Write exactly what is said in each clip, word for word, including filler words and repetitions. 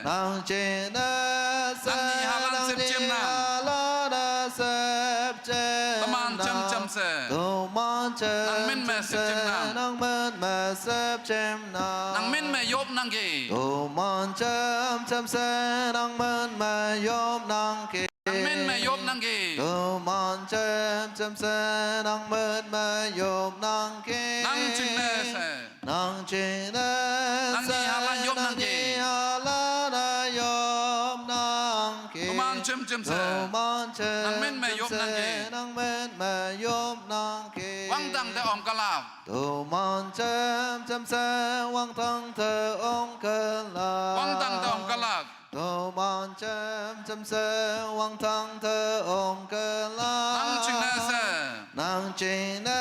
Nang jingne she, nang nyi halan nang sepjem nyi nang. Halan sepjem. Teman nang. Jemjem she. Teman jemjem she. Nang min me sepjem nang. Nang min me sepjem nang. Nang min me yop nangki. Teman jemjem she, nang min me yop nangki. Nang min me yop nangki. Teman jemjem she, nang min me yop nangki. Nang jingne she. Nang jingne she, nang nyi halan yop nangki. Nang nyi halan yop nangki. Teman jemjem she. Teman jemjem she, nang min me yop nangki. Nang min me yop nangki. Wangdang te ong kalak. Teman jemjem she, wangdang te ong kalak. Wangdang te ong kalak. Teman jemjem she, wangdang te ong kalak. Nang jingne she. Nang jingne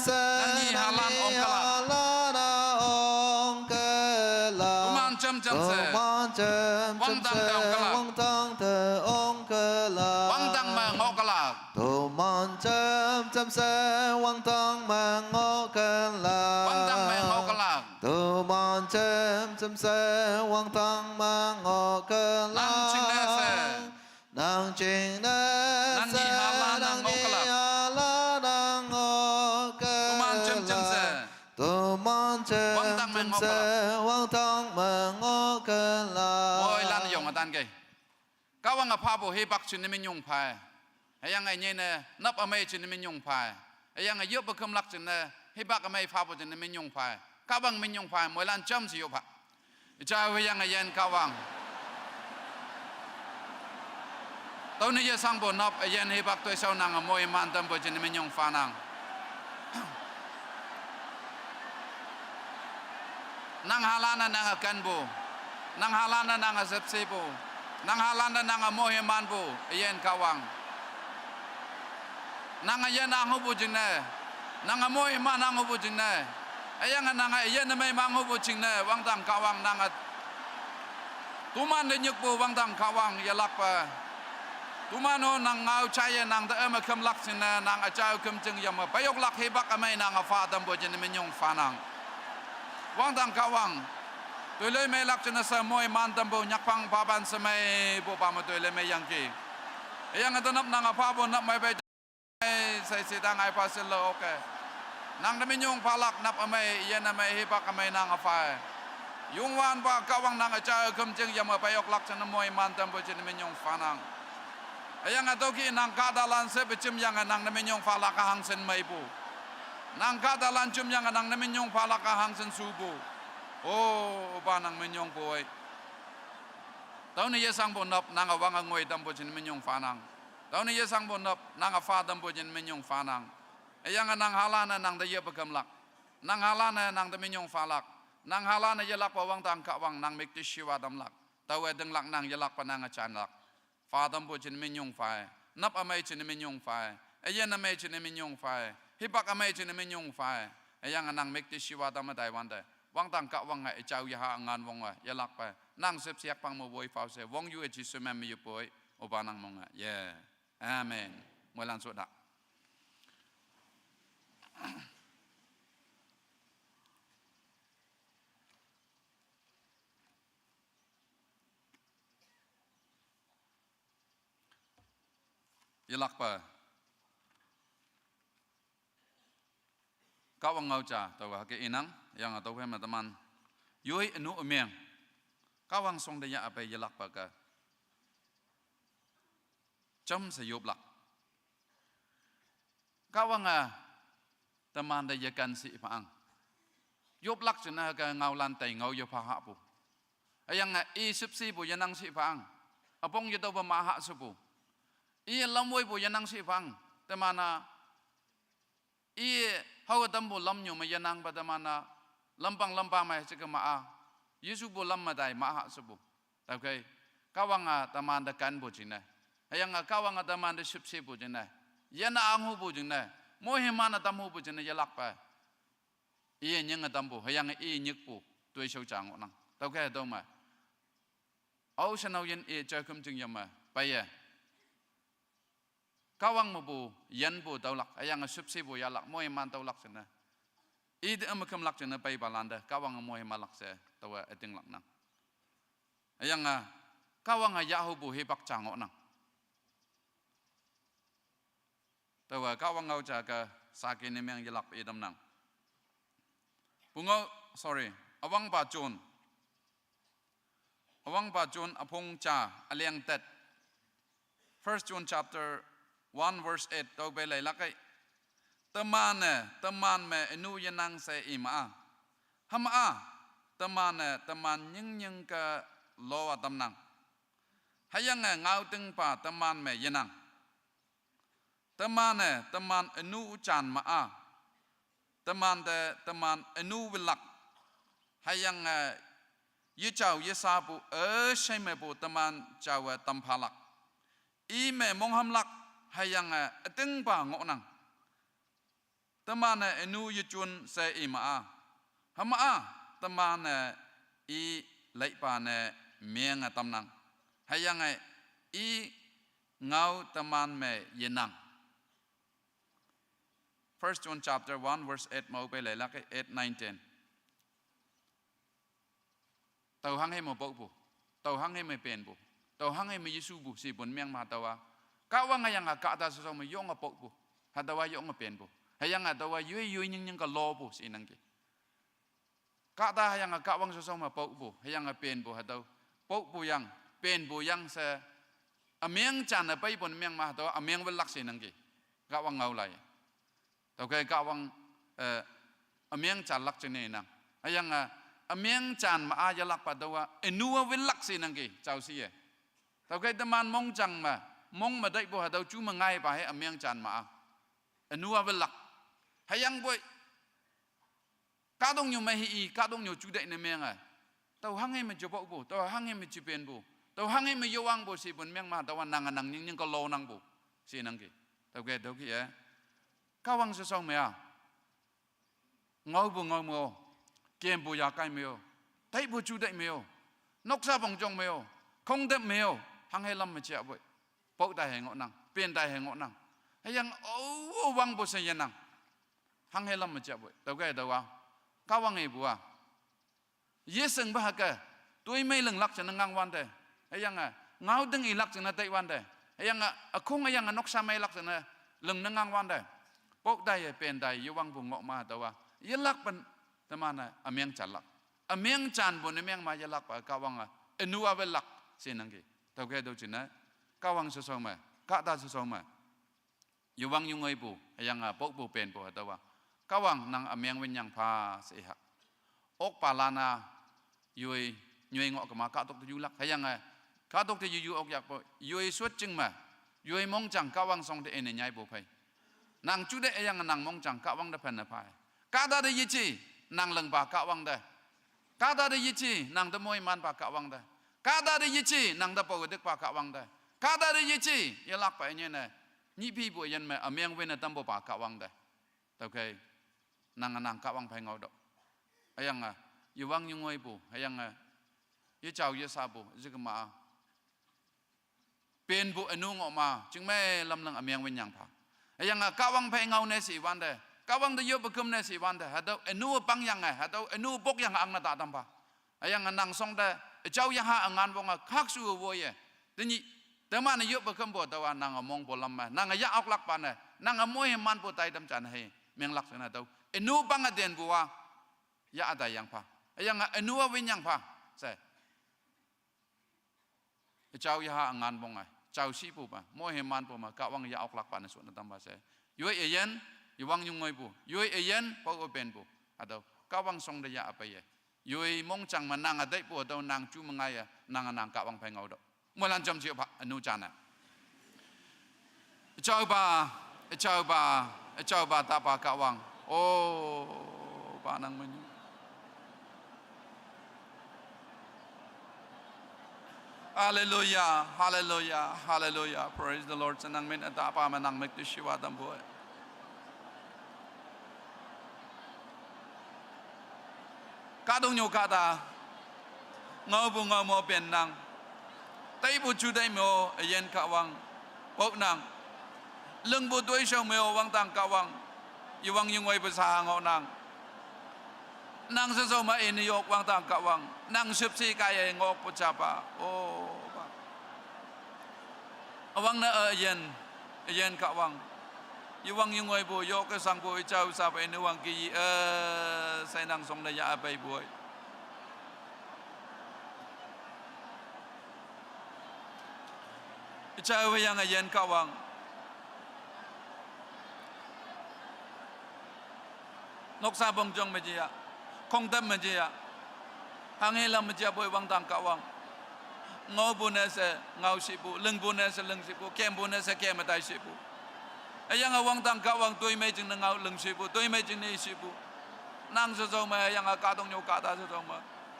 she, nang nyi halan ong kalak. Nang nyi halan ong kalak. Teman jemjem she. Teman jemjem she, wangdang te ong kalak. Wangdang te ong kalak. Wangdang me ngoh kalak. Teman jemjem she, wangdang me ngoh kalak. Wangdang me ngoh kalak. Teman jemjem she, wangdang me ngoh kalak. Nang jingne she. Nang jingne she, nang nyi halan nang nyi ngoh kalak. Halan nang ngoh kalak. Teman jemjem she. Teman jemjem she, wangdang me ngoh kalak. Wangdang me ngoh kalak. Moilan yong atan ke. Kahwange phapu hipak jingne minyong phai. Hüyange nyine nap ümei jingne minyong phai. Hüyange yop pe kümlak jingne hipak ümei phapu jingne minyong phai. Kahwang minyong phai, moilan jam she yop ha. Ija hüyange yin Kahwang. Tüone yeshangpu nap üyin hipak toishao nange moiman tampu jingne minyong phanang. Nang halan-e nange kenpu. Nang halan-e nange shüpshepu. Nang halan-e nange moimanpu, üyin Kahwang. Nange yin anghupu jingne. Nange moiman anghupu jingne. Hüyange nange üyin ümei manghupu jingne, wangdang Kahwang nange. Toman te nyikpu wangdang Kahwang yelakpe. Toman-o nang ngao jaiye nang te üme kümlak jingne, nang üjao kümjing yame peioklak hipak ümei nange pha tampu jingne minyong phanang. Wangdang Kahwang. Toiloi meilak jingne she moiman tampu nyakpang papan she meipupa me toiloi meiyangki. Hüyange tenap nange phapu nap mei pei. Shai shidang ai pha shelo, okay. Nang te minyong phalak nap ümei, üyin ümei, hipak ümei nange phai. Youngwanpa Kahwang nang üjao kümjing yame peioklak jingne moiman tampu jingne minyong phanang. Hüyange tüoki nang kahtalan she pejemyange nang te minyong phalak hangshin meipu. Nang kahtalan jemyange nang te minyong phalak hangshin shupu. O, pa nang minyongpu ei. Tüone yeshangpu nap nange wange ngoi tampu jingne minyong phanang. Tüone yeshangpu nap nange pha tampu jingne minyong phanang. Hüyange nang halan-e nang te yepe kümlak. Nang halan-e nang te minyong phalak. Nang halan-e yelakpe wangdang Kahwang nang müktishiwa tamlak. Taowe tinglak nang yelakpe nange janlak. Pha tampu jingne minyong phai. Nap ümei jingne minyong phai. Üyin ümei jingne minyong phai. Hipak ümei jingne minyong phai. Hüyange nang müktishiwa tamme taiwante, wangdang Kahwange üjao yaha ngan wonge yelakpe nang shüpshe yakpang me woiphao she wong yu-e Jesu min me yopoi, opa nang monge. Ye. Amen. Moilan sho ta. Yelakpe Kahwang ngao ja taowe hüke inang, yange tüophei me teman yoi ünu ümeng Kahwang shong te yah pei yelakpe ke jamshe yoplak. Kahwange temante yeken shi phang. Yoplak jingne hüke ngaolan tei ngao yepha hahpu. Hüyange i shüpshepu yenang shi phang. Üpong yetüope mah hah shepu. I lamwoipu yenang shi phang. Teman-a i hao tampu lamnyu me yenangpe teman-a lampang lampa me jeke mah-a, yeshupu lam me tai mah hah shepu. Tüokhei, Kahwange temante kenpu jingne, hüyange Kahwange temante shüpshepu jingne, yinne anghupu jingne, moiman-e tamhupu jingne yelakpe i nyinge tampu, hüyange i nyikpu toishao ja ngohnang. Tüokhei tüome, ao shenao yin i jao küm jing yame peiye Kahwang mepu yinpu tüolak, hüyange shüpshepu yahlak, moiman tüolak jingne, ite ümekümlak jingne peipalante Kahwange moimanlak she taowe ütinglaknang. Hüyange, Kahwange yahhupu hipak ja ngohnang. Taowa Kahwang ngao ja ke saki ne meng yelak itamnang. Pungao, sorry, üwangpa John. Üwangpa John üpong ja üleng tet. First John chapter one verse eight tüope leilak ei. Teman-e teman me ünu yenang she ima-a, hüma-a teman-e teman nyingnyingke loa tamnang. Hüyange ngaotingpa teman me yenang. Teman-e teman ünu jan ma-a, temante teman ünu wilak. Hüyange yejao yesapu üshei mepu teman jaowe tamphalak. I me monghamlak, hüyange ütingpa ngohnang. Teman-e ünu yejun she ima-a, hüma-a teman-e i leipa ne menge tamnang. Hüyange i ngao teman me yenang. First John chapter one verse eight me-o pei leilak ei, eight, nine, ten. Tao hanghe me paopu, tao hanghe me penpu, tao hanghe me yesupu shipun meng ma taowa. Kahwang hüyange kahta sheshao me yonge paopu, hatüowa yonge penpu. Hüyange taowa yoi yoi nyingnyingke lopu shinangki. Kahta hüyange Kahwang sheshao me paopu, hüyange penpu hatüo. Paopu yang, penpu yang she, ümeng jan-e peipu ne meng ma hatüo ümeng wilak shinangki. Kahwang ngao lai. Tüokhei Kahwang, eh, ümeng janlak jingne nang. Hüyange, eh, ümeng jan ma-a yelakpa taowa ünu-a wilak shinangki, jao shi-e. Tüokhei teman mongjang me, mong me taipu hatüo ju me ngaipa he ümeng jan ma-a, ünu-a wilak. Hüyangpoi kahtoknyu me hi i, kahtoknyu juteih ne menge. Tao hanghe me jepaopu, tao hanghe me jepenpu, tao hanghe me yowangpu shipun meng ma taowa nange nang nyingnyingke lonangpu shinangki. Tüokhei, tüokhei-e, Kahwang sheshao me-a, ngaopu ngao me-o, kempu yakai me-o, taipu juteih me-o, noksa pongjong me-o, khongtep me-o, hanghe lam me japoi. Pao tai he ngohnang, pen tai he ngohnang. Hüyange o, o wangpu she yenang. Hanghe lam me japoi. Tüokhei taowa, Kahwang ipu-a, yeshingpa hüke, toimei linglak jingne ngang wante. Hüyange, eh, ngaoting ilak jingne taiwante. Hüyange, eh, ükhong hüyange noksa meilak jingne lingne ngang wante. Pao tai-e pen tai yowangpu ngoh ma taowa yelakpen teman-e ümeng janlak. Ümeng janpu ne meng ma yelakpa Kahwange ünu-a wilak shinangki. Tüokhei tüo jingne, Kahwang sheshao me, kahta sheshao me, yowang yungoipu hüyange paopu penpu hatüowa, Kahwang nang ümeng winyang pha she ihak. Okpalan-a yoi nyoi ngoh kema kahtok te yulak. Hüyange, eh, kahtok te yuyu okyakpoi, yoi shotjing me, yoi mongjang Kahwang shong te ine nyaipu phei. Nang jute hüyange nang mongjang Kahwang te phenne pha-e. Kahta te yeje, nang lingpa Kahwang te. Kahta te yeje, nang te moimanpa Kahwang te. Kahta te yeje, nang te pao dikpa Kahwang te. Kahta te yeje, yelakpa ünyei ne, nyihpipu üyin me ümeng win-e tampupa Kahwang te. Tüokhei, nange nang Kahwang phei ngaotüoh. Hüyange, eh, yowang yungoipu, hüyange, eh, yejao yesapu, jikema-a penpu ünu ngoh ma, jingmei lamlang ümeng winyang pha. Hüyange, eh, Kahwang phei ngao ne she wante, Kahwang te yoppe küm ne she wante, hatüo ünu pangyange, hatüo ünu pokyange angne ta tampha. Hüyange nang shong te, üjao yaha üngan wonge khakshu woiye. Tenyih, teman-e yoppe kümpu taowa nange mongpu lam me, nange yah oklakpa ne, nange moimanpu taitam jan hei menglak jingne tüo. Ünu pange tenpu-a, yah taiyang pha. Hüyange ünu-a winyang pha she, üjao yaha üngan wonge, jao shipu me, moimanpu me Kahwang yah oklakpa ne shotne tampha she, yoi üyin, yowang yungoipu, yoi üyin pao-o penpu, hatüo Kahwang shong te yah peiye. Yoi mongjang me nange taipu hatüo nang ju me ngaiye, nange nang Kahwang phei ngaotüoh. Moilan jamji pha ünu jane. Üjaopa, üjaopa, üjaopa tapa Kahwang, o, pa nang menyu. Hallelujah, hallelujah, hallelujah. Praise the Lord. Shenang min ütapa me nang müktishiwa tampu-e. Kahtoknyu kahta, ngaopu ngao me-o pennang. Taipu juteih me-o üyin Kahwang, paonang. Lingpu toishao me-o wangdang Kahwang, yowang yungoipu sha ngohnang. Nang sezau me ini yok wangtang Kahwang. Nang shüpsih kaiye ngok pu chapa. O, ba. Üwangne, eh, üyin, üyin Kahwang. Yewang yungoi pu, yoke shang pu, i jao sapa inu wangki yi, eh, sai nang shongne ya apai pu. I jao yange üyin Kahwang. Noksa bongjong me jia. Khongtep me jia. Hanghe lam me jia boi wangtang Kahwang. Ngao pu ne she ngao shi pu, ling pu ne she ling shi pu, kem pu ne she kem tai shi pu. Üyange wangtang Kahwang toi mei jingne ngao ling shi pu, toi mei jingne shi pu. Nang sezau me, üyange kahtoknyu kahta sezau me.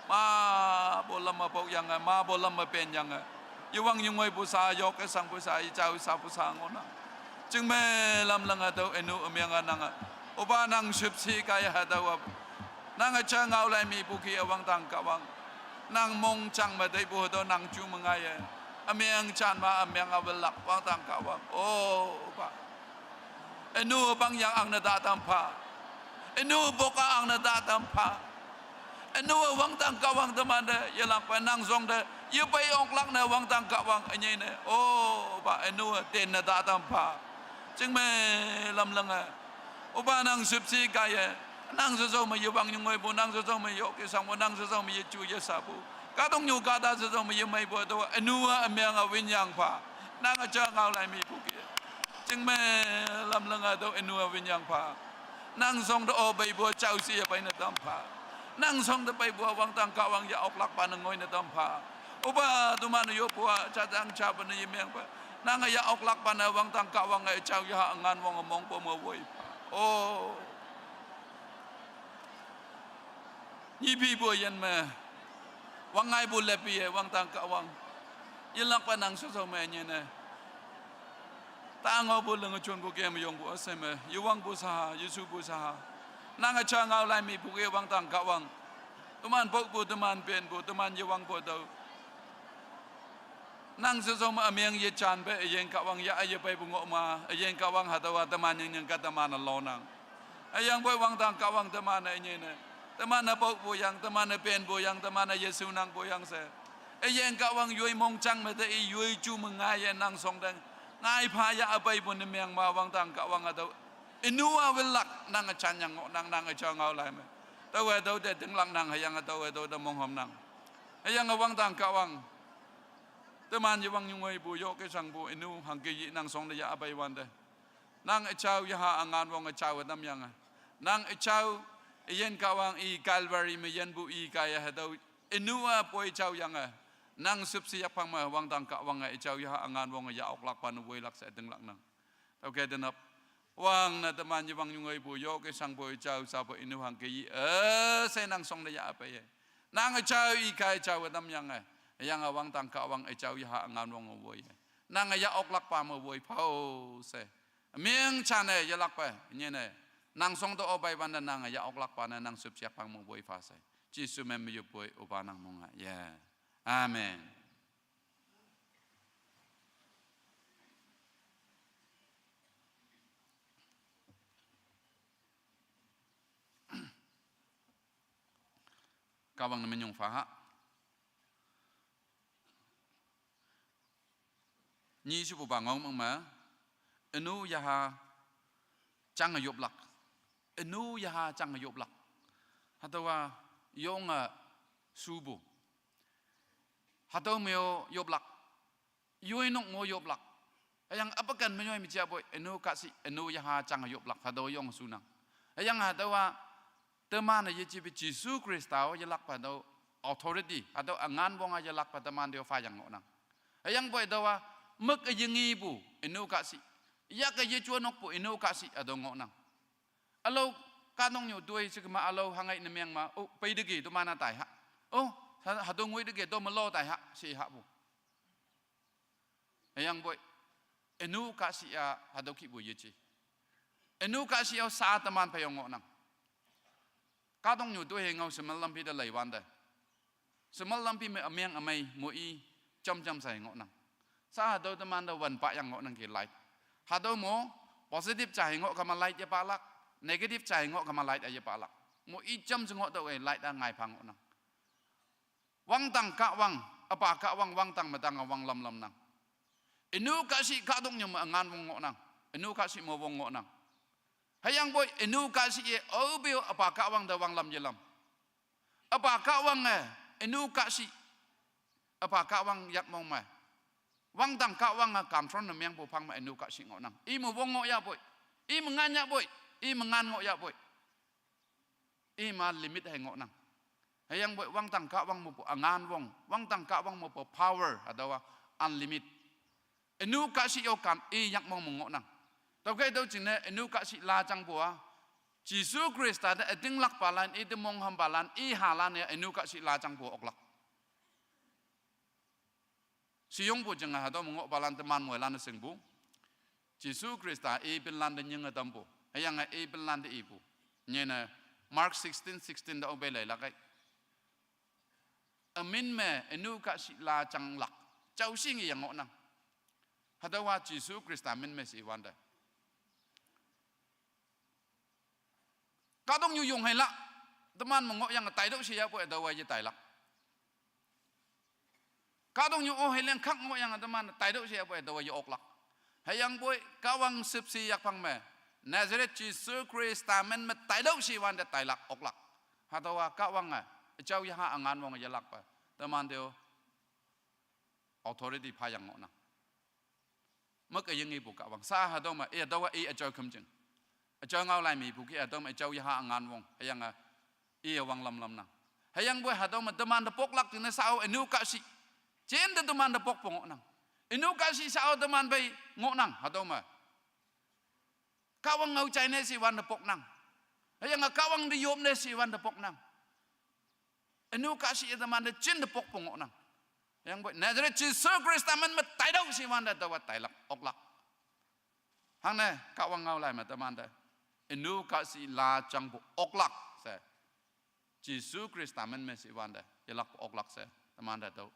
Ma pu lam me pok yange, ma pu lam me pen yange. Yewang yungoi pu sa, yoke shang pu sa, i jao sha pu sa ngohnang. Jingme lam lange tüo ünu ümeng a nange. Opa nang shüpsih kaiye hatüowa. Nang üja ngao lai mi pu ki wangtang Kahwang. Nang mongjang me teipu hatüo nang ju me ngaiye. Ümeng jan ma ümeng a welak wangtang Kahwang. O, opa. Ünu pang yang angne ta tam pha. Ünu pok a angne ta tam pha. Ünu wangtang Kahwang temante, yelakpe nang shongte, yepei oklak ne wangtang Kahwang ünyei ne. O, opa, ünu tenne ta tam pha. Jingme lam lange. Opa nang shüpsih kaiye. Nang sezau me yewang yungoi pu, nang sezau me yoke shang pu, nang sezau me yeju yesha pu. Kahtoknyu kahta sezau me yemei pu tüo, ünu a ümeng a winyang pha. Nang üja ngao lai mi pu ki. Jingme lam lange tüo ünu a winyang pha. Nang shongte o peipu jao shi ye peine tam pha. Nang shongte peipu wangtang Kahwang ya oklakpa ne ngoine tam pha. Opa teman yoppu a jatang jape ne yemengpe. Nange ya oklakpa ne wangtang Kahwang e jao yaha üngan wong mongpu me woi pha. O. Nyipi pu yin me. Wang ngaipu lepi ye wangtang Kahwang. Yelakpa nang sezau me nyine. Ta ngao pu leng jon pu kem yong pu üshei me. Yewang pu sa, yeshu pu sa. Nang üja ngao lai mi pu ki wangtang Kahwang. Teman pok pu, teman pen pu, teman yewang pu tüo. Nang sezau me ümeng yejanpe, üyin Kahwang ya yepeipu ngoh ma, üyin Kahwang hatüowa teman nying nying ka teman-e lonang. Hüyangpoi wangtang Kahwang teman-e ünyei ne. Teman-e pok pu yang, teman-e pen pu yang, teman-e yeshu nang pu yang she. Üyin Kahwang yoi mongjang me te i yoi ju me ngaiye nang shongte. Ngai pha ya üpeipu ne meng ma wangtang Kahwang hatüo. Ünu a welak nang üjan yang ngohnang, nang üja ngao lai me. Taowe tüo te tinglak nang hüyange taowe tüo te monghom nang. Hüyange wangtang Kahwang. Teman yewang yungoi pu, yoke shang pu, ünu hangke yi nang shongne ya üpei wante. Nang üjao yaha üngan wong üjao tamyange. Nang üjao, üyin Kahwang i Calvary me yinpu i kaiye hatüo. Ünu a poi jao yange. Nang shüpshe yakphang me wangdang Kahwange üjao yaha üngan wonge ya oklakpa ne woilak she ütinglak nang. Tüoke tenap. Wangne teman yewang yungeipu yoke shangpu üjao shapu ünu hangke yi, eh, she nang shongne ya peiye. Nang üjao i kai jao tamyange. Hüyange wangdang Kahwang üjao yaha üngan wonge woiye. Nange ya oklakpa me woi phao she. Ümeng jane yelakpe, nyene. Nang shongte opei wante nange ya oklakpa ne nang shüpshe yakphang me woi pha she. Jesu me meyupoi opa nang monga. Yeah. Amen. Kahwang ne minyong pha ha. Nyi shepupa ngao meng me, ünu yaha jange yoplak. Ünu yaha jange yoplak. Hatüowa yonge shupu. Hatüo me-o yoplak. Yoi nok mo yoplak. Hüyange üpaken me yoi me japoi, ünu kahshi, ünu yaha jange yoplak. Hatüo yonge shunang. Hüyange hatüowa teman-e yejepe Jesu Khrista-o yelakpa tüo authority, hatüo üngan wonga yelakpa teman te-o phayang ngohnang. Hüyangpoi tüowa, mük-e yengepu, ünu kahshi. Yake yejon nokpu, ünu kahshi, hatüo ngohnang. Ülao kahtoknyu toi shekema ülao hangai ne meng ma, oh, peiteki toman-a tai ha. Oh, ha, hatüo ngoiteki to melo tai ha, she hahpu. Hüyangpoi, ünu kahshi-a hatüo kihpu yeje. Ünu kahshi-o sha teman phei-o ngohnang. Kahtoknyu toi he ngao shemal lampi te lei wante. Shemal lampi me ümeng ümei mo i jamjam sa he ngohnang. Sha hatüo teman te wanpa yang ngohnang ke light. Hatüo mo positive ja he ngoh kema light yepahlak, negative ja he ngoh kema light-a yepahlak. Mo i jam jing ngoh tau e, light a ngai pha ngohnang. Wangdang Kahwang, üpa Kahwang, wangdang me dang a wang lamlam nang. Ünu kahshih kahtoknyu me üngan wong ngohnang. Ünu kahshih me wong ngohnang. Hüyangpoi ünu kahshih ye, aope-o üpa Kahwang te wanglam yelam. Üpa Kahwang e, ünu kahshih, üpa Kahwang yak mong me, wangdang Kahwang a kamtron ne mengpu phang me ünu kahshih ngohnang. I me wong ngoh yahpoi, i me ngan yahpoi, i me ngan ngoh yahpoi, i me limit hei ngohnang. Hüyangpoi wangdang Kahwang mepu üngan wong, wangdang Kahwang mepu power, hatüowa unlimit. Ünu kahshih-o kan i yak mong me ngohnang. Tüokhei tüo jingne ünu kahshih la jangpu a, Jesu Khrista te ütinglakpalan, i te monghampalan, i halan-e ünu kahshih la jangpu oklak. Shiyongpu jinge hatüo me ngohpalan teman moilan-e shingpu, Jesu Khrista i pinlan te nyinge tampu, hüyange i pinlan te ipu, nyene Mark sixteen sixteen te aope leilak ei. Ümin me ünu kahshih la janglak, jao shinge yang ngohnang. Hatüowa Jesu Khrista min me shiwante, kahtoknyu yong heilak, teman me ngohyange taitüoh she yahpoi hatüowa yetailak. Kahtoknyu o heileng khak ngohyange teman taitüoh she yahpoi hatüowa ye-oklak. Hüyangpoi Kahwang shüpshe yak phang me, Nazareth Jesu Khrista min me taitüoh she wante tailak oklak. Hatüowa Kahwange, üjao yaha üngan wong yelakpe, teman te-o authority phayang ngohnang. Mük üyingepu Kahwang sha hatüo me, i hatüowa i üjao khümjing, üjao ngaolai mepu ki hatüo me üjao yaha üngan wong, hüyange iye wanglam lamnang. Hüyangpoi hatüo me teman te poklak jingne shao ünu kahshih jinte teman te pokpu ngohnang. Ünu kahshih shao teman phei ngohnang hatüo me. Kahwang ngao jaine shiwante poknang, hüyange Kahwang te yopne shiwante poknang. Ünu kahshih-e teman te jinte pokpu ngohnang. Hüyangpoi Nazareth Jesu Khrista min me taitüoh she wante taowa tailak oklak. Hangne Kahwang ngaolai me teman te ünu kahshih la jangpu oklak she, Jesu Khrista min me she wante yelakpu oklak she, teman te tüo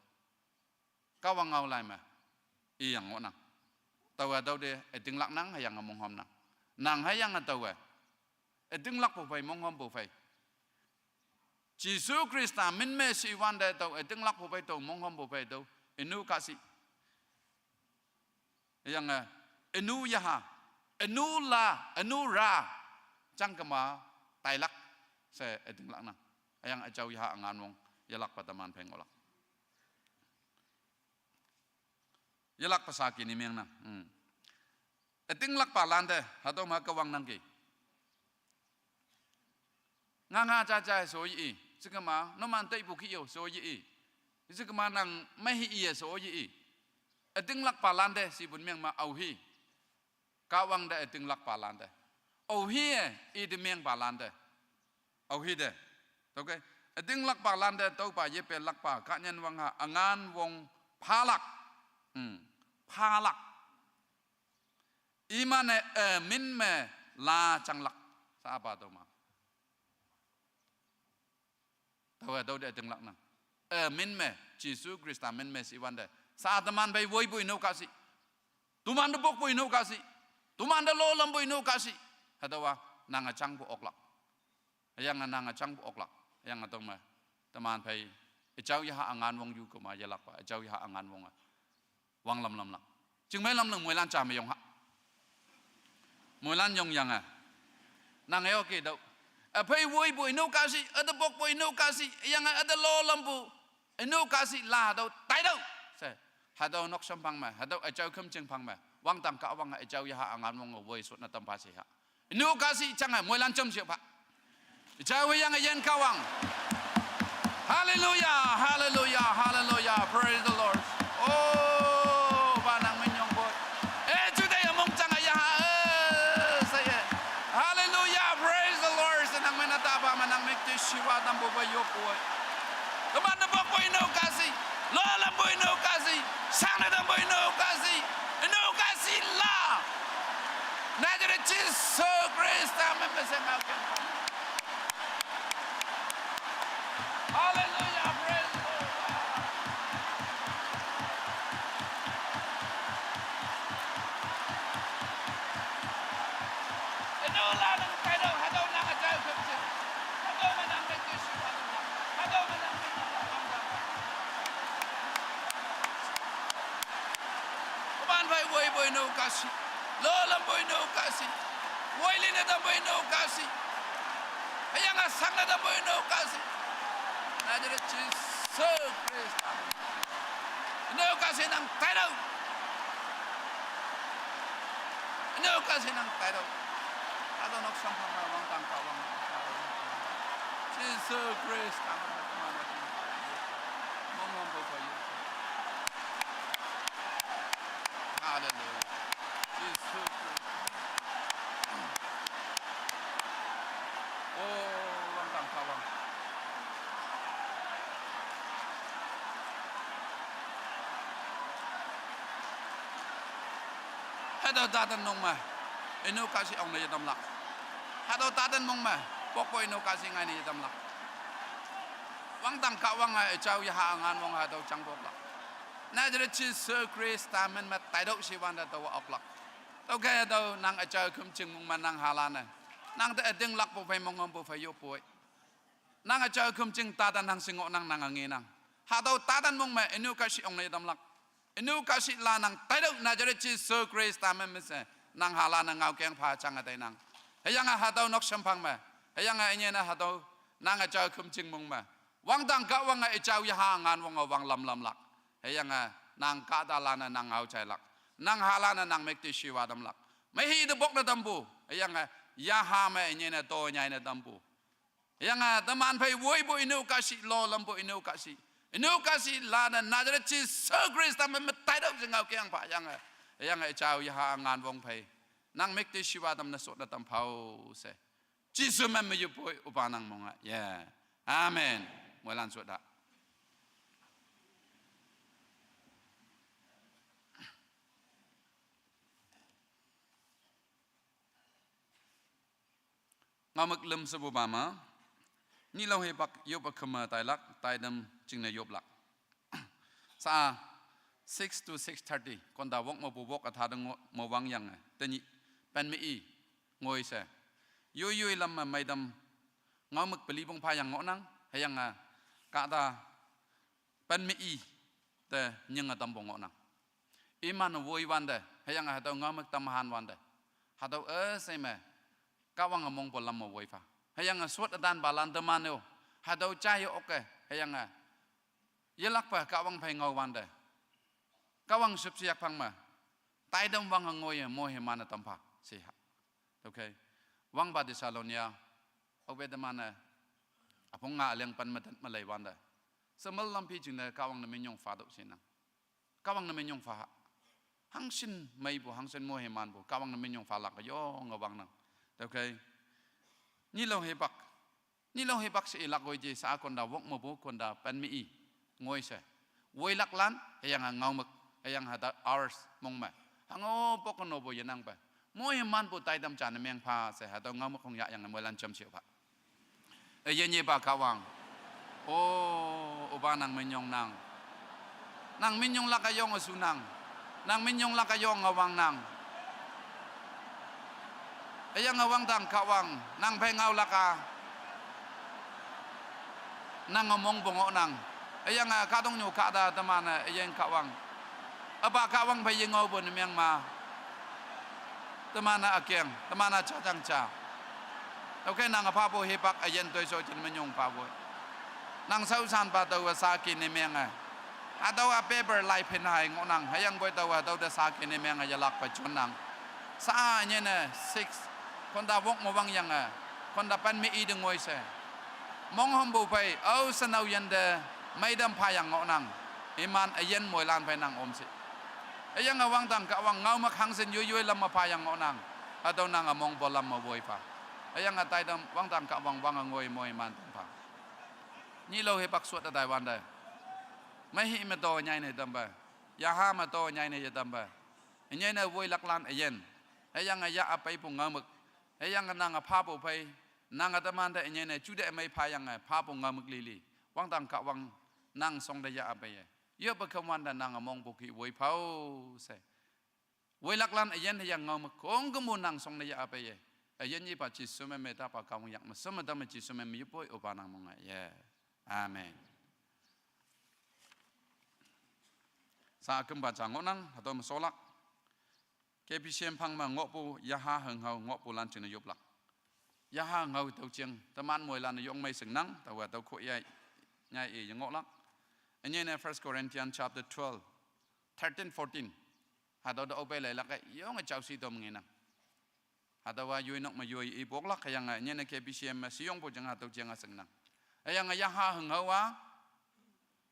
Kahwang ngaolai me iyang ngohnang. Taowe tüo te ütinglaknang hüyange monghümnang. Nang hüyange taowe ütinglakpu phei monghümpu phei, Jesu Khrista min me shiwante tao ütinglakpu phei tao monghümpu phei tao ünu kahshih, hüyange ünu yaha, ünu la, ünu ra jangkema tailak she ütinglaknang. Hüyange üjao yaha üngan wong yelakpa teman phei ngohlak. Yelakpa sha ki ni mengnang. Hmm. Ütinglakpalante hatüo me Kahwang nangki, nganga jaja sho ye-i, shikema numan teipu ki-o sho ye-i, shikema nang mehi iye sho ye-i. Ütinglakpalante shipun meng me aohi, Kahwang te ütinglakpalante, aohi-e i te mengpalante, aohi te. Tüokhei ütinglakpalante tüopa yepelakpa kahnyan wangha üngan wong phalak. Hmm, phalak. Iman-e, e, min me la janglak, sha apa tüoma. Taowe tüo te ütinglaknang. E, min me, Jesu Khrista min me shiwante, sha teman phei woipu ünu kahshih, toman te pokpu ünu kahshih, toman te lolampu ünu kahshih, hatüowa nange jangpu oklak. Hüyange nange jangpu oklak. Hüyange tüome teman phei üjao yaha üngan wong yu kema yelakpa üjao yaha üngan wonge wanglam lamlak. Chingmei lamlak moilan ja me yong ha. Moilan yongyange, nange oke tüo, üphei woipu ünu kahshih, üte pokpu ünu kahshih, hüyange üte lolampu ünu kahshih la hatüo taitüoh she, hatüo noksham phang me, hatüo üjao khümjing phang me wangdang Kahwange üjao yaha üngan wonge woi shotne tampha she ha. Ünu kahshih jange moilan jamshe pha. Üjao hüyange yin Kahwang. Hallelujah, hallelujah, hallelujah. Praise the Lord. Oh, pa nang minyong poi, e, juteih ümongjang-a yaha, e, she ye. Hallelujah, praise the Lord she nang min üta pa me nang müktishiwa tampu pei yoppoi. Teman te pokpu ünu kahshih, lolampu ünu kahshih, shangne tampu ünu kahshih, ünu kahshih la, Nazareth Jesu Khrista min me she ngaokeng. Hallelujah, praise the Lord. Ünu la nang taitüoh, hatüo nang üjao khümjing, Inu Khasi. Lo lampu Inu Khasi. Woi lina dampu Inu Khasi. Hüyange sang ne dampu Inu Khasi. Nazareth Jesu Khrista. Inu Khasi nang taitüoh. Inu Khasi nang taitüoh. Hatüo nok samphang me wangdang Kahwang. Jesu Khrista. Mong mong bo for you. Hallelujah. Jesu Khrista. Oh, wangdang Kahwang. Hatüo taten mong me. Inu Khasi ong ne yetamlak. Hatüo taten mong me. Pokpo Inu Khasi ngai ne yetamlak. Wangdang Kahwange üjao yaha ngan wong hatüo jangpoklak. Nazareth Jesu Khrista min me taitüoh shiwante taowa oklak. Tüokhei hatüo nang üjao khümjing mong me nang halanne. Nang te ütinglakpu phei mong hampu phei yoppoi. Nang üjao khümjing taten nang shingohnang nang ngenang. Hatüo taten mong me Inu Khasi ong ne yetamlak. Inu Khasi la nang taitüoh Nazareth Jesu Khrista min me she. Nang halanne ngaokeng pha jange tainang. Hüyange hatüo nok samphang me. Hüyange ünyei ne hatüo nang üjao khümjing mong me. Wangdang Kahwange üjao yaha ngan wonge wang lamlamlak. Hüyange nang kahtalanne nang ngao jailak. Nang halanne nang müktishiwa tamlak. Meihi te pok ne tampu. Hüyange yaha me ünyei ne to nyei ne tampu. Hüyange teman phei woipu Inu Khasi lo lampu Inu Khasi. Inu Khasi la ne Nazareth Jesu Khrista min me taitüoh she ngaokeng pha yange. Hüyange üjao yaha ngan wong phei. Nang müktishiwa tam ne sot ne tam phao she. Jesu min me yoppoi üpa nang mong a. Yeah. Amen. Moilan sot ta. Ngaomük lüm shepupa me. Nyilong hipak yoppe küme tailak, taitam jingne yoplak. Sa six to six thirty, konda wok mepu wok ütha te ngo-, mewang yange, tenyih, pen me i, ngoi she. Yoi yoi lam me meitam, ngaomük peli pong phayang ngohnang, hüyange, kahta, pen me i, te nyinge tampu ngohnang. Iman woiwante, hüyange hatüo ngaomük tamhan wante. Hatüo üshei me, Kahwange mongpu lam me woipha. Hüyange sot ütanpalan teman-o. Hatüo jaiye oke, hüyange. Yelakpe Kahwang phei ngaowante. Kahwang shüpshe yak phang me. Taitam wange ngoiye moiman-e tampha. Shiha. Okay. Wangpa Thessalonia. Ope teman-e. Üpong nga üleng pen me tet me leiwante. Shemel lampi jingne Kahwang ne minyong phatüoh shinang. Kahwang ne minyong pha. Hangshin meipu, hangshin moimanpu. Kahwang ne minyong phalak yonge wangnang. Okay. Nyilong hipak. Nyilong hipak she ilak woije sa konda wok mepu konda pen me i. Ngoi she. Woilaklan, hüyange ngaomük, hüyange hatüo ours mong me. Hango pok nopu yenangpe. Moimanpu taitam jane meng pha she hatüo ngaomük hong yahyange moilan jamshe pha. Üyin yepa Kahwang. O, üpa nang minyong nang. Nang minyong lak üyong üshunang. Nang minyong lak üyong üwangnang. Hüyange wangdang Kahwang, nang phei ngaolak a. Nang ümong pu ngohnang. Hüyange kahtoknyu kahta teman-e üyin Kahwang. Üpa Kahwang phei yengaopu ne meng ma. Teman-e ükeng, teman-e jajang ja. Okay, nang üphapu hipak üyin toisho jin minyong phapu. Nang shaoshanpa taowe saki ne menge. Hatüowa paper lai phin hai ngohnang, hüyangpoi taowa tüote saki ne menge yelakpe jonnang. Sa ünyei ne six, konda wok me wangyange, konda pen me i te ngoi she. Monghümpu phei, ao shenao yinte, meitam phayang ngohnang. Iman üyin moilan phei nang om she. Hüyange wangdang Kahwang ngaomük hangshin yoi yoi lam me phayang ngohnang. Hatüo nange mongpu lam me woipha. Hüyange taitam wangdang Kahwang wange ngoi moiman tampha. Nyilong hipak sot ütai wante. Meihi me to nyei ne tampe. Yaha me to nyei ne yetampe. Ünyei ne woilaklan üyin. Hüyange yah üpeipu ngaomük. Hüyange nange phapu phei. Nange temante ünyei ne jude mei phayange phapu ngaomük lili. Wangdang Kahwang nang shongte yah üpeiye. Yoppe kümwante nange mongpu ki woi phao she. Woilaklan üyin hüyange ngaomük khongkümpu nang shongte yah üpeiye. Üyin yepa Jesu me me tapa Kahwang yak me sheme tamme Jesu me me yoppoi üpa nang mong a. Yeah. Amen. Sa kümpa ja ngohnang, hatüo me sholak. K B C M phang me ngohpu yaha hünghao ngohpulan jingne yoplak. Yaha hünghao tüo jing teman moilan-e yong mei shingnang, taowa tüo khoyai nyai-e yengohlak. Ünyei ne First Corinthians chapter twelve, thirteen, fourteen. Hatüo te aope leilak-e yonge jaoshi to me ngenang. Hatüowa yoi nok me yoi ipoklak, hüyange ünyei ne K B C M me shiyongpu jing hatüo jing-a shingnang. Hüyange yaha hünghao-a,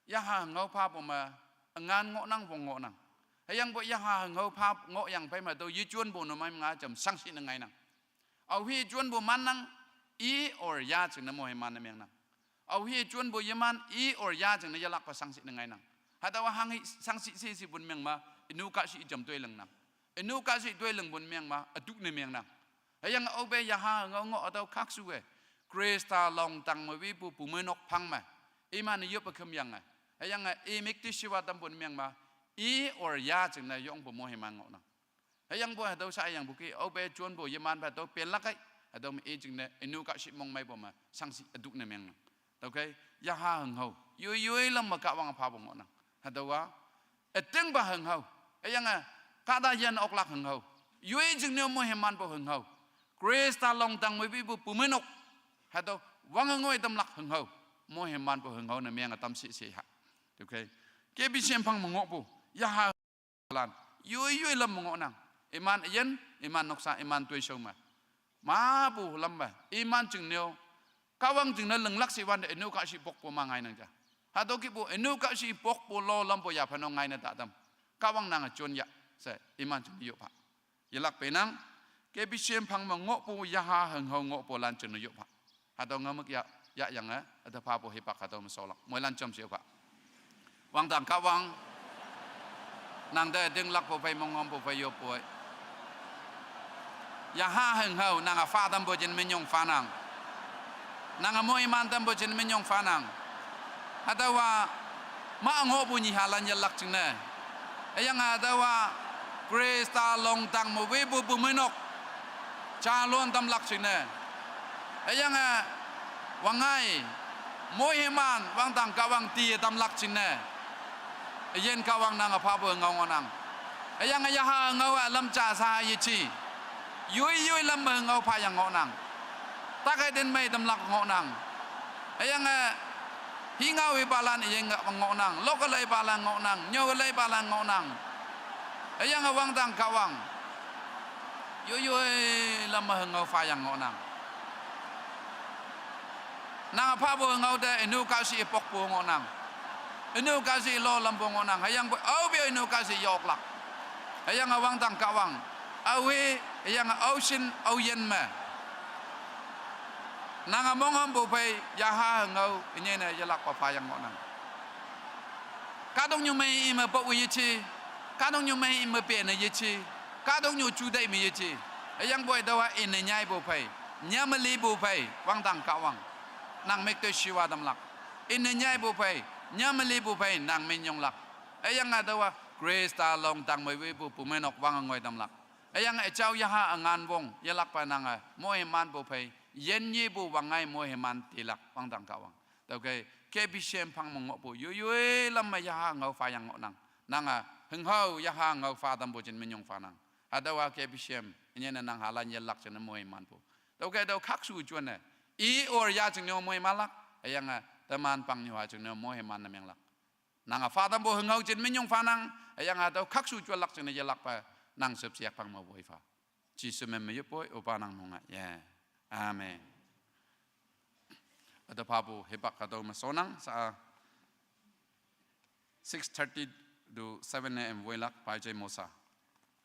yaha hünghao phapu me üngan ngohnang, wong ngohnang. Hüyangpoi yaha hünghao pha ngohyang phei me tüo yejonpu numei nga jam shangshih ne ngainang. Aohe jonpu mannang, i or ya jingne moiman ne mengnang. Aohe jonpu yeman, i or ya jingne yelakpe shangshih ne ngainang. Hatüowa hanghe shangshih she shipun meng me, ünu kahshih jam toi lingnang. Ünu kahshih toi lingpun meng me, ütu ne mengnang. Hüyange aope yaha hünghao ngoh hatüo khakshu-e, Khrista longtang me wipu bumeinok phang me, iman-e yoppe khümyange, hüyange i müktishiwa tampun meng me, i or ya jingne yongpu moiman ngohnang. Hüyangpoi hatüo shayangpu ki aope jonpu yeman pha tüo penlak kei, hatüo me i jingne ünu kahshih mongmeipu me shangshih ütu ne mengnang. Tüokhei, yaha hünghao yoi yoi lam me Kahwang phapu ngohnang. Hatüowa ütingpa hünghao, hüyange kahta yin oklak hünghao, yoi jingne moimanpu hünghao, Khrista longtang me wipu bumeinok, hatüo wange ngoi tamlak hünghao, moimanpu hünghao ne menge tam shi she ha. Tüokhei, K B C M phang me ngohpu yaha lan, yoi yoi lam me ngohnang. Iman üyin, iman noksa, iman toishao me, mapu lam me iman jingne-o, Kahwang jingne linglak she wante ünu kahshih pokpu ma ngainang ja. Hatüo kihpu ünu kahshih pokpu lo lampu yaphan-o ngaine ta tam, Kahwang nange jon ya she iman jingne yoppha. Yelak peinang, K B C M phang me ngohpu yaha hünghao ngohpulan jingne yoppha. Hatüo ngaomük ya, yahyange üte phapu hipak hatüo me sholak. Moilan jamshe pha. Wangdang Kahwang, nangte ütinglakpu phei, monghümpu phei yoppoi. Yaha hünghao nange pha tampu jin minyong phanang. Nange moiman tampu jin minyong phanang. Hatüowa ma ngohpu nyihalan yelak jingne, hüyange hatüowa Khrista longtang me wipu bumeinok jalon tamlak jingne, hüyange wangngai moiman wangdang Kahwang tiye tamlak jingne, üyin Kahwang nange phapu hünghao ngohnang. Hüyange yaha hünghao-a lam ja sha yeje, yoi yoi lam me hünghao phayang ngohnang. Takei ten mei tamlak ngohnang. Hüyange hingao ipalan üyin ngohnang, lok leipalan ngohnang, nyüo leipalan ngohnang. Hüyange wangdang Kahwang, yoi yoi lam me hünghao phayang ngohnang. Nange phapu hünghao te ünu kahshih pokpu ngohnang. Ünu kahshih lo lampu ngohnang. Hüyangpoi aope ünu kahshih yoklak. Hüyange wangdang Kahwang, aohe, hüyange aoshin aoyin me nange monghümpu phei yaha hünghao ünyei ne yelakpa phayang ngohnang. Kahtoknyu mei i me pok yeje, kahtoknyu mei i me pene yeje, kahtoknyu juteih me yeje. Hüyangpoi taowa ine nyaipu phei, nyamelipu phei wangdang Kahwang, nang müktishiwa tamlak. Ine nyaipu phei, nyamelipu phei nang minyonglak. Hüyange taowa Khrista longtang me wipu bumeinok wange ngoi tamlak. Hüyange üjao yaha üngan wong yelakpa nange moimanpu phei, yin yepu wangngai moiman tilak wangdang Kahwang. Tüokhei K B C M phang me ngohpu yoi yoi lam me yaha hünghao phayang ngohnang. Nange hünghao yaha hünghao pha tampu jin minyong phanang. Hatüowa K B C M ünyei ne nang halan yelak jingne moimanpu. Tüokhei tüo khakshu jonne, i or ya jingne-o moimanlak, hüyange teman pangnyuha jingne-o moiman ne menglak. Nange pha tampu hünghao jin minyong phanang, hüyange tüo khakshu jonlak jingne yelakpe nang shüpshe yak phang me woipha. Jesu min me yoppoi, Üpa nang monga ye. Amen. Üte phapu hipak hatüo me shonnang sha, six thirty to seven a m woilak paijei mosa.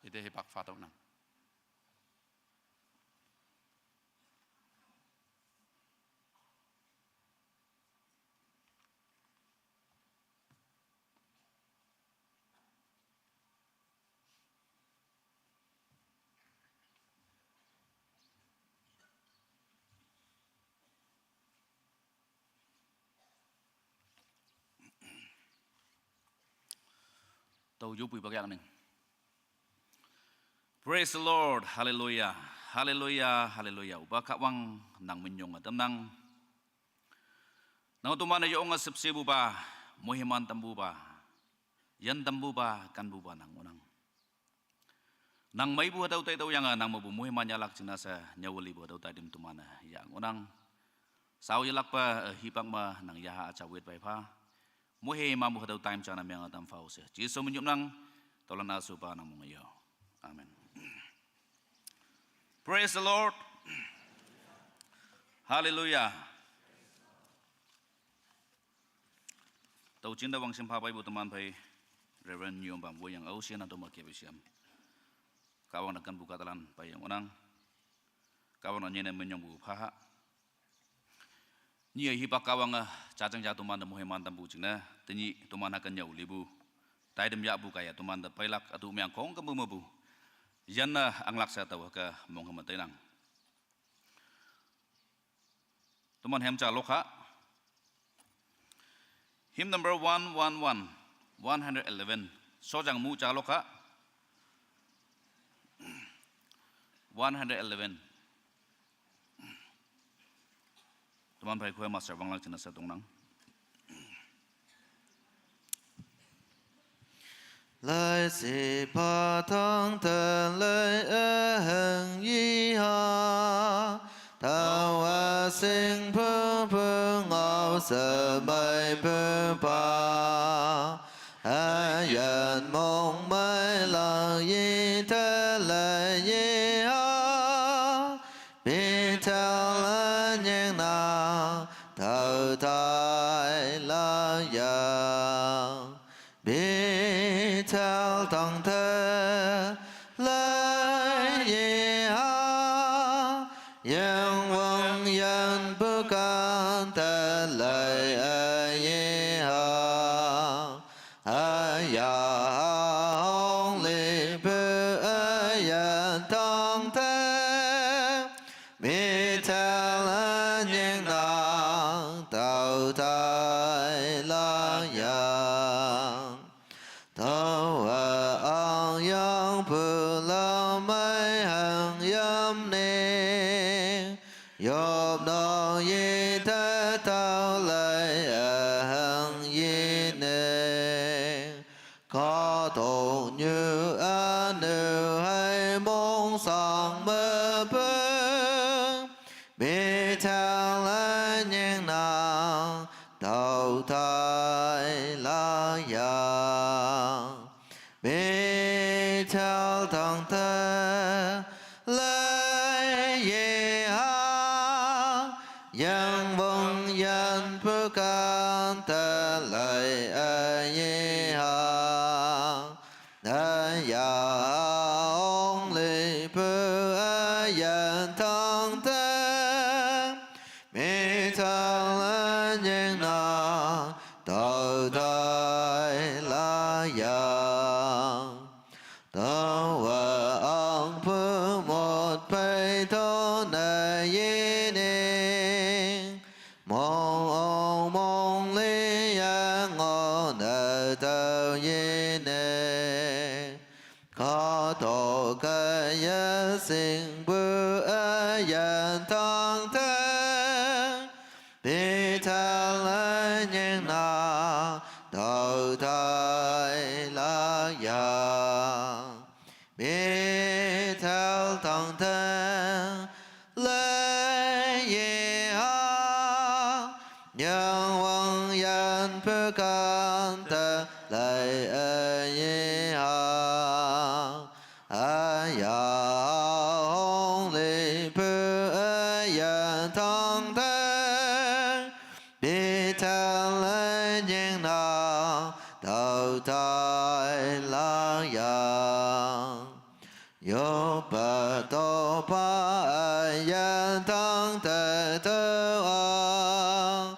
Ite hipak phatüohnang. Tao yoppui pa kayang ning. Praise the Lord. Hallelujah. Hallelujah. Hallelujah. Üpa Kahwang nang minyong tamnang. Nang toman-e yonge shüpshepupa, moiman tampupa, yin tampupa, kanpupa nang ngohnang. Nang meipu hatüo teitüoh yange, nang mepu moiman yahlak jingne she nyüo lipu hatüo taitam teman-e yah ngohnang. Shao yelakpa, eh, hipak me nang yaha üja wetpei pha. Moiman pu hatüo time jane menge tam phao she Jesu me nyopnang. Tüolan üsupa nang mong yo. Amen. Praise the Lord. Hallelujah. Tao jinne wangshim pha peipu teman phei Reverend Nyuompam woiyang ao shin hatüo me kepu shiam. Kahwang ne kenpu kahtalan peiyang ngohnang. Kahwang ne nyine minyongpu phaha. Nyi hipak Kahwange jajang ja teman te moiman tampu jingne, tenyih teman hüke nyüo lipu taitam yahpu kaiye teman te peilak ütu meang khongkümpu mepu yanne anglak she tao hüke mong hame teinang. Teman hem ja lokha. Hymn number one one one, one hundred eleven. Shojang mu ja lokha. One hundred eleven. Teman phei khoi master wanglak jingne she tongnang. Lai sipha tangte lei üheng yiha, taowa shingpu pu ngao she meipupa. Üyin mongmei lang yite lei yiha, Bethel ünying nang tao tailak yang. Bethel tangte lei yiha, yeng wang yanpu kante lei üyiha. Üya hong lipu üyin tangte, Bethel ünying nang tao tailak yang. Taowe angyangpu lamei hang yamne, yopnok yite tao lei üheng yine. Kahtoknyu ünu hei mongshang mepu, Bethel ünying nang tao tailak yang. Bethel tangte lei yiha, yeng wang yanpu kante lei üyiha. Üya hong lipu üyin tangte, Bethel ünying nang tao tailak yang. Taowe angpu mot pei tone yining, mong ong mong li yang ngohne tao yining. Kahtok kaiye shingpu üyin tangte, Bethel ünying nang tao tailak yang. Bethel tangte lei yiha, yeng wang yanpu kante lei üyiha. Üya hong lipu üyin tangte, Bethel ünying nang tao tailak yang. Yoppe topha üyin tangte tüo a,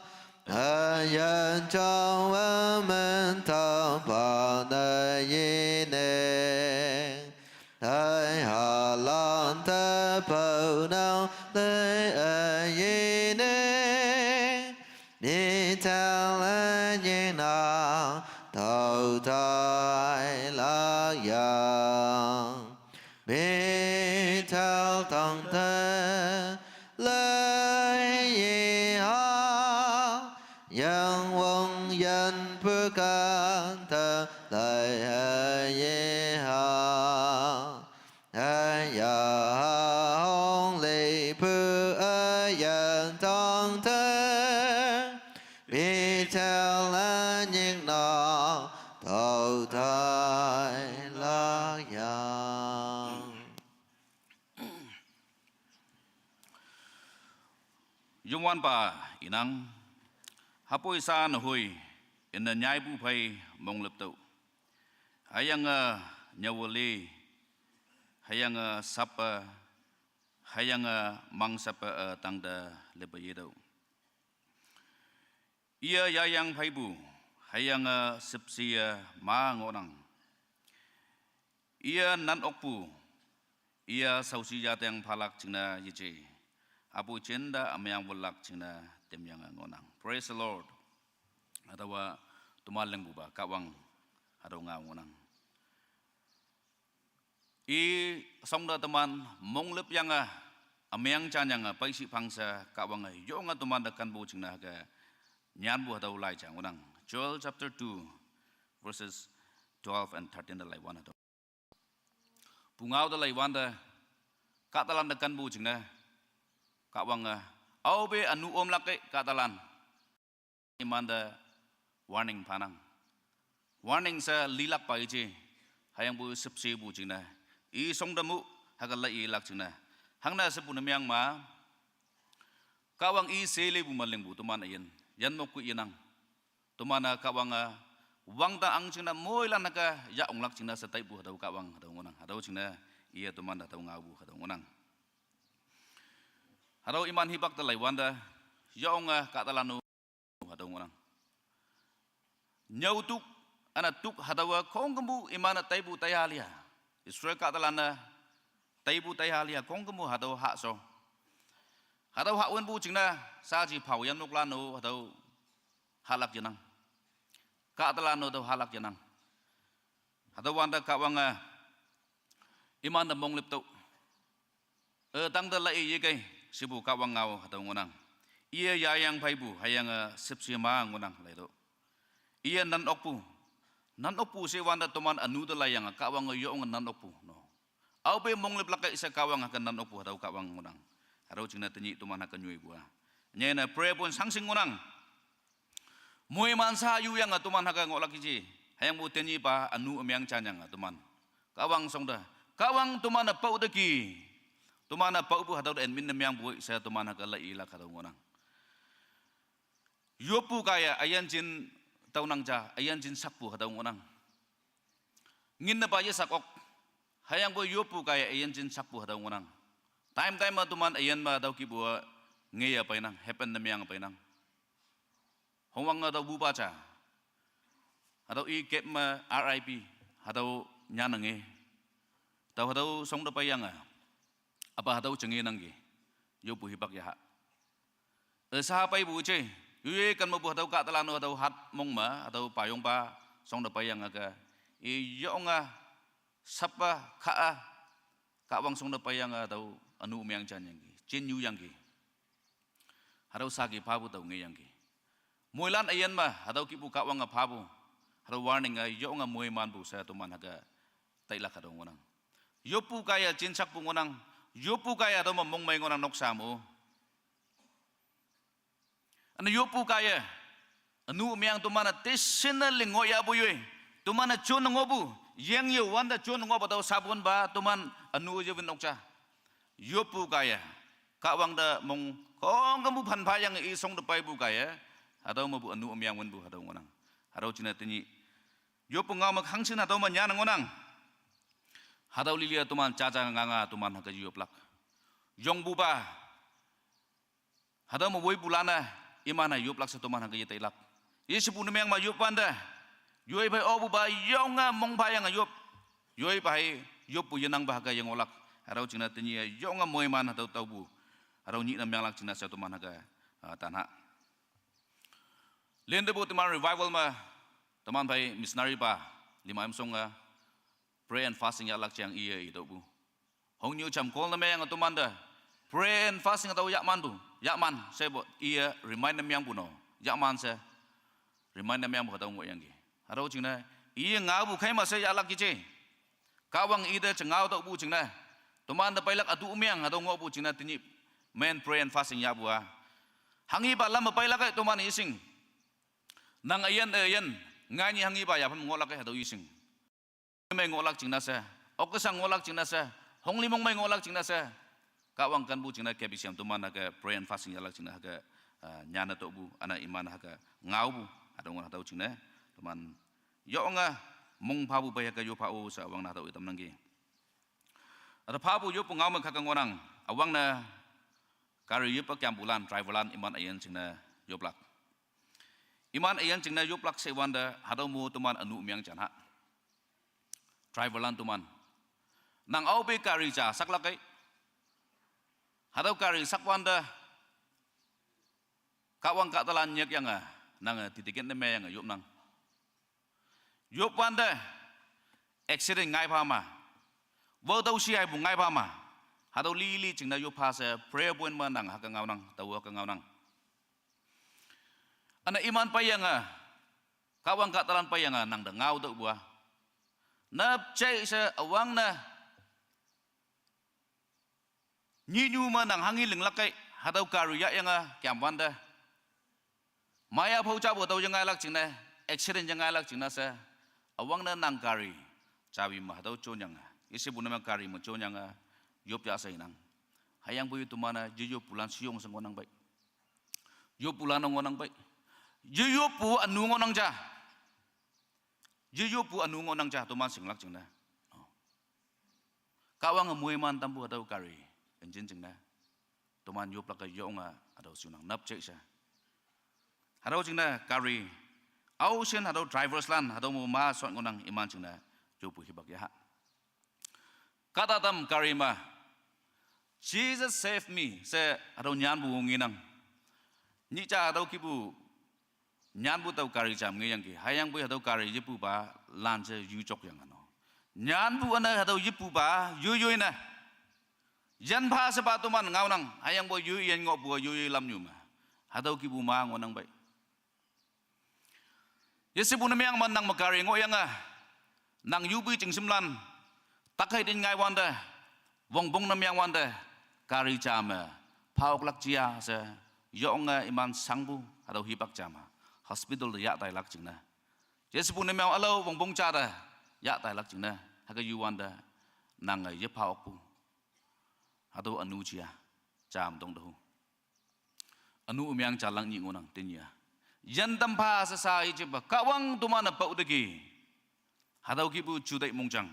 üyin jangwe min tangpa ne yining. Taihalan te paonang lei üyining, Bethel ünying nang tao tailak yang. Bethel tangte lei yiha, yeng wang yanpu kante lei üyiha. Tang te, bi te la nying na, tau tai la yang. Yungwan pa inang, hapoi sa na hui, in na nyai bu phai mong lep tau. Hayang a nyawali, hayang a sapa, hayang a mang sapa a tang da leba yedau. Ia yayang phai bu, hayang a sipsi a ma ngonang. Ia nan ok bu, ia sausi yateng phalak chingna yiche. Apu chenda amyang bulak chingna temyang a ngonang. Praise the Lord. Atawa tumal leng bu ba, kawang, atau nga ngonang. I song da teman, mong lep yang a, amyang chan yang a, paisi pangsa, kawang a, yong a tuman da kan bu chingna ka, nyan bu hatau lai chang ngonang. Joel chapter two, verses twelve and thirteen da lai wan hatau. Pungau da lai wan da, katalan da kan bu chingna, kawang a, au be anu om lak e katalan. Iman da warning phanang. Warning sa lilak pa ichi. Hayang bu sipsi bu chingna. I song da mu, haga la i lak chingna. Hangna sa bu na myang ma. Kawang i se le bu ma leng bu tuman ayen. Yan mok ku yenang. Tuman a kawang a. Wang ta ang chingna moi lan haga ya ong lak chingna sa tai bu hatau kawang hatau ngonang. Hatau chingna. Ia tuman da hatau ngau bu hatau ngonang. Hatau iman hibak ta lai wan da. Ya ong a katalan u. Hatau ngonang. Nyau tuk, ana tuk hatau a kong kembu iman a taibu taihalia. Israel katalan a taibu taihalia kong kembu hatau hak so. Hatau hak wen bu chingna, sa chi phau yan muk lan u hatau halak yenang. Katalan u hatau halak yenang. Hatau wan da kawang a iman da mong lep tau. E tang da la i ye kai, sibu kawang ngau hatau ngonang. Ia yayang phai bu, hayang a sipsi ma ngonang lai do. Ia nan ok bu. Nan ok bu se wan da tuman anu da lai yang a kawang a yong a nan ok bu. No. Au be mong lep lak a isa kawang haga nan ok bu hatau kawang ngonang. Hatau chingna tenyi tuman haga nyui bu a. Nyai na prayer point sangsing ngonang. Moi man sa yu yang a tuman haga ngok lak ichi. Hayang bu tenyi pa anu amyang chan yang a tuman. Kawang song da. Kawang tuman a pau da ki. Tuman a pau bu hatau da en min na myang bu sa tuman haga la i lak hatau ngonang. Yopu kaya ayan chin tau nang cha, ayan chin sak bu hatau ngonang. Ngin na ba ye sak ok. Hayang bu yopu kaya ayan chin sak bu hatau ngonang. Time time ma tuman ayan ma hatau ki bu a nge ya painang, happen na myang painang. Hongwang hatau bu ba cha. Hatau i kep ma R I P, hatau nyan nge. Tau hatau song da payang a. Apa hatau chengi nang ki. Yopu hipak ya ha. E sa pai bu che. Yue kan ma bu hatau katalan u hatau hat mong ma, hatau payong pa, song da payang a ka. I yong a, sapa, ka a, kawang song da payang a hatau anu amyang chan yang ki. Chin yu yang ki. Hatau sa ki pha bu tau nge yang ki. Moi lan ayan ma, hatau ki bu kawang a pha bu. Hatau warning a yong a moi man bu sa tuman haga tai lak hatau ngonang. Yopu kaya chin sak bu ngonang. Yopu kaya hatau ma mong mai ngonang nok sa mu. Ana yopu kaya. Anu amyang tuman a tesin a ling ngo ya bu yue. Tuman a chun ngo bu. Yang ye wan da chun ngo ba tau sabun ba tuman anu ye win ok cha. Yopu kaya. Kawang da mong kong kembu phan pha yang i song da pai bu kaya. Hatau ma bu anu amyang win bu hatau ngonang. Hatau chingna tenyi. Yopu ngau ma khang chin hatau ma nyan ngonang. Hatau lilia tuman cha cha nga nga tuman haga yop lak. Yong bu ba. Hatau ma woi bu lana, iman a yop lak sa tuman haga ye tai lak. Ye sibu na myang ma yop wan da. Yoi pai o bu ba yong a mong ba yang a yop. Yoi pai yop bu yenang ba haga yang olak. Hatau chingna tenyi a yong a moi man hatau tau bu. Hatau nyi na myang lak chingna sa tuman haga, ah, tanha. Len de bu tuman revival ma, tuman pai missionary ba, lima em song a, pray and fasting ya lak chiang iya i tau bu. Hong nyu cham kol na myang a tuman da. Pray and fasting hatau ya man bu. Ya man, se bu iya remind na myang bu no. Ya man se. Remind na myang bu hatau ngo yang ki. Hatau chingna. Iya nga bu khai ma se ya lak ki che. Kawang i da chingau tau bu chingna. Tuman da pai lak adu myang hatau ngo bu chingna tenyi. Men prayer and fasting yahpu a. Hanghipa lam me peilak ei toman yeshing. Nang üyin, üyin, ngai nyi hanghipa yapham ngohlak ei hatüo yeshing. Mei ngohlak jingne she, okkesang ngohlak jingne she, hongli mong mei ngohlak jingne she, Kahwang kenpu jingne K B C M toman hüke prayer and fasting yahlak jingne hüke, eh, nyanne tohpu, üne iman hüke ngaopu, hatüo ngoh hatüo jingne, toman yonge, mong phapu pei hüke yop pha-o she üwangne hatüo itamnangki. Hatüo phapu yoppu ngao me hüke ngohnang, üwangne gari yepa kempulan, driverlan iman üyin jingne yoplak. Iman üyin jingne yoplak she wante, hatüo mo toman ünu meang jan ha. Driverlan toman. Nang aope gari ja saklak ei. Hatüo gari sakwante, Kahwang kahtalan nyikyange, nange ticket ne meyange yopnang. Yopwante, accident ngai pha ma. Wao tüo shi haipu ngai pha ma. Hatüo lili jingne yop pha she prayer point me nang hüke ngaonang, tao hüke ngaonang. Üne iman peiyange, Kahwang kahtalan peiyange nangte ngao tüohpu a. Nap jai she üwangne. Nyinyu me nang hanghi linglak ei, hatüo gari yahyange kemwante. Maya phao japu tüo yengailak jingne, accident yengailak jingne she. Üwangne nang gari, jawi me hatüo jonyange, yeshepu ne me gari me jonyange, yop ya she nang. Hüyangpoi toman-e yeyoppulan shiyong she ngohnang pei. Yoppulan ngohnang pei. Yeyoppu ünu ngohnang ja. Yeyoppu ünu ngohnang ja toman shinglak jingne. Kahwange moiman tampu hatüo gari engine jingne. Toman yoplak-e yonge hatüo shunang nap jai she. Hatüo jingne gari, aoshin hatüo driverslan hatüo mo ma shot ngohnang iman jingne, yoppu hipak yaha. Kahta tam gari me, Jesus save me she hatüo nyanpu ngenang. Nyih ja hatüo kihpu nyanpu tüo gari jam ngeyangki, hüyangpoi hatüo gari yepupa lan she yu jok yange no. Nyanpu üne hatüo yepupa yoiyoi ne, yin pha shepa toman ngaonang, hüyangpoi yoi yin ngohpu yoiyoi lamnyu me. Hatüo kihpu ma ngohnang pei. Yeshepu ne meang me nang me gari ngohyange, nang yupi jingshimlan, takhei tin ngaiwante, wongpong ne meangwante, gari ja me, phaoklak jia she, yonge iman shangpu hatüo hipak ja me, hospital te yahtailak jingne. Yeshepu ne meang ülao wongpong ja te, yahtailak jingne, hüke yuwante, nange yephaokpu. Hatüo ünu jia, jam tong tehu. Ünu meang jalak nyih ngohnang tenyih a. Yin tam pha she sa yejepa Kahwang toman-e pao teki. Hatüo kihpu juteih mongjang.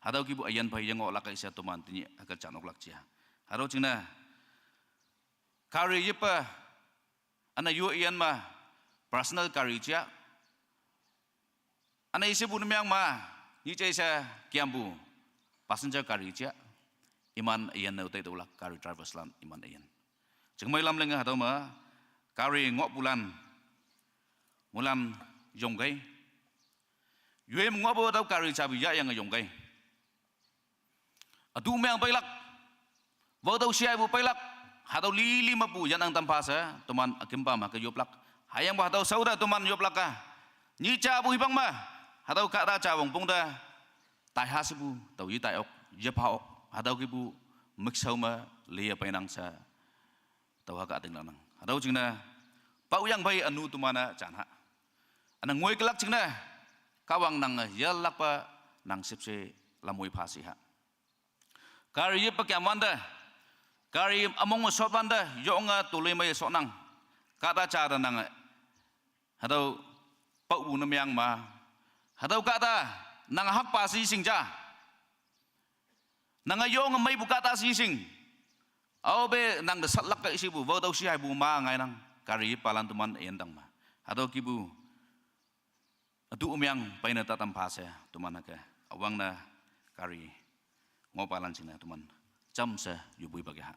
Hatüo kihpu üyin phei yengohlak ei she toman tenyih hüke jan oklak jia. Hatüo jingne gari yepa, üne yo üyin me personal gari ja. Üne yeshepu ne meang me, nyih jai she kempu passenger gari ja. Iman üyin ne tei tüolak gari driverslan iman üyin. Jingmei lam lenge hatüo me, gari ngohpulan, moilan yongkei. Yoi me ngohpu tüo gari japu yahyange yongkei. Ütu meang peilak. Wao tüo shi haipu peilak. Hatüo lili mepu yanang tam pha she, toman ükimpa me hüke yoplak. Hüyangpa hatüo shao te toman yoplak a. Nyih japu hipak me, hatüo kahta ja wongpong te, taiha shepu, tao yetai ok, yepha ok. Hatüo kihpu, mükshao me, liye peinang she. Tao hüke ütinglak nang. Hatüo jingne, paoyang phei ünu toman-e jan ha. Üne ngoikelak jingne, Kahwang nange yelakpa nang shüpshe lamoi pha shi ha. Gari yepa kemwante, gari ümong me shotwante, yonge toloi me shotnang. Kahta ja te nange, hatüo paopu ne meang me, hatüo kahta, nange hakpa shi shing ja. Nange yonge meipu kahta shi shing. Aope nangte satlak kei shepu, wao tüo shi haipu ma ngainang, gari yepalan toman üyin tang me. Hatüo kihpu ütu meang peine ta tam pha she, toman hüke, üwangne gari ngohpalan jingne toman jamshe yupuipa ke ha.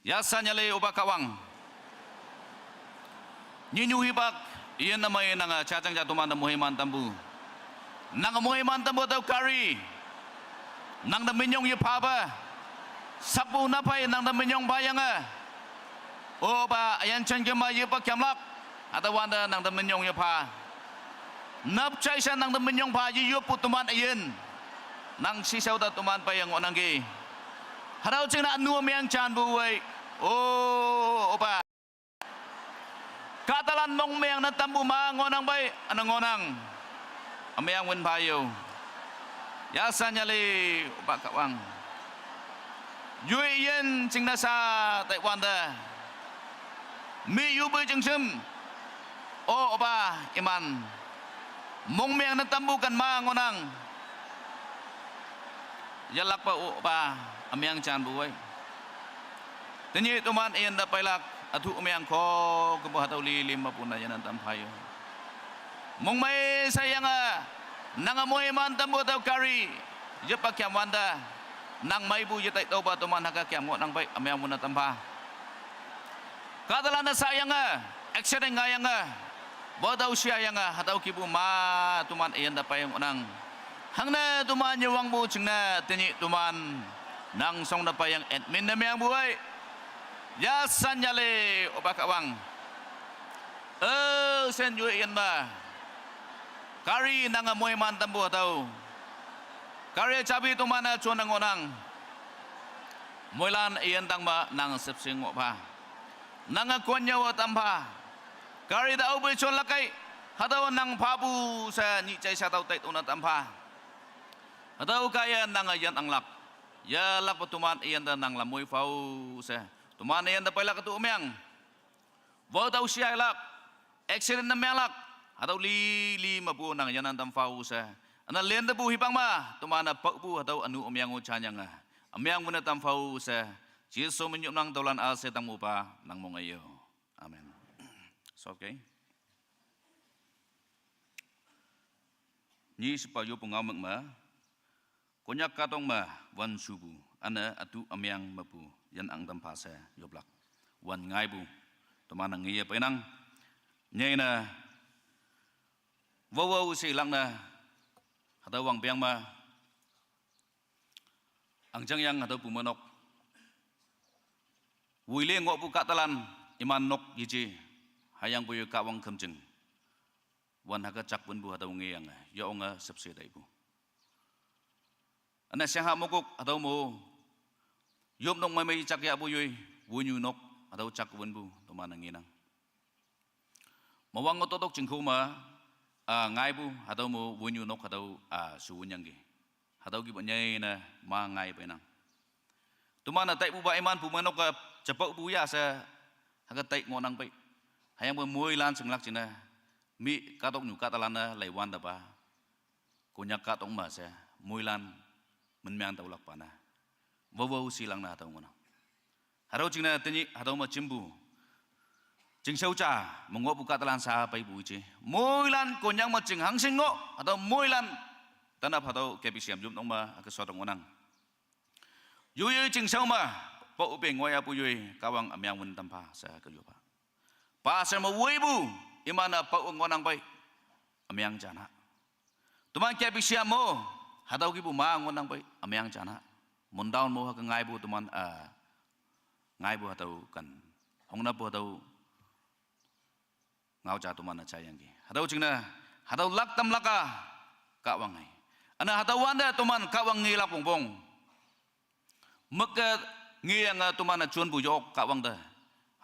Yashan yale opa Kahwang. Nyinyu hipak, iyin ümei nange jajang ja tomante moiman tampu. Nange moiman tampu tüo gari. Nangte minyong yephape. Sapu naphei nangte minyong phayange. Opa, üyin jen kema yepa kemlak. Hatüowante nangte minyong yepha. Nap jaishe nangte minyong pha yeyoppu toman üyin. Nang shishao te toman peiyange ngohnangki. Hatüo jingne ünu meang janpu wei. O, opa. Kahtalan mongmeng ne tampu ma ngohnang pei, üne ngohnang. Ümeng wün pha yo. Yasan yale, opa Kahwang. Yoi yin jingne sha taiwante. Mi yupei jingshem. O, opa, iman. Mongmeng ne tampu ken ma ngohnang. Yelakpa opa, ümeng janpu wei. Tenyih toman iyinte peilak, ütu ümeng ko, kepu hatüo li lim mepu ne yanan tam pha yo. Mongmei sheyange, nange moiman tampu hatüo kari, yepa kyam wante, nang meipu yetai tüopa toman hüke kyam ngohnang pei, ümeng wün ne tam pha. Kahtalan-e sayange, accident ngaiyange, wotao shiayange, hatüo kihpu ma, toman iyinte peiyang ngohnang. Hangne toman yewangpu jingne, tenyih toman, nang shongte peiyang admin ne mengpu ei. Yasan yale, opa Kahwang. E, shen yoi yin ma. Kari nange moiman tampu hatüo. Kari chabi toman-e jonne ngohnang. Moilan iyintang ma nang shüpshe ngoh pha. Nange konnyüo tam pha. Kari te aope jonlak kei. Hatüo nang phapu she nyih jai sha tao tai tone tam pha. Hatüo kaiye nange yin anglak. Yelakpe toman iyinte nang lam moi phao she. Toman iyinte peilak ütu ümeng. Wotao shiailak, accident ne menglak, hatüo li, li mepu nang yanan tam phao she. Üne lintepu hipak ma, toman-e paopu hatüo ünu ümeng-o janyange. Ümeng wün ne tam phao she. Jesu min yopnang, tüolan üshei tangpupa, nang mong-e yo. Amen. It's okay. Nyi shepa yopu ngaomük me, Konyak kahtok me wün shupu, üne ütu ümeng mepu, yin ang tam pha she yoplak. Wün ngaipu, toman-e ngeye peinang, nyei ne, wowo she ilak ne, hatüo wangpeng me, angjangyang hatüo pumeinok. Woile ngohpu kahtalan, iman nok yeje, hüyangpoi Kahwang khümjing. Wün hüke jak wünpu hatüo ngeyange, yonge shüpshe taipu. Üne shangha mokok hatüo mo, yopnok meimei jak yahpu yoi, wünyu nok hatüo jak wünpu, toman-e ngenang. Mawang-o totok jingkho me, a, ngaipu, hatüo mo wünyu nok hatüo, a, shu wünyangki. Hatüo kihpu nyei ne ma ngai peinang. Toman-e taipupa iman pumeinok-e jepaopu ya she, hüke tai ngohnang pei. Hüyangpoi moilan shinglak jingne, mi kahtoknyu kahtalan-e leiwante pa. Konyak kahtok me she, moilan, min meng tüolakpa ne. Wowo shilang ne hatüo ngohnang. Hatüo jingne tenyih hatüo me jimpu. Chingshao ja me ngohpu kahtalan sha peipu je. Moilan Konyak me ching hangshin ngoh, hatüo moilan. Tanap hatüo K B C M yopnok me hüke shotong ngohnang. Yoiyoi chingshao me, paope ngohyahpu yoi, Kahwang ümeng wün tam pha she hüke yoppha. Pastor me woipu, iman-e pao ngohnang pei, ümeng jana. Toman K B C M mo, hatüo kihpu ma ngohnang pei, ümeng jana. Mundaon mo hüke ngaipu toman, a, ngaipu hatüo kan. Hongnapu hatüo ngao ja toman-e jaiyangki. Hatüo jingne, hatüo lak tamlak-a, Kahwang ei. Üne hatüo wante toman Kahwang ngelak wongpong. Müke ngeyange toman-e jonpu yok Kahwang te.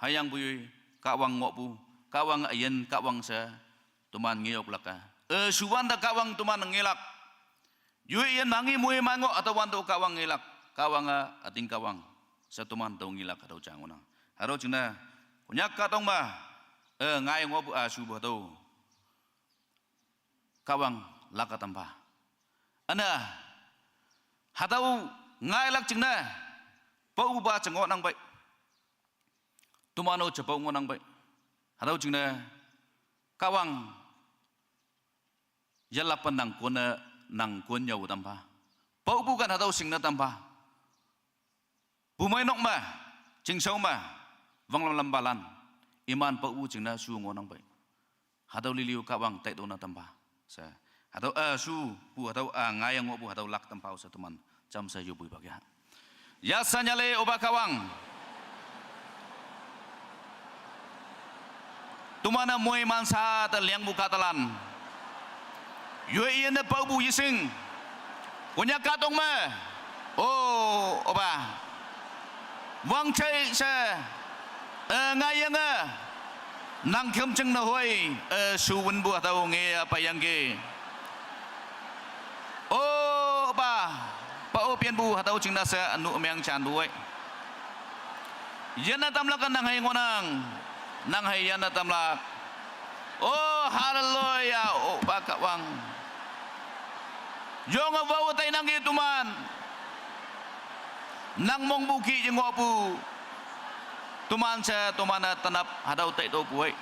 Hüyangpoi Kahwang ngohpu, Kahwang üyin, Kahwang she, toman ngeyoklak-a. E, shuwante Kahwang toman ngelak. Yoi yin mangi moiman ngoh hatüo wante Kahwang ngelak. Kahwange üting Kahwang. She toman tüo ngelak hatüo ja ngohnang. Hatüo jingne, Konyak kahtok me, e, ngai ngohpu, a, shupu hatüo. Kahwang lak-a tam pha. Üne, hatüo ngailak jingne, paopa je ngohnang pei. Toman-o jepao ngohnang pei. Hatüo jingne, Kahwang, yelakpe nang konne, nang konnyüo tam pha. Paopu kan hatüo shingne tam pha. Pumeinok me, chingshao me, wanglam lampalan, iman paopu jingne shu ngohnang pei. Hatüo liliu Kahwang tai tone tam pha. She, hatüo, e, shupu hatüo, a, ngaiye ngohpu hatüo lak tam phao she toman jamshe yoppoi pak ya. Yasan yale opa Kahwang. Toman-e moiman sha te lingpu kahtalan. Yoi yin ne paopu yeshing. Konyak kahtok me. O, opa. Wangchei she, eh, ngaiyange, nang khümjing ne hoi, eh, shuwünpu hatüo nge-a peiyangki. O, pa, pa-o penpu hatüo jingne she ünu ümeng janpu ei. Yanne tamlak-e nang hei ngohnang, nang hei yanne tamlak. O, hallelujah, o, pa Kahwang. Yonge wao tainangki teman. Nang mongpu ki yengohpu. Teman she, teman-e tenap hatüo taitüopu ei.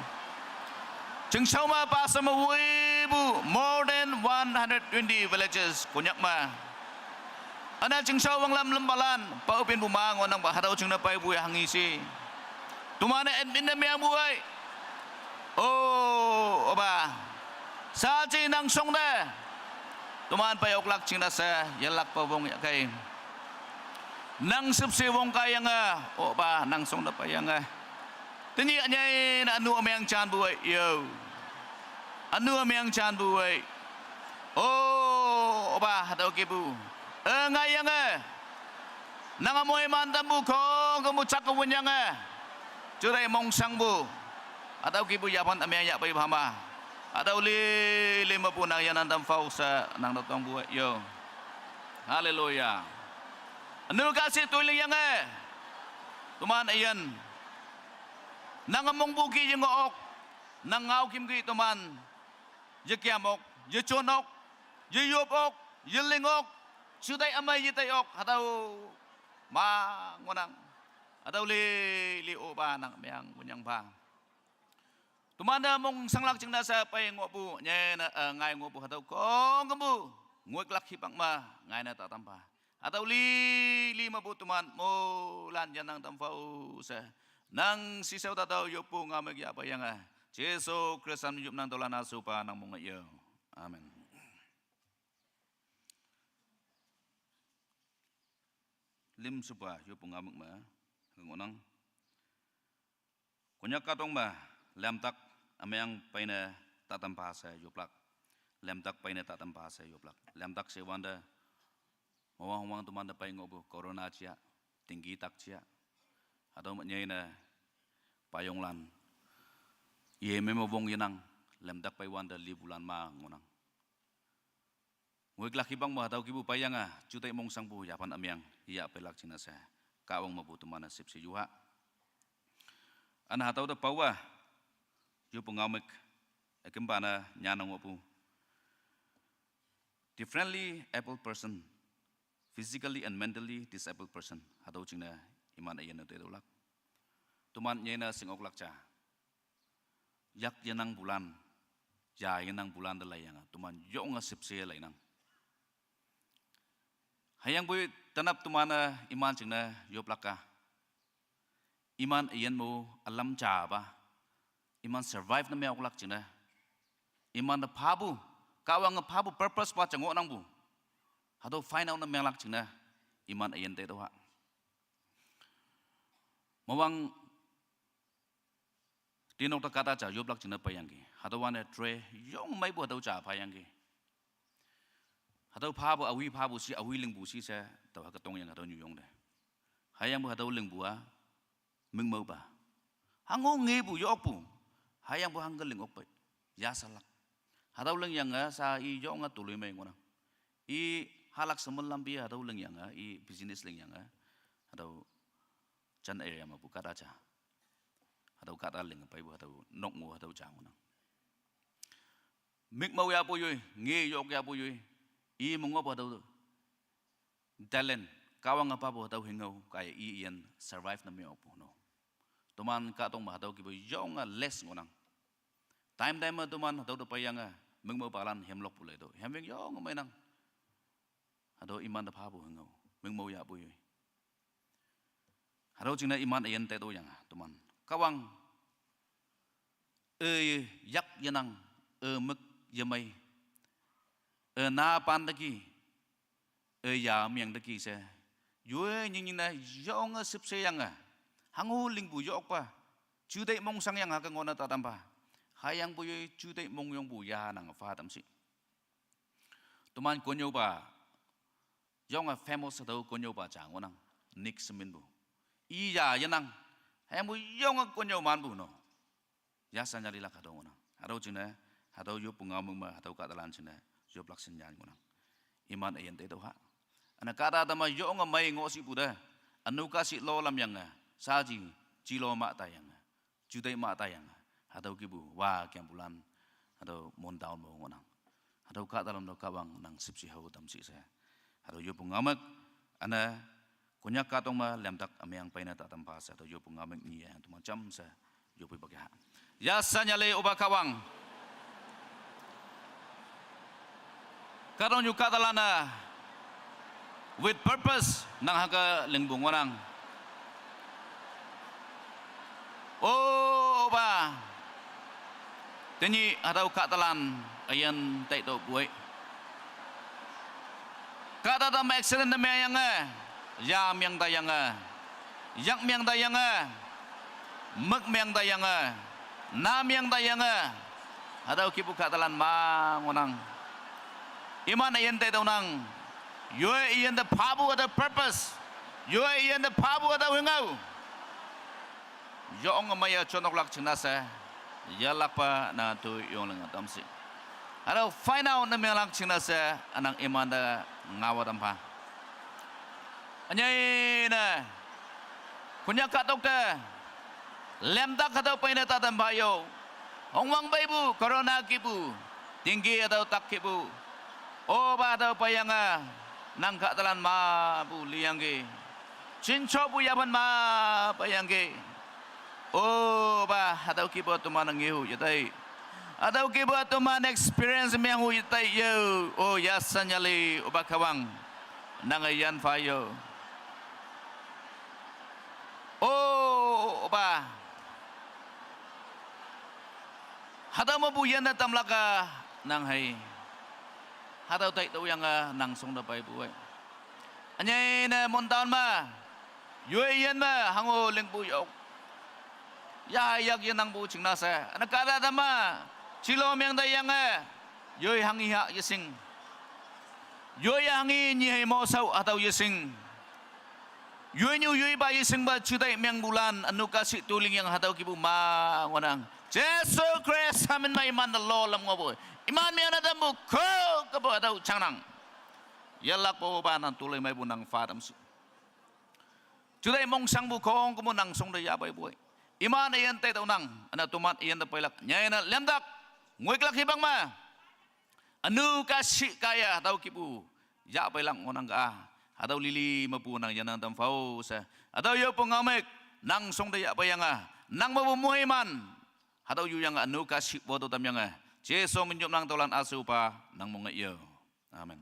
Chingshao me pastor me woipu more than one hundred twenty villages Konyak me. Üne chingshao wanglam lampalan, pa-o penpu ma ngohnangpa hatüo jingne peipu ya hanghi she. Teman-e admin ne mengpu ei. O, opa. Shaaji nang shongte. Teman pei oklak jingne she, yelakpe wong yahkei. Nang shüpshe wong kaiyange, opa, nang shongte peiyange. Tenyih ünyei ne ünu ümeng janpu ei, yo. Ünu ümeng janpu ei. O, opa, hatüo kipu. Eh, ngaiyange. Nange moiman tampu khongkümpu jak wünyange. Jutai mongshangpu. Hatüo kipu yaphan ümeng yahpei phama. Hatüo li, li mepu nang yanan tam phao she nang te tongpu ei, yo. Hallelujah. Ünu kahshih toi lingyange. Teman üyin. Nange mongpu ki yengoh ok. Nang ngao kümki teman. Yekem ok, yejon ok, yeyop ok, yeling ok, jutai ümei yetai ok, hatüo ma ngohnang. Hatüo li, li opa nang meng wünyang pha. Teman-e mongshanglak jingne she pei ngohpu, nyene, eh, ngai ngohpu hatüo khongkümpu. Ngoiklak hipak me, ngaine tatam pha. Hatüo li, li mepu teman moilan yanang tam phao she. Nang shishao tatüo yoppu ngaomük yahpeiyange. Jesu Khrista yopnang tüolan-a shupa nang mong-e yo. Amen. Lim shupa yoppu ngaomük me. Ngohnang. Konyak kahtok me lemtak ümeng peine tatam pha she yoplak. Lemtak peine tatam pha she yoplak. Lemtak she wante, mawang wang temante pei ngohpu corona ja, dengue tak ja. Hatüo me nyei ne payonglan. Ye me me wong yenang, lemtak pei wante lipulan ma ngohnang. Ngoiklak hipak me hatüo kipu peiyange, jutai mongshangpu yaphan ümeng, yah peilak jingne she. Kahwang mepu teman-e shüpshe yuha. Üne hatüo te paowa, yoppu ngaomük, ükümpa ne nyanne ngohpu. Differently abled person, physically and mentally disabled person. Hatüo jingne iman üyin ne tetüolak. Teman nyene shing oklak ja. Yak yenangpulan, ya yenangpulan te laiyange, teman yonge shüpshe lainang. Hüyangpoi tenap teman-e iman jingne yoplak-a. Iman üyin mo ülam japa. Iman survive ne meng oklak jingne. Imante phapu, Kahwange phapu purpose pa ja ngohnangpu. Hatüo find out ne menglak jingne. Iman üyin tetüoha. Mawang tinok te kahta ja yoplak jingne peiyangki. Hatüowa ne try yong meipu hatüo ja phayangki. Hatüo phapu, awi phapu shi, awi lingpu shi she, tao hake tongyange hatüo nyuyong te. Hüyangpu hatüo lingpu-a, mükmaopa. Hango ngepu yokpu. Hüyangpu hangke ling okpei. Yashalak. Hatüo lingyange sha i yonge toloi mei ngohnang. I halak shemen lampi hatüo lingyange, i business lingyange. Hatüo jan area mepu kahta ja. Hatüo kahta ling peipu hatüo nok mo hatüo ja ngohnang. Mükmao yahpu yoi, nge yok yahpu yoi. I mong okpu hatüo talent, Kahwange phapu hatüo hünghao kaiye i üyin survive ne meng okpu no. Teman kahtok me hatüo kipu yonge less ngohnang. Time time me teman hatüo te peiyange, mükmaopalan hemlokpu leitüoh. Hemweng yonge meinang. Hatüo imante phapu hünghao, mükmao yahpu yoi. Hatüo jingne iman üyin tetüoyange, teman. Kahwang, e yak yenang, e mük yemei, e na pan teki, e ya meng teki she. Yoi nyingnying ne yonge shüpsheyange. Hango lingpu yokpa. Juteih mongshangyange hake ngohne tatam pha. Hüyangpu yoi juteih mongyongpu yaha nange pha tamshi. Teman konnyüopa, yonge famous hatüo konnyüopa ja ngohnang, Nick she minpu. Iya yenang. Hembu yong a konyo manbu no. Yasa nyali lak hatüo ngohnang. Hatüo jingne, hatüo yoppu ngaomük me, hatüo kahtalan jingne, yoplak shin yan ngohnang. Iman üyin teitüoh ha. Üne kahta tama yonge mei ngohshipu te. Ünu kahshih lo lamyange, shaji, jilo mah tayange, juteih mah tayange, hatüo kihpu, wa kempulan, hatüo montaon mo ngohnang. Hatüo kahtalan tüo Kahwang nang shüpshe hao tamshi she. Hatüo yoppu ngaomük, üne, Konyak kahtok me lemtak ümeng peine tatam pha she hatüo yoppu ngaomük nyi-e, toman jamshe, yoppu pak ya. Yasa nyali opa Kahwang. Kahtoknyu kahtalan-e, with purpose, nang hüke lingpu ngohnang. Opa. Tenyih hatüo kahtalan üyin taitüoh poi. Kahta tama accident ne mengyange, ya meng tayange, yak meng tayange, mük meng tayange, na meng tayange, hatüo kihpu kahtalan ma ngohnang. Iman üyin taitüoh nang. Yoi üyin te phapu hatüo purpose. Yoi üyin te phapu hatüo hüngao. Yonge meiye jonoklak jingne she, yelakpa na toi yongling tamshi. Hatüo final ne menglak jingne she, ünang imante ngaowa tam pha. Ünyei ne, Konyak kahtok te, lemtak hatüo peine tatam pha yo. Hongwang peipu, corona kihpu, tingki hatüo tak kihpu. Opa hatüo peiyange, nang kahtalan mapu liyangki. Jinshopu yaphan ma peiyangki. Opa hatüo kihpu toman ngehu yetei. Hatüo kihpu toman experience menghu yetei yo. O yasa nyali opa Kahwang. Nange yan pha yo. O, opa. Hatüo mepu yanne tamlak-a nang hei. Hatüo taitüohyange nang shongte peipu ei. Ünyei ne montaon me, yoi yin me hango lingpu yok. Ya yak yenangpu jingne she, üne kahta tama, jilo meng tayange, yoi hanghi ha yeshing. Yoi hanghi nyi hei mo shao hatüo yeshing. Yoinyu yoipa yeshingpa juteih mengpulan, ünu kahshih toiling yange hatüo kihpu ma ngohnang. Jesu Khrista min me imante lo lam ngohpu. Iman meng ne tampu, kho, kepu hatüo jangnang. Yelakpa opa nang toloi meipu nang pha tamshi. Juteih mongshangpu khongkümpu nang shongte yahpeipu ei. Iman üyin taitüoh nang, üne toman üyin te peilak. Nyei ne lemtak, ngoiklak hipak me. Ünu kahshih kaiye hatüo kihpu, yahpeilak ngohnang ka. Hatüo lili mepu nang yanne tam phao she. Hatüo yoppu ngaomük, nang shongte yahpeiyange, nang mepu moiman. Hatüo yuyange ünu kahshih po to tamyange, Jesu min yopnang tüolan ashepa, nang monge yo. Amen.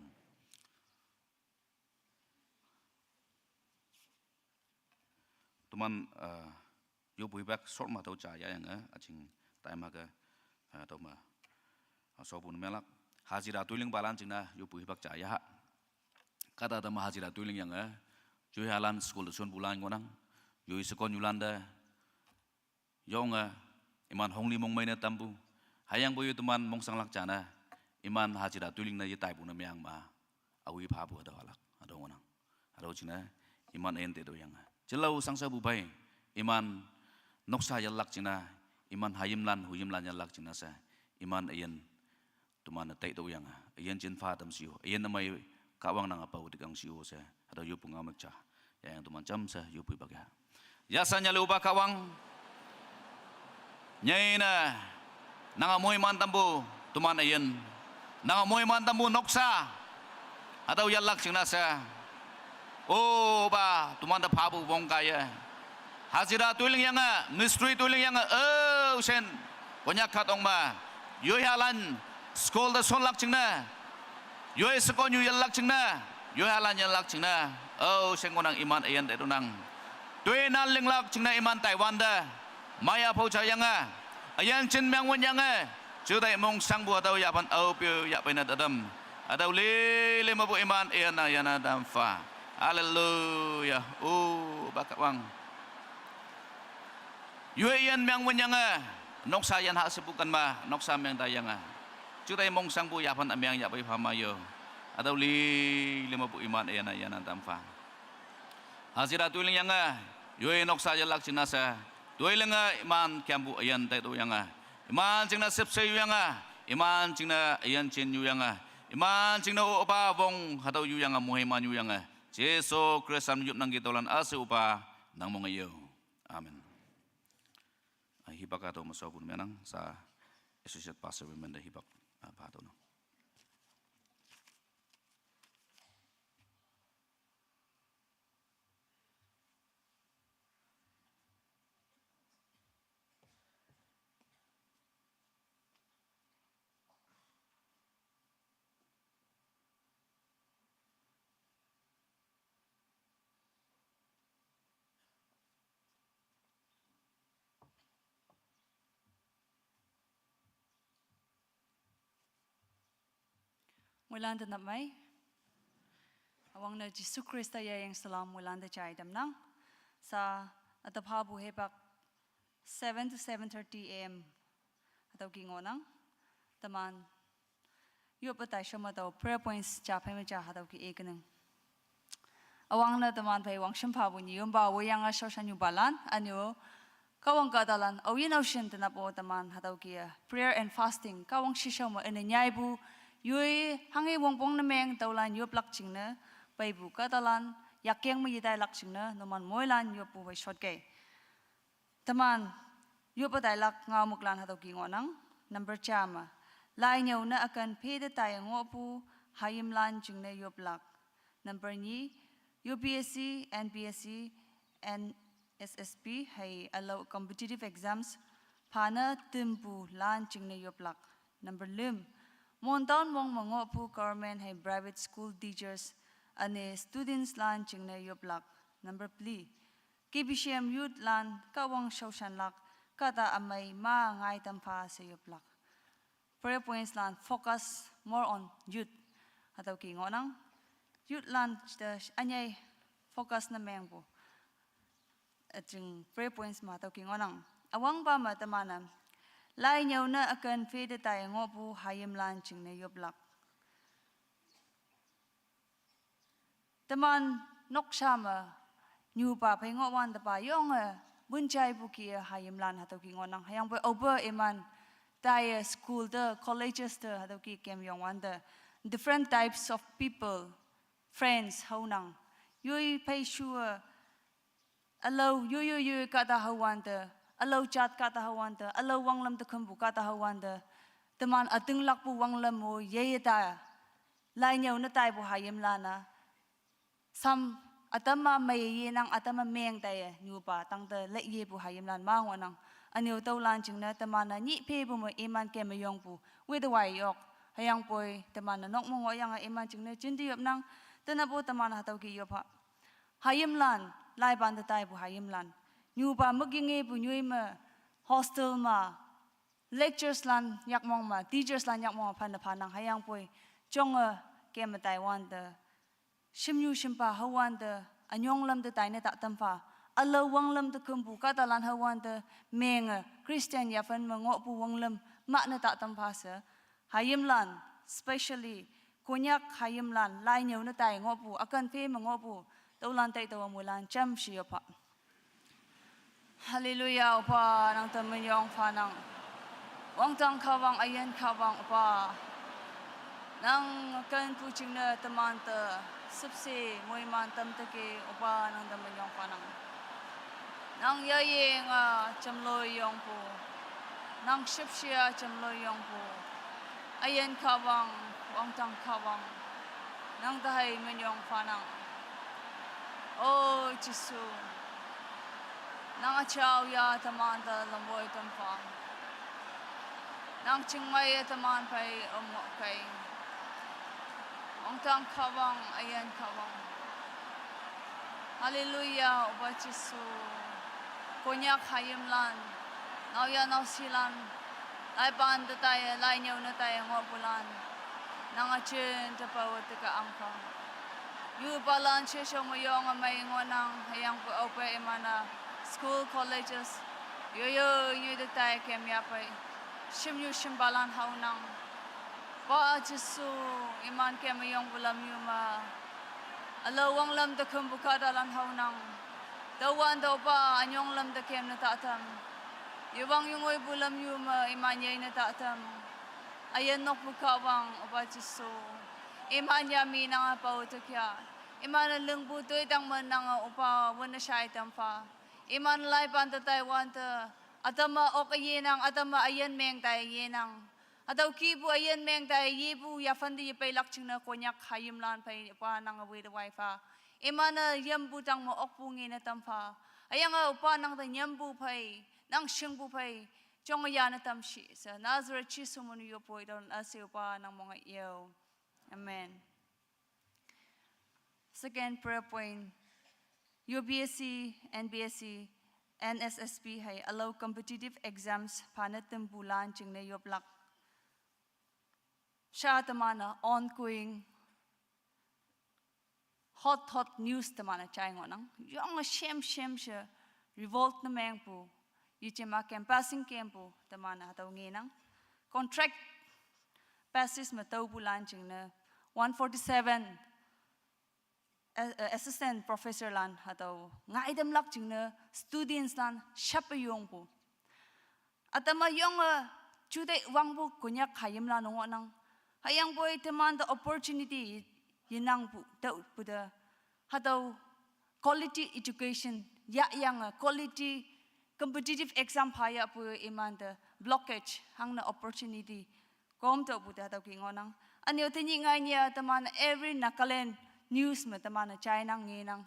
Toman, eh, yoppu hipak short me hatüo ja yahyange, üjing time hake, eh, tüome, eh, shopu ne menglak. Hajira toilingpalan jingne yoppu hipak ja yaha. Kahta tama hajira toiling yange, yoi halan school te shonpulan ngohnang, yoi shekonnyulan te, yonge, iman hongli mongmei ne tampu, hüyangpoi yo teman mongshanglak ja ne, iman hajira toiling ne yetaipu ne meng ma, awi phapu hatüo halak, hatüo ngohnang. Hatüo jingne, iman üyin taitüohyange, jelao shangshaopu phei, iman noksa yelak jingne, iman hayimlan, huyimlan yelak jingne she, iman üyin toman-e taitüohyange, üyin jin pha tamshi-o, üyin ümei Kahwang nange pao tikang shi-o she, hatüo yoppu ngaomük ja. Yahyange toman jamshe yoppu pak ya. Yasa nyali opa Kahwang. Nyei ne, nange moiman tampu, toman üyin. Nange moiman tampu noksa. Hatüo yelak jingne she, opa, tomante phapu wong kaiye. Hajira toiling yange, mistri toiling yange, o shen. Konyak kahtok me, yoi halan, school te shonlak jingne, yoi shekonnyu yelak jingne, yoi halan yelak jingne, o shen ngohnang iman üyin taitüoh nang. Toinan linglak jingne iman Taiwan te, maya phao jayange, üyin jin meng wün yange, juteih mongshangpu hatüo yaphan aope-o yahpei ne tatam. Hatüo lili mepu iman üyin-a yanne tam pha. Haleluya. Opa Kahwang. Yoi üyin meng wün yange, noksa yan ha shepu kan ma, noksa meng tayange, juteih mongshangpu yaphan ümeng yahpei pha ma yo. Hatüo lili mepu iman üyin-a yanne tam pha. Hajira toiling yange, Yoi noksa yalak jingne she. Toi lenge iman kempu üyin taitu yange. Iman jingne shüpshe yu yange. Iman jingne üyin jin yu yange. Iman jingne opa wong hatüo yu yange, moiman yu yange. Jesu Khrista me yopnangki tüolan üshei opa nang monge yo. Amen. Ah, hipak hatüo me shopu menang sha Associate Pastor women te hipak, ah, pha tüonang. Moilan te nap mei. Üwangne Jesu Khrista yayeng salam moilan te jai tamnang. Sa üte phapu hipak seven to seven thirty A M hatüo ki ngohnang. Teman yoppe tai shao me tao prayer points ja phei me ja hatüo ki e kenang. Üwangne teman phei wangshim phapu nyi yompa woiyange shaoshan nyupalan, ünyu Kahwang kahtalan, aoyin aoshin tenapo teman hatüo ki prayer and fasting, Kahwang shishao me üne nyaipu, yoi hanghe wongpong ne meng tüolan yoplak jingne, peipu kahtalan, yakyeng me yetailak jingne, numan moilan yoppu phei shotke. Teman yoppe tailak ngaomüklan hatüo ki ngohnang. Number ja me, lai nyüo ne üken phe te tai ngohpu hayimlan jingne yoplak. Number nyi, U P S C, N P S C, N S S B hei ülao competitive exams phane tümpulan jingne yoplak. Number lüm, Mon town mong me ngohpu government hei private school teachers üne studentslan jingne yoplak. Number peli, K B C M youthlan Kahwang shaoshanlak, kahta ümei ma ngai tampha she yoplak. Prayer pointslan focus more on youth hatüo ki ngohnang. Youthlan te ünyei focus ne mengpu üjing prayer points me hatüo ki ngohnang. Üwangpa me teman-e lai nyüo ne üken phe te tai ngohpu hayimlan jingne yoplak. Teman noksa me nyupa phei ngohwante pa yonge wün jaipu ki hayimlan hatüo ki ngohnang. Hüyangpoi aope iman taiye school te, colleges te hatüo ki kem yongwante different types of people, friends haonang. Yoi phei shu-e ülao yoi yoi yoi kahta haowante, ülao jat kahta haowante, ülao wanglam te khümpu kahta haowante, teman ütinglakpu wanglam-o yeye ta, lai nyüo ne taipu hayimlan-a sam ütam-a mei yenang, ütam-a meng taiye nyupa tangte lei yepu hayimlan ma ngohnang. Ünyu tüolan jingne teman-e nyih phepu me iman kem me yongpu wite wai yok. Hüyangpoi teman-e nok me ngohyange iman jingne jinte yopnang. Tenapo teman hatüo ki yop ha hayimlan, laipan te taipu hayimlan, nyupa mük yengepu nyoi me hostel me lectureslan yakmong me, teacherslan yakmong me phanne phanang. Hüyangpoi jonge kem me taiwante shimnyu shimpa haowante ünyong lam te taine ta tampha, ülao wanglam te khümpu kahtalan haowante menge Christian yaphan me ngohpu wanglam mahne ta tampha she hayimlan, specially Konyak hayimlan, lai nyüo ne tai ngohpu, üken phe me ngohpu, tüolan tai taowa moilan jam shi yop ha. Hallelujah, Opa, nang te minyong phanang. Wangdang Kahwang, üyin Kahwang, Opa. Nang kenpu jingne teman te shüpshe moiman tamteki, Opa, nang te minyong phanang. Nang yayeng-a jamloi yongpu, nang shüpshe-a jamloi yongpu, üyin Kahwang, wangdang Kahwang, nang te hei minyong phanang. O Jesu, nang üjao ya teman te lamwoi tampha. Nang chingmeiye teman phei üm ngohkei. Wangdang Kahwang, üyin Kahwang. Hallelujah, Opa Jesu. Konyak hayimlan, naoyha naoshilan, laipan te taiye, lai nyüo ne taiye ngohpulan, nang üjin te pawe teke angpha. Nyupalan sheshao me yonge mei ngohnang, hüyangpoi aope iman-a school, colleges yoi yoi nyoi te tai kem yahpei shimnyu shimpalan haonang. Pa Jesu, iman kem me yongpu lamnyu me ülao wanglam te khümpu kahtalan haonang. Tüowante Opa anyong lam te kem ne tatam. Yewang yungoi pu lam yu me iman yei ne tatam. Ayen nok pu Kahwang Opa Jisu. Iman ya mi nang a pao te kia. Iman a ling pu toi tang me nang a Opa wen ne shai tam pha. Iman lai pan te tai wante. Atam a ok a yenang, atam a ayen meng tai yenang. Hatüo ki pu ayen meng tai ye pu ya fan te ye pei lak jingne Konyak hayim lan pei pa nang a wei te wai pha. Iman a yem pu tang me ok pu nge ne tam pha. Ayang a Opa nang te nyam pu pei, nang shing pu pei, jong ya ne tam shi. Se Nazareth Jisu menu yo poi don a se Opa nang mong a yo. Amen. Second prayer point, U P S C, N P S C, N S S B hei, alao competitive exams pha ne tempu lan jingne yoplak. Sha teman a ongoing hot, hot news teman a jai ngohnang. Yong a shem, shem she revolt ne mengpu. Yejema campassing kempu teman a hatüo ngenang. Contract basis me tüopu lan jingne one forty-seven a-, a-, assistant professor lan hatüo ngai tamlak jingne students lan shape yongpu. Atam a yong a juteih wangpu Konyak hayim lan ngohnang. Hüyangpoi teman te opportunity yenangpu, tüopu te. Hatüo quality education, yahyange quality competitive exam pha yahpu iman te blockage, hangne opportunity. Kom tüopu te hatüo ki ngohnang. Ünyo tenyih ngai nyih teman every Nagaland news me teman jainang ngenang.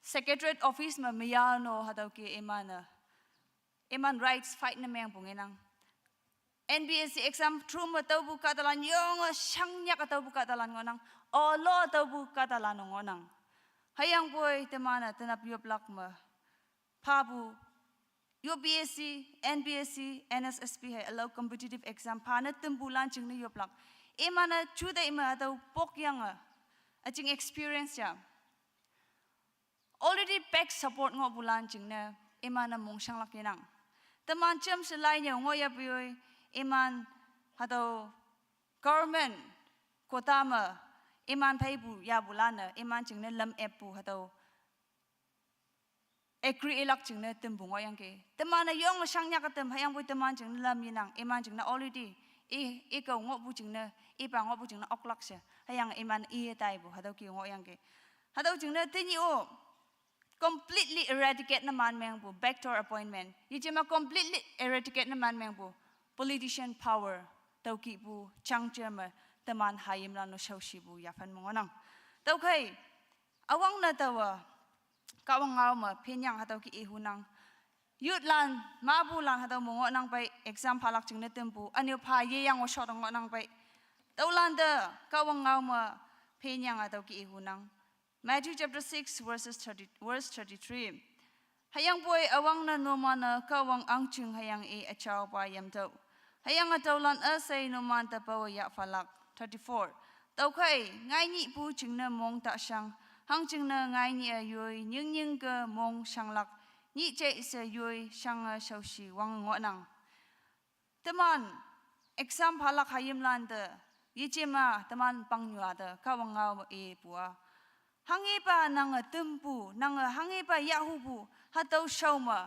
Secretariat office me meyal no hatüo ki iman-e. Iman rights fight ne mengpu ngenang. N P S C exam through me tüopu kahtalan yonge shangnyak a tüopu kahtalan ngohnang. Olo tüopu kahtalan ngohnang. Hüyangpoi teman-e tenap yoplak me phapu U P S C, N P S C, N S S B hei alao competitive exam pha ne tempu lan jingne yoplak. Iman-e juteih me hatüo pokyange üjing experience ya. Already back support ngohpu lan jingne iman-e mongshanglak yenang. Teman jamshe lai nyüo ngoh yahpu yoi, iman hatüo government quota me iman pheipu yahpu lan-e iman jingne lam eppu hatüo agree ilak jingne tempu ngohyangki. Teman-e yonge shangnyak a tem hüyangpoi teman jingne lam yenang, iman jingne already i, ikao ngohpu jingne, ipa ngohpu jingne oklak she. Hüyange iman i taipu hatüo ki ngohyangki. Hatüo jingne tenyih-o completely eradicate ne man mengpu backdoor appointment. Yejema completely eradicate ne man mengpu politician power. Tüo kihpu jangje me teman hayim lan-o shaoshipu yaphan me ngohnang. Tüokhei üwangne taowa Kahwang ngao me phenyang hatüo ki ihunang. Youth lan, mapu lan hatüo me ngohnang pei exam phalak jingne tempu, ünyo pha yeyang-o shot ngohnang pei. Tüolan te Kahwang ngao me phenyang hatüo ki ihunang. Matthew chapter six, verses thirty, verse thirty-three. Hüyangpoi üwangne numan-e Kahwang ahngching hüyange üjaopa yamtüoh. Hüyange tüolan üshei numan te pawe yahphalak. Thirty-four. Tüokhei, ngai nyihpu jingne mong ta shang, hangjingne ngai nyih-e yoi nying nyingke mong shanglak, nyih jei she yoi shange shaoshi wang ngohnang. Teman exam phalak hayim lan te, yejema teman pangnyua te Kahwang ngao ipu-a, hanghepa nange tempu, nange hanghepa yahhupu, hatüo shao me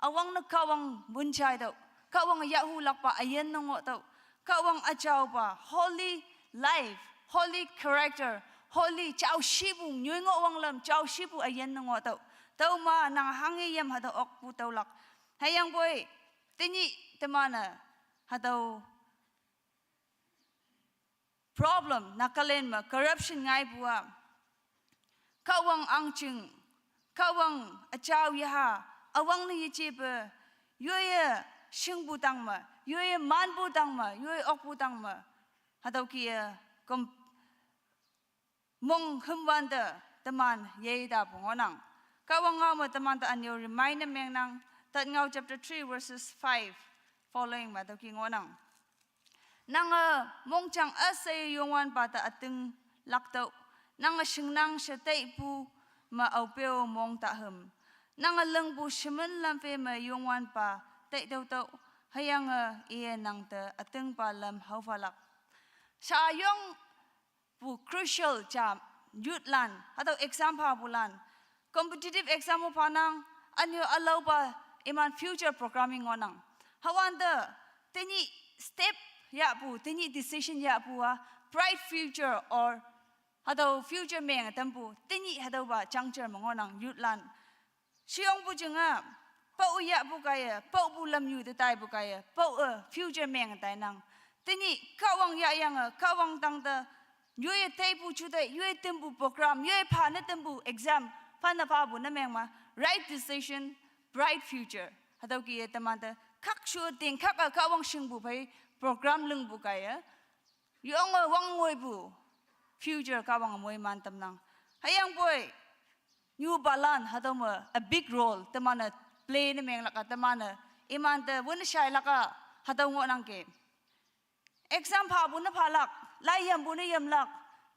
üwangne Kahwang wün jai tüoh, Kahwang yahhulakpa üyin ne ngoh tüoh, Kahwang üjaopa holy life, holy character, holy jaoshipu, nyoi ngoh wanglam jaoshipu üyin ne ngoh tüoh. Tüoma nang hanghe yam hatüo okpu tüolak. Hüyangpoi tenyih teman-e hatüo problem Nagaland me corruption ngaipu-a, Kahwang ahngching, Kahwang üjao yaha, üwangne yejepe, yoiye shingpu tang me, yoiye manpu tang me, yoiye okpu tang me, hatüo kih-e kom mong hümwante teman yeitapu ngohnang. Kahwang ngao me teman te ünyo remind ne mengnang, Tat ngao chapter three verses five following me tüo ki ngohnang. Nange mongjang üshei Youngwanpa te üting laktüoh. Nange shingnang she teipu me aopeo mong ta hüm. Nange lingpu shemen lam phe me Youngwanpa teitüoh tüoh, hüyange iye nang te ütingpa lam haophalak. Shayongpu crucial ja youth lan, hatüo exam phapulan, Competitive exam-o phanang, anyo alaopa iman future programming ngohnang. Hüwante, tenyih step yahpu, tenyih decision yahpu a, bright future or hatüo future menge tampu, tenyih hatüopa juncture me ngohnang youth lan. Shiyongpu jinge, pao yahpu kaiye, paopu lamnyu te taipu kaiye, pao-e future menge tainang. Tenyih Kahwang yahyange, Kahwang tangte, yoiye teipu juteih, yoiye tampu program, yoiye phane tampu exam, phane phapu ne meng ma, right decision, bright future. Hatüo kih-e temante, khakshu ting khak-e Kahwang shingpu phei program lingpu kaiye, yonge wangngoipu future Kahwange moiman tamnang. Hüyangpoi, nyupalan hatüo me a big role teman-e play ne menglak-a teman-e imante wün shailak-a hatüo ngohnangki. Exam phapu ne phalak, lai yampu ne yamlak,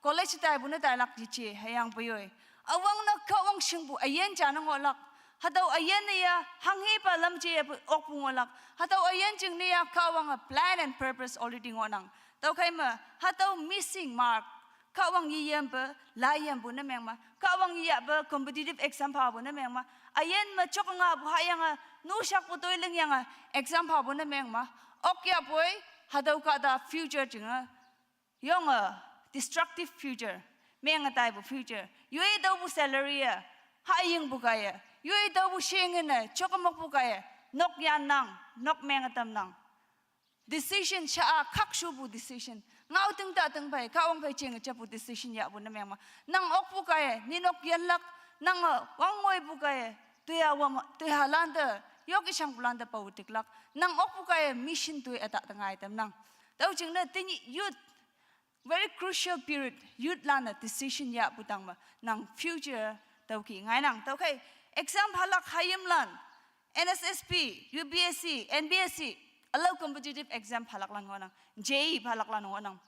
college taipu ne tailak yeje hüyangpoi yoi. Üwangne Kahwang shingpu üyin ja ne ngohlak. Hatüo üyin ne ya, hanghepa lam jepu okpu ngohlak. Hatüo üyin jingne ya Kahwange plan and purpose already ngohnang. Tüokhei me, hatüo missing mark, Kahwang yeyampe, lai yampu ne meng ma, Kahwang yeyahpe competitive exam phapu ne meng ma, üyin me jok ngapu hahyange, nushakpu toi lingyange, exam phapu ne meng ma, okyapoi, hatüo kahta future jinge, yonge, destructive future, menge taipu future, yoi tüopu salary-e, hayingpu kaiye, yoi tüopu shingene, jok mokpu kaiye, nok yannang, nok menge tamnang. Decision sha-a khakshupu decision. Ngao ting ta ting phei, Kahwang phei jing japu decision yahpu ne meng ma. Nang okpu kaiye, ni nok yanlak, nang, e, wangngoipu kaiye, toiha wam, toihalante, yok ishangpulante pao tiklak. Nang okpu kaiye mission toi üta te ngai tamnang. Tüo jingne tenyih youth, very crucial period, youth lan-e decision yahpu tangme, nang future tüo kih ngainang. Tüokhei, exam phalak hayimlan, N S S B, U P S C, N P S C, ülao competitive exam phalaklan ngohnang, J E E phalaklan ngohnang.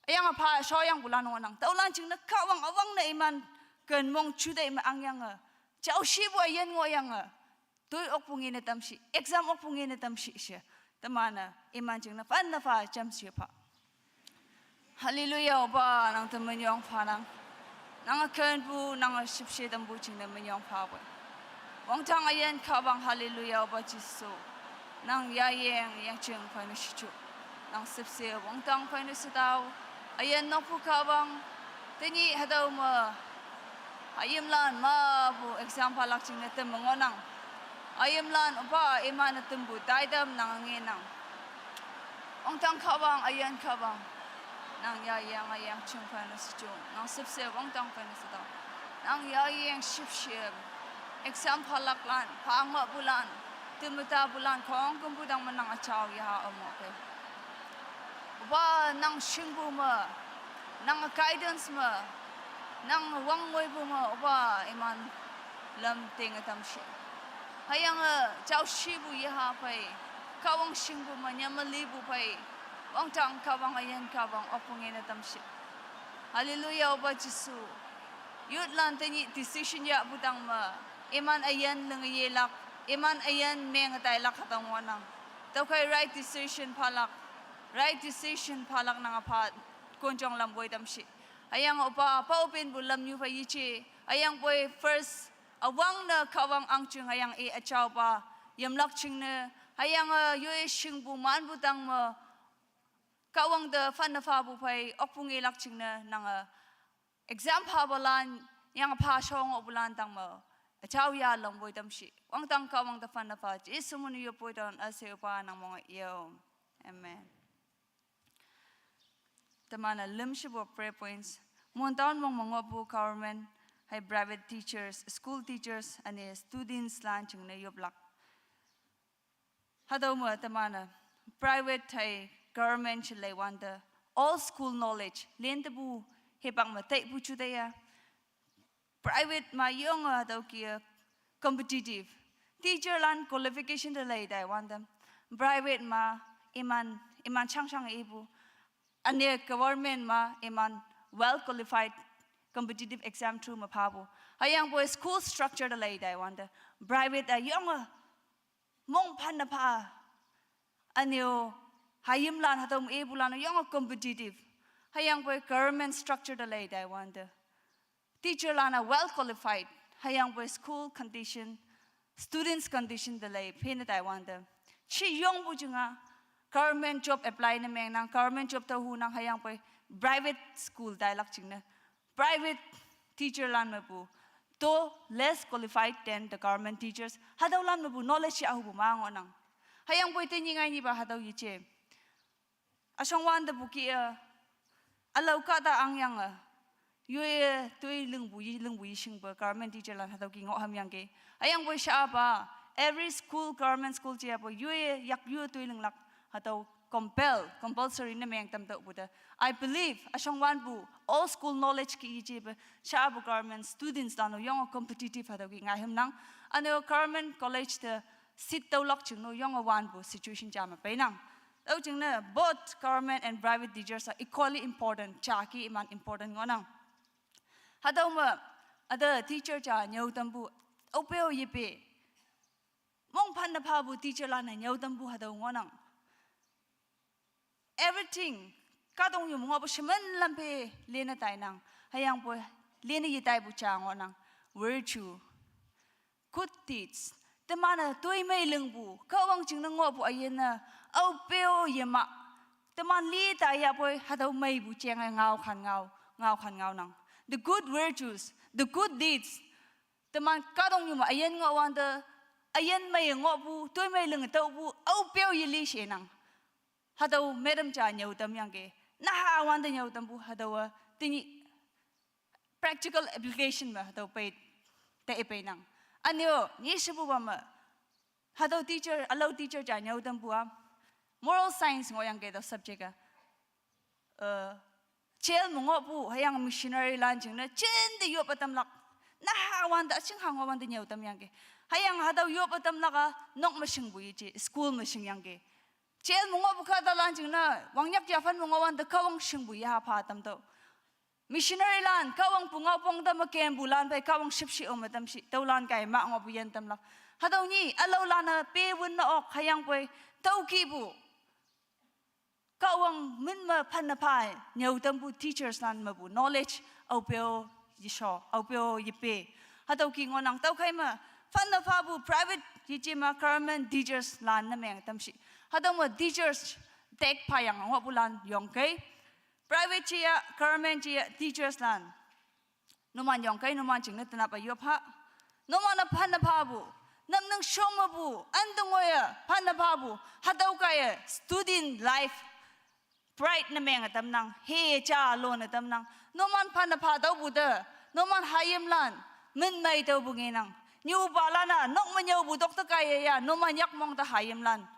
Hüyange pha shoyangpulan ngohnang. Tüolan jingne Kahwang üwangne iman ken mong juteih me angyange, jaoshipu üyin ngohyange, toi okpu ngene tamshi, exam okpu ngene tamshi she. Teman-e iman jingne phane pha jamshe pha. Hallelujah, Opa, nang te minyong phanang. Nange kenpu, nange shüpshe tampu jingne minyong phapoi. Wangdang üyin Kahwang, hallelujah, Opa Jesu. Nang yayeng, yangching phei ne shichu. Nang shüpshe wangdang phei ne shitao. Üyin nokpu Kahwang, tenyih hatüo me hayimlan mepu exam phalak jingne temme ngohnang. Hayimlan Opa iman-e tampu taitam nang ngenang. Wangdang Kahwang, üyin Kahwang. Nang yayeng, yangching phei ne shichu. Nang shüpshe wangdang phei ne shitao. Nang yayeng shüpshe. Exam phalaklan, phangmepulan, temme tapulan, khongkümpu tangme nang üjao yaha omo ke. Opa nang shingpu me, nang guidance me, nang wangngoipu me, Opa iman lam tinge tamshi. Hüyange jaoshipu yeha phei, Kahwang shingpu me nyamelipu phei, wangdang Kahwang üyin Kahwang okpu ngene tamshi. Hallelujah, Opa Jesu. Youth lan tenyih decision yahpu tangme, iman üyin linge yelak, iman üyin menge tailak hatüo ngohnang. Tüokhei right decision phalak, right decision phalak nange pha konjong lam woi tamshi. Hüyange Opa, paopinpu lamnyu phei yeje, hüyangpoi first, üwangne Kahwang ahngching hüyange i üjaopa, yamlak jingne, hüyange yoi shingpu manpu tangme, Kahwang te phane phapu phei okpu ngelak jingne nange, exam phapalan, yange pha shongohpulan tangme, üjao yalam woi tamshi. Wangdang Kahwang te phane pha, Jesu min yopoi tan üshei Opa nang mong yo. Amen. Teman-e lümshepu prayer points. Mon town mong me ngohpu government, hei private teachers, school teachers, üne students lan jingne yoplak. Hatüo me teman-e private hei government she leiwante, all school knowledge, lintepu hipak me teipu juteih-a. Private ma yonge hatüo kih-e competitive. Teacher lan qualification te lei taiwante. Private ma iman, iman shangshang ipu. Üne government ma iman well qualified competitive exam through me phapu. Hüyangpoi school structure te lei taiwante. Private-a yonge mong phane pha. Üne-o, hayimlan hatüo me ipulan-o yonge competitive. Hüyangpoi government structure te lei taiwante. Teacher lan-a well qualified. Hüyangpoi school condition, students condition te lei phei ne tai wante. Chi yongpu jinga government job apply ne mengnang, government job tao hunang hüyangpoi private school tailak jingne. Private teacher lan mepu, though less qualified than the government teachers, hatüolan mepu knowledge ya hupu ma ngohnang. Hüyangpoi tenyih ngai nipa hatüo yeje. Üshongwante pu ki-e, ülao kahta angyange, yoiye toi lingpu yi, lingpu yeshingpe government teacher lan hatüo ki ngoh hamyangki. Hüyangpoi shapa, every school, government school jeapu, yoiye yak yo toi linglak, hatüo compel, compulsory ne meng tamtüohpu te. I believe, üshongwanpu, all school knowledge ki yejepe, shapu government students lan-o yonge competitive hatüo ki ngai hamnang. Üne-o government college te seat tüolak jingne-o yonge wanpu situation ja me peinang. Tüo jingne both government and private teachers are equally important, ja ki iman important ngohnang. Hatüo me, üte teacher ja nyüo tampu, aope-o yepe. Mong phanne phapu teacher lan-e nyüo tampu hatüo ngohnang. Everything, kahtoknyu me ngohpu shemen lam phe lene tainang, hüyangpoi lene yetaipu ja ngohnang, virtue, good deeds. Teman-e toimei lingpu, Kahwang jingne ngohpu üyin-e, aope-o yema. Teman li taiyapoi, hatüo meipu jenge ngao khan ngao, ngao khan ngaonang. The good virtues, the good deeds. Teman kahtoknyu me üyin ngohwante, üyin mei ngohpu, toimei ling tüopu, aope-o yeli shenang. Hatüo madam ja nyüo tamyangki, naha wante nyüo tampu hatüowa, tenyih practical application me hatüo pei, te peinang. Üne-o, nyishepupa me, hatüo teacher, ülao teacher ja nyüo tampu-a, moral science ngohyangki tüo subject-a. Eh, jail me ngohpu, hüyange missionary lan jingne, jinte yoppe tamlak. Naha wante, üching ha ngohwante nyüo tamyangki. Hüyange hatüo yoppe tamlak-a, nok me shingpu yeje, school me shingyangki. Jail me ngohpu kahtalan jingne, wangnyak yaphan me ngohwante Kahwang shingpu yaha pha tamtüoh. Missionary lan, Kahwang pungao pong te me kempulan phei Kahwang shüpshe-o me tamshi, tüolan kai ma ngohpu yin tamlak. Hatüo nyi, ülaolan-e pewün ne ok hüyangpoi, tüokihpu. Kahwang min me phanne pha nyüo tampu teachers lan mepu knowledge, aope-o yesho, aope-o yepe. Hatüo ki ngohnang tüokhei me, phanne phapu private yeje me government teachers lan ne meng tamshi. Hatüo me teachers, tek phayang ngohpulan yongkei. Private jeya, government jeya, teachers lan. Numan yongkei, numan jingne tenap-e yop ha. Numan-e phanne phapu, namning shom mepu, ante ngoiye phanne phapu, hatüo kaiye student life, pride ne menge tamnang, he ja lone tamnang. Numan phanne pha tüopu te, numan hayimlan, min mei tüopu ngenang. Nyupalan-a, nok me nyüopu tok te kaiye ya, numan yakmong te hayimlan.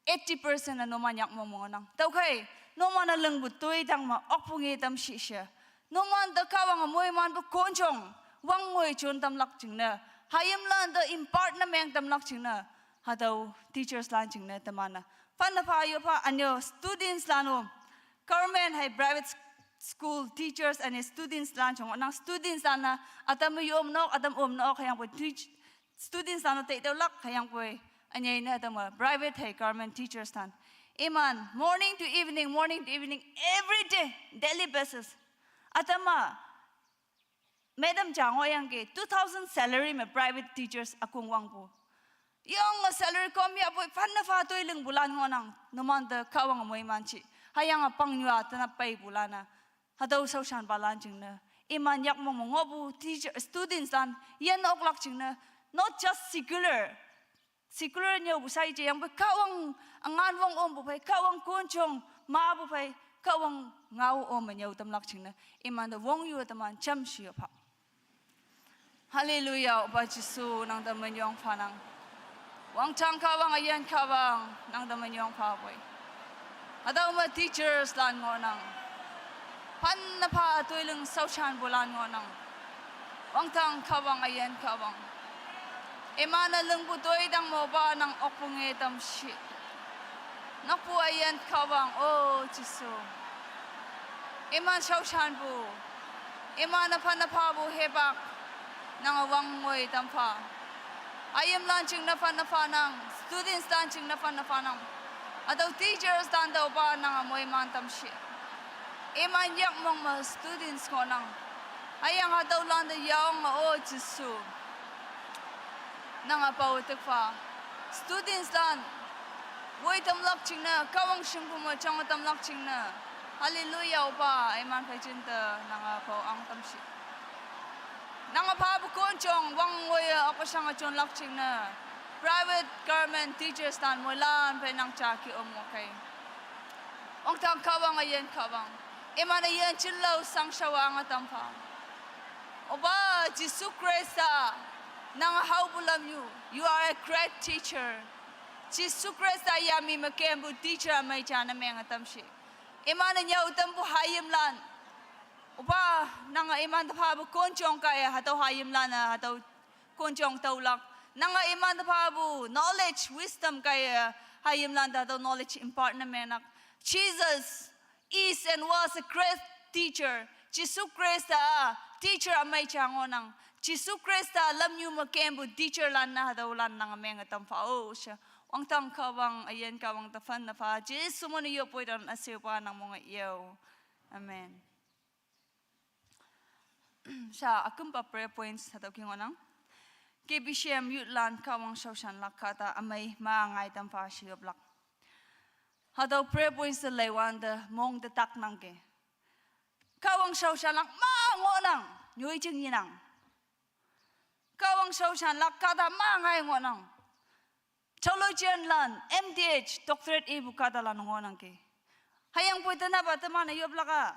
Eighty percent-e numan yakmong me ngohnang. Tüokhei, numan-e lingpu toi tang me okpu nge tamshi she. Numan te Kahwange moimanpu konjong, wangngoi jon tamlak jingne. Hayimlan te impart ne meng tamlak jingne. Hatüo teachers lan jingne teman-e. Phanne pha yop ha üne-o students lan-o. Government hei private school teachers and students lan jong ngohnang students lan-a. Ütam me yom nok, ütam om nok, hüyangpoi teach-, students lan-o teitüolak hüyangpoi. Ünyei ne ütam-e private hei government teachers lan. Iman morning to evening, morning to evening, every day, daily basis. Ütam-a, madam ja ngohyangki, two thousand salary me private teachers ükong wangpu. Yonge salary kom yapoi, phanne pha toi lingpulan ngohnang, numan te Kahwange moiman shi. Hüyange pangnyu-a tenap peipulan-a. Hatüo shaoshanpalan jingne. Iman yakmong me ngohpu teacher, students lan, yin oklak jingne. Not just secular. Secular nyüopu sai je yangpoi Kahwang üngan wong ompu phei, Kahwang konjong mapu phei, Kahwang ngao ome nyüo tamlak jingne. Imante wongyu teman jamshi yop ha. Hallelujah, Opa Jesu, nang te minyong phanang. Wangdang Kahwang, üyin Kahwang, nang te minyong phapoi. Hatüo me teachers lan ngohnang. Phanne pha toi ling shaoshanpulan ngohnang. Wangdang Kahwang, üyin Kahwang. Iman-e lingpu toi tang me Opa nang okpu nge tamshi. Nokpu üyin Kahwang, O Jesu. Iman shaoshanpu. Iman-e phanne phapu hipak. Nange wangngoi tampha. Hayimlan jingne phanne phanang, students lan jingne phanne phanang. Hatüo teachers lan te Opa nange moiman tamshi. Iman yakmong me students ngohnang. Hüyange hatüolan te yong, O Jesu, nange pao tükpha. Students lan woi tamlak jingne, Kahwang shingpu me jang tamlak jingne. Hallelujah, Opa, iman phei jinte nange pao ang tamshi. Nange phapu konjong wang ngoiye okashange jonlak jingne, private government teachers lan moilan phei nang jake om ngoh kei. Wangdang Kahwang, üyin Kahwang, iman üyin jinlao shangshaowa ange tampha. Opa Jesu Khrista, nang haopu lamnyu, you are a great teacher. Jesu Khrista yami me kempu teacher ümei ja ne menge tamshi. Iman-e nyüo tampu hayimlan, Opa, nange iman te phapu konjong kaiye hatüo hayimlan-e hatüo konjong tüolak. Nange iman te phapu knowledge, wisdom kaiye hayimlan te hatüo knowledge impart ne menglak. Jesus is and was a great teacher. Jesu Khrista teacher ümei ja ngohnang. Jesu Khrista lamnyu me kempu teacher lan-e hatüolan nange menge tampha-o she. Wangdang Kahwang, üyin Kahwang te phanne pha, Jesu moiman yopoi tan üshepa nang monge yao. Amen. Sha ükümpa prayer points hatüo ki ngohnang. K B C M youth lan Kahwang shaoshanlak kahta ümei ma ngai tampha she yoplak. Hatüo prayer points te leiwante mong te taknangki. Kahwang shaoshanlak ma ngohnang, nyoijing yenang. Kahwang shaoshanlak kahta ma ngai ngohnang. Theologian lan, M Th, doctorate ipu kahtalan ngohnangki. Hüyangpoi tenapa teman-e yoplak-a,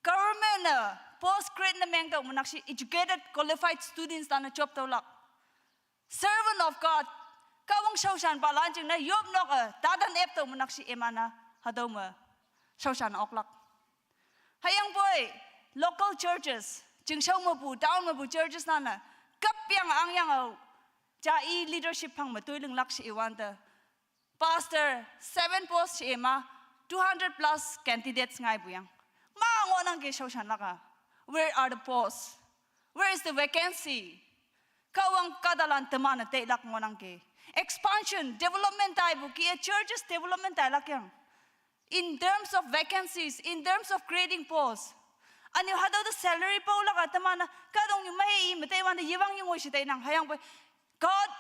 government-e post grade ne mengtüoh menakshi educated, qualified students lan-e job tüolak. Servant of God, Kahwang shaoshanpalan jingne yopnok-e tatan eptüoh menakshi iman-a hatüo me shaoshan oklak. Hüyangpoi local churches, chingshao mepu, town mepu churches lan-e, kapyange angyange-o, ja i leadership phang me toi linglak she iwante, pastor seven post she ima, two hundred plus candidates ngaipu yang. Ma ngohnangki shaoshanlak-a. Where are the posts? Where is the vacancy? Kahwang kahtalan teman-e teilak ngohnangki. Expansion, development taipu kih-e churches development tailak yang. In terms of vacancies, in terms of creating posts, ünyu hatüo te salary paolak-a teman-e kahtoknyu mei me teiwante yewang yengoi she teinang. Hüyangpoi God,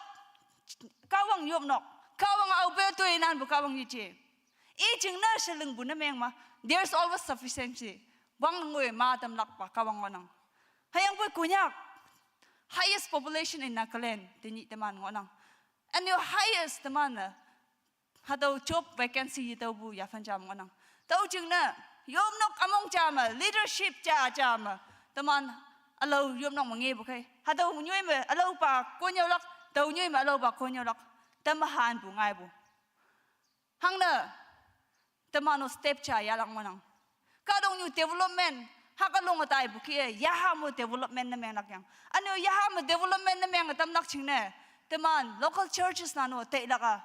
Kahwang yopnok, Kahwang aope toinanpu Kahwang yeje. I jingne she lingpu ne mengma, there's always sufficiency. Wang ngoi ma tamlakpa Kahwang ngohnang. Hüyangpoi Konyak, highest population in Nagaland, tenyih teman ngohnang. Ünyu highest teman-e hatüo job vacancy yetüopu yaphan ja me ngohnang. Tüo jingne, yopnok ümong ja me, leadership ja ja me, teman ülao yopnok me ngepu khei. Hatüo nyoi me ülaopa konnyüolak, tao nyoi me ülaopa konnyüolak. Temahanpu ngaipu. Hangne, teman-o step ja yahlak ngohnang. Kahtoknyu development, hüke longe taipu kih-e, yaha me development ne menglak yang. Ünyu yaha me development ne menge tamlak jingne, teman local churches lan-o teilak-a,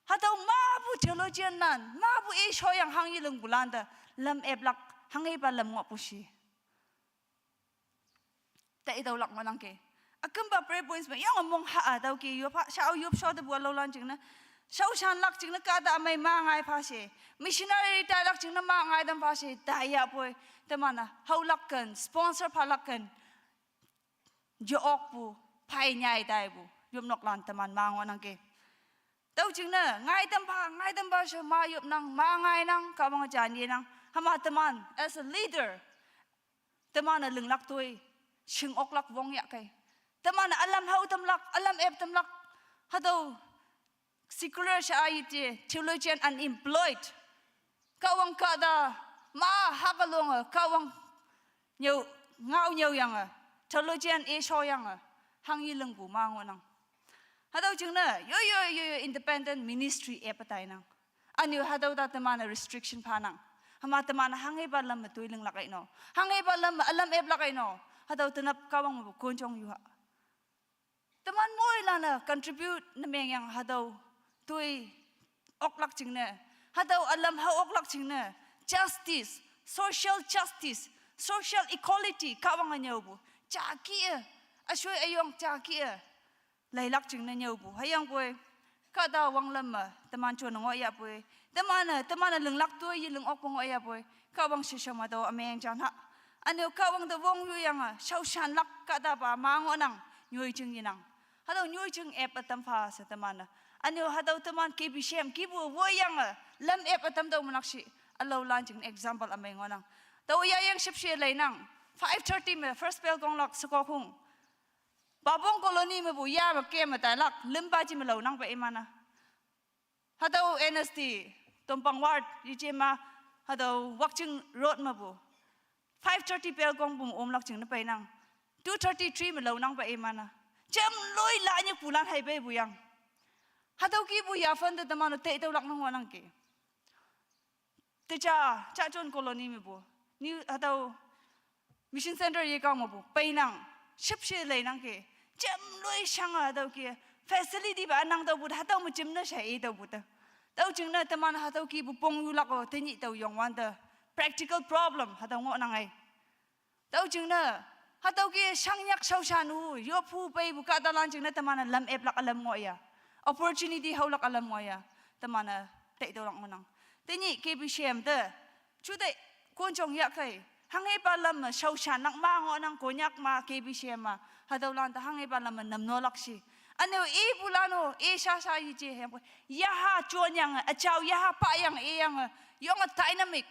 hatüo mapu theologian lan, mapu i shoyang hangye lingpulan te lam eplak, hanghepa lam ngohpu shi. Teitüolak ngohnangki. Ükümpa prayer points me yonge mong ha-a tüoki yop ha, shao yop sho tepu ülaolan jingne, shaoshanlak jingne kahta ümei ma ngai pha she. Missionary tailak jingne ma ngai tam pha she, taiyapoi. Teman-e haolak ken, sponsor phalak ken, je-okpu, phei nyai taipu yopnoklan teman ma ngohnangki. Tüo jingne ngai tam pha, ngai tam pha she ma yopnang, ma ngainang, Kahwang jan yenang. Hüma teman as a leader, teman-e linglak toi, shing oklak wong yahkei. Teman-e ülam hao tamlak, ülam ep tamlak, hatüo secular she-a yeje, theologian unemployed, Kahwang kahta ma hüke longe, Kahwang nyüo, ngao nyüoyange, theologian i shoyange, hangye lingpu ma ngohnang. Hatüo jingne yo yo yo yo independent ministry epe tainang. Ünyu hatüo ta teman-e restriction phanang. Hüma teman-e hanghepa lam me toi linglak ei no, hanghepa lam me ülam eplak ei no. Hatüo tenap Kahwang mepu konjong yu ha. Teman moilan-e contribute ne mengyange hatüo toi oklak jingne, hatüo ülam hao oklak jingne, justice, social justice, social equality Kahwange nyüopu ja kih-e, üshoi üyong ja kih-e leilak jingne nyüopu. Hüyangpoi kahta wanglam me teman jone ngohyahpoi, teman-e, teman-e linglak toi ye ling okpu ngohyahpoi, Kahwang shishao me tüo ümeng ja na. Aneo Kahwang te wong yu yange, shaoshan lak kahta pa ma ngohnang, nyoijing yenang. Hatüo nyoijing ep ütam pha she teman-e. Aneo hatüo teman K B C M, kipu woi yange, lam ep ütam tüo menak shi, ülaolan jing example ümei ngohnang. Tüo yayeng shüpshe leinang, five thirty me first bell konglak shekok hung. Papong colony mepu ya me ke me tailak, limpa ji me laonang pa iman-a. Hatüo N S D, Tompang Ward, yejema, hatüo Wakching Road mepu. Five thirty bell kong pum omlak jingne peinang. Two thirty, three me laonang pa iman-a. Jamloi la nyikpulan hei peipu yang. Hatüo kipu yaphan te teman-o teitüolak nang ngohnang ke. Teja, Jajun colony mepu. Ni hatüo Mission Center yekao mepu. Peinang, shüpshe leinang ke. Jamloi shange hatüo ke. Facility pa ünang tüopu te, hatüo me jimne sha-e tüopu te. Tüo jingne teman hatüo kipu pong yulak-o, tenyih tao yongwante. Practical problem, hatüo ngohnang ei. Tüo jingne, hatüo ke shangnyak shaoshan-u, yoppu peipu kahtalan jingne teman-e lam eplak ülam ngohya. Opportunity haolak ülam ngohya. Teman-e teitüolak ngohnang. Tenyih K B C M te, jute, konjong yahkei. Hanghepa lam me shaoshan nak ma ngohnang Konyak ma, K B C M ma. Hatüolan te hanghepa lam me namnolak shi. Aneo ipulan-o, i shasha yeje hengpoi. Yaha jonyange, üjao yaha payange, iyange, yonge dynamic.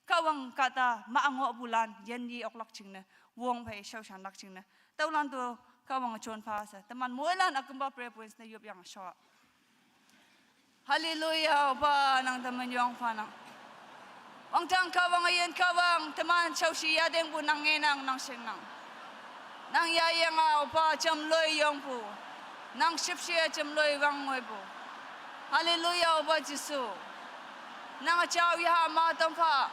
Kahwang kahta ma ngohpulan, yin ye oklak jingne, wong phei shaoshanlak jingne. Tüolan to Kahwange jon pha she, teman moilan ükümpa prayer points ne yop yang sho. Hallelujah, Opa, nang teman yong phanang. Wangdang Kahwang, üyin Kahwang, teman shaoshi yatengpu nang ngenang, nang shingnang. Nang yayeng-a, Opa, jamloi yongpu. Nang shüpshe jamloi wang ngoipu. Hallelujah, Opa Jesu. Nang üjao yaha ma tam pha.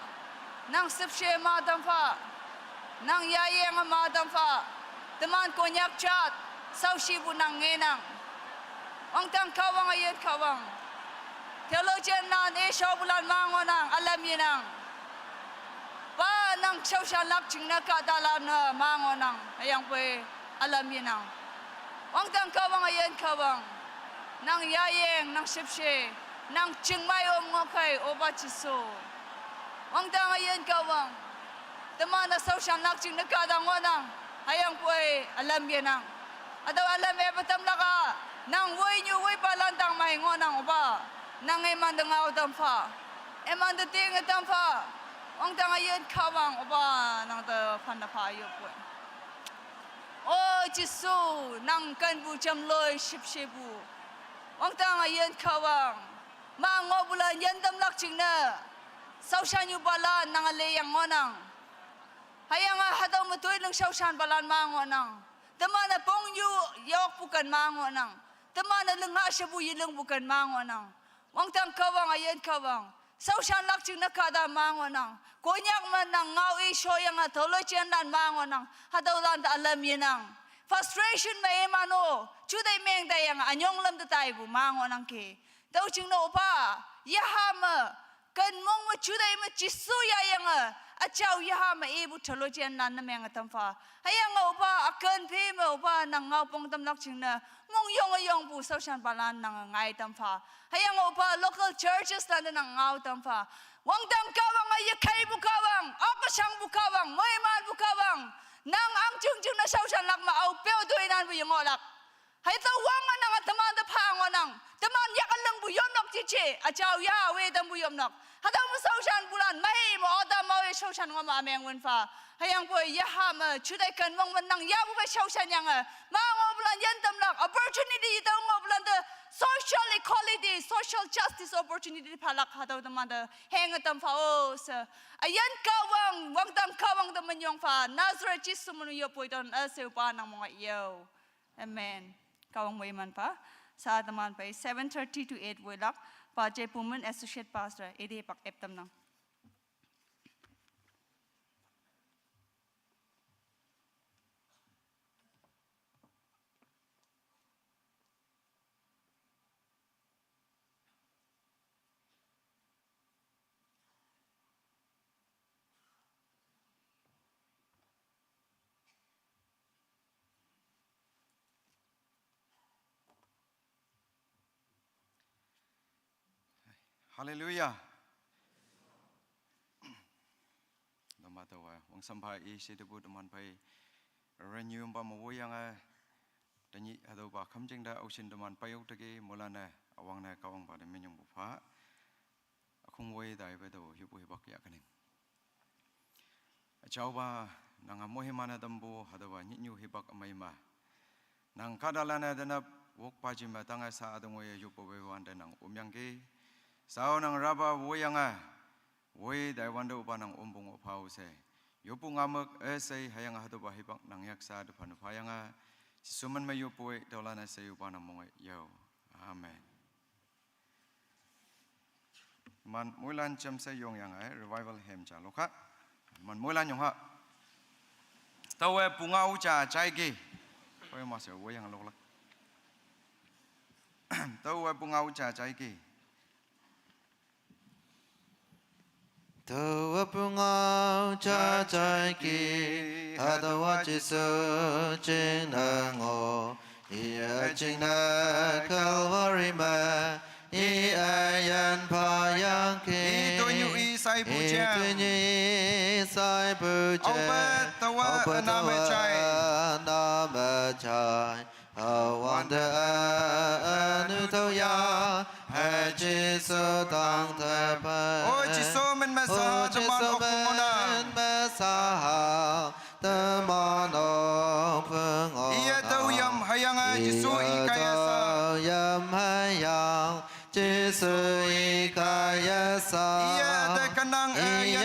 Nang shüpshe ma tam pha. Nang yayeng ma tam pha. Teman Konyak jat, shaoshipu nang ngenang. Wangdang Kahwang, üyin Kahwang. Theologian lan, i shaopulan ma ngohnang, ülam yenang. Pa nang shaoshanlak jingne kahtalan-e ma ngohnang, hüyangpoi ülam yenang. Wangdang Kahwang, üyin Kahwang. Nang yayeng, nang shüpshe, nang chingmei om ngohkei, Opa Jesu. Wangdang üyin Kahwang. Teman-e shaoshanlak jingne kahta ngohnang, hüyangpoi ülam yenang. Hatüo ülam epa tamlak-a, nang woinyu woipalan tangmei ngohnang Opa. Nang imante ngao tam pha. Imante tinge tam pha. Wangdang üyin Kahwang Opa, nang te phanne pha yopoi. O Jesu, nang kenpu jamloi shüpshepu. Wangdang üyin Kahwang. Ma ngohpulan yin tamlak jingne. Shaoshan yupalan nang üle yang ngohnang. Hüyange hatüo me toi ling shaoshanpalan ma ngohnang. Teman-e pongyu yokpu ken ma ngohnang. Teman-e lingha shepu yelingpu ken ma ngohnang. Wangdang Kahwang, üyin Kahwang. Shaoshanlak jingne kahta ma ngohnang. Konyak me nang ngao i shoyange theologian lan ma ngohnang. Hatüolan te ülam yenang. Frustration me iman-o, juteih meng taiyange ünyong lam te taipu ma ngohnang ke. Tüo jingne Opa, yaha me, ken mong me juteih me Jesu yayange, üjao yaha me ipu theologian lan ne menge tam pha. Hüyange Opa, üken phe me Opa nang ngao pong tamlak jingne, mongyonge yongpu shaoshanpalan nange ngai tam pha. Hüyange Opa, local churches lan te nang ngao tam pha. Wangdang Kahwange yekheipu Kahwang, okshangpu Kahwang, moimanpu Kahwang. Nang ahngching jingne shaoshanlak me aopeo toinanpu yengohlak. Hatüo wange nange temante pha ngohnang. Teman yak ülingpu yopnok jije, üjao ya we tampu yopnok. Hatüo me shaoshanpulan, mei me ota mawe shaoshan ngao me ümeng wün pha. Hüyangpoi yaha me, juteih ken mong me nang yapu phei shaoshan yange. Ma ngohpulan yin tamlak, opportunity yetüo ngohpulan te, social equality, social justice opportunity phalak hatüo temante henge tam pha-o she. Üyin Kahwang, wangdang Kahwang te minyong pha, Nazareth Jesu me yopoi ton üshei Opa nang mong-a yo. Amen. Kahwang moiman pha. Sha teman phei seven thirty to eight woilak, pa Jaipumen Associate Pastor, ite pak ep tamnang. Hallelujah. Numan Tawa, wang sampha i shi tebu teman pai renew pa mo woyange, tanyi hatüopa khümjing te aoshin teman pai yok teki, moilan-e, üwangne Kahwangpa te minyongpu pha. Ükhong woi taipe tao, hipu hipak yahkening. Üjaopa, nange moiman-e tampu, hatüopa nyihnyu hipak ümei me. Nang kahtalan-e tenap wokpa ji me tange sha üte ngoiye yoppu weiwante nang omyangki. Shao nang rapa woyange, woi taiwante opa nang ompu ngohphao she. Yoppu ngaomük üshei hüyange hatüopa hipak nang yaksha te phanne phayange. Jesu min me yoppu i tüolan-e she opa nang monge yao. Amen. Man moilan jamshe yongyange revival hem ja lokha. Man moilan yong ha. Taowe pungao ja jaiki. Hoi ma she woyange loklak. Taowe pungao ja jaiki. Taowe pungao ja jaiki, hatüowa Jesu jingne ngoh, iye jingne Calvary me, i üyin phayangki. I toinyu i shaipu jeng. I toinyu i shaipu jeng. Aope taowa, aope üna me taowa jai, üna me jai. Hüwante ünu tüoya, hei Jesu tangte pei. O Jesu min me sha, o Jesu teman okpu ngohnang. Min me sha, teman okpu ngohnang. Iye tüo yam hüyange Jesu i kaiye sha. Iye tüo yam hüyange Jesu i kaiye sha. Iye üte kenang, iye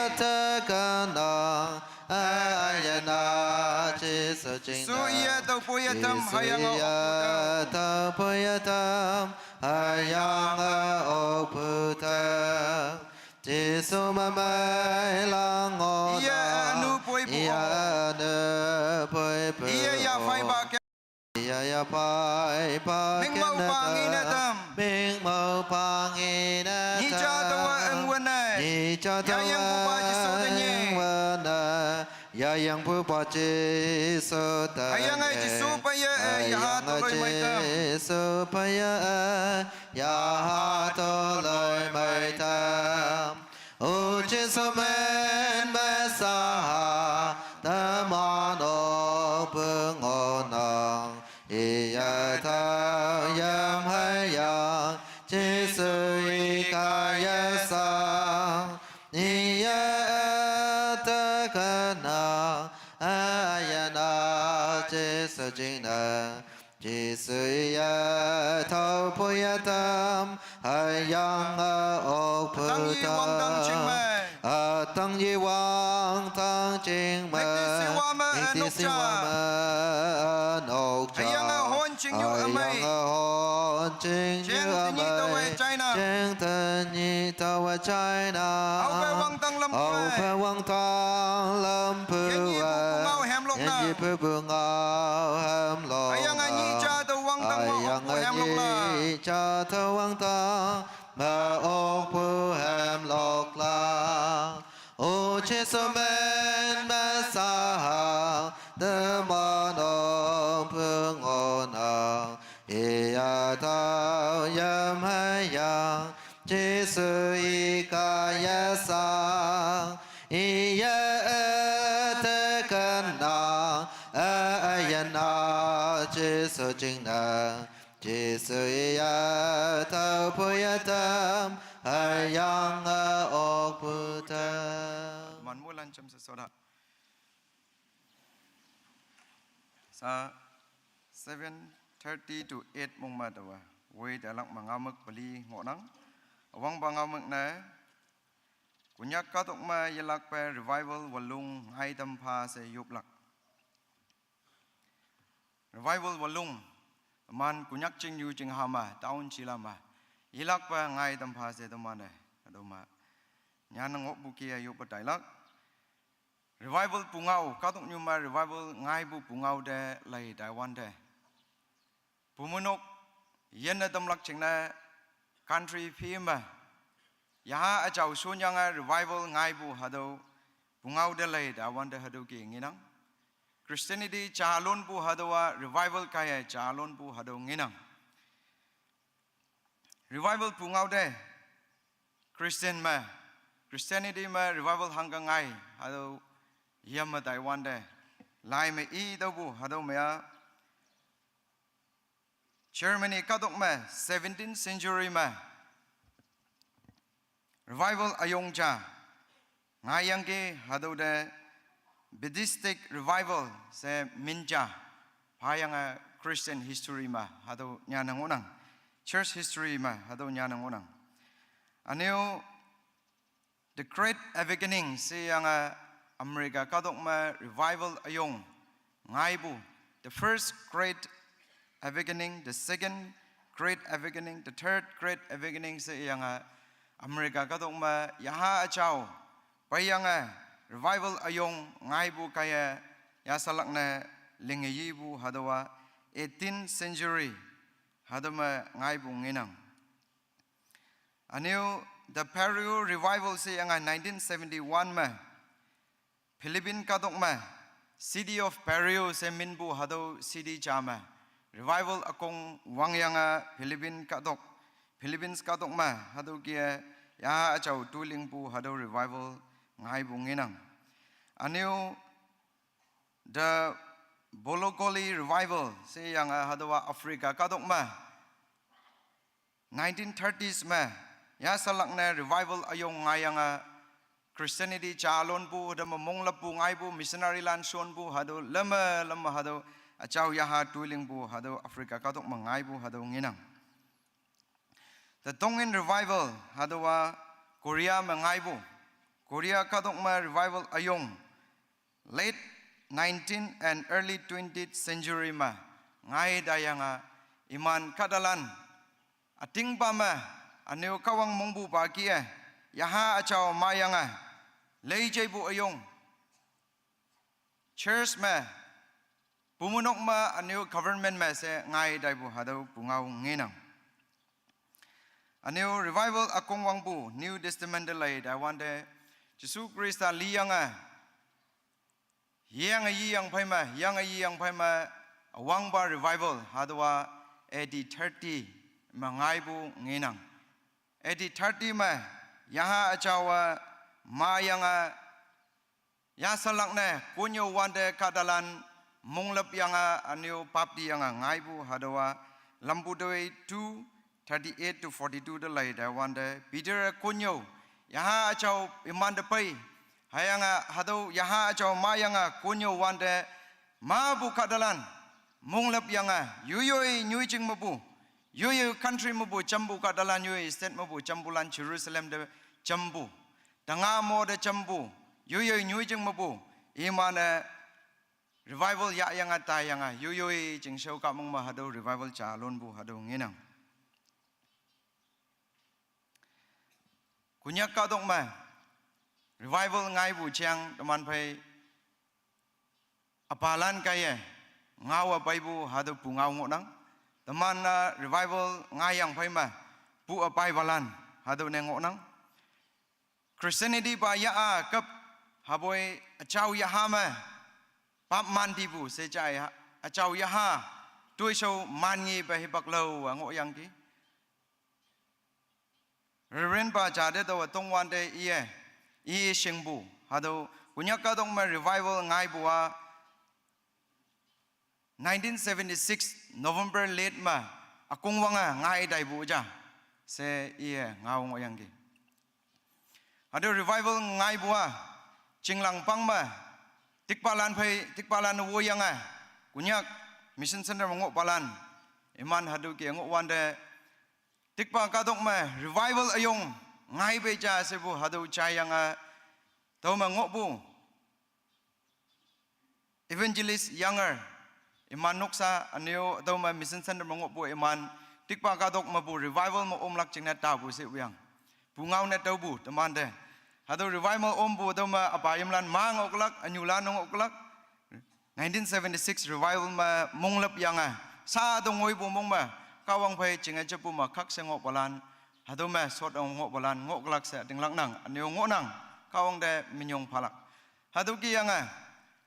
üte kenang, üyin-a Jesu jingne. Jesu iye tüopu yetam, Jesu hüyange iye okpu tam, tüopu yetam, hüyange okpu tam. Jesu me meilang ngohnang. Iye ünu poipu. Iye ünu poipu. Iye yaphaipa ke. Iye yaphaipa ke. Mingmao pa ngene tam. Mingmao pa ngene tam. Nyih ja taowe üngwünne. Nyih ja taowe üngwünne. Yayangpupa Jesu te nyih. Yayangpupa Jesu te nyih. Hüyange Jesu peiye, eh, yaha toloimei tam. Hüyange Jesu peiye, eh, yaha toloimei tam. O Jesu min me sha, teman okpu ngohnang, iye tüo yam hüyange, Jesu i kaiye sha, iye üte kenang, üyin-a Jesu jingne. Jesu iye tüopu yetam, hüyange okpu tam. Ütangi wangdang jingmei. Ütangi wangdang jingmei. Müktishiwa me, müktishiwa me ünok ja. Hüyange hon jingyu ümei. Hüyange hon jingyu ümei. Jeng tenyih taowe jainang. Jeng tenyih taowe jainang. Aope wangdang lampu. Aope wangdang lampu. Yinyepu pungao hemloknang. Yinyepu pungao hemlok. Hüyange nyih ja tüo wangdang me okpu hemloknang. Hüyange nyih ja tüo wangdang me okpu hemloknang. O Jesu min me sha, teman okpu ngohnang, iye tüo yam hüyange, Jesu i kaiye sha, iye üte kenang, üyin-a Jesu jingne. Jesu iye tüopu yetam, hüyange okpu tam. Man moilan jamshe shoda. Sha seven thirty to eight mong me taowe, woi tailak me ngaomük peli ngohnang. Üwangpa ngaomük ne, Konyak kahtok me yelakpe revival walung ngai tam pha she yoplak. Revival walung, man Konyak chingnyu chingha me, town jila me, yelakpe ngai tam pha she teman-e, hatüo me, nyanne ngohpu kih-e yoppe tailak. Revival pungao, kahtoknyu me revival ngaipu pungao te lei taiwante, pumeinok yinne tamlak jingne country phi me, yaha üjao shonyange revival ngaipu hatüo pungao te lei taiwante hatüo kih-e ngenang. Christianity jalonpu hatüowa revival kaiye jalonpu hatüo ngenang. Revival pungao te Christian me, Christianity me revival hangka ngai, hatüo yame taiwante. Lai me i taopu, hatüo me-a Germany kahtok me seventeenth century me revival üyong ja ngaiyangki, hatüo te Baptistic revival she min ja phayange Christian history me hatüo nyanne ngohnang. Church history me hatüo nyanne ngohnang. Üneo The Great Awakening sheyange America kahtok me revival üyong ngaipu. The first great awakening, the second great awakening, the third great awakening sheyange America kahtok me yaha üjao peiyange revival üyong ngaipu kaiye yashalak ne linge yipu hatüowa eighteenth century hatüo me ngaipu ngenang. Üneo the Peru revival sheyange nineteen seventy-one me Philippine kahtok me City of Peru she minpu hatüo city ja me revival ükong wangyange Philippine kahtok, Philippines kahtok me hatüo kih-e yaha üjao tulingpu hatüo revival ngaipu ngenang. Üneo the Bolokoli revival sheyange hatüowa Africa kahtok me nineteen thirties me yashalak ne revival üyong ngaiyange Christianity jalonpu, hatüo me monglappu ngaipu, missionary lan shonpu, hatüo lame lame hatüo üjao yaha tulingpu hatüo Africa kahtok me ngaipu hatüo ngenang. The Tongan revival hatüowa Korea me ngaipu. Korea kahtok me revival üyong late nineteenth and early twentieth century me ngai taiyange iman kahtalan ütingpa me üneo Kahwang mongpupa kih-e yaha üjao mayange leijeipu üyong church me, pumeinok me, üneo government me she ngai taipu hatüo pungao ngenang. Üneo revival ükong wangpu New Testament te lei taiwante Jesu Khrista liyange yange yiyang phei me, yange yiyang phei me üwangpa revival hatüowa A D thirty me ngaipu ngenang. A D thirty me yaha üjaowa mayange yashalak ne konnyüo wante kahtalan monglap yange üneo baptiyange ngaipu hatüowa Lampu Toi two thirty-eight to forty-two te lei taiwante Peter konnyüo yaha üjao imante pei, hüyange hatüo yaha üjao mayange konnyüo wante mapu kahtalan monglap yange yoiyoi nyoijing mepu, yoiyoi country mepu jampu kahtalan, yoiyoi state mepu jampulan Jerusalem te jampu, tanga mo te jampu, yoiyoi nyoijing mepu, iman-e revival yahyange taiyange yoiyoi jingshao kahmong me hatüo revival jalonpu hatüo ngenang. Konyak kahtok me revival ngaipu jeng teman phei üpalan kaiye ngaowe peipu hatüo pungao ngohnang. Teman-a revival ngaiyang phei me pu üpaipalan hatüo ne ngohnang. Christianity pa yaha küp, hüpoi üjao yaha me pap man tipu she jai ha, üjao yaha toishao man ngepe hipak lao-a ngohyangki. Reverend pa jate taowe tongwante iye, i shingpu hatüo Konyak kahtok me revival ngaipu-a nineteen seventy-six November late me ükong wange ngai taipu ja she iye ngao ngohyangki. Hatüo revival ngaipu-a chinglang pang me tikpalan phei, tikpalan woiyange Konyak Mission Center me ngohpalan, iman hatüo ke ngohwante tikpa kahtok me revival üyong ngaipe ja shepu hatüo jaiyange tüome ngohpu Evangelist Younger, iman noksa üneo tüome Mission Center me ngohpu iman tikpa kahtok mepu revival me omlak jingne tapu she wuyang pungao ne tüopu temante. Hatüo revival ompu tüome üpa yimlan ma ngohlak, ünyulan ngohlak, nineteen seventy-six revival me monglap yange sha tong ngoipu mong me Kahwang phei jinge jepu me khakshe ngohpalan, hatüo me shot ngohpalan ngohlak she ütinglaknang, üneo ngohnang, Kahwang te minyong phalak. Hatüo kaiyange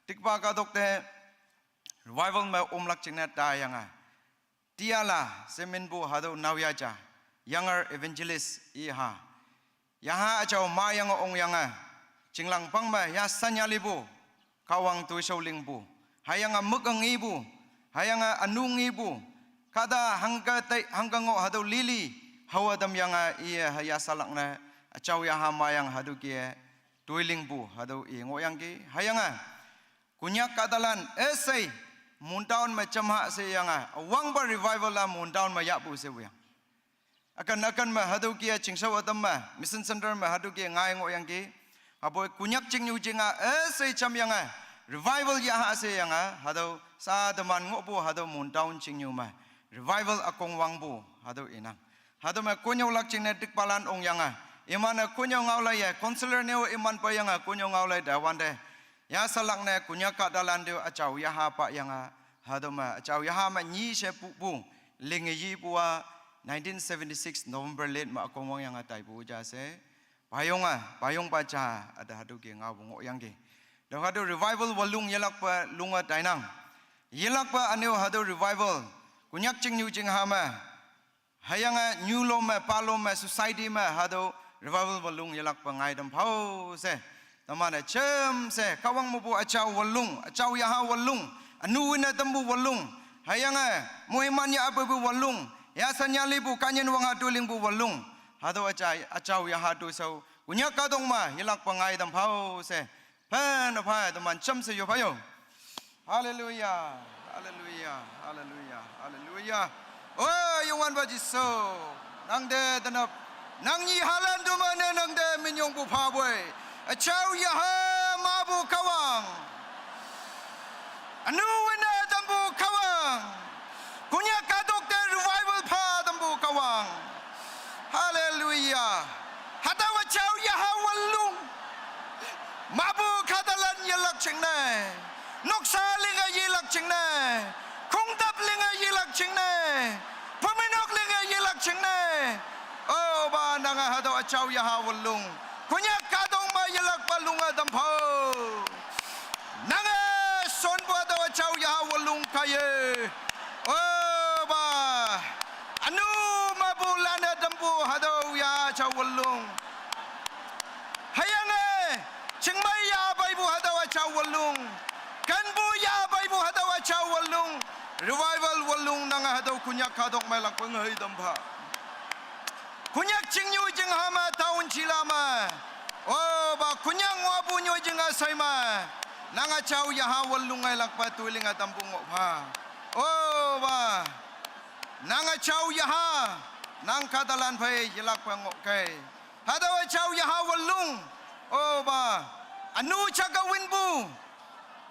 tikpa kahtok te revival me omlak jingne taiyange Tiala she minpu hatüo naoyha ja, Younger Evangelist iha Yaha achau mayange ongyange, chinglang pang me ya sanyalipu, Kahwang toishao lingpu, hüyange mük-e ngepu, hüyange ünu ngepu, kahta hangke tei, hangke ngoh hatüo lili, hawa tamyange iye hüya salak ne, achau yaha mayang hatüo kih-e, toi lingpu hatüo i ngohyangki, hüyange Konyak kahtalan üshei, Mon town me jamha sheyange, üwangpa revival-a Mon town me yahpu shepuyang. Üken üken me hatüo kih-e chingshao ütam me, mission center me hatüo kih-e ngai ngohyangki. Hüpoi Konyak chingnyu jing-a üshei jamyange, revival yaha sheyange, hatüo sha teman ngohpu hatüo Mon town chingnyu me, revival ükong wangpu hatüo inang. Hatüo me konnyüolak jingne tikpalan ongyange, iman-e konnyüo ngaolaiye, counselor ne-o iman peyange konnyüo ngaolai tawante, ya salak ne Konyak kahtalan te-o achau yaha payange, hatüo me achau yaha me nyi she pupu, linge yipu-a, nineteen seventy-six November late me ükong wangyange taipu ja she, payonge, payongpa ja, üte hatüo kih ngaopu ngohyangki. Tüo hatüo revival walung yelakpe lunge tainang. Yelakpe üne-o hatüo revival, Konyak chingnyu jingha me, hüyange nyulom me, palom me, society me hatüo revival walung yelakpe ngai tam phao she, teman-e jamshe Kahwang mepu achau walung, achau yaha walung, ünu wine tampu walung, hüyange moiman ya apepu walung, ya sanyalipu kanyin wang hatüo lingpu walung, hatüo aja, achau yaha toishao Konyak kahtok me yelakpe ngai tam phao she, phen pha teman jamshe yo phayo. Hallelujah, hallelujah, hallelujah, hallelujah. O, Youngwanpa Jesu, nangte tenap, nang nyi halan temane nangte minyongpu phapoi, achau yaha mapu Kahwang, ünu wine tampu Kahwang, Konyak kahtok te revival pha tampu Kahwang. Hallelujah. Hatüowa achau yaha walung, mapu kahtalan yelak jingne, noksa linge yelak jingne, khongtap linge yelak jingne, pumeinok linge yelak jingne, opa nange hatüo achau yaha walung, Konyak kahtok me yelakpa lunge tam phao. Nange shonpu hatüo achau yaha walung kaiye, opa, ünu mepulan-e tampu hatüo yaha achau walung, hüyange chingmei ya peipu hatüo achau walung, kenpu ya peipu hatüo achau walung, revival walung nange hatüo Konyak kahtok me lakpe ngoi tam pha. Konyak chingnyu jingha me, town jila me, opa, Konyak ngohpu nyoijing üshei me, nang achau yaha walung ngailakpe toi linge tampu ngoh pha, opa, nang achau yaha, nang kahtalan phei yelakpe ngohkei, hatüo achau yaha walung, opa, ünu jake winpu,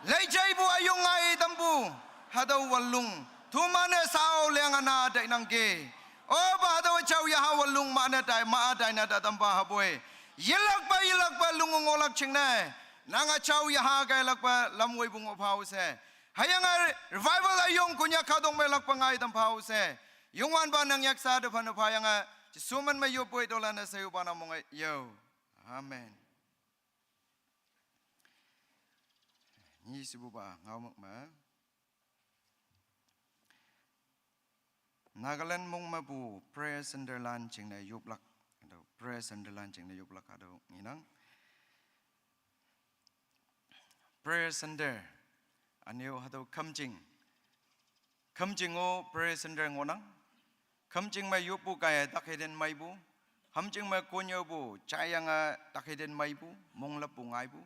leijeipu üyong ngai tampu, hatüo walung toman-e shao leng üna tainangki, opa, hatüo achau yaha walung mane tai ma taine ta tampa hüpoi, yelakpe yelakpe lunge ngohlak jingne, nang achau yaha keilakpe lam woipu ngoh phao she, hüyange revival üyong Konyak kahtok me lakpe ngai tam phao she, Youngwanpa nang yaksha te phanne phayange, Jesu min me yoppoi tololan-e sheopa na monge yo. Amen. Nyi shepupa ngaomük me, Nagaland mong mepu prayer centerlan jingne yoplak, hatüo prayer centerlan jingne yoplak hatüo ngenang. Prayer center, üne-o hatüo Khümjing, Khümjing-o prayer center ngohnang. Khümjing me yoppu kaiye takheten meipu, Khümjing me konnyüopu jaiyange takheten meipu, monglappu ngaipu.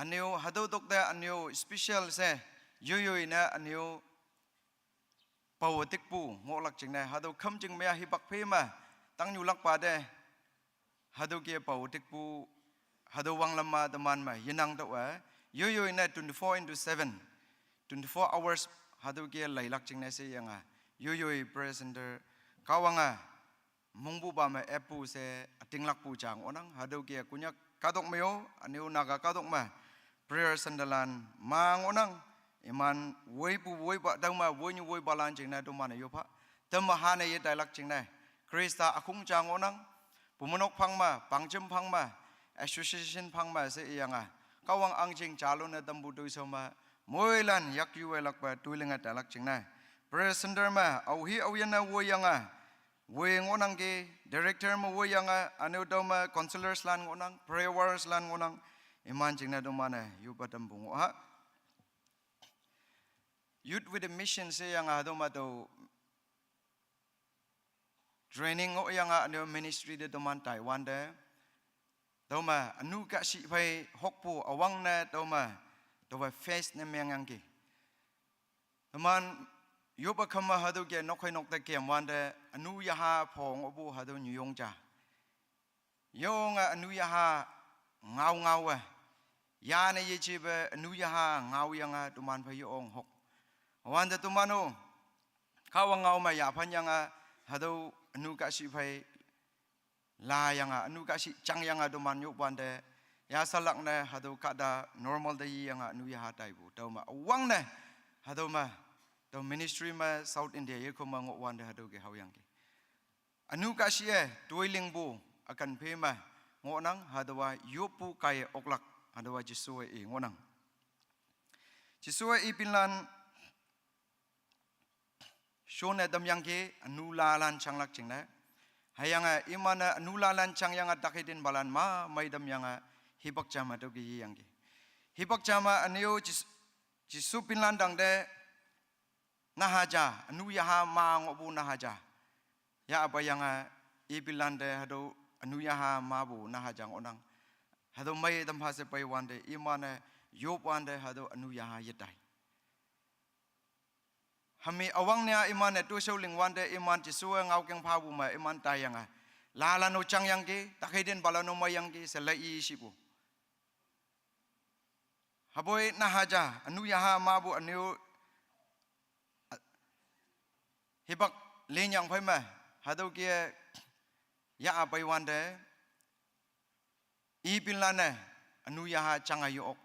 Üne-o hatüo tokte üne-o special she, yoiyoi ne üne-o pao tikpu ngohlak jingne, hatüo Khümjing me-a hipak phe me, tangnyu lakpa te, hatüo kih pao tikpu, hatüo wanglam ma teman me yenang tüoh-e, yoiyoi ne twenty-four into seven, twenty-four hours, hatüo kih leilak jingne sheyange, yoiyoi prayer center, Kahwange mongpupa me eppu she ütinglakpu ja ngohnang, hatüo kih Konyak kahtok me-o, üne-o Naga kahtok me, prayer centerlan ma ngohnang, iman woipu woipa tüo me woinyu woipalan jingne toman-e yop pha, teme hane yetailak jingne, Khrista ükhong ja ngohnang, bumeinok phang me, pangjem phang me, association phang me sheyange, Kahwang ahngjing jalone tampu toishao me, moilan yakyu weilakpe toi linge tailak jingne, prayer center me aohi aoyinne woiyange, woi ngohnangki, director me woiyange, üne-o tüome counselors lan ngohnang, prayer warriors lan ngohnang, iman jingne teman-e yoppe tampu ngoh ha. Youth with a Mission sheyange hatüome tao training ngohyange üne-o ministry te teman taiwante, tüome ünu kahshih phei hokpu üwangne tüome, taowe face ne mengyangki. Teman yoppe khamme hatüo ke nok hei nok te kemwante ünu yaha pho ngohpu hatüo nyuyong ja. Yonge ünu yaha ngao ngaowe, yane yejepe ünu yaha ngaoyange teman phei yong hok. Wante teman-o Kahwang ngao me yaphanyange hatüo ünu kahshih phei layange, ünu kahshih jangyange teman yohwante, yashalak ne hatüo kahta normal te yiyange ünu yaha taipu. Tüome üwangne hatüo me, tüo ministry me South India yekho me ngohwante hatüo ke haoyangki. Ünu kahshih-e toilingpu ükan phe me ngohnang, hatüowa yoppu kaiye oklak, hatüowa Jesuwe i ngohnang. Jesuwe ipinlan shonne tamyangki ünu lalan janglak jingne. Hüyange iman-e ünu lalan jangyange takheitenpalan ma mei tamyange hipak ja me tüoke yeyangki. Hipak ja me üne-o Jes-, Jesu pinlan tangte naha ja, ünu yaha ma ngohpu naha ja yahpeiyange, ipinlan te hatüo ünu yaha mapu naha ja ngohnang. Hatüo mei tampha she peiwante iman-e yopwante hatüo ünu yaha yetai. Hami üwangne-a iman-e toshao lingwante iman Jesuwe ngaokeng phapu me iman taiyange, lalan-o jangyangki, takheitenpalan-o meiyangki she lei ishipu. Hüpoi naha ja, ünu yaha mapu üne-o, hipak lenyang phei me, hatüo ke yahpeiwante, ipinlan-e ünu yaha jange ye-ok.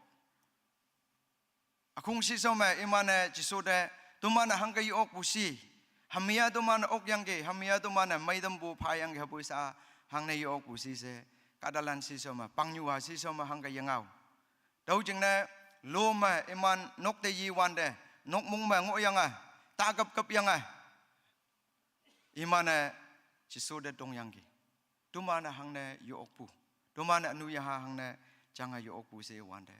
Ükhong shishao me iman-e Jesu te, toman-e hangke ye-okpu shi, hami-a toman okyangki, hami-a toman-e meitampu phayangki hüpoi sha, hangne ye-okpu shi she, kahtalan shishao me, pangnyuha shishao me hangke yengao. Tüo jingne, lo me iman nok te yiwante, nokmong me ngohyange, takap kapyange, iman-e Jesu te tongyangki. Toman-e hangne ye-okpu, toman-e ünu yaha hangne jange ye-okpu she wante,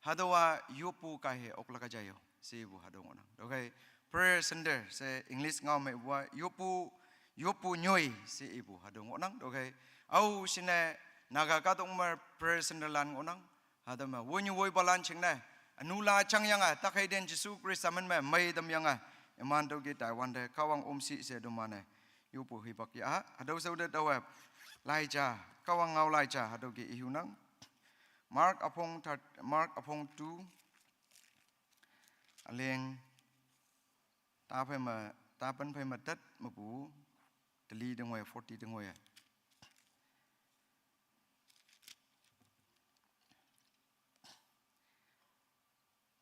hatüowa yoppu kaiye oklak jaiyo shepu hatüo ngohnang. Tüokhei prayer center she English ngao me ipu-a yoppu, yoppu nyoi she ipu hatüo ngohnang. Tüokhei ao shinne Naga kahtok me prayer center lan ngohnang. Hatüo me wonyu woipalan jingne, ünu la jangyange takheiten Jesu Khrista min me mei tamyange, iman tüoke taiwante Kahwang omshi she teman-e yopu hipak ya. Hatüo shao te taowe lai ja, Kahwang ngao lai ja hatüo ke ihunang. Mark üpong thir-, Mark üpong two, üleng ta phei me, ta pen phei me tet mepu, teli te ngoi, forty te ngoi-e.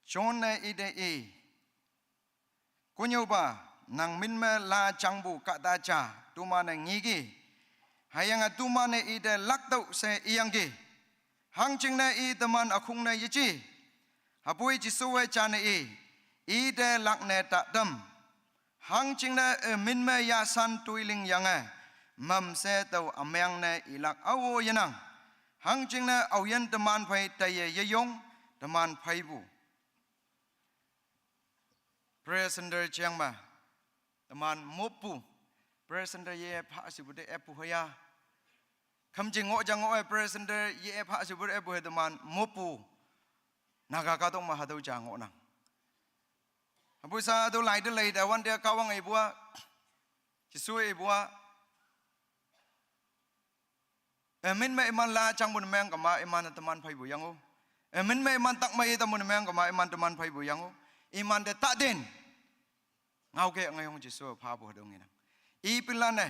John-e ite i, Konnyüopa, nang min me la jangpu kahta ja toman-e ngeki, hüyange toman-e ite laktüoh she iyangki. Hangjingne i teman ükhong ne yeje. Hüpoi Jesuwe jane i, ite lakne ta tam. Hangjingne ümin me yashan toilingyange, mamshe tao ümeng ne ilak ao yenang. Hangjingne aoyin teman phei taiye yeyong, teman pheipu prayer center jeng me, teman moppu prayer center ye pha shipu te eppu hüya. Khümjing ngoh ja ngoh-e prayer center ye pha shipu te eppu hei teman moppu. Naga kahtok me hatüo ja ngohnang. Hüpoi sha hatüo lai te lei te wante Kahwang ipu-a, Jesu ipu-a, ümin me iman la jangpu ne meng kama, iman teman pheipu yang-o. Ümin me iman tak mei tampu ne meng kama, iman teman pheipu yang-o. Iman te tatin. Ngaoke ngaiyong Jesu phapu hatüo ngenang. Ipinlan-e,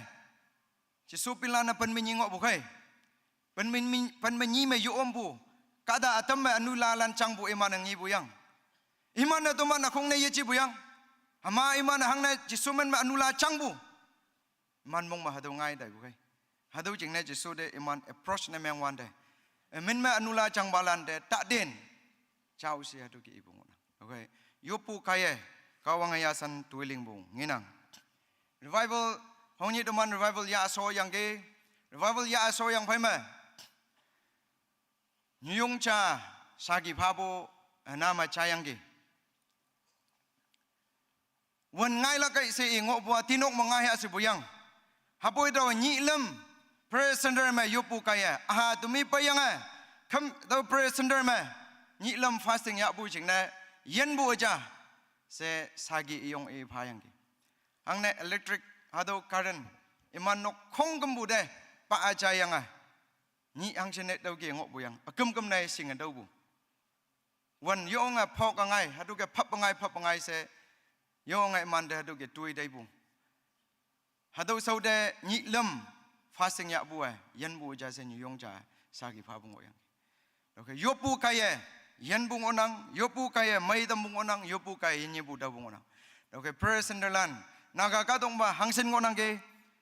Jesu pinlan-e pen me nyi ngohpu khei, pen me nyi, pen me nyi me yo ompu, kahta ütam me ünu lalan jangpu iman-e ngipu yang. Iman-e toman ükhong ne yejepu yang. Hüma iman-e hangne Jesu min me ünu la jangpu, iman mong me hatüo ngai taipu khei. Hatüo jingne Jesu te iman approach ne meng wante, ümin me ünu la jangpalan te tatin, jao she hatüo ke ipu ngohnang. Okay, yoppu kaiye, Kahwange yashan toilingpu ngenang. Revival Khongni teman revival ya aso yangki. Revival ya aso yang phai me. Nyuyong cha sagi phapu, eh, nama cha yangki. Wan ngai la kai se i ngoh bua tinok ma ngai ha si bu yang. Hapoi tau nyi lem. Prayer center me yopu kaya. Aha tumi pa yang eh. Kam tau prayer center me. Nyi lem fasting ya bu jing ne. Yen bu aja. Se sagi iyong i pha yangki. Hang ne electric hado current. Iman nok khong kem bu de. Pa aja yang eh. Nyi hang se ne tau ki ngoh bu yang. Akem kem nai sing tau bu. Wan yong a phok a ngai, hadu ke phap a ngai, phap a ngai se, yong a iman de hadu ke tui dai bu. Hadu sau de nyi lem, fasting ya bu eh, yan bu ja se nyu yong ja, sagi pha bu ngo yang. Doke yopu kaye, yan bu ngo nang, yopu kaye, mai dam bu ngo nang, yopu kaye, yan ye bu da bu ngo nang. Doke prayer center lan, naga kadong ba, hangsin ngo nang ke,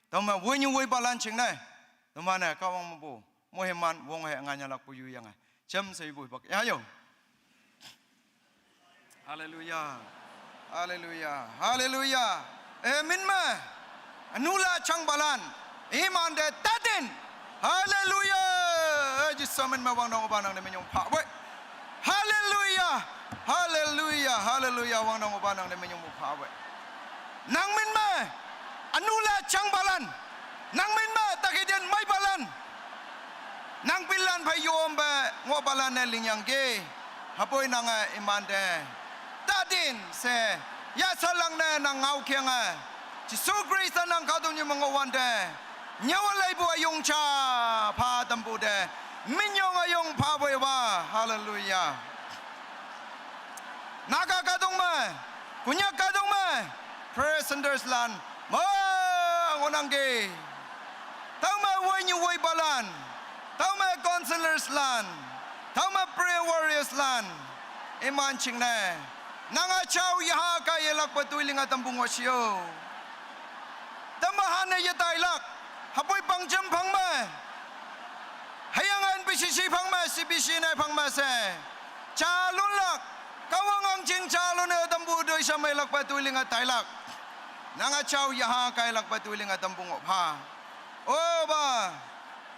tama woi nyu woi balan ching nai, tama na kawang mo bu. Moheman wong he nganya lak pu yu yang eh. Chem se bu bak. Ya yo. Hallelujah. Hallelujah. Hallelujah. Amen ma. Anula chang balan. Iman de tatin. Hallelujah. Eh, Jesus amen ma wang dong ba nang de menyong pa we. Hallelujah. Hallelujah. Hallelujah. Wang dong ba nang de menyong pa we. Nang min ma. Anula chang balan. Nang min ma. Takiden mai balan. Nang pilan phai yom ba ngo balan ne ling yang ke. Hapoi nang a iman de. Tatin se. Ya salang ne nang ngau kiang a. Jesu Christ nang kadung nyu mango wan de. Nyawa lai bu ayong cha. Pa tam bu de. Minyong ayong pa bu wa. Hallelujah. Naga kadung ma. Kunya kadung ma. Prayer centers lan. Ma ngonang ke. Tau ma woi nyu woi balan. Tau ma counselors lan. Tau ma prayer warriors lan. Iman ching ne. Nang a chau ya ha ka ye lak pa tui ling a tam bu ngo sio. Tam ma ha ne ye tai lak. Hapoi pang jam pang ma. Hayang an B C C pang ma, C B C ne pang ma se. Cha lun lak. Kawang ang ching cha lun e tam bu doi sa mai lak pa tui ling a tai lak. Nang a chau ya ha kai lak pa tui ling a tam bu ngo pha. O ba,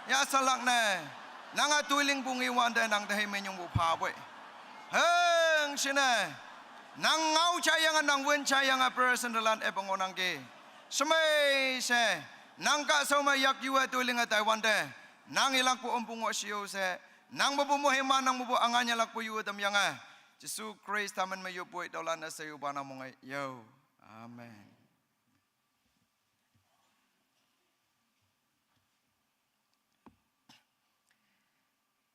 ya salak ne. Nang a tui ling bu ngi wan de nang de hei menyong bu pha bwe. Heng sine. Nang ngau cha yang a nang wen cha yang a person de lan e ba ngo nang ke. Semai se. Nang ka sau ma yak yu a tui ling a tai wan de. Nang ilak pu om bu ngo sio se. Nang bu bu mo hema nang bu bu angan ya lak pu yu a tam yang a. Jesu Christ amen ma yu bwe dau lan a se yu ba na mo ngai yo. Amen.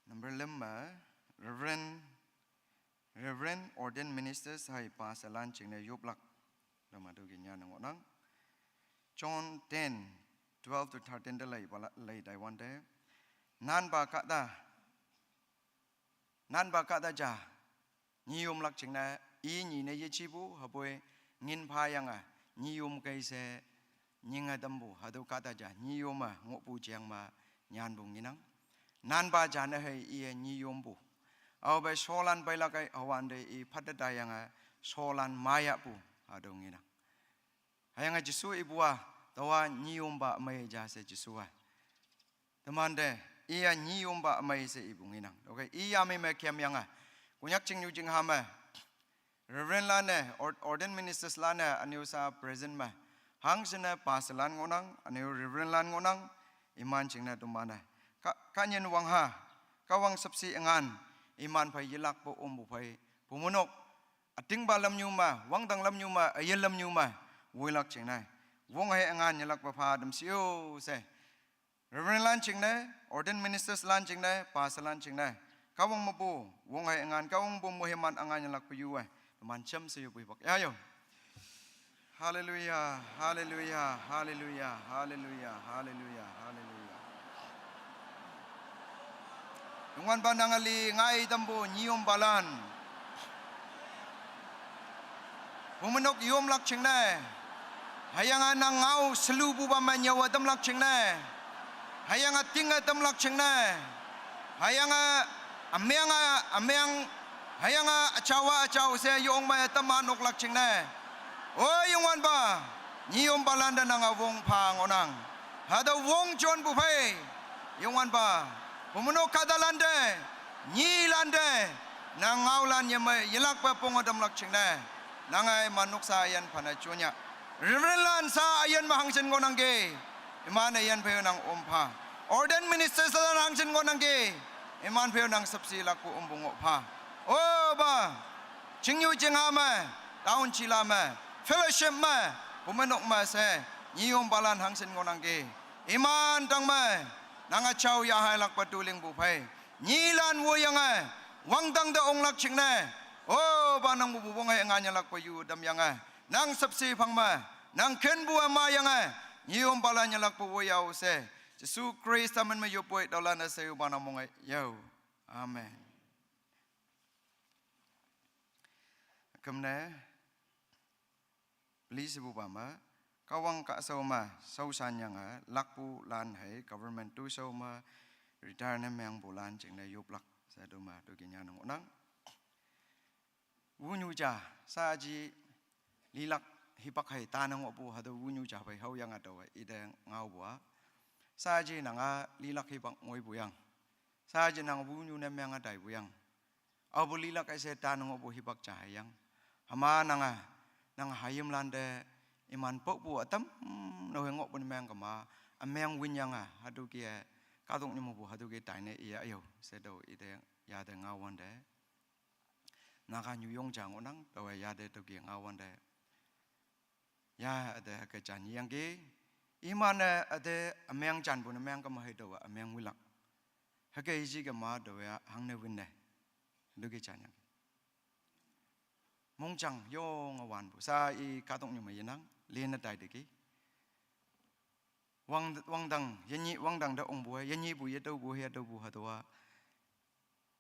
Number lima, Reverend, Reverend Ordained Ministers hai pastor lan ching ne yup lak. Lama du gi nyan nang nang. John ten, twelve to thirteen de lai bala, lai dai wan de. Nan ba ka da. Nan ba ka da ja. Nyi yum lak ching na, i nyi ne ye chi bu, ha bwe, ngin pha yang a, nyi yum kai se, nyi nga dam bu, ha du ka ta ja, nyi yum a, ngo bu chiang ma, nyan bu ngi nang. Nan ba ja na hei i a nyi yum bu. Au bai so lan bai lak ai, a wan de i phat da da yang a, so lan ma ya bu, ha du ngi nang. Ha yang a Jesu i bu a, tawa nyi yum ba mai ja se Jesu a. Teman de, iya nyi yum ba amai se ibu ngi nang. Okay, iya mi me kiam yang a. Kunyak ching nyu jing ha me. Reverend lan ne, or-, ordained ministers lan ne, aniu sa present me. Hang sine pastor lan ngo nang, aniu reverend lan ngo nang, iman ching ne teman ne. Ka, ka nyen wang ha, ka wang sapsi engan, iman phai yilak bu um bu phai, bu munok, ating ba lam nyu ma, wang dang lam nyu ma, ayen lam nyu ma, wui lak ching ne. Wong hai engan yilak ba pha dem siu se. Reverend lan ching ne, ordained ministers lan ching ne, pastor lan ching ne. Ka wang ma bu, wong hai engan, ka wang bu mo heman angan yilak pu yu eh. Man chem se yu bu bak. Ya yo. Hallelujah, hallelujah, hallelujah, hallelujah, hallelujah, hallelujah. Yungwan ba nang ali ngai dam bu nyi yum balan. Bu menok yum lak ching ne. Hayang a nang ngau selu bu ba ma nyawa dam lak ching ne. Hayang a ting a dam lak ching ne. Hayang a amyang a amyang. Hayang a achawa achau se yong ma dam ma nok lak ching ne. Oi yungwan ba. Nyi yompa lante nanga wong pha ngohnang. Hatüo wong jonpu phei, Youngwanpa, pumeinok kahtalante, nyilante, nang ngaolan yeme yelakpe ponge tamlak jingne, nange iman noksa üyin phane jonyah. Reverend lan sa üyin me hangshin ngohnangki, iman üyin phei nang om pha. Ordained ministers lan hangshin ngohnangki, iman phei nang shüpshe lakpu ompu ngoh pha. O Pa, chingnyu chingha me, town jila me, fellowship me, pumeinok me she, nyi yompa lan hangshin ngohnangki, iman tangme, nanga jao yahailakpe tulingpu phei, nyilan woyange, wangdang te onglak jingne, O Pa, nang pupu wong hei nganyelakpe yu tamyange, nang shüpshe phang me, nang kenpu-e mayange, nyi yompa lan yelakpe woyao she, Jesu Khrista min me yoppoi taolan-e she-o Pa, nang monge yao. Amen. Kümne, please ipupa me, Kahwang kahshao me shaoshanyange lakpu lan hei government toishao me retire ne mengpu lan jingne yoplak she tüome tüoki nyanne ngohnang. Wunyu ja, saji lilak hipak hei tane ngohpu hatüo wunyu ja phei haoyange taowe ite ngaopu-a, saji nanga lilak hipak ngoipu yang, saji nang wunyu ne menge taipu yang, aopu lilak-e she tane ngohpu hipak ja hei yang, hüma nange, nang hayimlan te, iman pokpu ütam, no hei ngohpu ne meng kema, ümeng winyange hatüoki-e, kahtoknyu mepu hatüoki taine iya yo she tüo ite yate ngaowante, Naga nyuyong ja ngohnang, taowe yate tüoki ngaowante, ya üte hüke jan yangki, iman-e üte ümeng janpu ne meng kema hei taowe ümeng wilak, hüke iji kema taowe hangne winne, tüoki jan yangki. Mongjang yonge wanpu sa i kahtoknyu me yenang, lene taiteki, wang, wangdang, yenyih wangdang te ongpu-e, yenyihpu yetüopu, yetüopu hatüowa,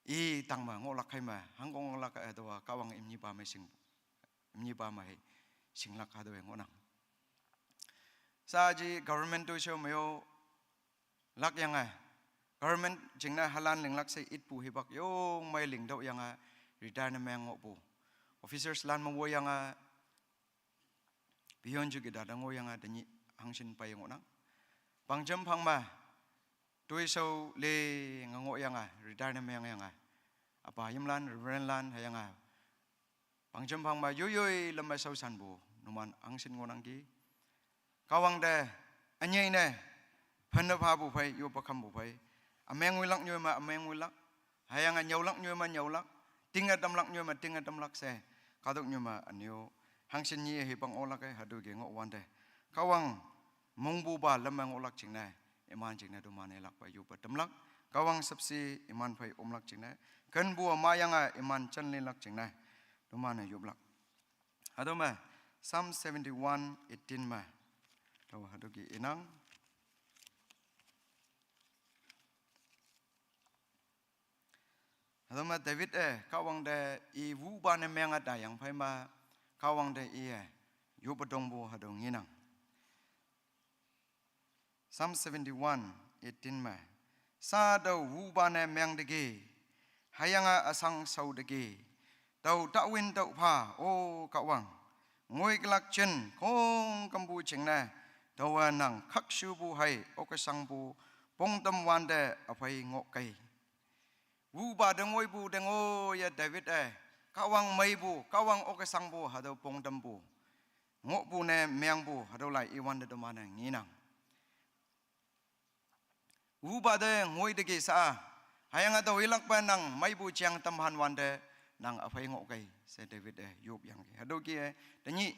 i tangme ngohlak kei me, hangkong ngohlak hatüowa Kahwang imnyipa me shing, imnyipa me hei shinglak hatüowe ngohnang. Saji government toishao me-o lakyange, government jingne halan linglak she itpu hipak yong mei lingtüoh yange, retire ne meng ngohpu officers lan me woyange, peon chowkidar te ngohyange tenyih hangshin pei ngohnang. Pangjem phang me toishao linge ngohyange retire ne mengyange, üpa hayimlan, reverend lan hüyange, pangjem phang me yoiyoi lam me shaoshanpu numan hangshin ngohnangki. Kahwang te, ünyei ne, phenne phapu phei yoppe khampu phei, ümeng wilak nyoi me ümeng wilak, hüyange nyüolak nyoi me nyüolak, tinge tamlak nyoi me tinge tamlak she, kahtoknyu me ünyo hangshin nyi hipak ngohlak-e hatüoki ngohwante, Kahwang mongpupa lam me ngohlak jingne, iman jingne teman-e lakpa yoppe tamlak, Kahwang shüpshe iman phei omlak jingne, kenpu-e mayange iman janlelak jingne, teman-e yoplak. Hatüo me, Psalm seventy-one eighteen me, taowe hatüoki inang. Hatüo me David-e Kahwang te i wupa ne menge taiyang phei me, Kahwang te iye yoppe tongpu hatüo ngenang. Psalm seventy-one eighteen me, sa tüo wupa ne meng teki, hüyange üsang shao teki, tao tawin tüo pha, O Kahwang, ngoikelak jin khongkümpu jingne, taowe nang khakshupu hei okkesangpu pongtam wante üphei ngohkei. Wupa te ngoipu te ngoiye David-e, Kahwang meipu, Kahwang okkesangpu hatüo pongtampu, ngohpu ne mengpu hatüo lai iwante teman-e ngenang. Wupa te ngoi teki sa-a, hüyange tao ilakpe nang meipu jeng tamhan wante, nang üphei ngohkei she David-e yopyangki. Hatüoki-e, tenyih,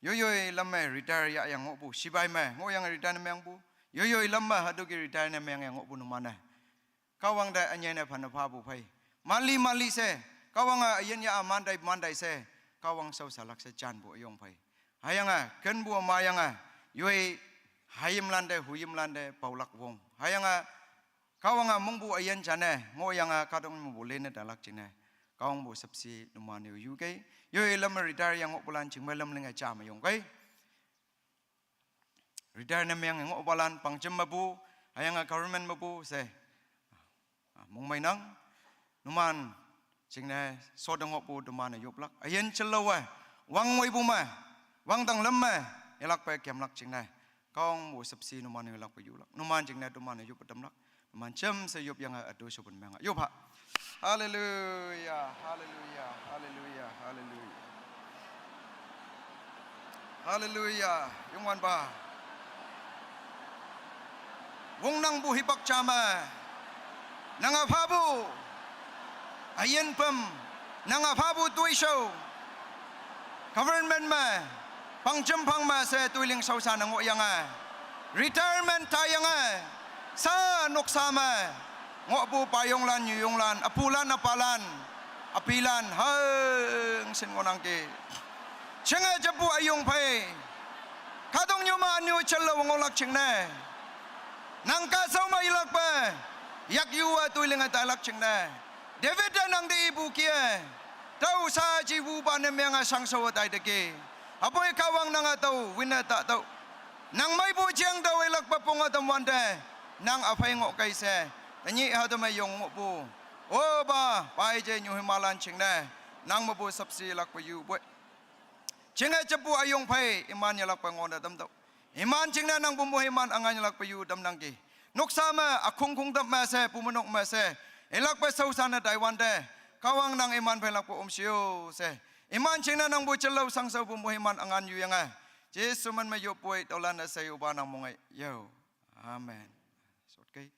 yoiyoi lam me retire yahyang ngohpu, sipai me ngohyange retire ne mengpu, yoiyoi lam me hatüoki retire ne mengyange ngohpu numan-e, Kahwang te ünyei ne phenne phapu phei, mali mali she, Kahwange üyin ya-a mantai mantai she, Kahwang shao shalak she janpu üyong phei, hüyange kenpu mayange, yoi hayimlan te, huyimlan te paolak wong, hüyange Kahwange mongpu üyin jane ngohyange kahtoknyu mepu lene talak jingne, Kahwangpu shüpshe numan-e yukei. Yoi lam me retire yang ngohpulan jingme lam linge ja me yongkei. Retire ne mengyange ngohpalan pangjem mepu, hüyange government mepu she, ah, mongmeinang, numan jingne shote ngohpu teman-e yoplak. Üyin jelaowe, wang woipu me, wangdang lam me, Ilakpe kemlak jingne. Kong wo sepsi numan ilakpe yulak. Numan jingne numan yup tamlak. Numan chem se yup yang atu subun meng. Yup ha. Haleluya, haleluya, haleluya, haleluya. Haleluya. Yungwan ba. Wong nang bu hipak jama. Nang apabu. Ayen pem. Nang apabu tuisho. Government me. Pangjempang me se tuiling sausa nang wok yang ai. Retirement ta yang ai. Sa noksa me. Ngok bu payonglan, nyuyonglan, apulan, apalan, apilan, hang sin ngonang ke. Chinge jepu ayong phei. Kadong nyu ma anyu chelo ngolak chingne. Nang ka sau ma ilak pe. Yak yu a tuiling a tailak chingne. David da nang de ibu kie. Tau sa ji wu ba ne meng a sang sau a tai de ke. Apoi kawang nang a tau, win a ta tau. Nang mai bu jiang da wei lak pa pung a tam wan te. Nang a fai ngok kai se. Tanyi ha tam yong ngok bu. O ba, pai je nyu himalan ching ne. Nang ma bu sap si lak pa yu bu. Ching e chapu ayong pai, iman ya lak pa ngon da tam tau. Iman ching ne nang bu mu himan angan ya lak pa yu tam nang ki. Nuksa ma, akung kung tam ma se, pu ma nok ma se. Ilak pa sau sa na dai wan te. Kawang nang iman pai lak pa um siu se. Iman ching ne nang bu chalau sang sau bu mu himan angan yu yang e. Jesu man ma yo poi, dolan na sayu ba nang mungai. Yo. Amen. Sot kai.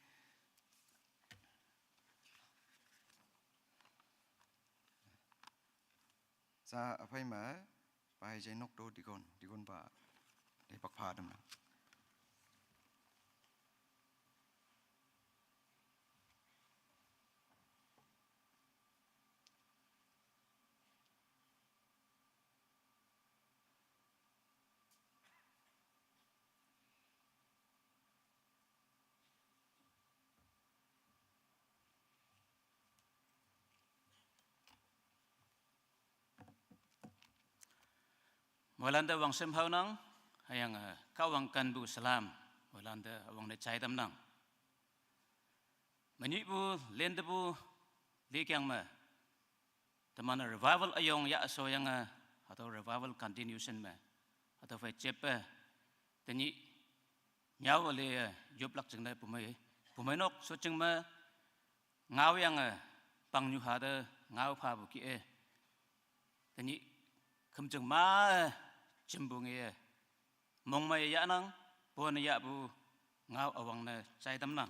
Sa apai ma, pai jai nok do dikon, dikon ba. Dai pak pha dam na. Moilante wang sem hau nang, hayang, eh, kawang kan bu salam, moilante wang ne chai tam nang. Manyuipu, lentepu, likyang me. Teman revival ayong ya so yang, eh, atau revival continuation me. Atau fai cepe. Tenyi nyau le, eh, yup lak jeng dai pumai. Pumai nok so jeng me. Ngau yang, eh, pang nyu ha de, ngau pha bu ki, eh. Tenyi kem jeng ma, eh, jembu nge, eh. Mong mai ya nang, pon ya bu, ngau awang ne chai tam nang.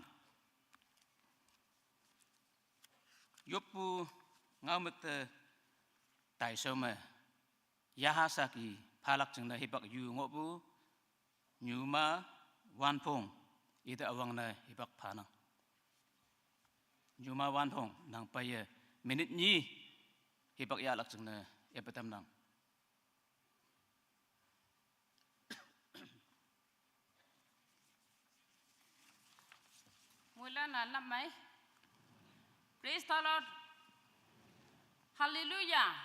Yop bu, ngau mek te, tai so me, ya ha sa ki, phalak jeng ne hipak yu ngok bu, nyu ma, wan phong, ite awang ne hipak pha nang. Nyu ma wan phong, nang pa ye, minute nyi, hipak ya lak jeng ne, ya petam nang. Mulan na lam mai. Praise the Lord. Hallelujah.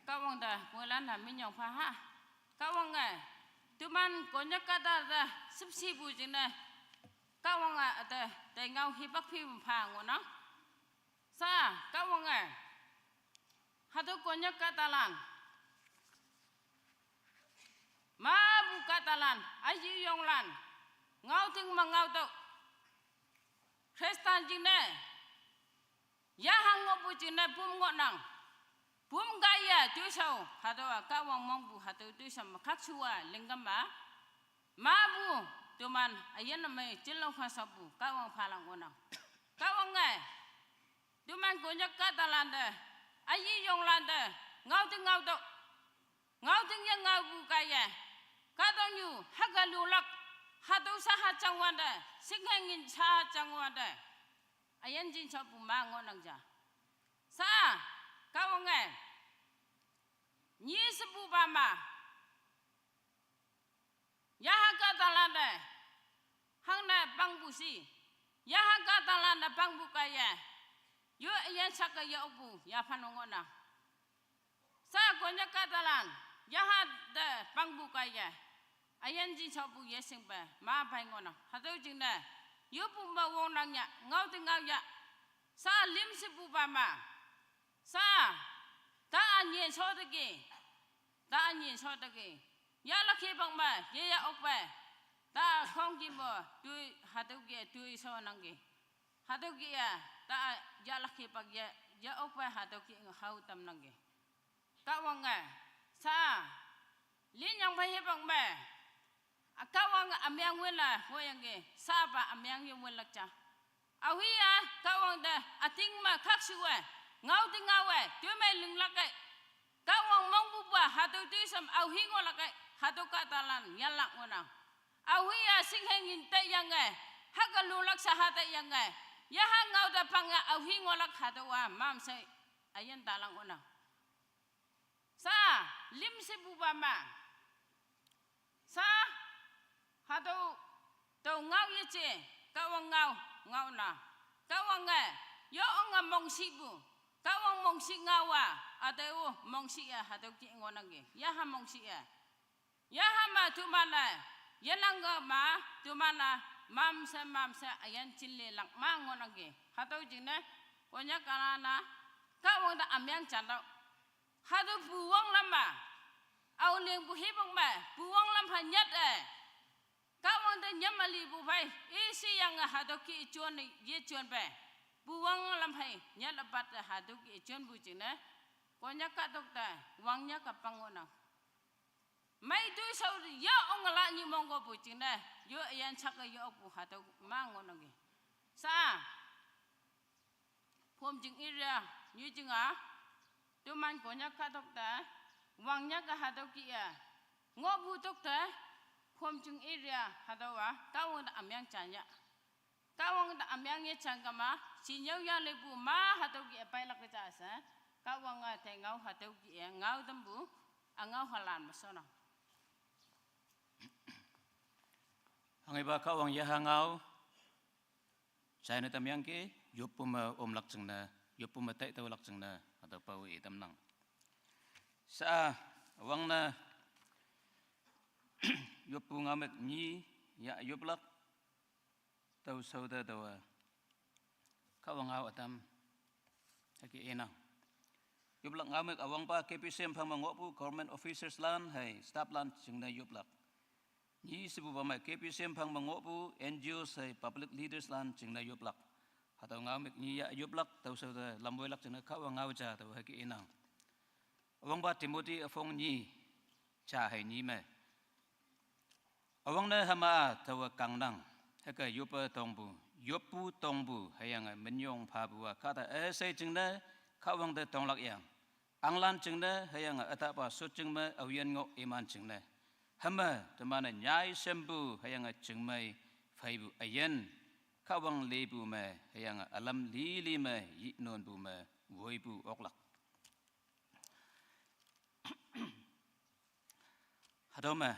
Kawang da, mulan na minyong pha ha. Kawang eh. Tuman konyak kata da, sipsi bu jing ne. Kawang eh, ada, da ngau hipak phi pha ngono. Sa, kawang eh. Hatu konyak katalan. Ma bu katalan, aji yonglan. Ngau ting ma ngau tau. Kristan jing ne. Ya hang ngo bu jing ne bum ngo nang. Bum gaya tu sau. Hatu kawang mong bu hatu tu sau ma kak sua linggam ma. Ma bu, tuman, ayan na mai, jilong kha sa bu, kawang phalang ngo nang. Kawang eh. Duman konyak katalan de, ayi yonglan de, ngau ting ngau do, ngau ting yang ngau bu kaya, kadong yu, haga lulak, hadu saha changwan de, singhengin saha changwan de, ayan jin sa bu ma ngo nang ja. Sa, kawang eh, nyi sebu ba ma, Yaha ka talande, hang na bang bu si. Yaha ka talande bang bu ka ye. Yo iyan saka ya ubu, ya phanongo na. Sa konya ka talan, yaha de bang bu ka ye. Ayan jin sa bu ye sing pe, ma bai ngo na. Hato jing ne, yo bu ma wong nang ya, ngau te ngau ya. Sa lim si bu ba ma. Sa, ta an yen so de ge. ta nyin so ta ki. Ya lak ki bang ma, ye ya ok pa. Ta khong ki mo, tui, hatüo ki tui so nang ki. Hatüo ki ya, ta ya lak ki bak ya, ya ok pa hatüo ki hao tam nang ki. Kahwang e, sa, lin yang pa ye bang ma. A Kahwang ümeng win la, hoyang ki, sa pa ümeng ye win lak ja. Aohi ya, Kahwang te, üting me khakshu e, ngao te ngao e, tüo me linglak e. Kahwang mongpu pa, hatüo te sam, aohi ngohlak e, hatüo kahtalan, yanlak ngohnang. Aohi ya, shingheng in te yang e, haka lulak sa ha te yang e. Yaha ngao te pang ya, aohi ngohlak hatüo wa, mamshe, üyin talang ngohnang. Sa, lim shepupa ma. Sa, hatüo, tüo ngao yeje, Kahwang ngao, ngao na. Kahwang e, yo ong a mongshihpu. Kahwang mongshih ngao wa, hatüo mongshih ya, hatüo ki ngohnang ki. Yaha mongshih ya. Yaha ma teman e, yenang ke ma, teman e, mamshe, mamshe, üyin jinlelak ma ngohnang ki. Hatüo jingne, Konyak kahlan-a, Kahwang te ümeng jantüoh. Hatüo puwang lam ma. Aoleng pu hipong me, puwang lam pha nyat e. Kahwang te nyam mali pu phei, isi yang hatüo ki jon ye jon pe. Puwang lam phei, nyat apat hatüo ki jonpu jingne. Konyak kahtok te, wangnya kapang ngohnang. Mei tui shao ya ong la nyi mongko pu jingne, yo üyin shak yo okpu hatüo ma ngohnang ki. Sa, Phomjing area, nyu jing a, teman Konyak kahtok te, wangnya ka hatüo ki e, ngohpu tok te, Phomjing area, hatüo wa, Kahwang te ümeng jan ya. Kahwang te ümeng ye jan kama, shinyao ya lepu ma hatüo ki e peilak ke ja she, Kahwang a te ngao hatüo ki e, ngao tampu, a ngao halan me shonang. Hanghipa Kahwang yaha ngao, jaine tamyangki, yoppu me omlak jingne, yoppu me taitüolak jingne, hatüo pao i tamnang. Sa, üwangne, yoppu ngaomük nyi, ya yoplak, tao shao te taowe, Kahwang ngao ütam, hüke inang. Yoplak ngaomük üwangpa K B C M phang me ngohpu government officers lan hei staff lan jingne yoplak. Nyi shepupa me K B C M phang me ngohpu N G Os hei public leaders lan jingne yoplak. Hatüo ngaomük nyi ya yoplak, tao shao te lamwoilak jingne Kahwang ngao ja taowe hüke inang. Üwangpa Timothy üpong nyi, ja hei nyi me. Üwangne hüma-a taowe kangnang, hüke yoppe tongpu, yoppu tongpu, hüyange minyong phapu-a kahta üshei jingne, Kahwang te tonglak yang. Anglan jingne, hüyange ütahpa shotjing me, aoyin ngoh iman jingne. Hüme, teman-e nyai shempu, hüyange jingmei pheipu üyin, Kahwang lepu me, hüyange ülam lili me, yinonpu me, woipu oklak. Hatüo me,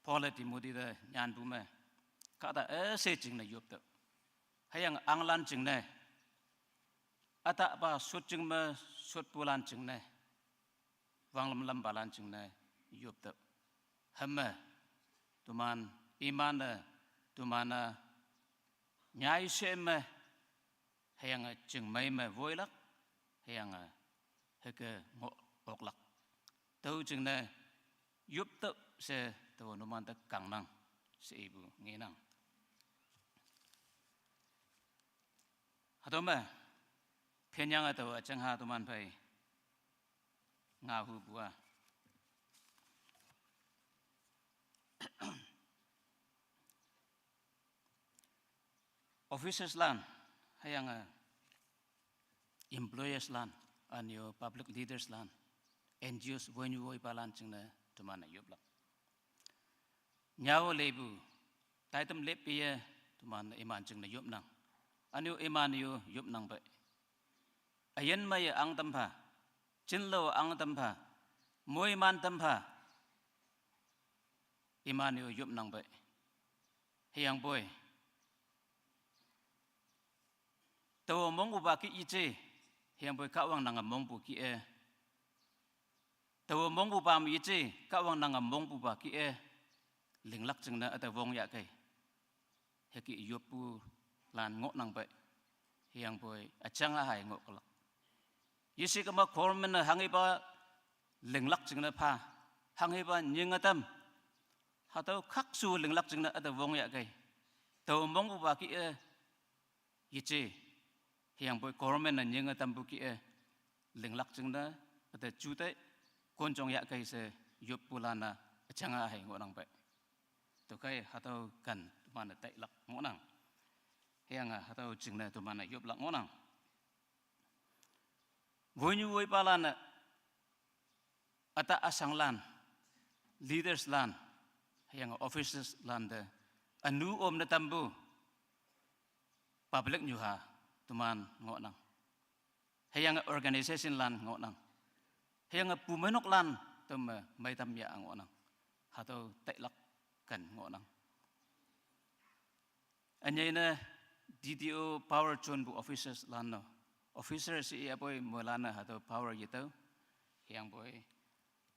Paul-e Timothy te nyanpu me, kahta üshei jingne yoptüoh. Hüyange anglan jingne, ütahpa shotjing me shotpulan jingne, wanglam lampalan jingne yoptüoh. Hüme, teman, iman-e, teman-a, nyai she me, hüyange jingmei me woilak, hüyange hüke ngoh oklak. Tüo jingne yoptüoh she tao numan te kangnang, she ipu ngenang. Hatüo me, phenyange tao üjangha teman phei ngaohupu-a, officers lan, hüyange employers lan, ünyu public leaders lan, N G Os woinyu woipalan jingne teman-e yoplak. Nyao lepu, taitam leppe ye, teman iman jingne yopnang. Ünyu iman yo yopnang pei. Üyin meiye ang tampha, jinlo ang tampha, moiman tampha, iman yo yopnang pei. Hüyangpoi, taowe mongpupa kih yeje, hüyangpoi Kahwang nange mongpu kih-e. Taowe mongpupa me yeje, Kahwang nange mongpupa kih-e. Linglak jingne üte wong yahkei. Hüke yoppulan ngohnang pei. Hüyangpoi üjang-a hai ngohkelak. Yeshe kema government-e hanghipa linglak jingne pha. Hanghepa nying ütam. Hatüo khakshu linglak jingne üte wong yahkei. Tao mongpupa kih-e yeje. Hüyangpoi government-e nying ütampu kih-e linglak jingne üte juteih konjong yahkei she yoppulan-a üjang-a hei ngohnang pei. Tüokhei hatüo ken teman-e tailak ngohnang. Hüyange hatüo jingne teman-e yoplak ngohnang. Woinyu woipalan-e üta üshanglan, leaderslan, hüyange officerslante ünu omne tampu public nyuha teman ngohnang. Hüyange organizationlan ngohnang. Hüyange pumeinoklan tüome meitam yah ngohnang. Hatüo tailak ken ngohnang. Ünyei ne D T O power jonpu officerslan-o. Officers iyapoi moilan-e hatüo power yetüo. Hüyangpoi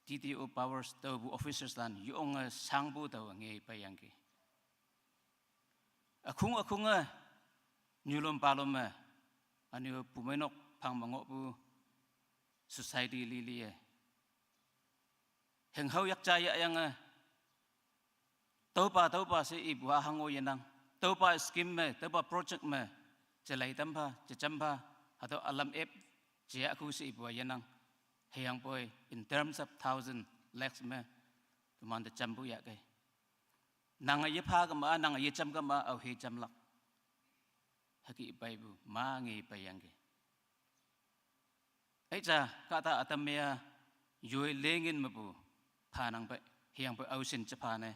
D T O powers tüopu officerslan yonge shangpu tao nge peiyangki. Ükhung ükhunge, nyulom palom me, ünyu pumeinok phang me ngohpu society liliye. Hinghao yakja yahyange, tüopa tüopa she ipu-a hango yenang. Tüopa scheme me, tüopa project me, jelai tampha, jejam pha, hatüo ülam ep, jeyahkhu she ipu-a yenang. Hüyangpoi in terms of thousand, lakhs me, temante jampu yahkei. Nange yepha kema, nange yejam kema, aohe jamlak. Hüke peipu ma nge peiyangki. Eija kahta ütam me-a yoi lengin mepu phanang pei, hüyangpoi aoshin jepha ne.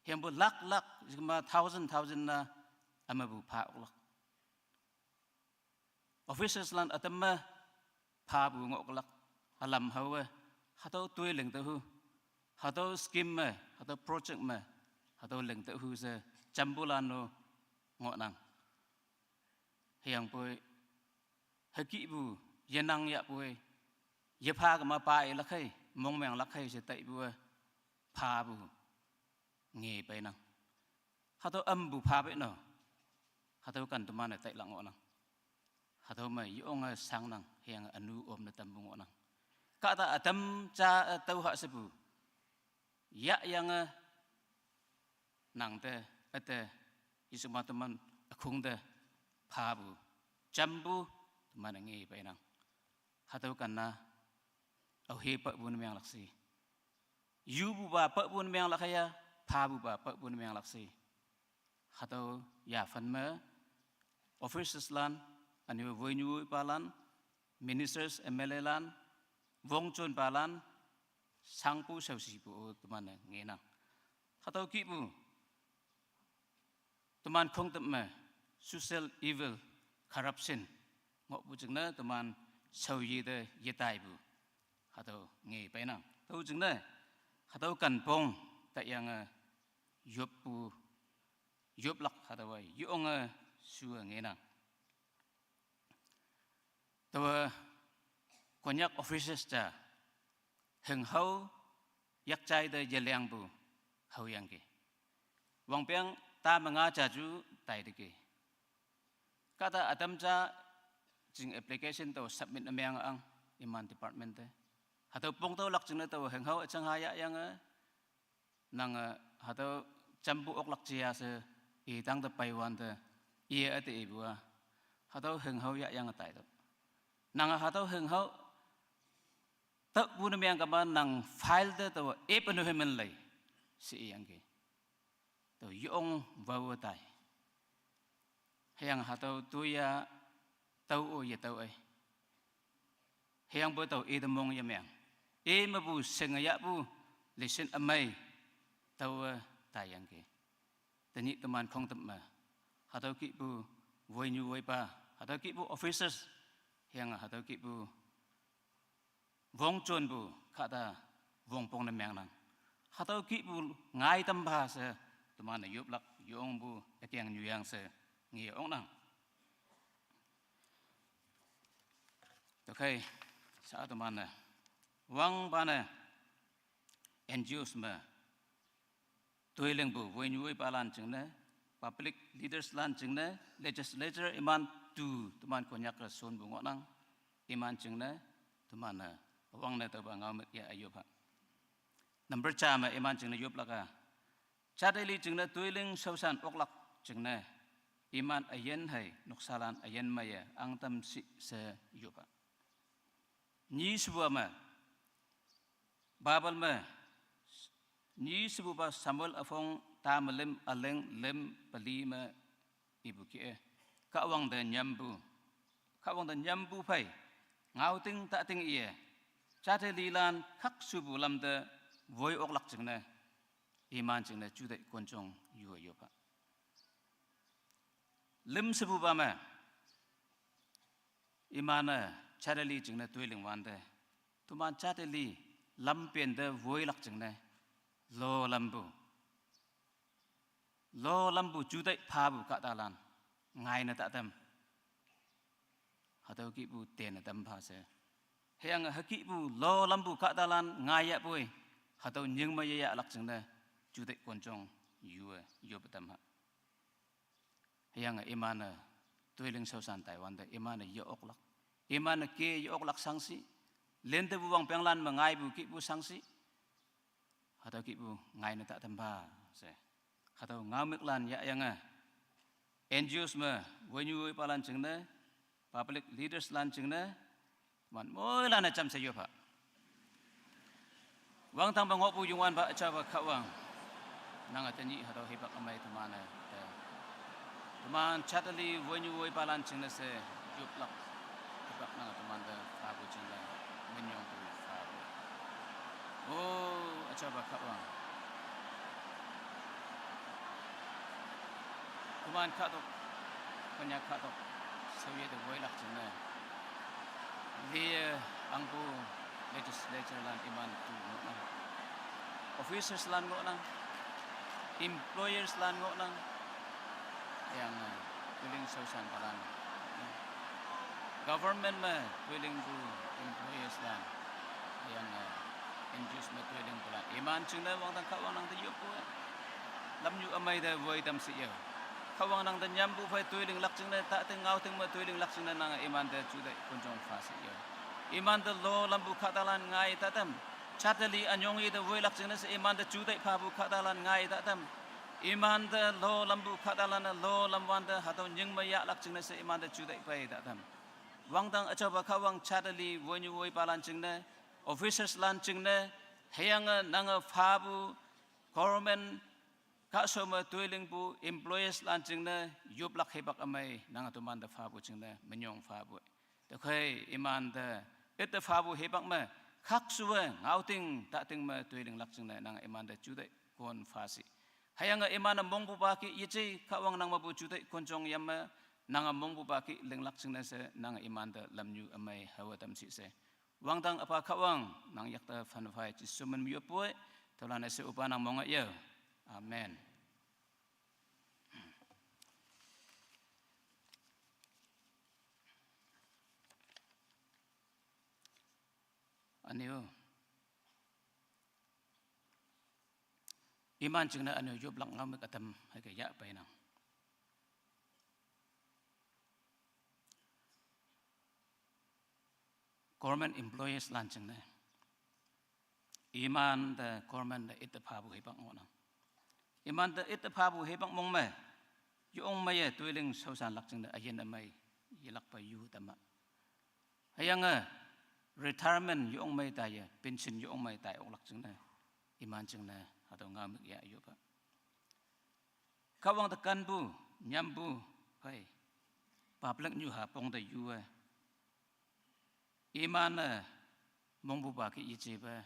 Hüyangpoi lakh lakh, jikema thousand thousand-a ümepu pha oklak. Officerslan ütam me phapu ngohlak, ülam haowe, hatüo toi ling tüohu, hatüo scheme me, hatüo project me, hatüo ling tüohu she jampulan-o ngohnang. Hüyangpoi, hükihpu yenang yahpoi, yepha kema pa-e lakhei, mongmeng lakhei she taipu-e, phapu nge peinang. Hatüo ümpu pha pei no. Hatüo ken teman-e tailak ngohnang. Hatüo me yonge shangnang, hüyange ünu omne tampu ngohnang. Kahta ütam ja-e tüo ha shepu yahyange nangte, üte, yeshuma teman ükhung te phapu jampu teman-e nge peinang. Hatüo ken-a aohe papu ne menglak shi. Yupupa papu ne menglak haya, phapupa papu ne menglak shi. Hatüo yaphan me officerslan, ünyu woinyu woipalan, ministers, M L Alan, wongjonpalan, shangpu shaoshipu-o teman-e ngenang. Hatüo kihpu teman khongtep me social evil, corruption ngohpu jingne teman shaoyi te yetaipu, hatüo nge peinang. Tüo jingne hatüo kenpong taiyange yoppu, yoplak hatüowa yonge shuwe ngenang. Taowe Konyak officers ja hinghao yakjai te yelingpu haoyangki. Wangpeng ta me nga ja ju taiteki. Kahta ütam ja jing application tao submit ne meng ang iman department te. Hatüo pong tüolak jingne tao hinghao üjang ha yahyange, nange hatüo jampu oklak jia she, i tangte peiwante, iye üte ipu-a, hatüo hinghao yahyange taitüoh. Nange hatüo hinghao tüopu ne meng kema nang file te tao ep ünyu hemen lei she iyangki. Tao yong wawe tai. Hüyange hatüo toiya tao-o yetao ei. Hüyangpoi tao ite mong yemeng. I mepu shinge yahpu lesson ümei taowe taiyangki. Tenyih teman khongtep me, hatüo kihpu woinyu woipa, hatüo kihpu officers, hüyange hatüo kihpu wongjonpu kahta wongpong ne mengnang. Hatüo kihpu ngai tampha she teman-e yoplak yongpu ükeng nyuyang she nge oknang. Tüokhei, sha teman-e wangpa ne N G Os me toilingpu woinyu woipalan jingne, public leaderslan jingne, legislature iman tu teman Konyak-e shonpu ngohnang, iman jingne teman-e Wang ne tüopa ngaomük ya üyop ha. Number ja me iman jingne yoplak a, jateli jingne toiling shaoshan oklak jingne iman üyin hei noksalan üyin meiye angtam shi she yop ha. Nyi shepupa me, Bible me, nyi shepupa Samuel üpong ta me lüm, üleng lüm peli me ipu kih-e, Kahwang te nyampu, Kahwang te nyampu phei ngaoting tating iye jatelilan khakshupu lam te woi oklak jingne iman jingne juteih konjong yu-e yop ha. Lüm shepupa me, iman-e jateli jingne toiling wante, toman jateli lampen te woilak jingne lo lampu, lo lampu juteih phapu kahtalan ngaine tatam, hatüo kihpu tene tam pha she. Hüyange hükihpu lo lampu kahtalan ngai yahpoi, hatüo nying me yeyahlak jingne juteih konjong yu-e yop tam ha. Hüyange iman-e toiling shaoshan taiwante iman-e ye-oklak, iman-e ke ye-oklak shangshi, linte pu wangpenglan me ngaipu kihpu shangshi, hatüo kihpu ngaine tatam pha she, hatüo ngaomüklan yahyange, N G Os me woinyu woipalan jingne, public leaders lan jingne, man moilan-e jamshe yop ha. Wangdang pe ngohpu Youngwanpa üjaopa Kahwang, nange tenyih hatüo hipak ümei teman-e te, teman jateli woinyu woipalan jingne she yoplak hipak nange temante phapu jingne minyongpu phapu. O, üjaopa Kahwang, teman kahtok, Konyak kahtok shaoye te woilak jingne, liye angpu legislature lan iman tu ngohnang, officers lan ngohnang, employers lan ngohnang, hüyange toiling shaoshanpalan, government me toilingpu employees lan, hüyange N G Os me toilingpulan, iman jingne wangdang Kahwang nang te yoppu-e, lamnyu ümei te woi tam shi yo. Kahwang nang te nyampu phei toilinglak jingne, tating ngaoting me toilinglak jingne nange iman te juteih konjong pha shi yo. Iman te lo lampu kahtalan ngai tatam, jateli ünyong i te woilak jingne she iman te juteih phapu kahtalan ngai tatam, iman te lo lampu kahtalan-e lo lam wante hatüo nying me yahlak jingne she iman te juteih pei tatam. Wangdang üjaopa Kahwang, jateli woinyu woipalan jingne, officers lan jingne, hüyange nange phapu government kahshao me toilingpu employees lan jingne yoplak hipak ümei nange temante phapu jingne minyong phapu. Tüokhei imante üte phapu hipak me khakshuwe ngaoting tating me toilinglak jingne nange imante juteih kon pha shi. Hüyange iman-e mongpupa kih yeje Kahwang nang mepu juteih konjong yam me, nange mongpupa kih linglak jingne she nange imante lamnyu ümei hawe tam shi she. Wangdang üpa Kahwang, nang yakte phanphai Jesu min me yoppoi, tüolan-e she üpa nang monge yo. Amen. Ünyu, iman jingne ünyu yoplak ngaomük ütam hüke yah peinang. Government employees lan jingne, imante government te üte phapu hipak ngohnang. Imante üte phapu hipak mong me, yong meiye toiling shaoshanlak jingne üyin ümei yelakpe yu tam-a. Hüyange retirement yong mei taiye, pension yong mei tai oklak jingne, iman jingne hatüo ngaomük ya yop-a. Kahwang te kanpu, nyampu phei, public nyu ha pong te yu-e, iman-e mongpupa kih yejepe,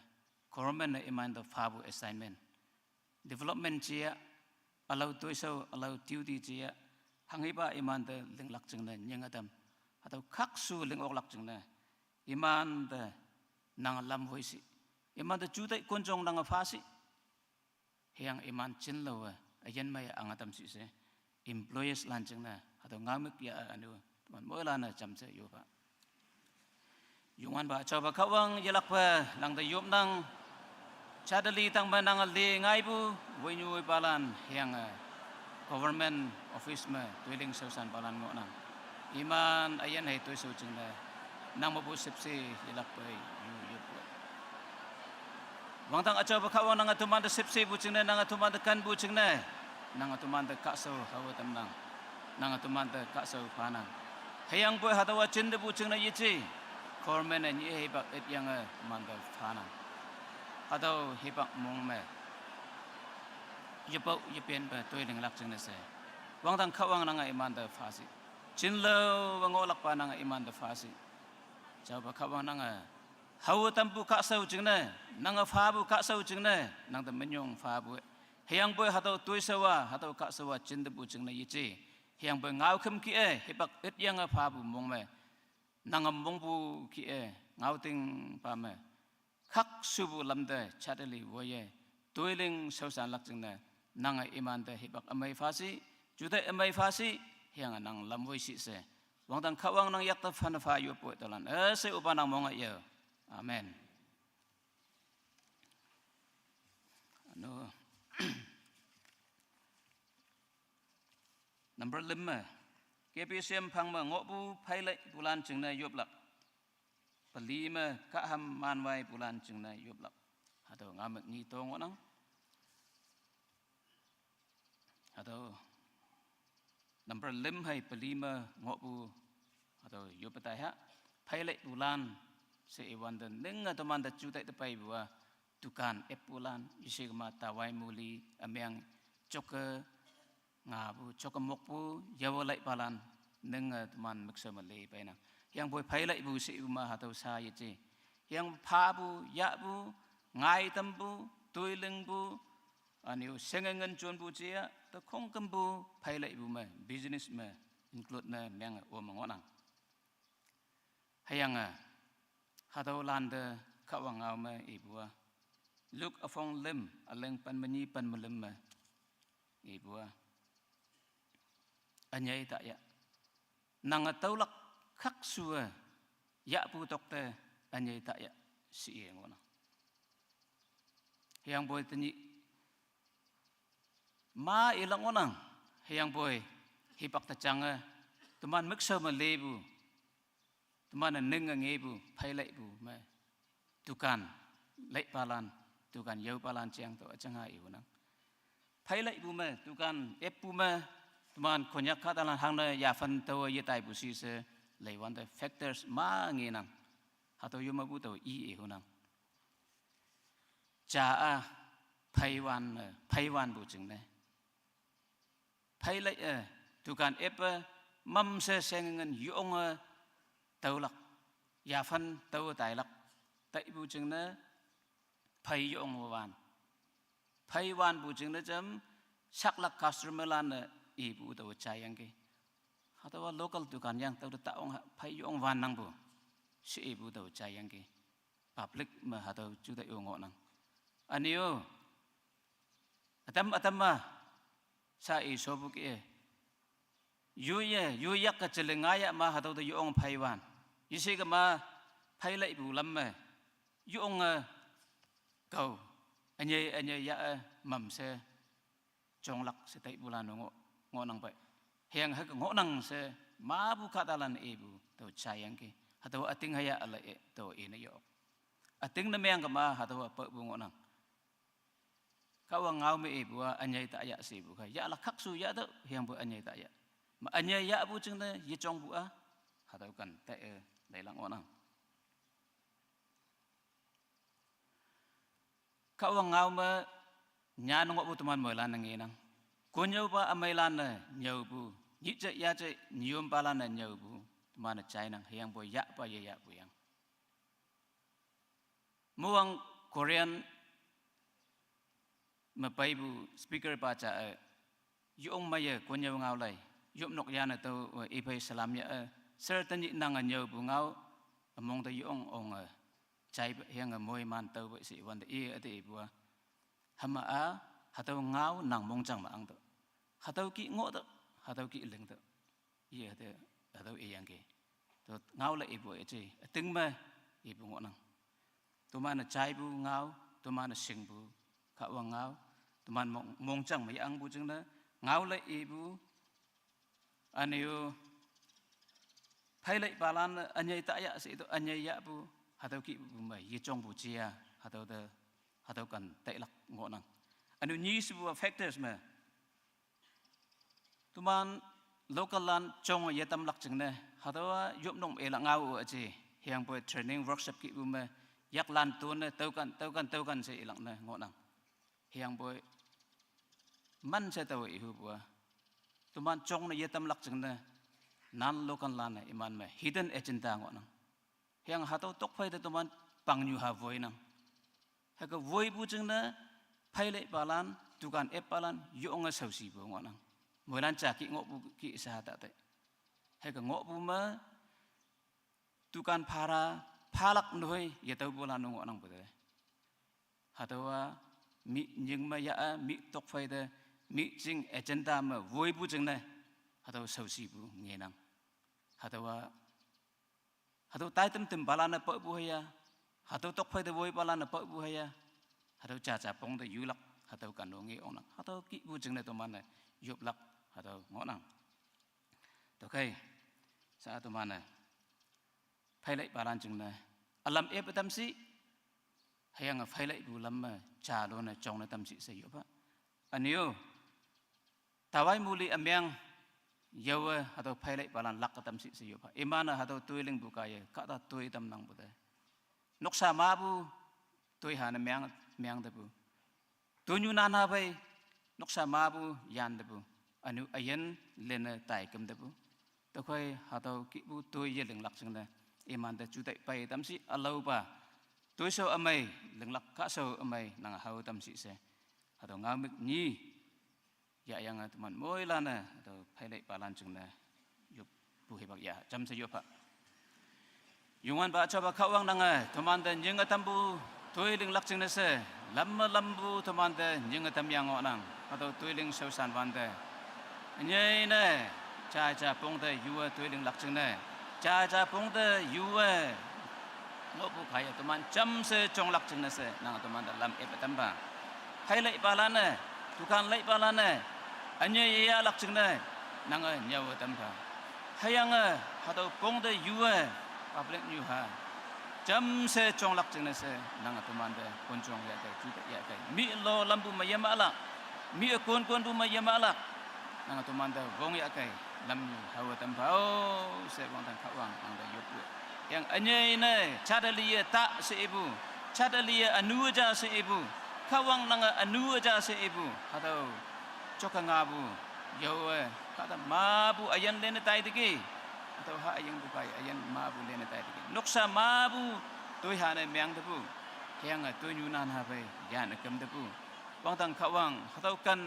government-e imante phapu assignment, development ja, ülao toishao, ülao duty ja, hanghipa imante linglak jingne nyinge tam, hatüo khakshu ling oklak jingne, imante nange lam hoi shi, imante juteih konjong nange pha shi. Hüyange iman jinlaowe üyin meiye ange tam shi she, employees lan jingne hatüo ngaomük ya ünyu, teman moilan-e jamshe yop-a. Youngwanpa üjaopa Kahwang, yelakpe nang te yopnang. Jateli tangme nange le ngaipu woinyu woipalan hüyange government office me toiling shaoshanpalan ngohnang. Iman üyin hei toishao jingne nang mepu shüpshe yelakpe yu yoppu-e. Wangdang achaopa Kahwang, nange tomante shüpshepu jingne, nange tomante kenpu jingne, nange tomante kahshao hawe tamnang. Nange tomante kahshao phanang. Hüyangpoi hatüowa jintepu jingne yeje, government-e nyih hipak ütyange mante phanang. Hatüo hipak mong me yepao yepenpe toilinglak jingne she, wangdang Kahwang, nange imante pha shi. Jinlaowe ngohlakpa, nange imante pha shi. Jaopa Kahwang, nange hawe tampu kahshao jingne, nange phapu kahshao jingne, nangte minyong phapu. Hüyangpoi hatüo toishao-a, hatüo kahshao-a jintepu jingne yeje, hüyangpoi ngaokhüm kih-e hipak ütyange phapu mong me, nange mongpu kih-e ngaotingpa me khakshupu lamte jateli woiye toiling shaoshanlak jingne, nange imante hipak ümei pha shi, juteih ümei pha shi, hüyange nang lam woi shi she. Wangdang Kahwang, nang yakte phanne pha yoppoi tüolan üshei üpa nang mong-e yo. Amen. Ano, number lüm me, K B C M phang me ngohpu pheileipulan jingne yoplak. Peli me kahham manwaipulan jingne yoplak. Hatüo ngao me nyi to ngohnang. Hatüo number lüm hei peli me ngohpu, hatüo yoppe taiha, pheileipulan she iwante ninge tomante jutai te peipu-a, dukan eppulan, yeshikema tawai muli, ümeng, joke ngapu, joke mokpu, yawe laipalan, ninge toman mükshao me le peinang. Hüyangpoi pheileipu she ipu me hatüo sha yeje, hüyang phapu, yahpu, ngaitampu, toilingpu, ünyu shengengin jonpu jia, te khongkümpu pheileipu me, business me include ne menge ome ngohnang. Hüyange hatüolante Kahwang ngao me ipu-a, Luke üpong lüm, üleng pen me nyi pen me lüm me ipu-a, ünyei taya, nange tüolak khakshu-e yahpu tokte ünyei taya she i ngohnang. Hüyangpoi tenyih ma ilak ngohnang, hüyangpoi hipak te jange, teman mükshao me lepu, teman-e ninge ngepu pheileipu me, dukan leipalan, dukan yaopalan jeng tüo üjinga ihunang. Pheileipu me, dukan eppu me, teman Konyak kahtalan hangne yaphan taowe yetaipu shi she, leiwante factors ma ngenang. Hatüo yo mepu tao i ihunang. Ja-a pheiwan me, pheiwanpu jingne, pheilei-e, dukan eppe, mamshe shengengin yonge taolak, yaphan tao tailak, taipu jingne, phei yong wan. Pheiwanpu jingne jam, saklak customer lan-e ipu tao jaiyangki. Hatüowa local dukan yang tao te taong phei yong wannangpu she ipu tao jaiyangki. Public me hatüo juteih-o ngohnang. Ünyu, ütam ütam-a sha i shopu kih-e, yoiye yoiyak-e jeling ngaiya ma hatüo te yong pheiwan, yeshikema pheileipu lam me yonge kao, ünyei ünyei yah-e mamshe jonglak she taipulan ngoh, ngohnang pei. Hüyange hüke ngohnang she mapu kahtalan ipu tao jaiyangki. Hatüo üting hüya üle-e tao ine yo, üting ne mengkema hatüowa paopu ngohnang. Kahwang ngao me ipu-a ünyei taya she ipu khei, yahlak khakshu yah tüo, hüyangpoi ünyei taya, ma ünyei yahpu jingne yejongpu-a, hatüo kan taiye leilak ngohnang. Kahwang ngao me nyan ngohpu teman moilan-e ngenang. Konnyüopa ümeilan-e nyüopu, nyih je ya je nyüompalan-e nyüopu, teman-e jainang, hüyangpoi yahpa yeyahpu yang. Muwang Korean me peipu speaker pa ja-e, yong meiye konnyüo ngao lei, yopnok yane tao-e iphei salam ya-e, sir tenyih nange nyüopu ngao, ümong te yong onge jaipe hüyange moiman taope she iwante i üte ipu-a, hüma-a, hatüo ngao nang mongjang me angtüoh, hatüo kih ngohtüoh, hatüo kih lingtüoh, i üte, hatüo iyangki. Tüo ngao lei ipu-e je üting me ipu ngohnang. Toman-e jaipu ngao, toman-e shingpu Kahwang ngao, toman mong, mongjang me yangpu jingne, ngao lei ipu, ünyu, pheileipalan-e ünyei taya she itüoh ünyei yahpu, hatüo kihpu me yejongpu jia, hatüo te Hatüo kan tailak ngohnang. Üne-o nyi shepu-a factors me, toman local lan jong yetamlak jingne, hatüowa yopnong me ilak ngao üje. Hüyangpoi training workshop kihpu me, yaklan tone, tüokan, tüokan, tüokan she ilak ne ngohnang. Hüyangpoi man she taowe ihupu-a, toman jongne yetamlak jingne, non-local lan-e iman me hidden agenda ngohnang. Hüyange hatüo tokphei te toman pangnyuha woinang. Hüke woipu jingne, pheileipalan, dukan eppalan yonge shaoshipu ngohnang. Moilan ja kih ngohpu kih sha ta te. Hüke ngohpu me, dukan phara, phalak nehoi yetaopulan-o ngohnangpu te. Hatüowa mi nying me ya-a, mi tokphei te, mi jing agenda me woipu jingne, hatüo shaoshipu ngenang. Hatüowa, hatüo taitam tempalan-e paopu hüya, hatüo tokphei te woipalan-e paopu hüya, hatüo jaja pong te yulak, hatüo kan-o nge ongnang, hatüo kihpu jingne toman-e yoplak, hatüo ngohnang. Tüokhei, sha toman-e pheileipalan jingne ülam epe tamshi, hüyange pheileipu lam me jalone jongne tamshi she yoppha. Üne-o, tawai muli ümeng yawe hatüo pheileipalan lak tamshi she yoppha. Iman-e hatüo toi lingpu kaiye kahta toi tamnangpu te. Noksa mapu toi hane meng, meng tepu. Tonyu nanha phei, noksa mapu yan tepu. Üne-o üyin lenne tai küm tepu. Tüokhei hatüo kihpu toi ye linglak jingne, imante jutai pei tamshi ülaopa, toishao ümei linglak, kahshao ümei nange hao tamshi she, hatüo ngaomük nyi yahyange teman moilan-e hatüo pheileipalan jingne yoppu hipak ya jamshe yoppha. Youngwanpa üjaopa Kahwang, nange tomante nyinge tampu toi linglak jingne she, lam me lampu tomante nyinge tamyang ngohnang, hatüo toi ling shaoshan wante. Ünyei ne, jaja pong te yuwe toi linglak jingne, jaja pong te yuwe ngohpu kaiye toman jamshe jonglak jingne she nange tomante lam epe tampha. Pheileipalan-e, dukan leipalan-e, ünyei yeyahlak jingne nange nyüowe tampha. Hüyange hatüo pong te yuwe public nyuha jamshe jonglak jingne she nange tomante konjong yahkei, juteih yahkei. Mi lo lampu me yemahlak, mi kon konpu me yemahlak, nange tomante wong yahkei, lamnyu haowe tampha-o she wangdang Kahwang nangte yoppu. Yang ünyei ne, jate liye ta she ipu, jate liye ünu ja she ipu, Kahwang nange ünu ja she ipu, hatüo jokke ngapu yaowe, kahta mapu üyin lenne tai teki, hatüo ha üyingpu kaiye üyin mapu lenne tai teki, noksa mapu toi hane meng tepu, hüyange toinyu nanha phei yanne küm tepu, wangdang Kahwang hatüo kan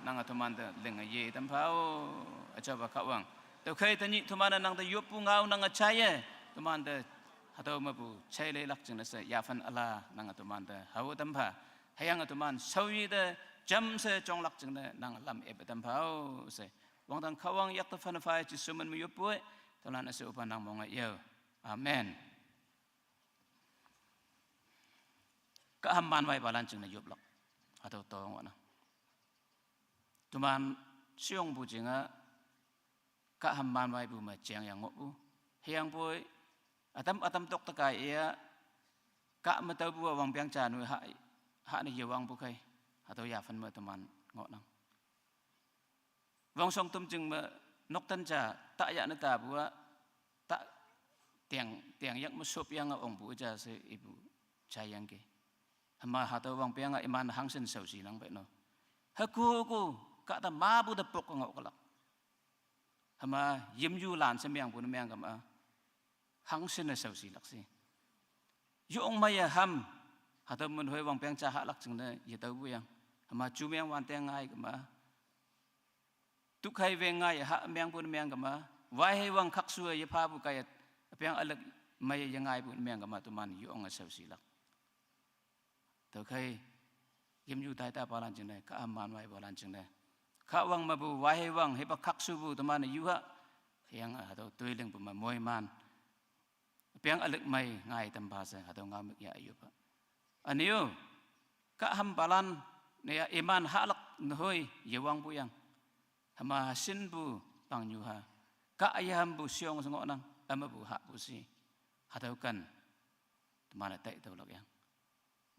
nange tomante linge ye tampha-o, üjaopa Kahwang. Tüokhei tenyih toman-e nangte yoppu ngao nange jaiye, tomante hatüo mepu jaileilak jingne she yaphan üla nange tomante hao tampha. Hüyange toman shaoyi te jamshe jonglak jingne nange lam epe tampha-o she, wangdang Kahwang yakte phanne phei Jesu min me yoppu-e, tüolan üshei üpa nang monge yao. Amen. Kahham manwaipalan jingne yoplak, hatüo tong ngohnang. Toman sheyongpu jinge kahham manwaipu me jeng yang ngohpu. Hüyangpoi ütam ütam tok te kaiye, kah me taopu-a wangpeng ja nu ha, hane yewangpu khei, hatüo yaphan me teman ngohnang. Wangshong tüm jing me noktan ja ta yahne tapu-a, ta teng, teng yak me shop yange ongpu ja she ipu jayangki. Hüma hatüo wangpeng-a iman hangshin shaoshi nang pei no. Hüko ko, kahta mapu te pok ngoh kelak. Hüma yimyu lan she mengpu ne meng kema, hangshin-e shaoshilak shi. Yong meiye ham, hatüo minhoi wangpeng ja hahlak jingne yetaopu yang. Hüma ju meng wante ngai kema, tukhei weng ngaiye ha mengpu ne meng kema, waihei wang khakshu-e yephapu kaiye, üpeng ülek meiye yengaipu ne meng kema, toman yonge shaoshilak. Tüokhei, yimyu taitapalan jingne, kahham manwaipalan jingne, Kahwang mepu waihei wang hipak khakshupu teman-e yuha, hüyange hatüo toi lingpu me moiman, üpeng ülek mei ngai tampha she hatüo ngaomük ya yoppha. Üne-o, kahhampalan ne ya iman hahlak nehoi yewangpu yang, hüma shinpu pangnyuha, kah yehampu sheyong she ngohnang, ümepu hahpu shi, hatüo kan teman-e taitüolak yang.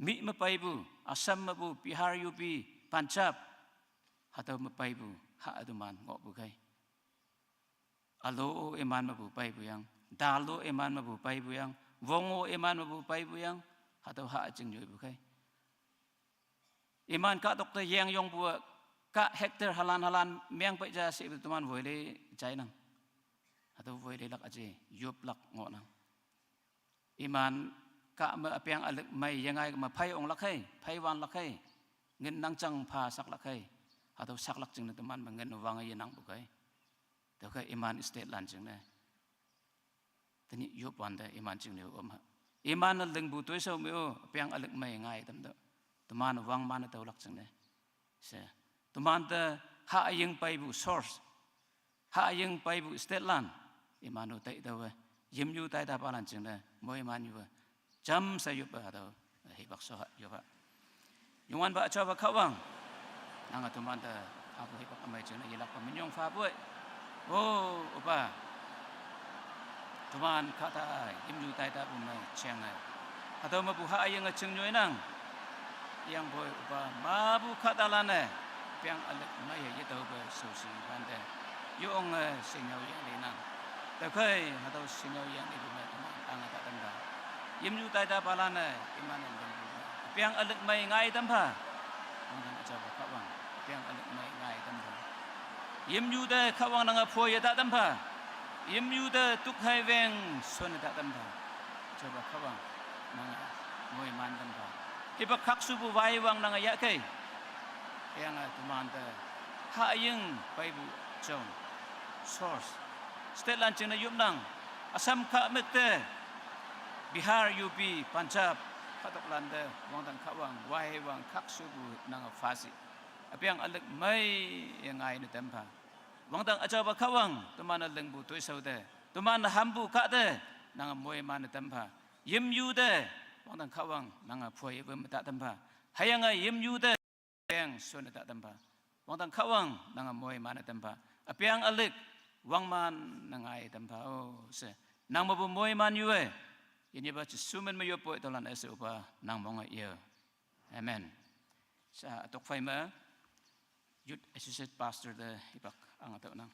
Mih me peipu, Assam mepu, Bihar, U P, Punjab, hatüo me peipu, ha teman ngohpu khei. Ülo-o iman mepu peipu yang, dal-o iman mepu peipu yang, wong-o iman mepu peipu yang, hatüo ha jing nyoipu khei. Iman kahtok te yeng yongpu, kah hectare halan halan meng pei ja she teman woile jainang. Hatüo woilelak üje, yoplak ngohnang. Iman kah me üpeng ülek mei yengai me phei onglak khei, phei wanlak khei, ngin nangjang pha saklak khei, hatüo saklak jingne teman me ngin wange yenangpu khei. Tüokhei iman state lan jingne tenyih yop wante iman jingne-o ma. Iman-e lingpu toishao me-o, üpeng ülek mei ngai tamtüoh. Teman wangman-e tüolak jingne she, teman te haying peipu source, haying peipu state lan, iman-o taitüowe, yimnyu taitapalan jingne moiman yuwe, jamshe yoppe hatüo hipak sho ha yopa. Youngwanpa üjaopa Kahwang, nange teman te hapu hipak ümei jingne yelakpe minyong phapoi. O, Opa, teman kahta yimnyu taitapu me jenge, hatüo mepu hayinge chingnyoinang. Hüyangpoi Opa, mapu kahtalan-e peang ülek meiye yetaope shaoshi wante, yonge shingyao yeng linang. Tüokhei hatüo shingyao yeng lipu me teman ange ta tampa. Yimnyu taitapalan-e iman-e lingpu me peang ülek mei ngai tampha. Wangdang üjaopa Kahwang, peang ülek mei ngai tampha. Yimnyu te Kahwang nange phoye ta tampha. Yimnyu te tuk hei weng shonne ta tampha. Üjaopa Kahwang, nange moiman tampha. Hipak khakshupu waiwang nange yahkei. Hüyange teman te haying peipu jong source, state lan jingne yopnang. Assam kahmük te, Bihar, U P, Punjab, kahtok lan te, wangdang Kahwang, waiwang khakshupu nange phashi, üpeng ülek meiye ngaine tampha. Wangdang üjaopa Kahwang, teman-e lingpu toishao te, teman hampu kah te, nange moiman-e tampha. Yimnyu te, wangdang Kahwang, nange phoiye wüm ta tampha. Hüyange yimnyu te peng shonne ta tampha. Wangdang Kahwang, nange moiman-e tampha. Üpeng ülek wangman-e ngai tampha-o she, nang mepu moiman yuwe, yinyepa Jesu min me yoppoi. Tüolan üshe Opa, nang monge ye. Amen. Sha tokphei me Youth Associate Pastor te hipak ange tüonang.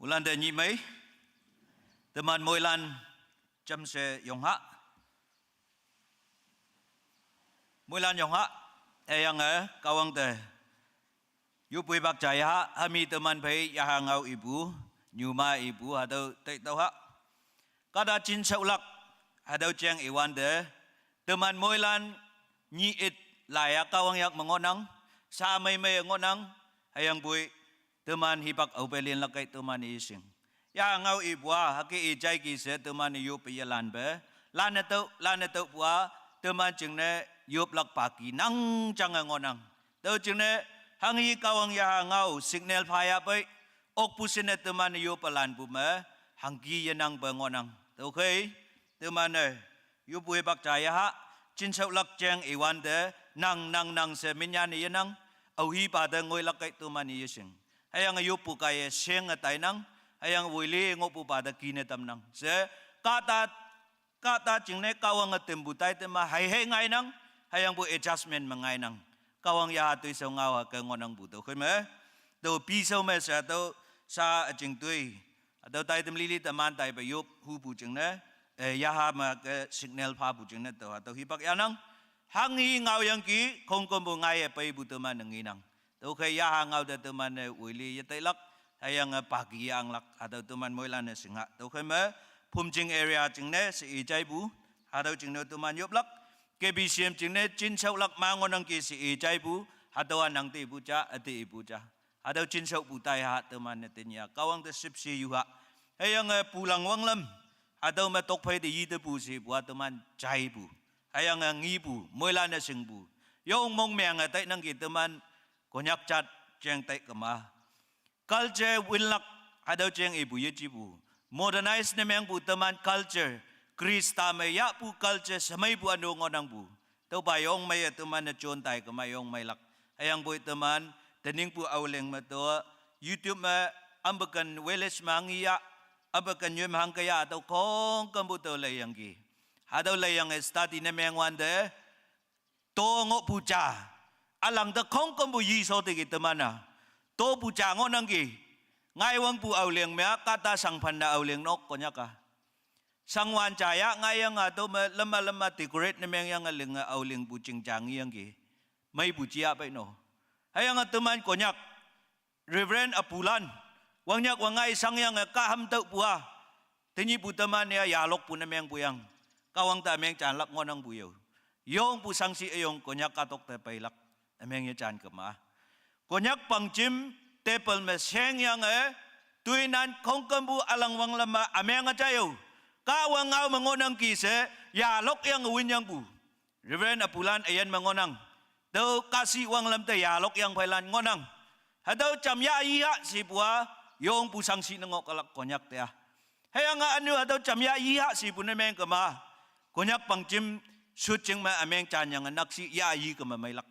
Moilan te nyih mei, teman moilan jamshe yongha. Moilan yongha, hüyange Kahwang te yoppu hipak ja yaha, hami teman phei yaha ngao ipu, nyuma ipu, hatüo taitüoh ha. Kahta jinshaolak, hatüo jeng iwante, teman moilan nyih it laiya Kahwang yak me ngohnang, sha meimei ngohnang. Hüyangpoi teman hipak aope linlak kei teman-e yeshing. Yaha ngao ipu-a hüke i jaiki she teman-e yoppe yelanpe, lanne tüoh, lanne tüohpu-a, teman jingne yoplak paki nang jange ngohnang. Tüo jingne hanghi Kahwang yaha ngao signal phayah pei, okpu shinne teman-e yoppe lanpu me hangki yenangpe ngohnang. Tüokhei teman-e yoppu hipak ja yaha, jinshaolak jeng iwante, nang nang nang she minyanne yenang. Aohipa te ngoilak kei teman-e yeshing. Hüyange yoppu kaiye shenge tainang. Hüyange woile ngohpupa te kine tamnang she, kahta kahta jingne Kahwange tempu tai tema heihei ngainang. Hüyangpoi adjustment me ngainang. Kahwang yaha toishao ngao hüke ngohnangpu tüokhei me, tüo pishao me she tüo sha üjing toi, hatüo taitam lili teman taipe yop hupu jingne, eh, yaha me ke signal phapu jingne tüo hatüo hipak yahnang. Hanghi ngaoyangki khongkümpu ngaiye peipu teman-e ngenang. Tüokhei yaha ngao te teman-e woili yeteilak, hüyange paki yanglak, hatüo teman moilan-e shingha. Tüokhei me, Phomjing area jingne she i jaipu, hatüo jingne teman yoplak, K B C M jingne jinshaolak ma ngohnangki she i jaipu, hatüowa nang te ipu ja, üte ipu ja. Hatüo jinshaopu taiha teman-e tenyih-a Kahwang te shüpshe yuha. Hüyange pulang wanglam, hatüo me tokphei te yitepu shepu-a teman jaipu, hüyange ngipu, moilan-e shingpu Yong mong meng a tai nang ki teman Konyak jat jeng tai kema. Culture winlak hatüo jeng ipu yejipu. Modernize ne mengpu teman culture. Khrista me yahpu culture shemeipu üno ngohnangpu. Tüopa yong mei-e teman-e jon tai kema yong meilak. Hüyangpoi teman, teningpu Aoleang me to, YouTube me, Ambakan village me hangya, Ambakan nyoi me hangkeya, hatüo khongkümpu tüo leiyangki. Hatüo leiyange study ne mengwante, to ngohpu ja. Ülang te khongkümpu yisho teki teman-a. Topu ja ngohnangki. Ngaiwangpu Aoleang me-a, kahta shangphan ne Aoleang nok Konyak-a. Shangwan ja ya ngaiyange tüo me lema lema decorate ne mengyange linge Aoleangpu ching ja ngiyangki. Meipu jia pei no. Hüyange teman Konyak Reverend Apulan, wangnyak wangngai shangyange kaham tüohpu-a. Tenyihpu teman ya yalokpu ne mengpu yang. Kahwang te ümeng janlak ngohnangpu yo. Yongpu shangshi üyong Konyak kahtok te peilak. Ümeng yejan kema. Konyak pangjim table me shengyange, toinan khongkümpu ülang wanglam me ümeng üja yo. Kahwang ngao me ngohnangki she, yalokyange winyangpu. Reverend Apulan üyin me ngohnang. Tüo kahshih wanglam te yalokyang pheilan ngohnang. Hatüo jam ya yi ha shepu-a, yongpu shangshi ne ngoh kalak Konyak te-a. Hüyange ünu hatüo jam ya yi ha shepu ne meng kema. Konyak pangjim shutjing me ümeng janyange nakshih ya yi kema meilak.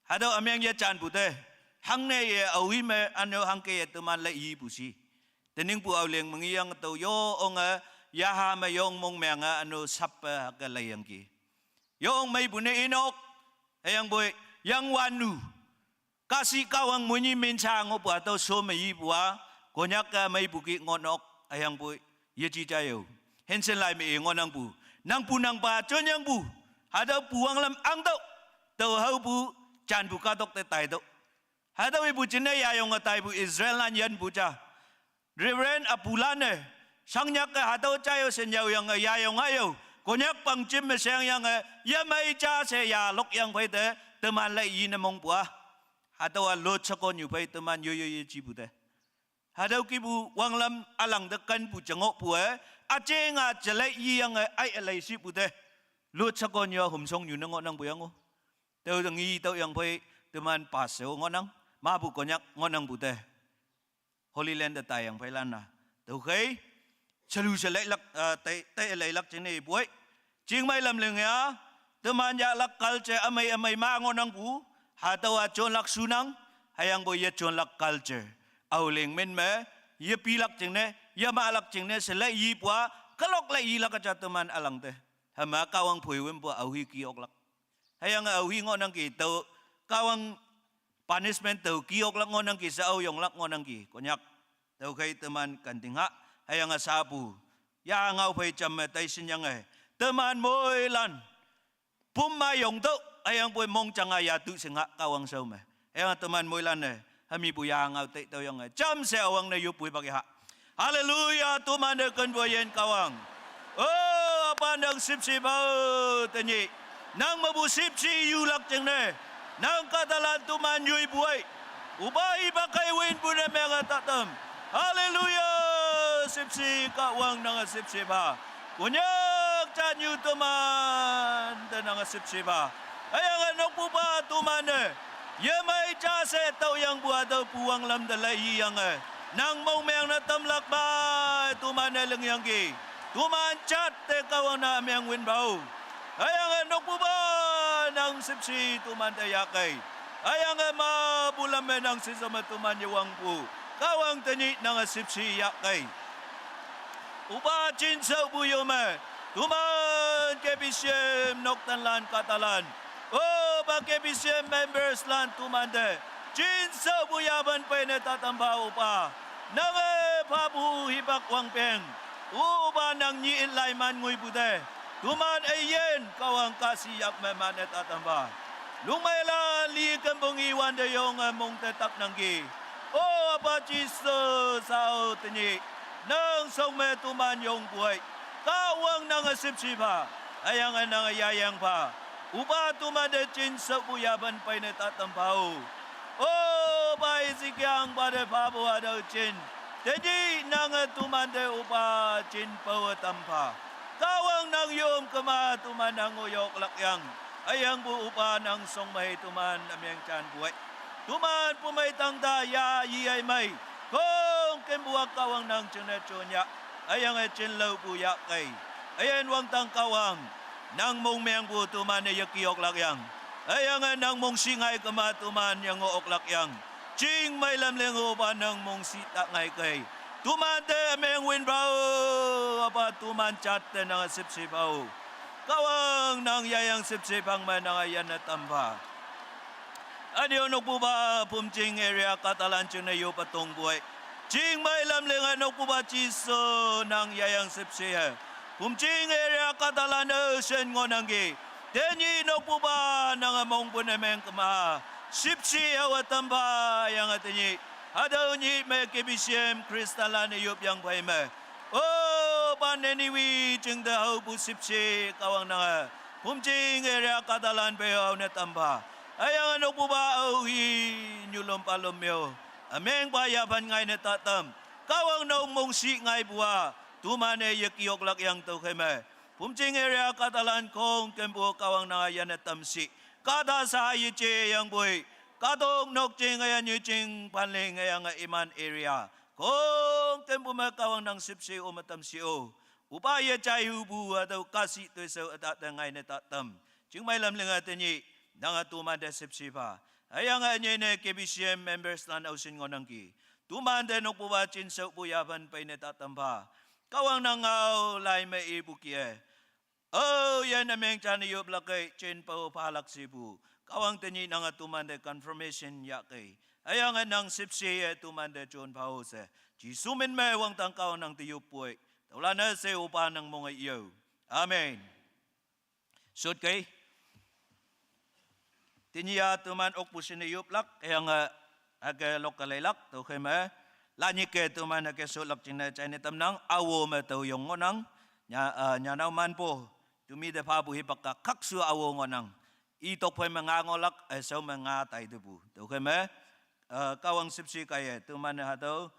Hatüo ümeng yejanpu te. Hangne ye aohi me ünu hangke ye teman lei yipu shi. Teningpu Aoleang me ngiyang tüo yo onge, yaha me yong mong menge ünu sappe hake leiyangki. Yong meipu ne inok, hüyangpoi, yangwannu. Kahshih kahwang moini minsha ngohpu hatüo sho me yipu-a, Konyak-e meipu ki ngohnok, hüyangpoi, yeji ja yo. Hanson lai me i ngohnangpu. Nangpu nangpa jonyangpu. Hatüo pu wanglam angtüoh. Tüo haopu, janpu kahtok te taitüoh. Hatüo ipu jingne yayonge taipu Israel lan yanpu ja. Reverend Apulan-e, shangnyak-e hatüo ja yo she nyüoyange yayong ha yo. Konyak pangjim me shengyange, yemei ja she yalokyang phei te, teman lei yi ne mongpu-a. Hatüo-a lot shekonyu phei teman yoyo yejipu te. Hatüo kipu wanglam ülang te kenpu jengohpu-e, üjinga jelei yiyange ai ülei shipu te. Lot shekonyu-a homsongnyu ne ngohnangpu yang-o. Tüo te ngi tüoyang phei teman pastor ngohnang, mapu Konyak ngohnangpu te. Holy Land te taiyang pheilan-a. Tüokhei, shelu she leilak, ah, tai, tai leilak jingne ipoi. Chingmei lam ling ya, teman yahlak culture ümei ümei ma ngohnangpu, hatüowa jonlak shunang, hüyangpoi ye jonlak culture. Aoleang min me, yepilak jingne, yemahlak jingne she lei yipu-a, kelok lei yilak ja teman ülang te. Hüma kahwang phoi wünpu aohi ki oklak. Hüyange aohi ngohnangki tüo, kahwang punishment tüo ki oklak ngohnangki she aoyonglak ngohnangki Konyak. Tüokhei teman kanting ha, hüyange sapu. Ya ngao phei jam me tai shinyange. Teman moilan. Pum ma yongtüoh, hüyangpoi mongjang-a yatu shing ha kahwang shao me. Hüyange teman moilan-e. Hümipu ya ngao tai tüoyange. Jamshe üwangne yoppu ipak ya ha. Haleluya, toman-e kenpu yin kahwang. O, Apa nang shüpshe pha-o, tenyih. Nang mepu shüpshe yulak jingne. Nang kahtalan toman yoipu ai. Opa ipa kai winpu ne menge tatam. Haleluya, shüpshe kahwang nange shüpshe pha. Konyak jatnyu toman te nange shüpshe pha. Hüyange nokpupa toman-e. Yemei ja she tüoyangpu hatüo pu wanglam te lei yiyange. Nang mongmeng ne tamlak pa, toman-e lingyangki. Toman jat te kahwang na ümeng win pha-o. Hüyange nokpupa nang shüpshe toman te yahkei. Hüyange mapu lam me nang shishao me toman yewangpu. Kahwang tenyih nange shüpshe yahkei. Opa jinshaopu yo me, toman K B C M noktanlan kahtalan. Opa K B C M members lan toman te, jinshaopu yapan peine tatam pha Opa. Nange phapu hipak wangpeng. Opa nang nyi-it laiman ngoipu te. Toman üyin kahwang kahshih yak me mane tatam pha. Lungmeilan li kenpong iwante yonge mong te tapnangki. O Apa Jesu sao tenyih. Nang shong me toman yongpu ai. Kahwang nange shüpshe pha. Hüyange nange yayang pha. Opa toman te jinshaopu yapan peine tatam pha-o. Opa isikyangpa te phapu hatüo jin. Tenyih nange toman te Opa jinpao tam pha. Kahwang nang yom kema toman nang ngoh yoklak yang. Hüyangpu opa nang songmei teman ümeng janpu ei. Teman pumei tangte ya yiyei mei. Khongkümpu-a Kahwang nang jingne jonyak. Hüyange jinlaopu yahkei. Hüyin wangdang Kahwang, nang mongmengpu teman-e yeki oklak yang. Hüyange nang mongshih ngai kema teman yange oklak yang. Chingmei lam linge opa nang mongshih tak ngaikei. Temante ümeng win pha-o, apa teman jatte nange shüpshe pha-o. Kahwang nang yayang shüpshe phang me nange yanne tam pha. Ünyu nokpupa Phomching area kahtalan jingne yoppe tongpu ei. Chingmei lam linge nokpupa Jesu nang yayang shüpshe-e. Phomching area kahtalan-e shen ngohnangki. Tenyih nokpupa nange mongpu ne meng kema. Shüpshe hawe tam pha yange tenyih. Hatüo nyih me K B C M Christianlan-e yopyang phei me, opa Niniwe jingte haopu shüpshe Kahwang nange Phomching area kahtalan phei hao ne tam pha. Hüyange nokpupa aohi nyulom palom me-o, ümengpa yaphan ngaine ta tam. Kahwang nang mongshih ngaipu-a teman-e yeki oklak yang tüokhei me, Phomching area kahtalan khongkümpu Kahwang nange yanne tam shi. Kahta sha yeje yangpoi, kahtok nokjing üyan nyujing phanling hüyange iman area khongkümpu me Kahwang nang shüpshe-o me tam shi-o. Opa yejai hupu hatüo kahshih toishao ütahte ngaine ta tam. Chingmei lam linge tenyih nange temante shüpshe pha. Hüyange ünyei ne K B C M memberslan aoshin ngohnangki. Temante nokpupa jinshaopu yaphan peine ta tam pha. Kahwang nang ngao lai me ipu kih-e, aoyin ümeng jane yoplak kei, jinpao phalak shepu. Kahwang tenyih nange temante confirmation yahkei. Hüyange nang shüpshe-e temante jon pha-o she, Jesu min me wangdang Kahwang nang te yoppoi. Tüolan-e she opa nang monge yo. Amen. Shot kei. Tenyih-a teman okpu shinne yoplak, hüyange hüke lokke leilak, tüokhei me, lanyike teman hüke shotlak jingne jaine tamnang, awo me tao yong ngohnang, nya, ah, nyanao manpo, temi te phapu hipak-a khakshu awo ngohnang, i tokphei me nga ngohlak, eh, shao me nga taitepu, tüokhei me, eh, Kahwang shüpshe kaiye, teman-e hatüo,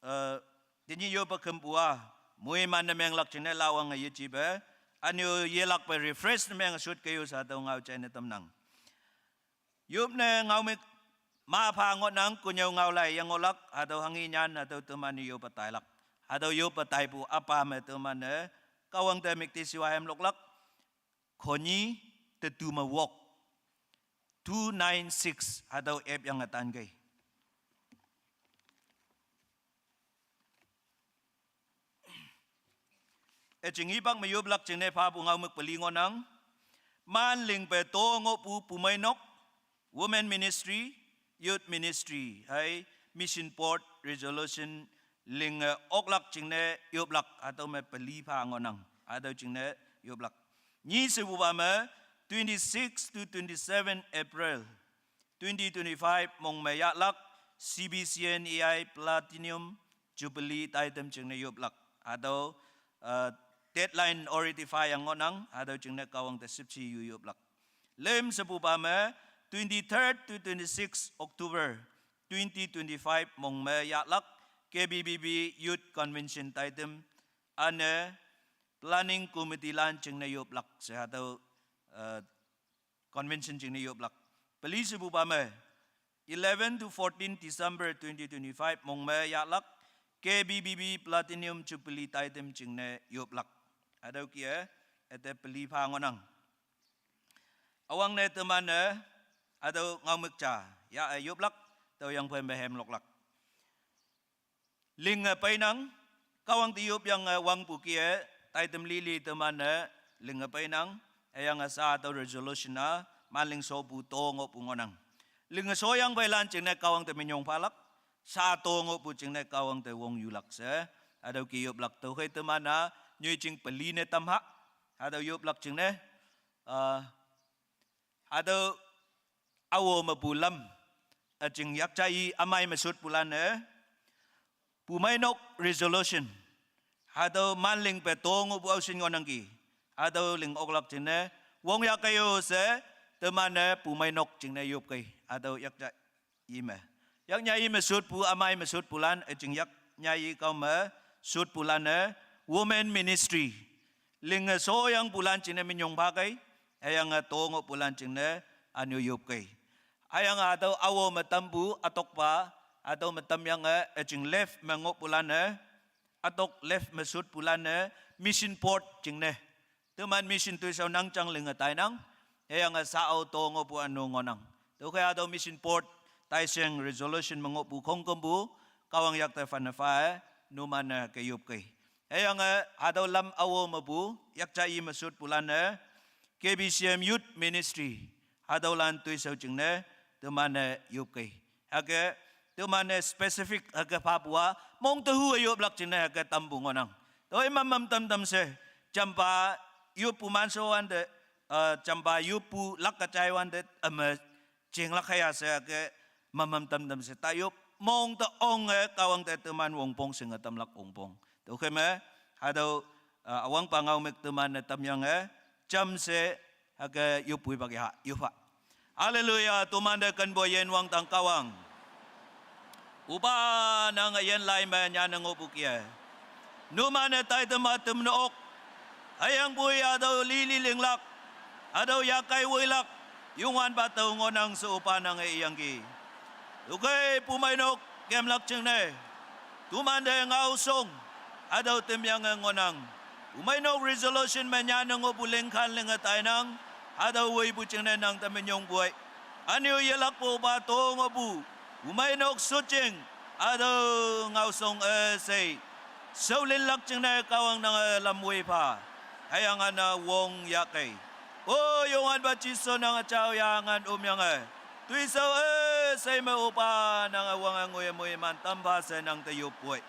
eh, tenyih yoppe khümpu-a, moiman ne menglak jingne lawange yejipe, ünyu yelakpe refresh ne meng shot kei-o she hatüo ngao jaine tamnang. Yopne ngaomük ma pha ngohnang, kunyüo ngao lai ye ngohlak, hatüo hanghi nyan, hatüo teman-e yoppe tailak. Hatüo yoppe taipu üpa me teman-e, Kahwang te müktishiwa hemloklak, khonyi tetu me wok, two nine six, hatüo epyange tankei. Üjing hipak me yoplak jingne phapu ngaomük peli ngohnang. Man lingpe to ngohpu pumeinok, women ministry, youth ministry, hei mission board resolution linge oklak jingne yoplak, hatüo me peli pha ngohnang, hatüo jingne yoplak. Nyi shepupa me, twenty-six to twenty-seven April twenty twenty-five mong me yahlak, C B C N E I Platinum Jubilee taitam jingne yoplak. Hatüo, uh, deadline already pha yang ngohnang, hatüo jingne Kahwang te shüpshe yu yoplak. Lüm shepupa me, twenty-third to twenty-sixth October twenty twenty-five mong me yahlak, K B B B Youth Convention taitam, üne Planning Committee lan jingne yoplak she hatüo, uh, convention jingne yoplak. Peli shepupa me, eleven to fourteen December twenty twenty-five mong me yahlak, K B B B Platinum Jubilee taitam jingne yoplak. Hatüo kih-e, üte peli pha ngohnang. Üwangne teman-e, hatüo ngaomük ja, ya, eh, yoplak, tüoyangphei me hemloklak. Linge peinang, Kahwang te yopyange wangpu kih-e, taitam lili teman-e, linge peinang, hüyange sha hatüo resolution-a, manling shopu to ngohpu ngohnang. Linge shoyangpheilan jingne Kahwang te minyong phalak, sha to ngohpu jingne Kahwang te wong yulak she, hatüo kih yoplak tüokhei teman-a, nyoijing peli ne tamha, hatüo yoplak jingne, ah, hatüo awo mepu lam, üjing yakjai ümei me shotpulan-e, pumeinok resolution, hatüo manlingpe to ngohpu aoshin ngohnangki, hatüo ling oklak jingne, wong yahkei-o she, teman-e pumeinok jingne yopkei, hatüo yakjai ime. Yaknyai me shotpu, ümei me shotpulan, üjing yaknyai kao me shotpulan-e, women ministry, linge shoyangpulan jingne minyong phakei, Hüyange to ngohpulan jingne anyu yopkei. Hüyange hatüo awo me tampu, atokpa, hatüo me tamyange, üjing left me ngohpulan-e, atok left me shotpulan-e, mission board jingne. Teman mission toishao nangjang linge tainang, hüyange sa-o to ngohpu ünu ngohnang. Tüokhei hatüo mission board taisheng resolution me ngohpu khongkümpu, Kahwang yakte phane pha-e, numan-e ke yopkei. Hüyange hatüo lam awo mepu, yakja i me shotpulan-e, K B C M Youth Ministry, hatüolan toishao jingne, teman-e yopkei. Hüke, teman-e specific hüke phapu-a, mong te hu-e yoplak jingne hüke tampu ngohnang. Tüo-i mamam tamtam she, jampa yoppu mansho wante, eh, jampa yoppu lak-e jai wante, üme, jinglak hüya she hüke, mamam tamtam she ta yop, mong te onge, Kahwang te teman wongpong shinge tamlak wongpong. Tüokhei me, hatüo, eh, üwangpa ngaomük teman-e tamyange, jamshe, hüke yoppu ipak ya, yopha. Haleluya, tomante kenpu üyin wangdang Kahwang. Üpa nange yin lai me nyane ngohpu kih-e. Numan-e taitam-a tamne ok. Hüyangpoi hatüo lili linglak. Hatüo yakai woilak. Youngwanpa tao ngohnang she Üpa nange iyangki. Tüokhei pumeinok kemlak jingne, tomante ngaoshong, hatüo temyange ngohnang. Pumeinok resolution me nyane ngohpu lingkhan linge tainang, hatüo woipu jingne nang te minyongpoi. Ünyu yelakpu Üpa to ngohpu, pumeinok shotjing, hatüo ngaoshong üshei shaolinlak jingne Kahwang nange lam woi pha. Hüyange na wong yahkei. O Youngwanpa Jesu nange jao yangan ümyange, toishao üshei me Üpa nange wange ngoi moiman tampha she nang te yoppoi.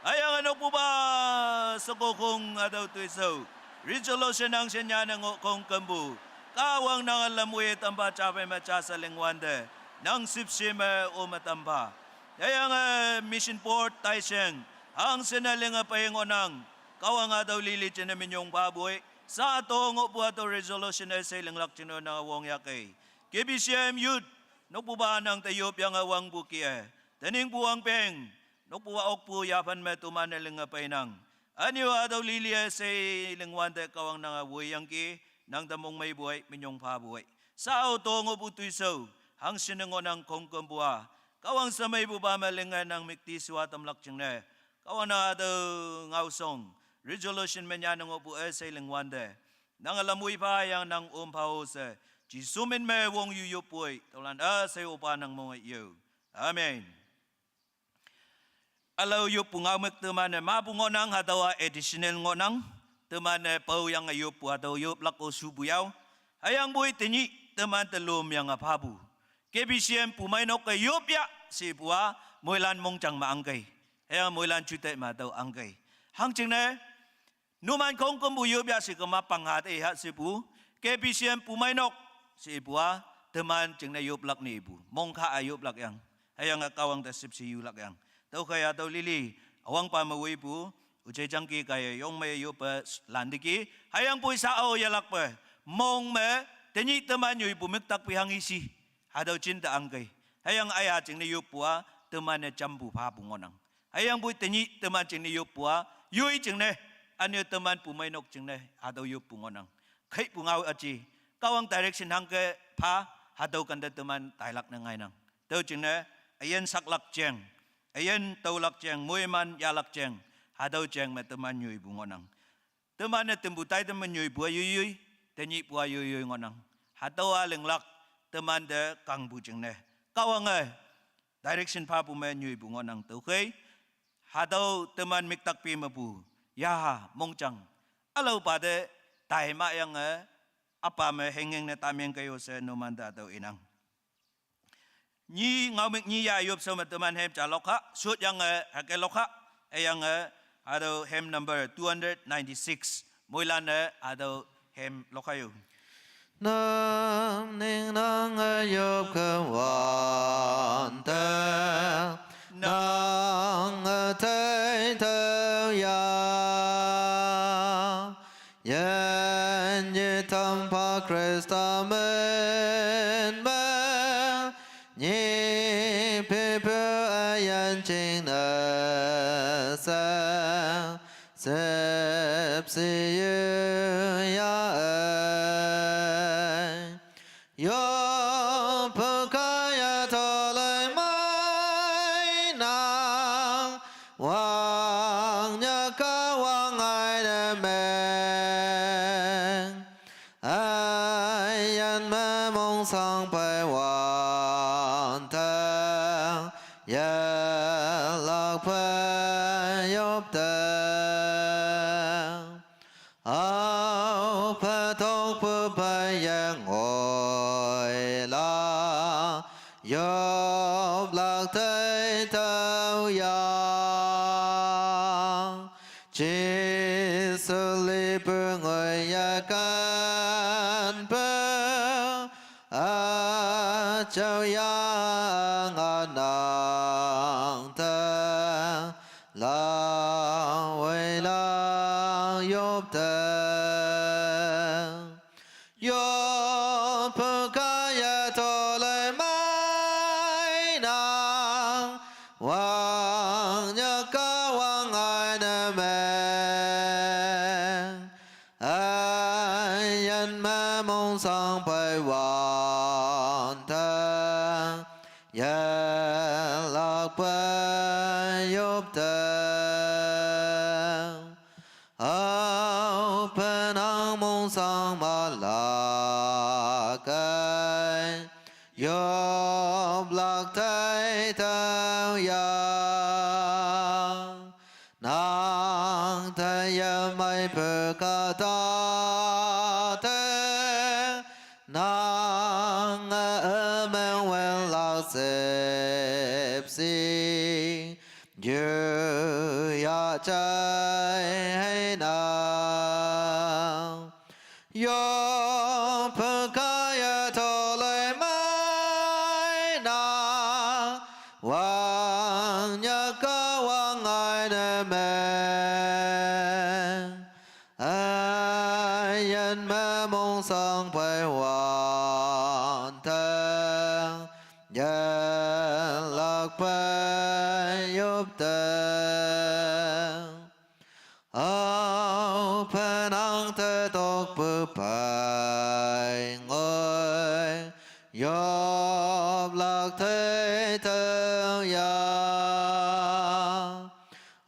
Hüyange nokpupa shekokhong hatüo toishao resolution hangshin nyane ngoh khongkümpu, Kahwang nange lam woi tampha ja phei me ja she lingwante, nang shüpshe me ome tampha. Hüyange mission board taisheng, hangshinne linge pei ngohnang. Kahwang hatüo lili jingne minyong phapoi, sa to ngohpu hatüo resolution üshei linglak jingne nange wong yahkei. K B C M youth, nokpupa nang te yopyange wangpu kih-e, teningpu wangpeng, nokpupa okpu yaphan me toman-e linge peinang. Ünyu hatüo lili üshei lingwante Kahwang nange woiyangki, nang te mongmeipoi, minyong phapoi. Sa-o to ngohpu toishao, hangshinne ngohnang khongkümpu-a, Kahwang shemeipupa me linge nang müktishuwa tamlak jingne, Kahwang nange hatüo ngaoshong resolution me nyane ngohpu üshei lingwante, nange lam woi pha yange nang om pha-o she, Jesu min me wong yu yoppoi, tüolan üshei Üpa nang monge yo. Amen. Ülao yoppu ngaomük teman-e mapu ngohnang, hatüowa additional ngohnang. Teman-e paoyange yoppu hatüo yoplak-o shupu yao. Hüyangpoi tenyih teman te lomyange phapu, K B C M pumeinok-e yopya shepu-a, moilan mongjang me angkei. Hüyange moilan juteih me hatüo angkei. Hangjingne, numan khongkümpu yopya she kema pangha te ha shepu, K B C M pumeinok shepu-a, teman jingne yoplak nipu, mongkha-a yoplak yang. Hüyange Kahwang te shüpshe yulak yang. Tüokhei hatüo lili, üwangpa me woipu, üjai jangki kaiye yong me yoppe lanteki, hüyangpoi sa-o yelakpe, mong me, tenyih teman nyoipu müktakpi hanghe shi, hatüo jinte angkei. Hüyange aya jingne yoppu-a, teman-e jampu phapu ngohnang. Hüyangpoi tenyih teman jingne yoppu-a, yoi jingne, ünyu teman pumeinok jingne hatüo yoppu ngohnang. Kheipu ngao üji, Kahwang direction hangke pha, hatüo kente teman tailak ne ngainang. Tüo jingne, üyin saklak jeng, üyin taolak jeng, moiman yahlak jeng, hatüo jeng me teman nyoipu ngohnang. Teman-e tempu taitam me nyoipu-a yoiyoi, tenyihpu-a yoiyoi ngohnang. Hatüowa linglak, temante kangpu jingne, Kahwange direction phapu me nyoipu ngohnang. Tüokhei, hatüo teman müktakpi mepu, yaha mongjang, ülaopa te taima yange, üpa me hengeng ne tamyeng kei-o she numante hatüo inang. Nyi ngaomük nyi ya yopshao me teman hem ja lokha, shotyange hüke lokha, hüyange hatüo hymn number two hundred ninety-six, moilan-e hatüo hem lokha yo. Nang ning nange yopke wante, nange teitüoh ya. Yin yi tampa Khrista min me, nyi pipu üyin jingne she, shüpshe yu ya e. 上被萬聽，也落被入聽。後被讀不被也愛啦，入落地頭呀。 Jisu lipu ngui ya kan pe, a chau ya nga nang te, la wei la yup te. Yup ka ya to le mai nang, wang ya ka wang ai ne me. Ai yan me mong sang pai wan te, ya lak pai yup te. Au pe nang mong sang ma lak ai, yup lak tai tau ya. Nang tai ya mai pe ka ta te, nang a e meng wen lak sep si. Yu ya chai hei na. Yup ka ya to le mai na, wang ya ka wang ai ne me. Ai yan me mong sang pai wan te, ya lak pai yup te. Au pe nang te tok pu pai ngoi, yup lak te tau ya.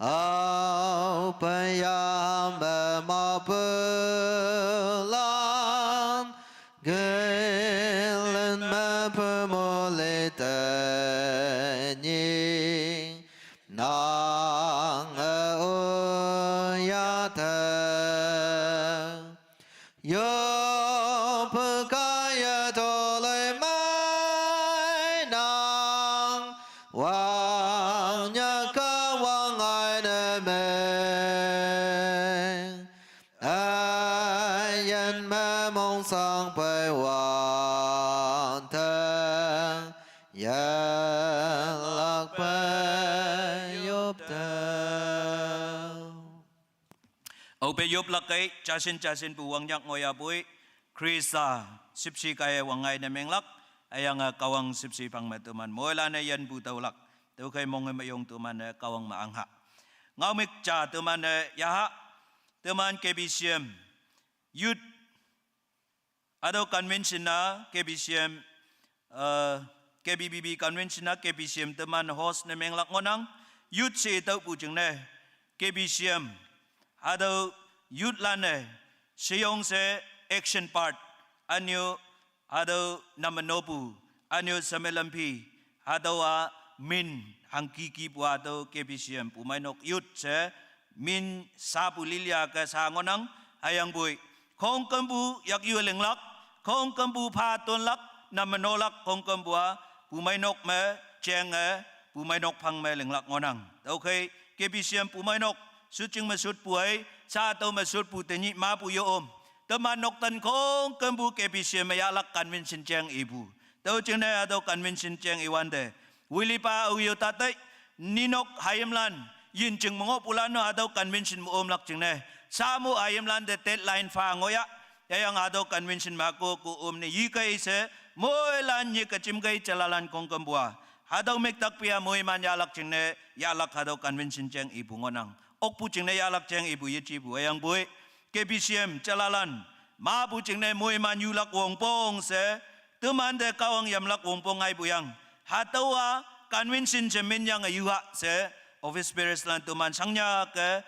Au pe ya me ma pu lan, gelen me pu mo le te ni, nang a o ya te. Yup ka ya to le mai nang, wang ya ka wang ai ne me. Ai yan me mong sang pai wan te, ya lak pai yup te. Au pe yup lak kai, chasin chasin pu wang yak ngoi a pui, Krista sipsi kai wang ai ne meng lak, ayang a kawang sipsi pang me teman moi la ne yan pu tau lak, tau kai mong e mayong teman e kawang ma ang ha. Ngau mik cha teman e ya ha, teman K B C M, youth, Ado convention na K B C M, eh, K B B B convention na K B C M teman host ne menglak ngonang, youth se tau pu jeng ne K B C M. Ado youth lan ne seyong se action part, anyo ado namano pu, anyo samelampi, ado a min hangki ki pu ado K B C M pu mainok youth se min sa pu lilia ke sa ngonang, ayang bui. Khongkam pu yak yu lenglak, khongkam pu pha tonlak, nam menolak khongkam pu a, pu mainok me, cheng e, pu mainok phang me lenglak ngonang. Tau khai, K B C M pu mainok, sut ching me sut pu ai, sa tau me sut pu te nyi ma pu yo om. Teman nok tan khongkam pu K B C M me yak lak convention cheng i pu. Tau ching ne ado convention cheng i wan te. Wili pa au yo ta tai, ninok hayam lan, yin ching mengo pulan no ado convention mu om lak ching ne. Sa mu hayam lan de deadline fa ngoya, yayang ado convention ma ko ko om ne yi kai se, moi lan yi ka chim kai chala lan khongkam pu a. Ado mek tak pia moi man yak lak ching ne, yak lak ado convention cheng i pu ngonang. Ok pu ching ne yak lak cheng i pu yi chi pu, ayang bui. K B C M chala lan, ma pu ching ne moi man yu lak wong pong se, teman de kawang yam lak wong pong ai pu yang. Hatau a convention se min yang a yu ha se, office bearers lan teman sang nya ke,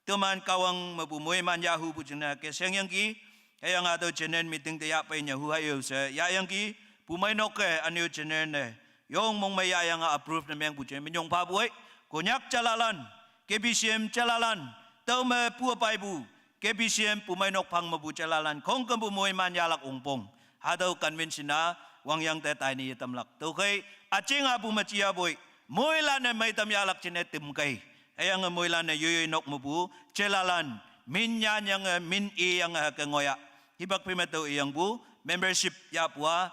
teman kawang me pu moi man ya hu pu ching ne ke seng yang ki, Hüyange hatüo general meeting te yahpei nyahu hayo she yahyangki, pumeinok-e ünyu general ne yong mongmei yahyange approve ne mengpu jeng minyong phapu ei. Konyak jalalan, K B C M jalalan, tüome pu paipu, K B C M pumeinok phang mepu jalalan khongkümpu moiman yahlak ongpong. Hatüo convention-a wangyang te taine yetamlak. Tüokhei üjinga pu me jiapoi, moilan-e meitam yahlak jingne tümkei. Hüyange moilan-e yoiyoi nok mepu jalalan, min nyanyange, min iyange hüke ngoiya. Hipak phei me tüo iyangpu membership yahpu-a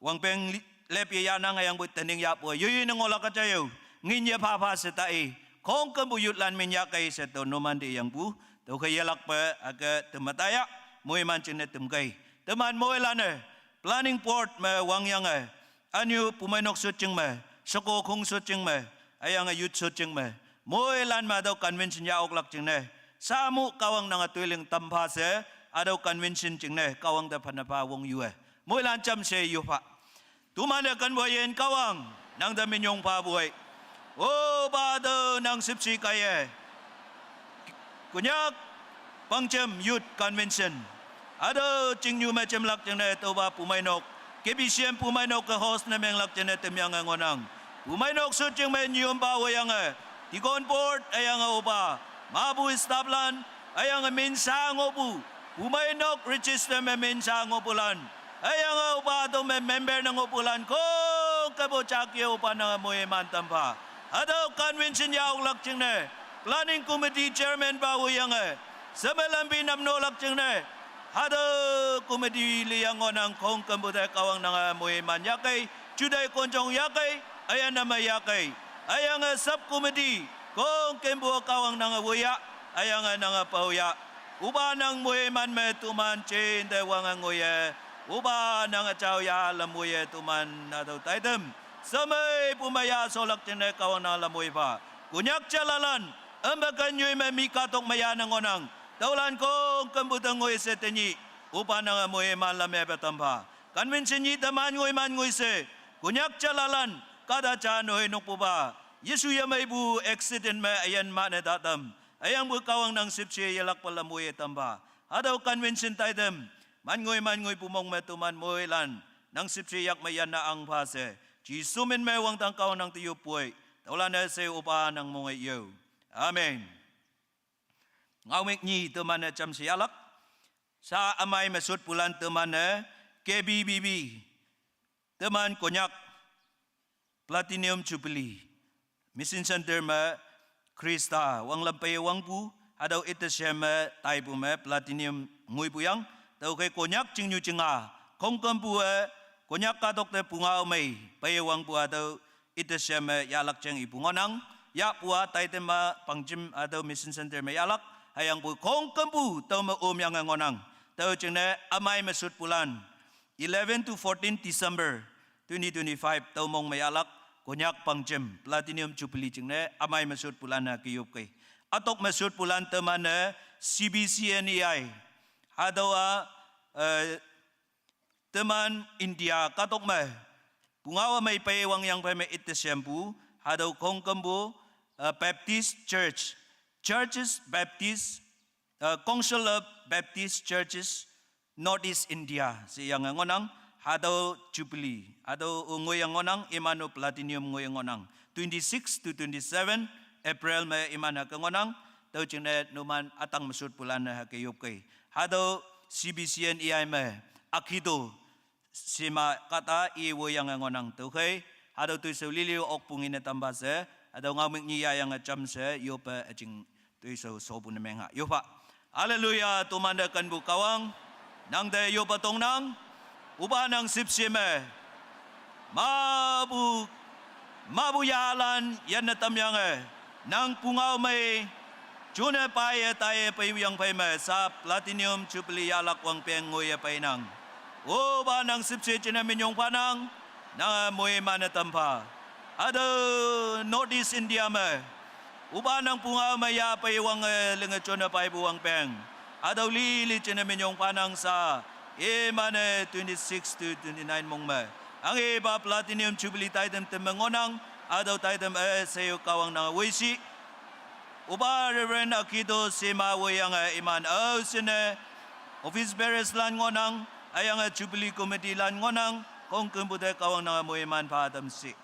wangpeng li-, lep ye yahnang, hüyangpoi tening yahpu-a yoiyoi ne ngohlak ka jaiyo. Ngin ye phapha she ta-i, khongkümpu youthlan min yahkei she tüo numante iyangpu. Tüokhei yelakpe hüke teme taya, moiman jingne tümkei. Teman moilan-e planning board me wangyange, ünyu pumeinok shotjing me, sheko khong shotjing me, hüyange youth shotjing me, moilan me hatüo convention yah oklak jingne, samu Kahwang nange toiling tampha she, hatüo convention jingne Kahwang te phanne pha wongyue. Moilan jamshe yopha. Toman-e kenpu yin Kahwang, nang te minyong phapu ei. Opa, hatüo nang shüpshe kaiye Konyak Pangjem Youth Convention, hatüo chingnyu me jemlak jingne tüopa pumeinok, K B C M pumeinok-e host ne menglak jingne temyange ngohnang. Pumeinok shotjing me nyompa woiyange, deacon board hüyange opa, mapu stafflan, hüyange min sha ngohpu, pumeinok register me min sha ngohpulan, hüyange opa hatüo me member ne ngohpulan khongkümpu jake opa nange moiman tampha. Hatüo convention yah oklak jingne planning committee chairman pa woiyange, shemelam pi namnolak jingne, hatüo committee liyang ngohnang khongkümpu te Kahwang nange moiman yahkei, jutai konjong yahkei, üyane me yahkei. Hüyange sub committee khongkümpu Kahwang nange woiya, hüyange nange paoya. Opa nang moiman me toman jinte wange ngoiye. Opa nange jaoya lam woiye toman hatüo taitam. Shemeipu me yah sholak jingne Kahwang nange lam woi pha. Konyak jalalan, ümpe ken nyoi me mi kahtok me yane ngohnang. Tüolan khongkümpu te ngoi she tenyih, opa nange moiman lam yepe tampha. Convention nyih teman ngoiman ngoi she, Konyak jalalan, kahta ja noi nokpupa, Jesu yemeipu accident me üyin mane tatam. Hüyangpu Kahwang nang shüpshe yelakpe lam woiye tampha. Hatüo convention taitam, man ngoi man ngoipu mong me toman moilan nang shüpshe yak me yanne ahngpha she, Jesu min me wangdang Kahwang nang te yoppoi. Tüolan-e she opa nang monge yo. Amen. Ngaomük nyi teman-e jamshe yahlak. Sha ümei me shotpulan teman-e K B B B, teman Konyak Platinum Jubilee, Mission Center me Khrista wanglam peiye wangpu, hatüo iteshe me taipu me Platinum ngoipu yang, tüokhei Konyak chingnyu chinga, khongkümpu-e, Konyak kahtok te pungao mei peiye wangpu hatüo iteshe me yahlak jeng ipu ngohnang. Yahpu-a taitam-a Pangjem hatüo Mission Center me yahlak, hüyangpu khongkümpu tüome omyange ngohnang. Tüo jingne ümei me shotpulan, eleven to fourteen December twenty twenty-five tüo mong me yahlak, Konyak Pangjem Platinum Jubilee jingne ümei me shotpulan-e keyopkei. Ütok me shotpulan teman-e C B C N E I, hatüowa, eh, teman India kahtok me pungao mei peiye wangyang phei me iteshempu, hatüo khongkümpu, eh, Baptist Church, Churches Baptist, eh, Council of Baptist Churches, North East India sheyange ngohnang. Hatüo Jubilee, hatüo ngoiyange ngohnang, iman-o Platinum ngoiyange ngohnang. Twenty-six to twenty-seven April me iman hüke ngohnang. Tüo jingne numan ütang me shotpulan-e hüke yopkei. Hatüo C B C N E I me Akito shima kahta i woiyange ngohnang. Tüokhei hatüo toishao lili okpu ngin-e tampha she, hatüo ngaomük nyi yahyange jamshe yoppe üjing toishao shopu ne mengha yopha. Hallelujah, tomante kenpu Kahwang, nang te yoppe tongnang. Opa nang shüpshe me mapu, mapu yalan yanne tamyange, nang pungao mei jone paiye taiye peipu yang phei me sha Platinum Jubilee yahlak wangpeng ngoiye peinang. Opa nang shüpshe jingne minyong phanang, nange moiman-e tampha. Hatüo North East India me, opa nang pungao me yah peiwange linge jone paipu wangpeng, hatüo lili jingne minyong phanang sha, iman-e twenty-six to twenty-nine mong me, hanghepa Platinum Jubilee taitam temme ngohnang. Hatüo taitam üshei-o Kahwang nange woishi. Opa Reverend Akito shima woiyange iman ao shinne Office bearers lan ngohnang, hüyange Jubilee Committee lan ngohnang, khongkümpu te Kahwang nange moiman pha tamshi.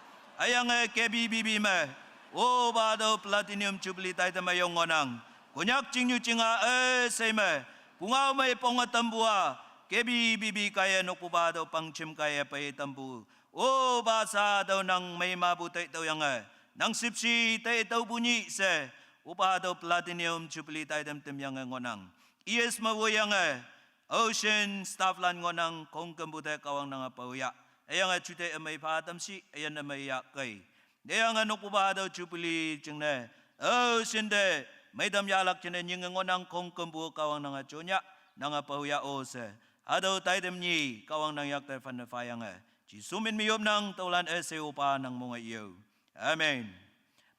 Hüyange K B B B me, opa hatüo Platinum Jubilee taitam üyong ngohnang. Konyak chingnyu chinga üshei me, pungao mei ponge tampu-a, K B B B kaiye nokpupa hatüo pangjem kaiye pei tampu. Opa sha hatüo nang meimapu tei tüoyange, nang shüpshe tei tüopu nyih she, opa hatüo Platinum Jubilee taitam temyange ngohnang. E S me woiyange, Ocean staff lan ngohnang khongkümpu te Kahwang nange paoya. Hüyange jute ümei pha tamshi, üyin ümei ya kei. Hüyange nokpupa hatüo Jubilee jingne, Ocean te, meitam yahlak jingne nyinge ngohnang khongkümpu Kahwang nange jonya, nange paoya o she. Hatüo taitam nyi, Kahwang nang yak te phane phayange. Jesu min me yopnang, tüolan üshei opa nang monge yo. Amen.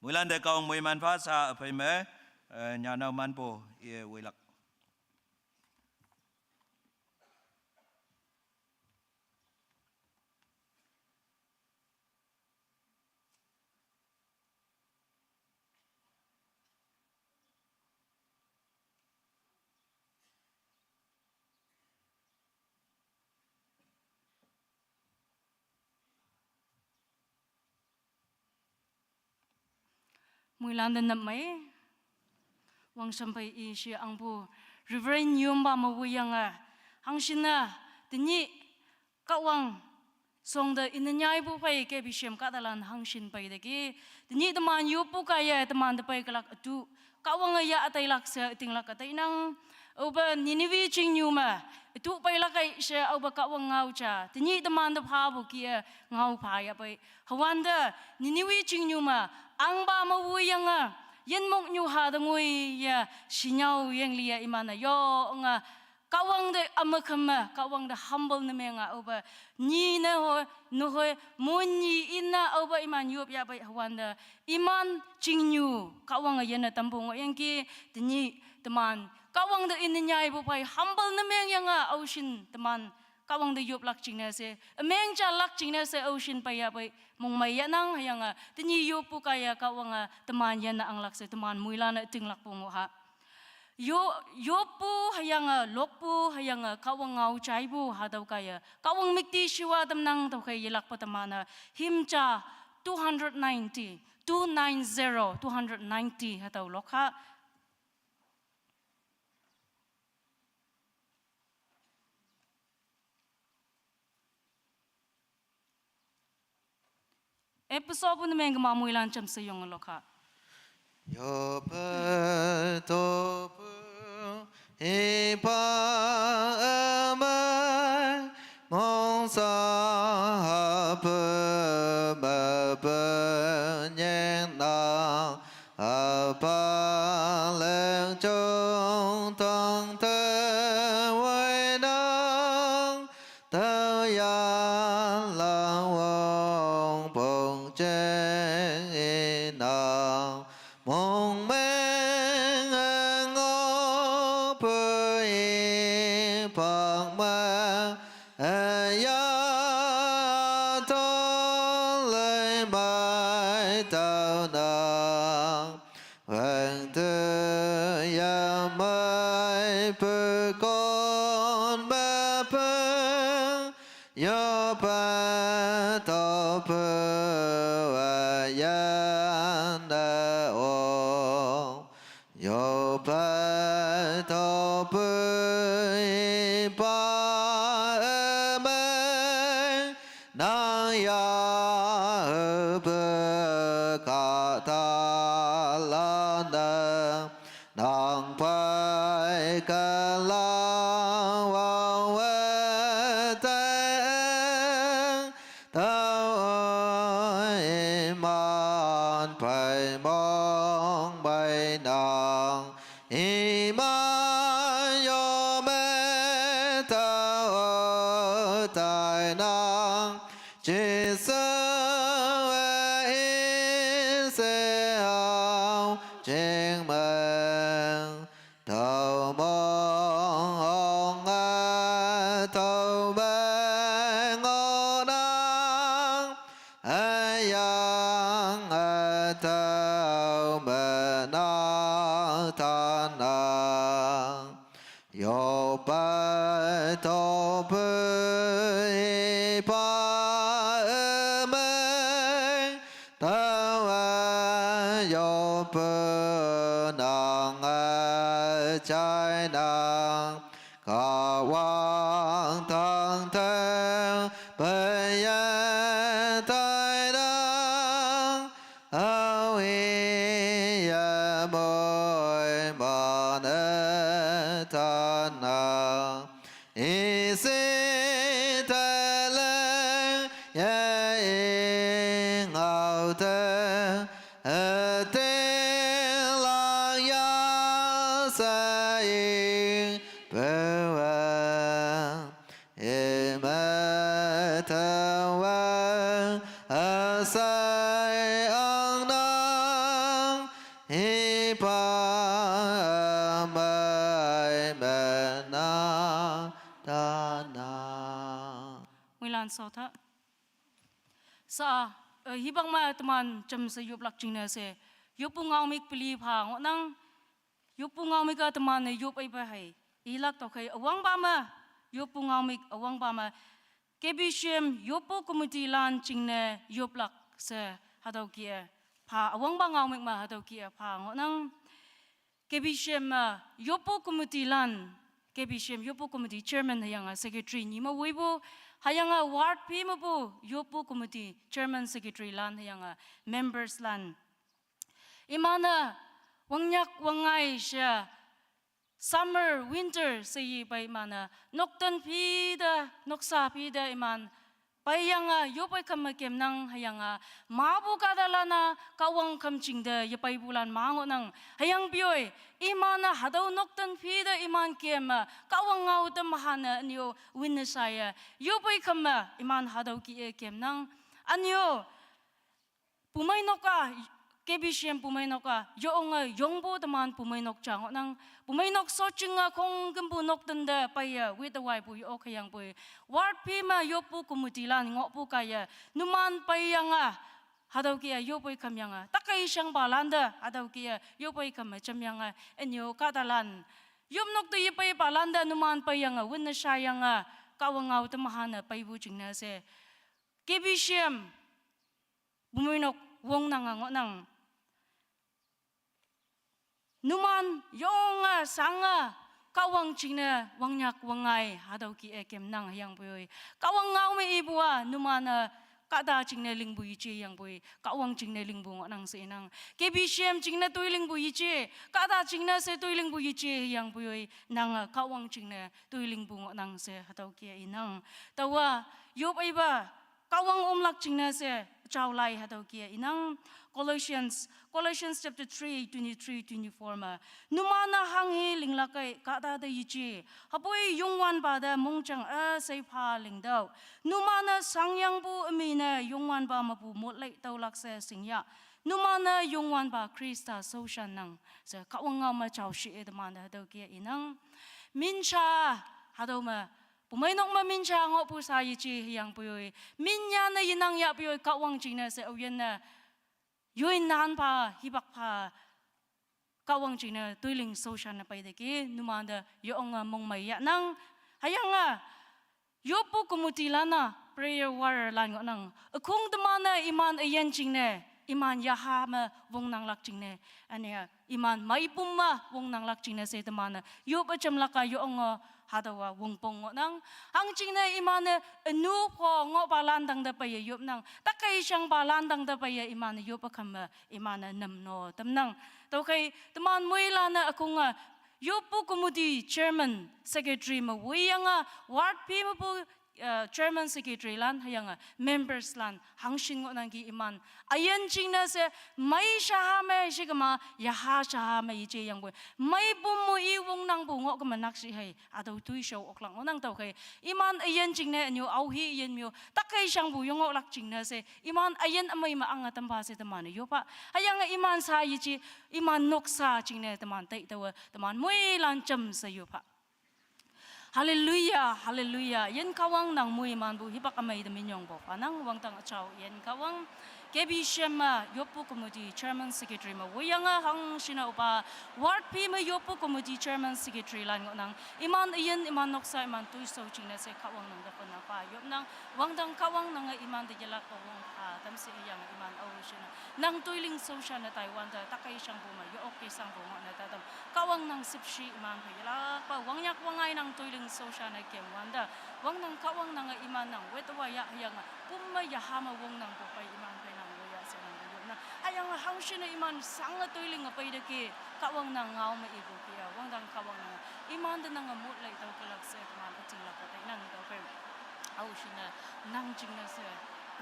Moilan te Kahwang moiman pha sha üphei me, eh, nyanao manpu, ye woilak. Moilan te nap mei. Wangshamphei i she angpu Reverend Yomba me woiyange, hangshinne, tenyih Kahwang shongte ine nyaipu phei K B C M kahtalan hangshin peiteki, tenyih teman yoppu kaiye teman te pei kelak ütu, Kahwange yah ütailak she ütinglak ütainang. Aope Nineveh chingnyu me, ütu peilak ei she aope Kahwang ngao ja, tenyih teman te phapu kih-e ngao phayapei. Hüwante, Nineveh chingnyu me, ahngpa me woiyange, yinmoknyu ha te ngoiye, shinyao yengli-e iman-e yonge, Kahwang te ümekhem me, Kahwang te humble ne menge aope, nyi ne hoi, nehoi, mon nyi inne aope iman yop yahpei hüwante, iman chingnyu, Kahwange yinne tampu ngohyangki, tenyih, teman, Kahwang te ine nyaipu phei humble ne mengyange aoshin teman, Kahwang te yoplak jingne she, ümeng jalak jingne she aoshin peiyahpei, mongmei yahnang hüyange, tenyih yoppu kaiye Kahwange, teman yinne anglak she, teman moilan-e tinglakpu ngoh ha. Yo-, yoppu hüyange, lokpu hüyange, Kahwang ngao jaipu hatüo kaiye, Kahwang müktishiwa tamnang tüokhei yelakpa teman-e, hymn ja two hundred ninety, two nine zero, two hundred ninety hatüo lok ha. Episode ne meng kema moilan jamshe yonge lok ha. Yope topu hipa ümei mongsa hape mepe nyengnang apa lengjong tangte weinang. Tao ya lang wong pong jeng inang, mong meng en ngo pe i pak me, e ya to lei mai tao nang. Weng te ya mei pe kon me peng, yo pe to pe wa yan ne ong. Yo pe to pe i pa e mei, nang ya e pe ka ta la ne, nang pai ke la wa we te, tao iman pai mong bai nang, iman yo me tao tai nang. Jesu e i se ao jing meng, tao mong ong e tao meng o nang, e yang e tao me nang tan nang. Yo pa 道不一般的美，但愿有不能而才能，渴望当头被人带到，而一夜没满的大脑。 一息的泪也已熬得，而天狼要塞一不稳，也没得问，而塞昂当一把妹妹那。 Danan. Wilan sotha. Sa, eh, hibang ma teman cem se yoplak jingne se. Yopu ngaomik peli pha ngohnang. Yopu ngaomik a teman ne yop ai pa hai. Ilak tokei awang ba ma. Yopu ngaomik awang ba ma. K B C M yopu committee lan jingne yoplak se hatüo kih-e pha awang ba ngaomik ma hatüo kih-e pha ngohnang. K B C M, eh, yopu committee lan, K B C M yopu committee chairman hüyange secretary nyi me woipu, hüyange ward phi mepu yopu committee chairman secretary lan hüyange members lan. Iman-e wangnyak wangngai she summer, winter she yi pei iman-e nokten phi te, noksa phi te iman peiyange yopei kemme kemnang hüyange mapu kahtalan-a Kahwang khümjing te yepeipulan ma ngohnang. Hüyangpoi iman-e hatüo nokten phi te iman kemme Kahwang ngao te mahanne ünyo winne shaiye yopei kemme iman hatüo kih-e kemnang. Ünyo pumeinok a, K B C M pumeinok a yonge yongpu teman pumeinok ja ngohnang. Pumeinok shotjinge khongkümpu nokten te peiye wite waipu yo-ok hüyangpoi ward phi me yoppu committee lan ngohpu kaiye numan peiyange hatüo kih-e yopei kemyange, takei shangpalan te hatüo kih-e yopei kemme jemyange, ünyo kahtalan yopnok te yepeipalan te numan peiyange winne shaiyange Kahwang ngao te mahanne peipu jingne she K B C M pumeinok wongnange ngohnang. Numan yonge shange Kahwang jingne wangnyak wangngai hatüo kih-e kemnang hüyangpoi Kahwang ngao me ipu a numan-e kahta jingne lingpu yeje hüyangpoi Kahwang jingne lingpu ngohnang she inang. K B C M jingne toi lingpu yeje, kahta jingne she toi lingpu yeje hüyangpoi nange Kahwang jingne toi lingpu ngohnang she hatüo kih-e inang. Taowa yop aipa Kahwang omlak jingne she jao lai hatüo kih-e inang. Colossians, Colossians chapter three, twenty-three, twenty-four me, numan-e hanghe linglak kei kahta te yeje, hüpoi Youngwanpa te mongjang üshei pha lingtüoh. Numan-e shangyangpu ümi ne Youngwanpa mepu motlei tüolak she shingyah. Numan-e Youngwanpa Khrista shaoshannang she Kahwang ngao me jao she-e teman te hatüo kih-e inang. Minsha hatüo me pumeinok me minsha ngohpu sha yeje hüyangpoi minyan ne yenang yahpoi Kahwang jingne she aoyinne yoi nan pha hipak pha Kahwang jingne toiling shaoshanne peiteki numan te yonge mongmei yahnang. Hüyange yoppu committee lan-a prayer warrior lan ngohnang. Ükhong teman-e iman üyin jingne, iman yaha me wongnanglak jingne, üne-a iman meipum me wongnanglak jingne she teman-e yop üjemlak a yonge hatüowa wongpong ngohnang. Hangjingne iman-e ünu pho ngohpalan tangte peiye yopnang, takei shangpalan tangte peiye iman-e yop ükemme iman-e namno tamnang. Tüokhei teman moilan-e ükhong-e yoppu committee chairman, secretary me woiyange ward phi mepu, eh, chairman, secretary lan hüyange members lan hangshin ngohnangki iman üyin jingne she mei shaha me shikema yaha shaha me yeje hüyangpoi meipum mo i wongnangpu ngoh keme nakshih hei hatüo toishao oklak ngohnang. Tüokhei iman üyin jingne ünyo aohi üyin me-o takei shangpu yongohlak jingne she iman üyin ümei me ange tampha she teman-e yoppha. Hüyange iman sha yeje, iman noksa jingne teman tai taowe teman moilan jamshe yoppha. Hallelujah, hallelujah. Yin Kahwang nang moimanpu hipak ümei te minyongpu phanang wangdang üjao Yin Kahwang. K B C M me yoppu committee chairman secretary me woiyange hangshinne opa ward phi me yoppu committee chairman secretary lan ngohnang. Iman üyin, iman noksa, iman toishao jingne she Kahwang nang te phanne pa yopnang. Wangdang Kahwang nange iman te yelakpe wong pha tamshe iyange iman aoshinne nang toiling shaoshanne taiwante takkei shangpu me ye-ok ke shangpu ngohne tatam. Kahwang nang shüpshe iman phei yelakpa wangnyak wangngai nang toiling shaoshanne kemwante. Wangdang Kahwang nange iman nang wetwa ya hüyange pum me yaha me wongnangpu phei iman phei nang woiya she nang te yopnang. Hüyange hangshinne iman shange toiling-e peiteki Kahwang nang ngao me ipu kia. Wangdang Kahwang nange iman te nange mot lei tüo kelak she teman ütinglak-e teinang tüophei. Aoshinne nang jingne she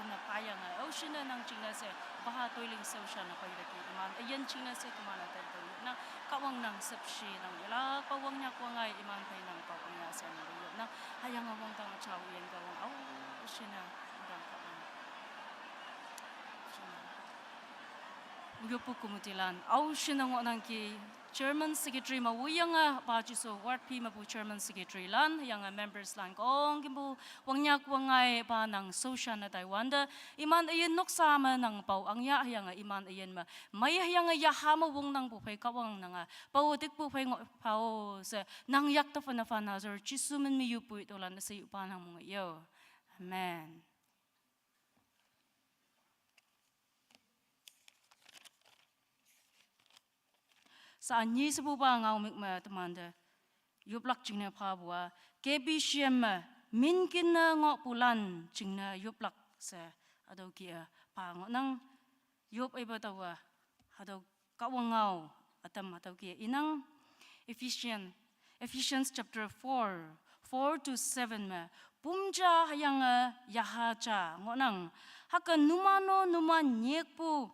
üne phayange, aoshinne nang jingne she paha toiling shaoshanne peiteki iman üyin jingne she teman-e tei tüo yopnang. Kahwang nang shüpshe nang yelakpa wangnyak wangngai iman phei nang pao angya she nang te yopnang. Hüyange wangdang jao yin Kahwang aoshinne wangdang Kahwang. Yoppu committee lan aoshinne ngohnangki, chairman secretary me woiyange pa Jesu ward phi mepu chairman secretary lan, hüyange members lan khongkümpu wangnyak wangngai pa nang shaoshanne taiwante, iman üyin noksa me nang pao angya hüyange iman üyin me mei hüyange yaha me wongnangpu phei Kahwang nange pao tikpu phei ngoh phao she nang yak te phanne pha Nazareth Jesu min me yuppu i tüolan üshei yupa nang mong yo. Amen. Sa nyi shepupa ngaomük me temante yoplak jingne phapu-a, K B C M me minkinne ngohpulan jingne yoplak she hatüo kih-e pha ngohnang. Yop ipa taowa hatüo Kahwang ngao ütam hatüo kih-e inang. Ephesians, Ephesians chapter four, four to seven me pum ja hüyange yaha ja ngohnang. Hüke numan-o numan nyikpu,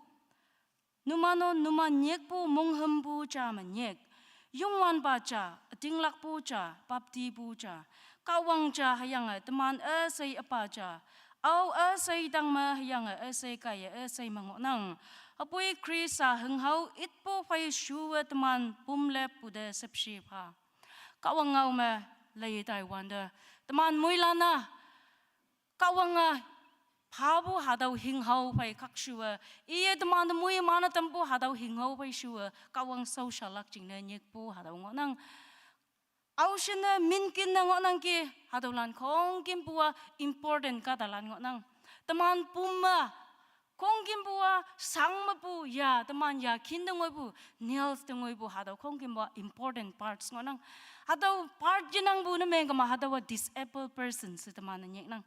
numan-o numan nyikpu monghümpu ja me nyik. Youngwanpa ja, ütinglakpu ja, baptipu ja, Kahwang ja hüyange teman üshei üpa ja, ao üshei tangme hüyange üshei kaiye üshei me ngohnang. Hüpoi Khrista hünghao itpu phei shuwe teman pumleppu te shüpshe pha. Kahwang ngao me lei taiwante, teman moilan-a Kahwange phapu hatüo hünghao phei khakshuwe, iye teman te moiman-e tampu hatüo hünghao phei shuwe Kahwang shaoshalak jingne nyikpu hatüo ngohnang. Aoshinne minkinne ngohnangki, hatüolan khongkümpu-a important kahtalan ngohnang. Teman pum me khongkümpu-a shang mepu ya, teman ya khin te ngoipu, nails te ngoipu hatüo khongkümpu-a important parts ngohnang. Hatüo part yenangpu ne mengkema hatüowa disabled person she teman-e nyiknang.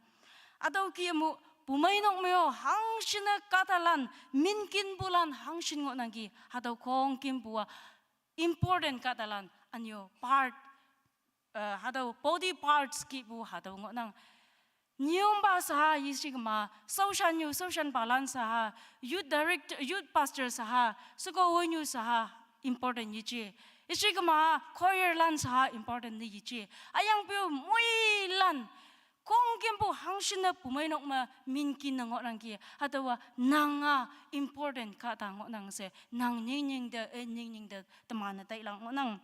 Hatüo kih-e mu pumeinok me-o hangshinne kahtalan, minkinpulan hangshin ngohnangki, hatüo khongkümpu-a important kahtalan, ünyo part, eh, hatüo body parts kihpu hatüo ngohnang. Nyompa shaha yeshikema, shaoshan nyu shaoshanpalan shaha, youth director, youth pastor shaha, shekowe nyu shaha important yeje. Yeshikema choirlan shaha important ne yeje. Hüyangpoi moilan khongkümpu hangshinne pumeinok me minkinne ngohnangki, hatüowa nang-a important kahta ngohnang she nang nyingnying te, eh, nyingnying te teman-e tailang ngohnang.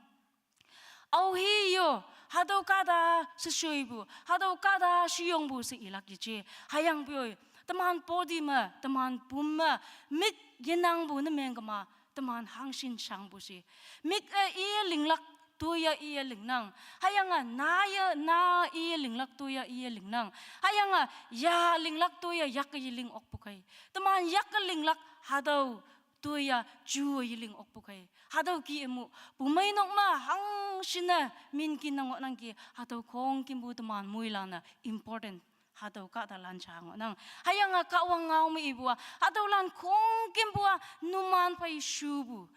Aohi yo, hatüo kahta sheshoipu, hatüo kahta sheyongpu she ilak yeje. Hüyangpoi teman body me, teman pum me mik yenangpu ne mengkema, teman hangshin shangpu she. Mik-e iye linglak toiye iye lingnang. Hüyange naye na iye linglak toiye iye lingnang. Hüyange ya linglak toiye yakke yeling okpu khei. Teman yakke linglak hatüo toiye ju yeling okpu khei. Hatüo kih-e mu pumeinok me hangshinne minkinne ngohnangki, hatüo khongkümpu teman moilan-e important hatüo kahtalan ja ngohnang. Hüyange Kahwang ngao me ipu-a hatüolan khongkümpu-a numan phei shupu,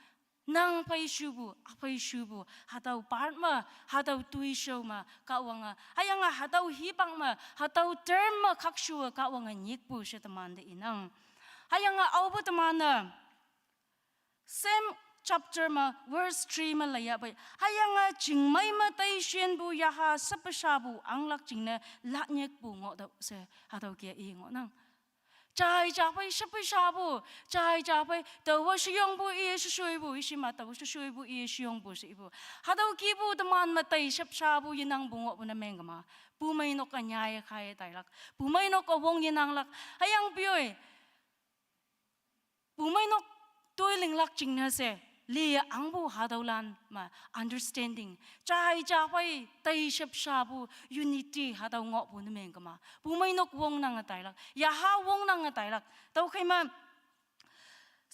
nang phei shupu, üphei shupu, hatüo part me, hatüo toishao me Kahwange, hüyange hatüo hipak me, hatüo term me khakshuwe Kahwange nyikpu she temante inang. Hüyange aope teman-e same chapter me verse three me leyahpei, hüyange chingmei me teishinpu yaha shepeshapu anglak jingne lanyikpu ngohtüoh she hatüo kih-e i ngohnang. Jai ja phei shepeshapu, jai ja phei taowe sheyongpu iye sheshoipu, ishima taowe sheshoipu iye sheyongpu she ipu. Hatüo kihpu teman me tei shepshapu yenangpu ngohpu ne mengkema, pumeinok-e nyaiye khaiye tailak, pumeinok-e wong yenanglak. Hüyangpoi Pumeinok toi linglak jingne she, liye angpu hatüolan me understanding, jai ja phei, teishep shapu, unity hatüo ngohpu ne meng kema. Pumeinok wongnange tailak, yaha wongnange tailak. Tüokhei me,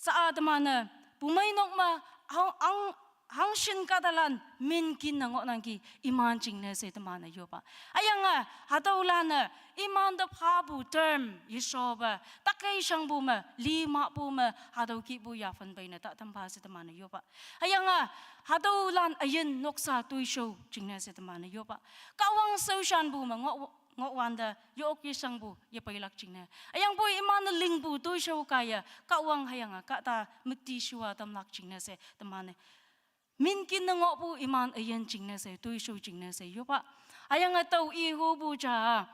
sha-a teman-e, pumeinok me, hang, hang, hangshin kahtalan, minkin ne ngohnangki, iman jingne she teman-e yopa. Hüyange, hatüolan-e, iman te phapu term, yeshope, takei shangpu me, li mahpu me, hatüo kihpu yaphen peine ta tampha she teman-e yopa. Hüyange, hatüolan üyin noksa toishao jingne she teman-e yopa. Kahwang shaoshanpu me ngoh, ngohwante, ye-ok yeshangpu, yepeilak jingne. Hüyangpoi iman-e lingpu toishao kaiye, Kahwang hüyange, kahta müktishuwa tamlak jingne she, teman-e. Minkin ne ngohpu iman üyin jingne she, toishao jingne she, yopa. Hüyange tao ihupu ja.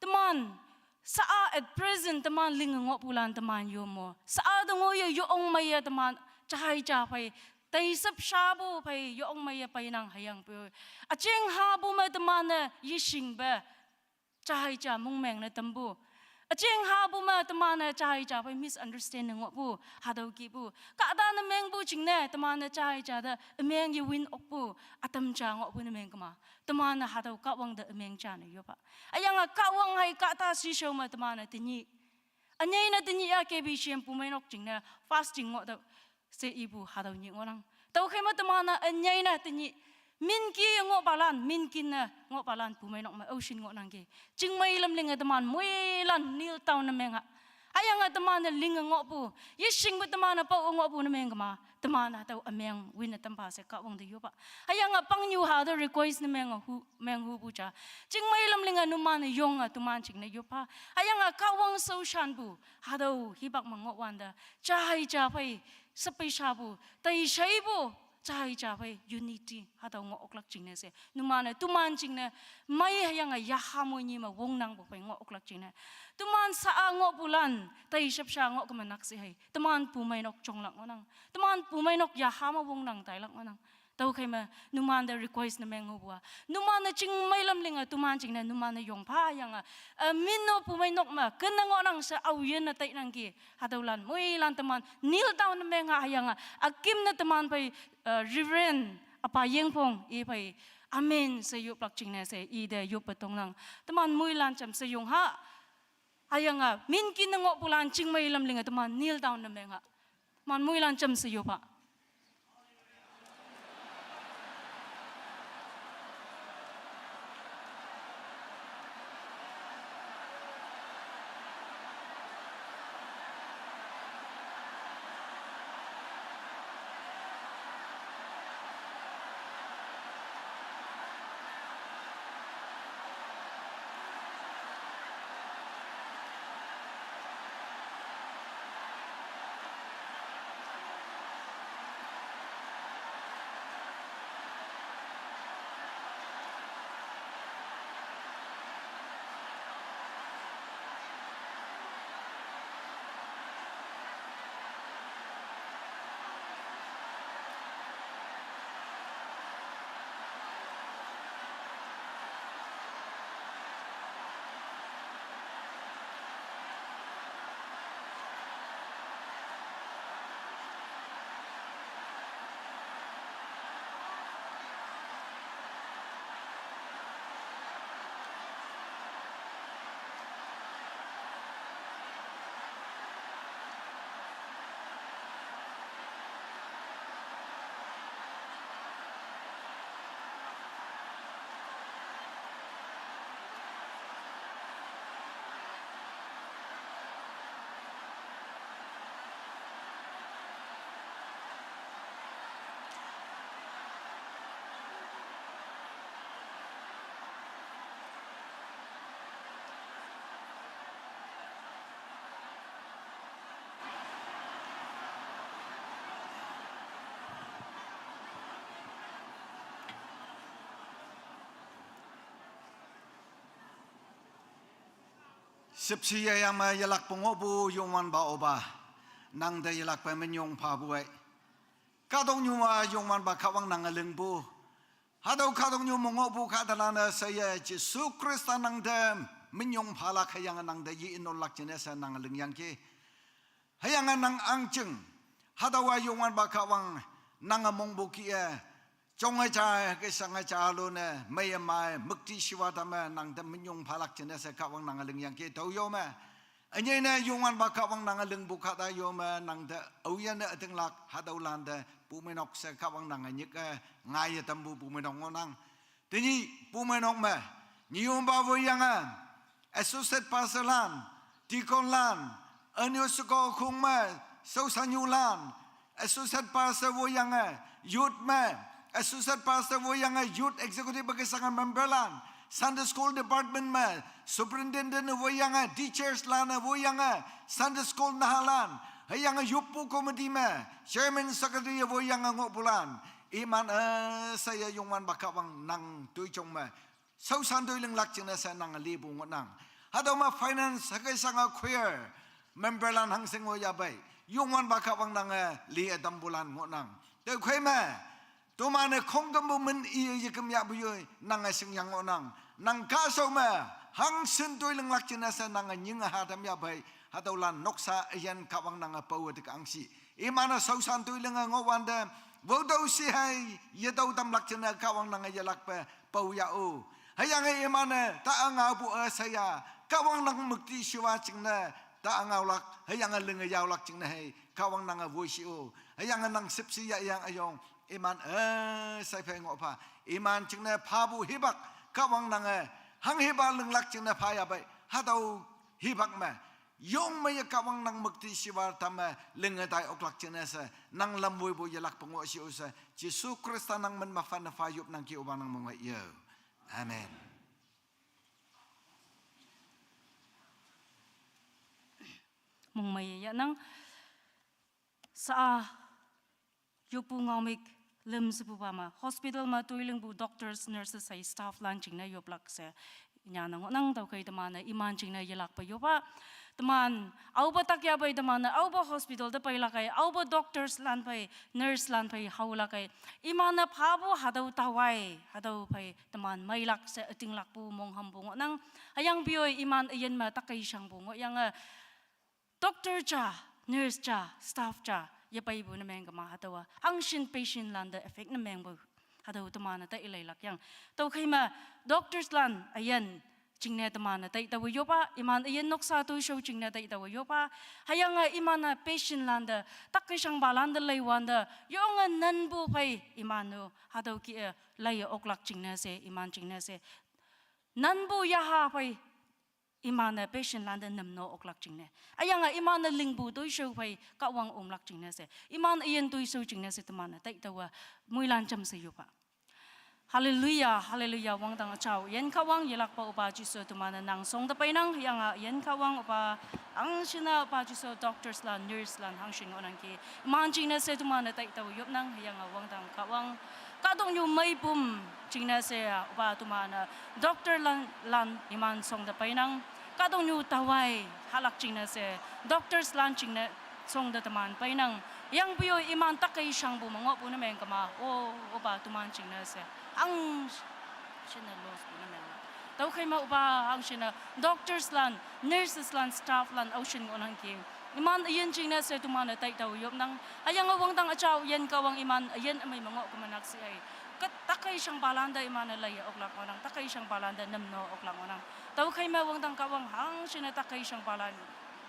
Teman, sha-a at present teman linge ngohpulan teman yomo. Sha-a te ngoiye yo ongmeiye teman, jai ja phei. Teishep shapu phei, yo ongmeiye peinang hüyangpoi. Üjing hapu me teman-e, yeshingpe. Jai ja mongmeng ne tampu. Üjing hapu me teman-e jai ja phei misunderstand ne ngohpu, hatüo kihpu. Kahta ne mengpu jingne, teman-e jai ja te, ümeng yewin okpu, ütam ja ngohpu ne meng kema. Teman-e hatüo Kahwang te ümeng ja ne yopa. Hüyange Kahwang hei kahta shishao me teman-e tenyih. Ünyei ne tenyih-a K B C M pumeinok jingne fasting ngoh tüo she ipu hatüo nyih ngohnang. Tüokhei me teman-e ünyei ne tenyih minki ngohpalan, minkin ne ngohpalan pumeinok me aoshin ngohnangki. Chingmei lam linge teman moilan kneel down ne meng ha. Hüyange teman-e linge ngohpu, yeshingpe teman-e pao ngohpu ne meng kema. Teman hatüo ümeng winne tampha she Kahwang te yopa. Hüyange pangnyu hatüo request ne meng hu, meng hupu ja. Chingmei lam linge numan-e yonge teman jingne yoppha. Hüyange Kahwang shaoshanpu, hatüo hipak me ngohwante. Jai ja phei, shepei shapu, teisheipu, jai ja phei, unity, hatüo ngoh oklak jingne she. Numan-e, teman jingne, mei hüyange yaha moi nyi me wongnangpu phei ngoh oklak jingne. Teman sha-a ngohpulan, teishep sha ngoh keme nak she hei. Teman pumeinok jonglak ngohnang. Teman pumeinok yaha me wongnang tailak ngohnang. Tüokhei me, numan te request ne meng hupu-a. Numan-e chingmei lam linge, teman jingne, numan-e yongpha yange. Eh, min-o pumeinok me, kenne ngohnang she aoyinne tainangki. Hatüolan, moilan teman, kneel down ne meng ha hüyange. Üküm ne teman phei, eh, Reverend, Üpa Yengpong, i phei. Amen, she yoplak jingne she, ite yoppe tongnang. Teman moilan jamshe yong ha. Hüyange, minkin ne ngohpulan chingmei lam linge teman kneel down ne meng ha. Teman moilan jamshe yop ha. Shüpshe yeyang me yelakpe ngohpu Youngwanpa opa, nangte yelakpe minyong phapu ei. Kahtoknyu-a Youngwanpa Kahwang nange lingpu. Hatüo kahtoknyu me ngohpu kahtalan-e sheye Jesu Khrista nangte minyong phalak hüyange nangte ye-inolak jingne she nange lingyangki. Hüyange nang ahngching, hatüowa Youngwanpa Kahwang nange mongpu kih-e, jonge ja, keshange ja lone, meiye mai, müktishiwa tamme, nangte minyong phalak jingne she Kahwang nange lingyangki tao yo me. Ünyei ne Youngwanpa Kahwang nange lingpu kahta yo me, nangte aoyinne ütinglak, hatüolante, pumeinok she Kahwang nange nyike, ngaiye tampu pumeinok ngohnang. Tenyih pumeinok me, nyiyongpa woiyange, associate pastor lan, deacon lan, ünyo sheko khong me, shaoshanyu lan, associate pastor woiyange, youth me, associate pastor woiyange, youth executive keshange member lan, Sunday school department me, superintendent woiyange, teachers lan woiyange, Sunday school nahalan, hüyange yoppu committee me, chairman secretary woiyange ngohpulan, iman-e sheye Youngwanpa Kahwang nang toijong me shaoshan toi linglak jingne she nange lipu ngohnang. Hatüo me finance hüke shange choir member lan hangshin ngohyapei, Youngwanpa Kahwang nange li-e tampulan ngohnang. Tüokhei me, toman-e khongkümpu min iye yeküm yahpu yoi nange shingyang ngohnang. Nang kahshao me hangshin toi linglak jingne she nange nyinge hatam yahpei, hatüolan noksa üyin Kahwang nange paowe te kangshi. Iman-e shaoshan toi linge ngohwante, wotüo shi hei yetüo tamlak jingne Kahwang nange yelakpe pao yah-o. Hüyange iman-e ta ngaopu üsheiya, Kahwang nang müktishiwa jingne ta ngaolak, hüyange linge yaolak jingne hei Kahwang nange woishi-o. Hüyange nang shüpshe yahyang üyong, iman-e shei phei ngoh pha, iman jingne phapu hipak, Kahwang nange hanghipa linglak jingne phayapei, hatüo hipak me, yong meiye Kahwang nang müktishiwa tamme linge tai oklak jingne she, nang lam woipu yelakpe ngoh shi-o she, Jesu Khrista nang min me phanne pha yopnangki, Opa nang mongmei yo. Amen. Mongmei yahnang, sa-a, yoppu ngaomük lüm shepupa me, hospital me toi lingpu doctors, nurses hei staff lan jingne yoplak she nyane ngohnang. Tüokhei teman-e iman jingne yelakpe yopa, teman aopa tak yahpei teman-e aopa hospital te peilak ei, aopa doctors lan phei, nurse lan phei haolak ei, iman-e phapu hatüo taowai, hatüo phei teman meilak she ütinglakpu monghampu ngohnang. Hüyangpoi iman üyin me takkei shangpu ngohyange, doctor ja, nurse ja, staff ja yepeipu ne meng kema hatüowa hangshin patient lante affect ne mengpu, hatüo teman-e tai leilak yang. Tüokhei me, doctors lan üyin jingne teman-e tai taowe yopa, iman üyin noksa toishao jingne tai taowe yopa, hüyange iman-e patient lante, takkei shangpa lante leiwante, yonge nanpu phei iman-o hatüo kih-e leiye oklak jingne she, iman jingne she, nanpu yaha phei iman-e patient lante nüm no oklak jingne, hüyange iman-e lingpu toishao phei Kahwang omlak jingne she, iman üyin toishao jingne she teman-e tai taowe moilan jamshe yopa. Hallelujah, hallelujah, wangdang üjao yin Kahwang, yelakpa Opa Jesu, teman-e nang shongte peinang. Hüyange yin Kahwang, Opa, hangshinne Opa Jesu, doctors lan, nurse lan hangshin ngohnangki, iman jingne she teman-e tai taowe yopnang. Hüyange wangdang Kahwang, kahtoknyu meipum jingne she, Opa, teman-e doctor lan, lan iman shongte peinang. Kahtoknyu taowai hahlak jingne she, doctors lan jingne shongte teman peinang. Yangpoi-o iman takkei shangpu me ngohpu ne meng kema, O Opa, teman jingne she hangshinne loss pu ne meng. Tüokhei me Opa, hangshinne doctors lan, nurses lan, staff lan aoshin ngohnangki, iman üyin jingne she teman-e tai taowe yopnang. Hüyange wangdang üjao yin Kahwang, iman üyin ümei me ngoh kema nak she ei, ke takkei shangpa lante iman-e leiye oklak ngohnang, takkei shangpa lante nüm no oklak ngohnang. Tüokhei me wangdang Kahwang, hangshinne takkei shangpa lante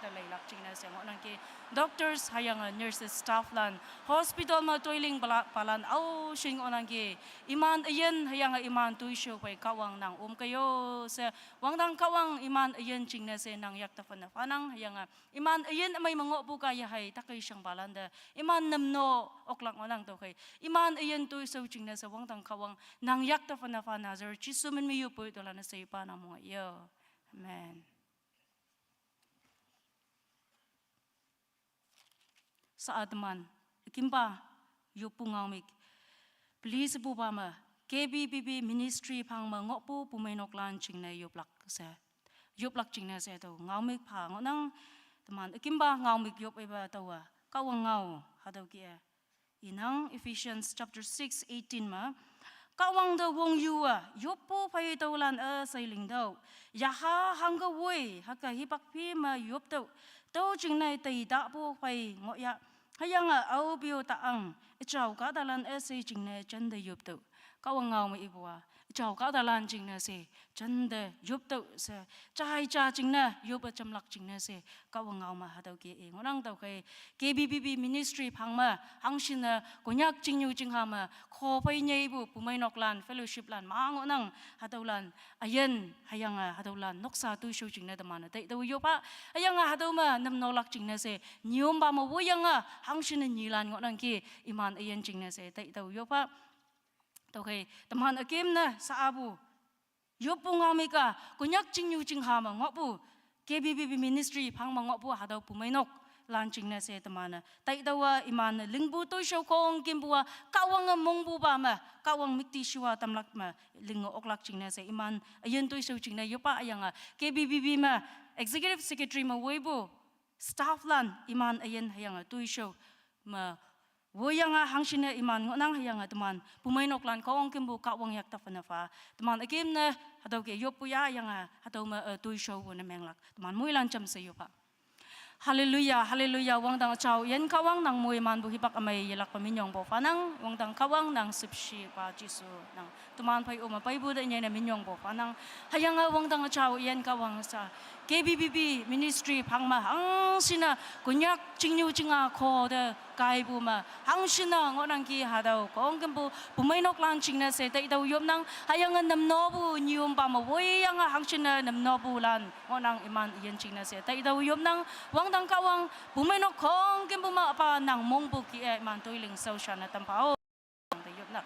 leilak jingne she ngohnangki, doctors hüyange nurses, staff lan, hospital me toi lingpa la-, palan aoshin ngohnangki, iman üyin hüyange iman toishao phei Kahwang nang omkei-o she, wangdang Kahwang, iman üyin jingne she nang yakte phanne phanang. Hüyange iman üyin ümei me ngohpu kaiye hei takkei shangpa lante iman nüm no oklak ngohnang. Tüokhei iman üyin toishao jingne she wangdang Kahwang nang yakte phanne pha, Nazareth Jesu min me yoppoi tolan-e she ipa nang mong yo. Amen. Sa-a teman ükimpa yoppu ngaomük, peli shepupa me, K B B B ministry phang me ngohpu bumeinok lan jingne yoplak she, yoplak jingne she tüo ngaomük pha ngohnang. Teman ükimpa ngaomük yop ipa taowa Kahwang ngao hatüo kih-e inang, Ephesians chapter six eighteen me, Kahwang te wongyuwa yoppu phei tüolan üshei lingtüoh. Yaha hangke woi hüke hipak phi me yoptüoh. Tüo jingne teitahpu phei ngohya. Hüyange aope-o ta ang, üjao kahtalan üshei jingne jente yoptüoh. Kahwang ngao me ipu-a, üjao kahtalan jingne she jente yoptüoh she, jai ja jingne yoppe jamlak jingne she, Kahwang ngao me hatüo ke i ngohnang. Tüokhei K B B B ministry phang me hangshinne Konyak chingnyu chingha me kho phei nyeipu bumeinoklan, fellowshiplan ma ngohnang, hatüolan üyin hüyange hatüolan noksa toishao jingne teman-e taitüoh yoppha. Hüyange hatüo me namnolak jingne she nyompa me woiyange hangshinne nyilan ngohnangki, iman üyin jingne she taitüoh yoppha. Tüokhei teman ükem ne sha-apu yoppu ngao me ka, Konyak chingnyu chingha me ngohpu, K B B B ministry phang me ngohpu hatüo bumeinoklan jingne she teman-e taitüoh-a iman lingpu toishao khongkümpu-a Kahwange mongpupa me, Kahwang müktishiwa tamlak me linge oklak jingne she iman üyin toishao jingne yoppha. Hüyange K B B B me executive secretary me woipu stafflan iman üyin hüyange toishao me woiyange hangshinne iman ngohnang. Hüyange teman bumeinoklan khongkümpu Kahwang yakta phane pha, teman ükem ne hatüo ke yoppu ya, hüyange hatüo me, eh, toishaopu ne menglak teman moilan jamshe yoppha. Hallelujah, hallelujah. Wangdang üjao üyin Kahwang, nang moimanpu hipak ümei yelakpe minyongpu phanang. Wangdang Kahwang, nang shüpshepa Jesu, nang teman phei-o me peipu te nyene minyongpu phanang. Hüyange wangdang üjao üyin Kahwang sha K B B B ministry phang me hangshinne Konyak chingnyu chingha kho te kaipu me hangshinne ngohnangki, hatüo khongkümpu bumeinoklan jingne she taitüoh yopnang. Hüyange namnopu nyompa me woiyange hangshinne namnopulan ngohnang, iman üyin jingne she taitüoh yopnang. Wangdang Kahwang, bumeinok khongkümpu me üpa nang mongpu kih-e iman toiling shaoshan-e tampha-o te yopnang.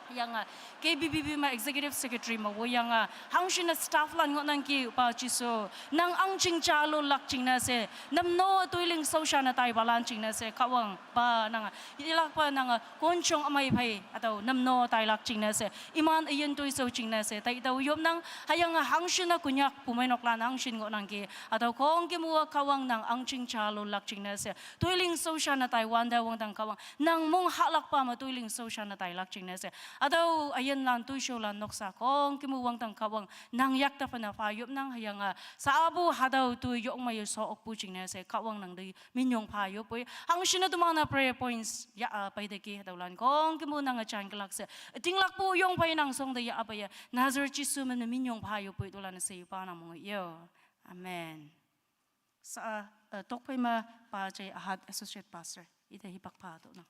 Hüyange K B B B me executive secretary me woiyange hangshinne stafflan ngohnangki, pa Jesu, nang ahngching ja lolak jingne she, namno toiling shaoshan-e taipalan jingne she Kahwang pa nange yelakpa nange konjong ümei phei hatüo namno tailak jingne she, iman üyin toishao jingne she taitüoh yopnang. Hüyange hangshinne Konyak bumeinoklan hangshin ngohnangki, hatüo khongkümpu-a Kahwang nang ahngching ja lolak jingne she, toiling shaoshan-e taiwante wangdang Kahwang, nang mong hahlakpa me toiling shaoshan-e tailak jingne she, hatüo üyinlan toishaolan noksa khongkümpu wangdang Kahwang nang yakta phane pha yopnang. Hüyange sha-apu hatüo toi yong me yesho okpu jingne she Kahwang nang te minyong pha yoppoi. Hangshinne teman-e prayer points ya-a peiteki, hatüolan khongkümpu nange jan kelak she, ütinglakpu yong phei nang shong te ya-a peiye, Nazareth Jesu me ne minyong pha yoppoi, tüolan she ipa nang mong yo. Amen. Sha, eh, tokphei me pa Jai Ahat, associate pastor, ite hipak pha tüonang.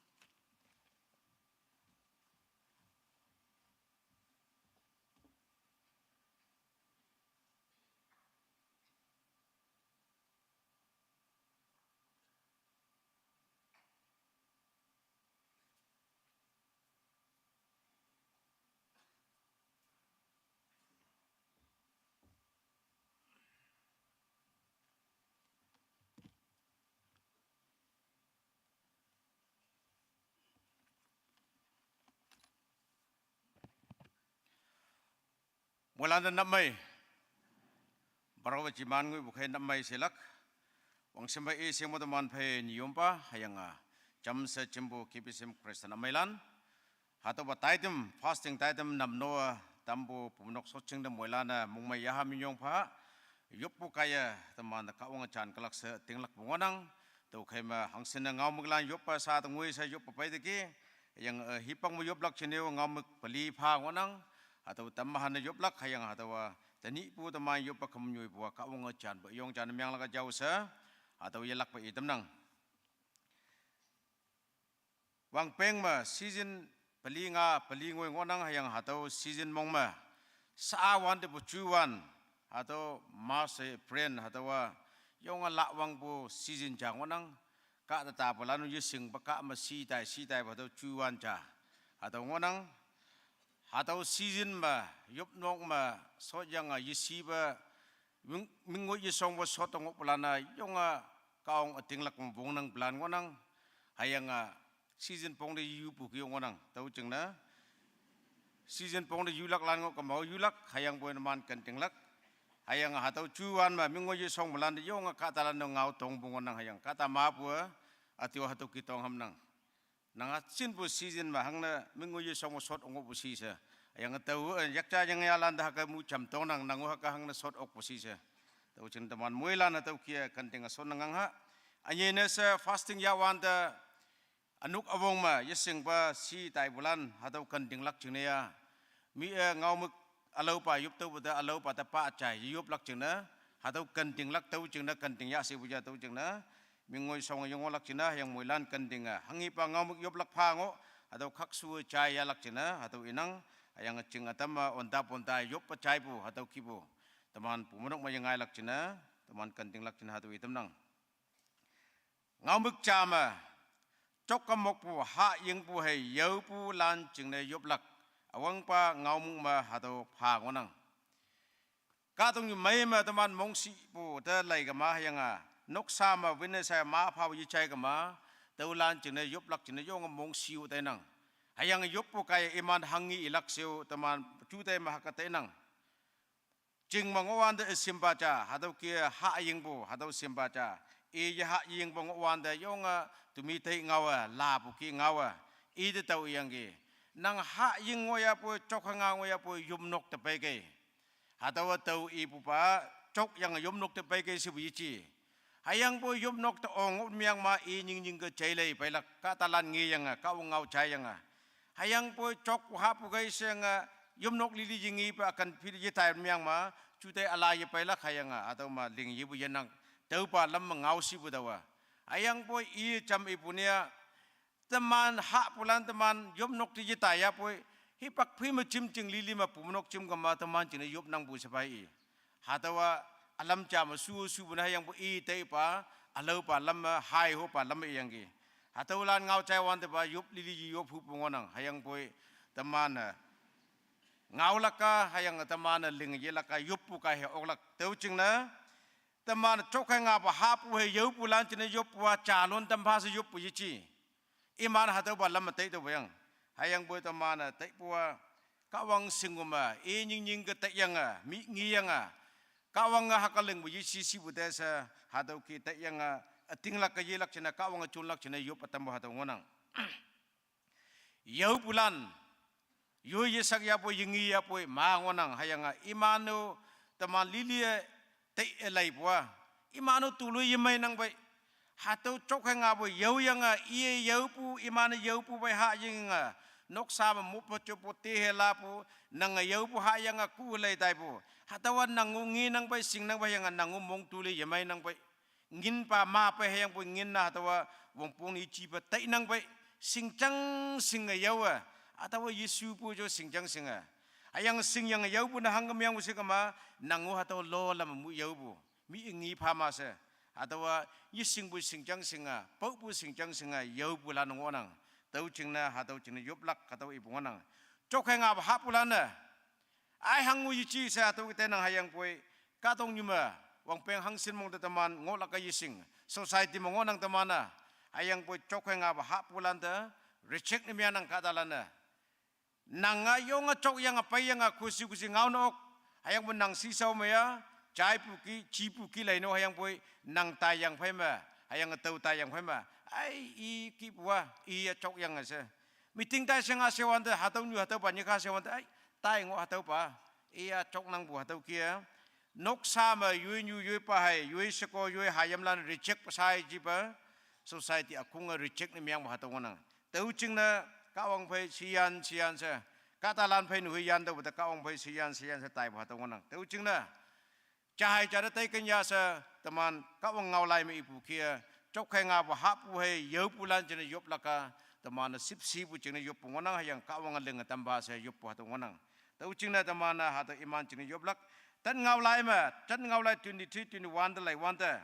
Moilan te nap mei. Baro jiman ngoi pu khei nap mei shelak. Wangshem phei i shing me teman phei nyiyompa, hüyange jamshe jimpu K B C M Christian ümeilan, hatüopa taitam, fasting taitam namno-a tampu pumeinok shotjing te moilan-e mongmei yaha minyong pha yoppu kaiye teman-e Kahwange jan kelak she tinglakpu ngohnang. Tüokhei me hangshinne ngaomüklan yoppe sha te ngoi she yoppe peiteki, hüyange, eh, hipak me yoplak jingne-o ngaomük peli pha ngohnang. Hatüo tamme hanne yoplak, hüyange hatüowa tenyihpu teman yoppe khümnyoipu-a Kahwange janpu yong jan menglak jao she, hatüo yelakpe itamnang. Wangpeng me season peli nga peli ngoi ngohnang, hüyange hatüo season mong me sha-a wantepu juwan, hatüo March, April hatüowa yonge lahwangpu season ja ngohnang. Kahta tapulan-o yeshingpe kah me shi tai shi taipu hatüo juwan ja hatüo ngohnang. Hatüo season me yopnok me shotyange yeshipe ming, mingoi yeshongpe shot ngohpulan-a yonge Kahwang ütinglak me wongnangpulan ngohnang. Hüyange season pong te yupu keo ngohnang. Tüo jingne season pong te yulaklan ngoh kemao yulak, hüyangpoi numan ken tinglak. Hüyange hatüo juwan me mingoi yeshongpulan te yonge kahtalan-o ngao tongpu ngohnang, hüyange kahta mapu-a üte-o hatüo ki tong hamnang. Nang üjinpu season me hangne mingoi yeshong me shot ngohpu shi she, Hüyange tao, eh, yakcha yangyalan te hüke mu jam tonang, nang-o hüke hangne sot okpu shi she. Tüo jing teman moilan hatüo kih-e kenting-e shonne ngang ha. Ünyei ne she fasting yahwante, ünok üwong me yeshingpa shi taipulan hatüo kentinglak jingne ya. Mi-e ngaomük ülaopa yop tüopu te ülaopa te pa jai yeyoplak jingne, hatüo kentinglak tüo jingne kenting yah shepu ja tüo jingne. Mingoi shonge yengohlak jingne hüyange moilan kenting-e hanghipa ngaomük yoplak pha ngoh, hatüo khakshu-e jai yahlak jingne hatüo inang. Hüyange jing ütam-e onta ponta yoppe jaipu hatüo kihpu, teman pumeinok me yengailak jingne, teman kentinglak jingne hatüo itamnang. Ngaomük ja me, jokka mokpu hahyingpu hei yaopulan jingne yoplak, üwangpa ngaomük me hatüo pha ngohnang. Kahtoknyu mei me teman mongshipu te leikema hüyange, noksa me witness-e ma phapu yejai kema, tüolan jingne yoplak jingne yonge mongshiu tainang. Hüyange yoppu kaiye iman hanghi ilak sheo teman juteih me hüke tainang. Jing me ngohwante i shimpa ja, hatüo kih-e hahyingpu hatüo shimpa ja. I yehah yingpu ngohwante yonge tumi tei ngaowe, lapu kih ngaowe. Ite tao iyangki, nang hahying ngohyapoi, jokhenga ngohyapoi, yopnok te peikei. Hatüowa tao ipupa, jokyange yopnok te peikei shepu yeji. Hüyangpoi yopnok te ong ngoh meng ma i nying nyingke jeilei peilak, kahtalan ngeyange, Kahwang ngao jaiyange. Hüyangpoi jokpu hahpu kei shenge, yopnok lili yengepa ükan phi yetai meng ma, juteih üla yepeilak hüyange, hatüo me ling yepu yenang, tüopa lam me ngao shipu taowa. Hüyangpoi i jam ipu ne-a, teman hahpulan teman yopnok te yetaiyapoi, hipak phi me jim jing lili me pumeinok jim kema teman jingne yopnangpu shepai i. Hatüowa ülam ja me shu shupu ne hüyangpoi i taipa, ülaopa lam me, haihopa lam me iyangki. Hatüolan ngao jaiwantepa yop lili yeyop hupu ngohnang hüyangpoi teman-e ngaolak-a hüyange teman-e ling yelak-a yoppu kaihe oklak. Tüo jingne, teman-e jokhengapu hahpu hei yaopulan jingne yoppu-a jalon tampha she yoppu yeji. Iman hatüopa lam me tai tüopu yang. Hüyangpoi teman-e taipu-a, Kahwang shingpu me i nying nyingke taiyange, mi ngeyange, Kahwange hüke lingpu yeshi shipu te she, hatüo kih taiyange, ütinglak-e yelak jingne Kahwange jonlak jingne yop ütampu hatüo ngohnang. Yaopulan, yoi yeshak yapoi, yengi yapoi ma ngohnang hüyange iman-o teman lili-e tei-e leipu-a, iman-o toloi yemeinang pei. Hatüo jokhengapu yaoyange iye yaopu, iman-e yaopu pei hahyinge, noksa me moppa joppu tehe lapu, nange yaopu hahyange ku lei taipu. Hatüowa nang-o ngenang pei, shingnang pei hüyange nang-o mong toloi yemeinang pei. Nginpa ma pei hüyangpoi ngin-a hatüowa wongpong ni jipa tainang pei, shingjang shinge yaowe, hatüowa yeshupu jo shingjang shinge. Hüyange shingyange yaopu ne hangke mengpu she kema, nang-o hatüo lo lam mu yaopu, mi ngi pha ma she. Hatüowa yeshingpu shingjang shinge, paopu shingjang shinge yaopulan ngohnang. Tüo jingne hatüo jingne yoplak hatüo ipu ngohnang. Jokhengapu hahpulan-e ai hango yeji she hatüo kih tainang hüyangpoi, kahtoknyu me, wangpeng hangshin mong te teman ngohlak-a yeshing, society me ngohnang teman-a, hüyangpoi jokhengapu hahpulan te reject ne meanang kahtalan-e. Nang-a yonge jokyange peiyange khushi khushi ngao ne ok, hüyangpoi nang shishao me-a, jaipu kih, jipu kih leino hüyangpoi, nang taiyang phei me, hüyange tao taiyang phei me, ai i kihpu-a, i-a jokyange she. Meeting tai shenga shewante, hatüo nyu hatüopa nyikha shewante, ai, tai ngoh hatüopa, i-a joknangpu hatüo kih-e. Noksa me yoi nyu yoi pa hei, yoi sheko yoi hayimlan reject pa shai jipa, society ükhonge reject ne mengpu hatüo ngohnang. Tüo jingne, Kahwang phei shiyan shiyan she, kahtalan phei nu hei yantüopu te Kahwang phei shiyan shiyan she taipu hatüo ngohnang. Tüo jingne, jahei jate tei kenya she, teman Kahwang ngaolai me ipu kih-e, jokhengapu hahpu hei yaopulan jingne yoplak-a, teman-e shüpshepu jingne yoppu ngohnang hüyange Kahwange linge tampha she yoppu hatüo ngohnang. Tüo jingne teman-e hatüo iman jingne yoplak, tat ngaolai me, tat ngaolai twenty-three, twenty-one te leiwante,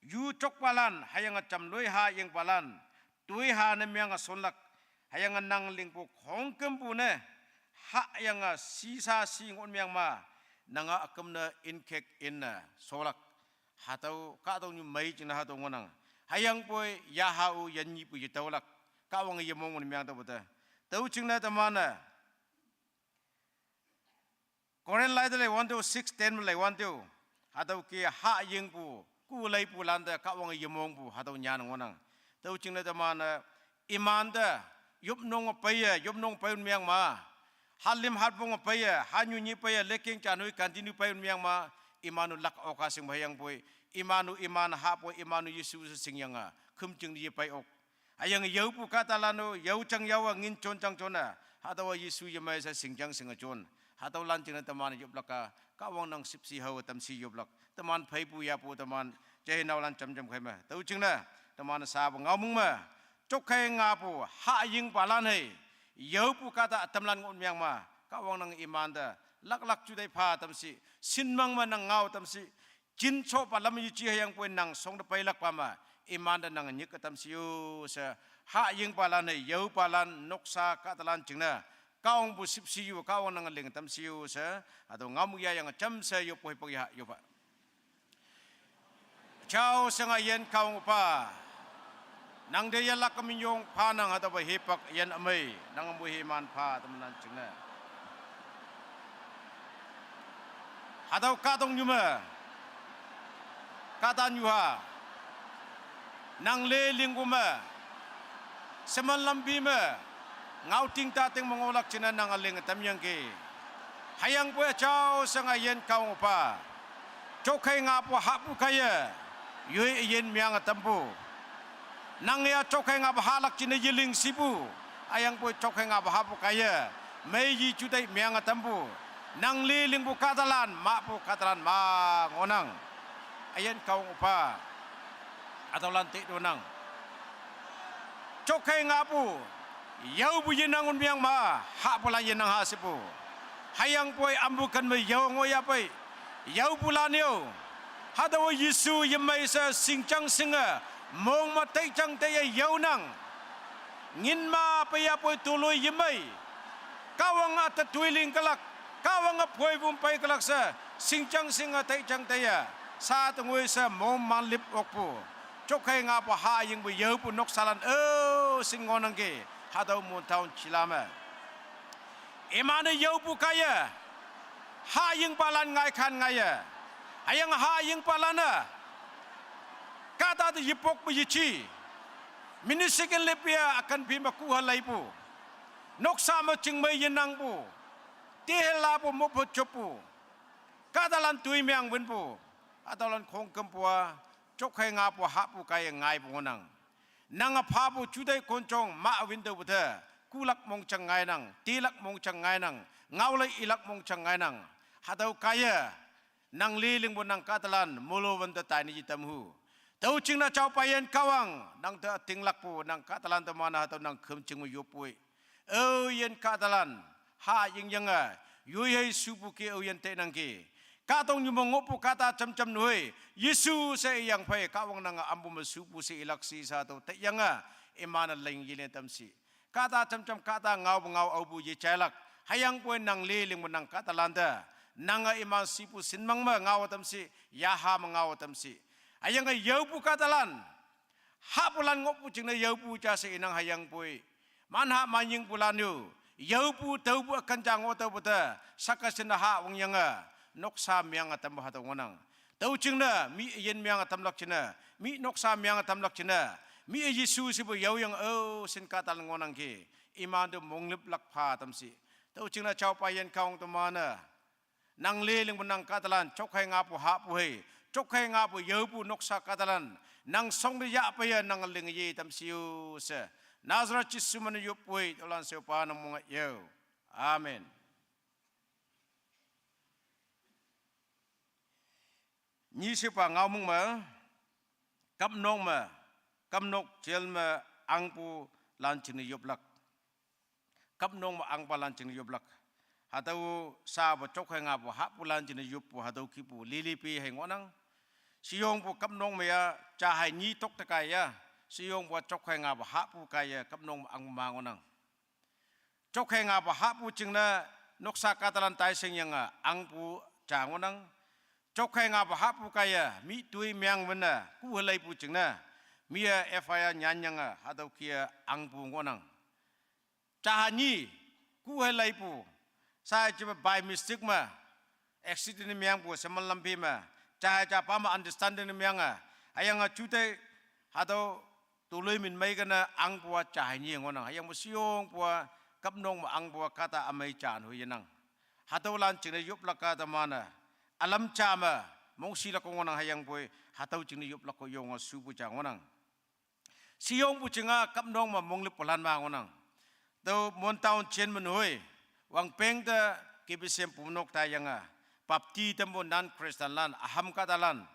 yu jokpalan hüyange jamloi hahyingpalan, toi ha ne meange shonlak, hüyange nang lingpu khongkümpu ne, hahyange shisha shi ngoh meng ma, nang-a üküm ne inkek inne sholak. Hatüo kahtoknyu mei jingne hatüo ngohnang. Hüyangpoi yaha-o yanyihpu yetüolak, Kahwange yemong ne meang tüopu te. Tüo jingne teman-e Corinth lai te leiwante-o six ten me leiwante-o, hatüo kih hahyingpu ku leipulante Kahwange yemongpu hatüo nyan ngohnang. Tüo jingne teman-e, imante yopnong peiye, yopnong pei meng ma, Halim hatbong peiye, hanyu nyi peiye, lekeng chanui continue pei un miang ma, imanu lak oka sing bayang poi, imanu iman ha poi, imanu Yesu sing yang a, khum ching ye pei ok. Ayang yau pu kata lanu, yau chang yau a ngin chon chang chon a, hatawa Yesu yemai sa sing chang sing a chon. Hataw lan ching na teman yup lak a, Kahwang nang sip si hau tam si yup lak. Teman phai pu ya pu teman, jai nau lan cham cham khai ma. Tau ching na, teman sa ba ngau mung ma. Chok khai nga pu, ha ying pa lan hai. Yau pu kata tam lan ngon miang ma. Kahwang nang iman da. Lak lak chu dai pha tam si. Sin mang ma nang ngau tam si. Chin cho pa lam yu chi hayang poi nang song da pai lak pa ma. Iman da nang nyik tam si yu sa. Ha ying pa lan hai. Yau pa lan noksa kata lan ching na. Kahwang pu sip si yu. Kahwang nang ling tam si yu sa. Ado ngam ya yang cham sa yu poi poi ha yu pa. Chau sanga yen Kahwang pa. Nang de yalak kami yong pa nang hata ba hipak yen amai. Nang ambu himan pa teman ching na. Hataw katong nyuma. Katan yuha. Nang le linggu ma. Seman lambi ma. Ngau ting ta ting mengolak china nang aling tam yang ke. Hayang poi chau sanga yen Kahwang pa. Chok khai nga pu ha pu kaya. Yui yen miang atam pu. Nang ya chok khai nga pu ha lak china yiling si pu. Ayang poi chok khai nga pu ha pu kaya. Mei yi chu dai miang atam pu. Nang li ling pu katalan, ma pu katalan ma ngonang. Ayen Kahwang pa. Atau lan te do nang. Chok khai nga pu. Yau bu yenang un miang ma, ha pu lan yenang ha si pu. Hayang poi ambu kan me yau ngo ya poi. Yau pu lan yau. Hadaw Yesu yemai sa sing chang sing a. Mong ma tai chang tai ya yau nang. Ngin ma pa ya poi tuloi yemai. Kahwang a ta tuiling kalak. Kahwang a poi bum pai kalak sa. Sing chang sing a tai chang tai ya. Sa tungui sa mong man lip ok pu. Chok khai nga pu ha ying bu yau pu noksa lan. Oh, sing ngonang ke. Hadaw mun taun chilama. Imane yau pu kaya. Ha ying pa lan ngai khan ngai ya. Ayang ha ying pa lan a. Kata de yipok bu yichi. Minisikin lepia akan pi ma ku ha lai pu. Noksa ma ching mai yenang pu. Te hela pu mo pu chop pu. Kata lan tui miang win pu. Ata lan khong kem pu a. Chok khai nga pu ha pu kaya ngai pu ngonang. Nang a pha pu chu dai kon chong ma a window bu the. Ku lak mong chang ngai nang, ti lak mong chang ngai nang, ngau lai i lak mong chang ngai nang. Hadaw kaya, nang li ling bu nang katalan, mulo wan ta tai ni ji tam hu. Tau ching na chau pa yen Kahwang, nang ta ting lak pu, nang katalan ta mana hadaw nang khum ching mu yup pui. Oh, yen katalan, ha ying yang a, yui hei su pu ke oh yen te nang ke. Katong nyu mo ngo pu kata cham cham nuhoi, Yesu se yang phai, Kahwang nang a ambu ma su pu se ilak si sa to, te yang a, imana leng yi le tam si. Kata cham cham kata ngau bu ngau au bu ye chai lak, hayang poi nang le ling bu nang katalan ta, nang a iman si pu sin mang ma ngau tam si, ya ha ma ngau tam si. Ayang a yau pu katalan, ha pu lan ngop pu ching na yau pu cha se inang hayang poi. Man ha man ying pu lan yu. Yau pu tau pu akan jang o tau pu ta. Saka sin na ha wang yang a. Noksa miang a tam ha ta ngonang. Tau ching na mi yen miang a tam lak ching na. Mi noksa miang a tam lak ching na. Mi a Yesu si bu yau yang o sin ka tal ngonang ke. Iman tu mong lip lak pha tam si. Tau ching na chau pa yen Kahwang tu ma na. Nang le ling bu nang katalan, chok khai nga pu ha pu hei, chok khai nga pu yau pu noksa katalan, nang song de ya pa ya nang ling ye tam si yu se. Nazareth Jisu man yup pui, tolan se pa nang mong yau. Amen. Ni se pa ngau mung ma, kap nong ma, kap nok jel ma, ang pu lan ching ni yup lak. Kap nong ma ang pa lan ching yup lak. Hatau sa ba chok hai nga ba ha pu lan ching yup pu hatau ki pu lili pi hai ngonang. Siyong pu kap nong ma ya cha hai ni tok ta kai ya. Siyong pu chok hai nga ba ha pu kai ya kap nong ma ang ma ngonang. Chok hai nga ba ha pu ching na noksa katalan tai sing yang a ang pu cha ngonang. Chok hai nga ba ha pu kai ya mi tui miang wen na ku halai pu ching na. Mi ya F I R nyan yang a hatau ki ya ang pu ngonang. Chaha ni, ku hai lai pu. Sai chiba by mistake ma, accident ni miang pu, semal lampi ma. Chaha cha pa ma understanding ni miang a. Ayang a chutai, hatau tului min mai kana ang pua chaha ni ngonang. Ayang mu siong pua, Kapnok me angpu a kahta ümei jan hui yenang. Hatüolan jingne yoplak kahta mane. Ülam ja me, mongshilak ko ngohnang hüyangpoi, hatüo jingne yoplak ko yonge shupu ja ngohnang. Shiyongpu jinga Kapnok me monglüppulan ma ngohnang. Tüo Mon town chairman hoi, wangpeng te K B C M punok taiyange, bapti tampu non-Christian lan, aham kahtalan,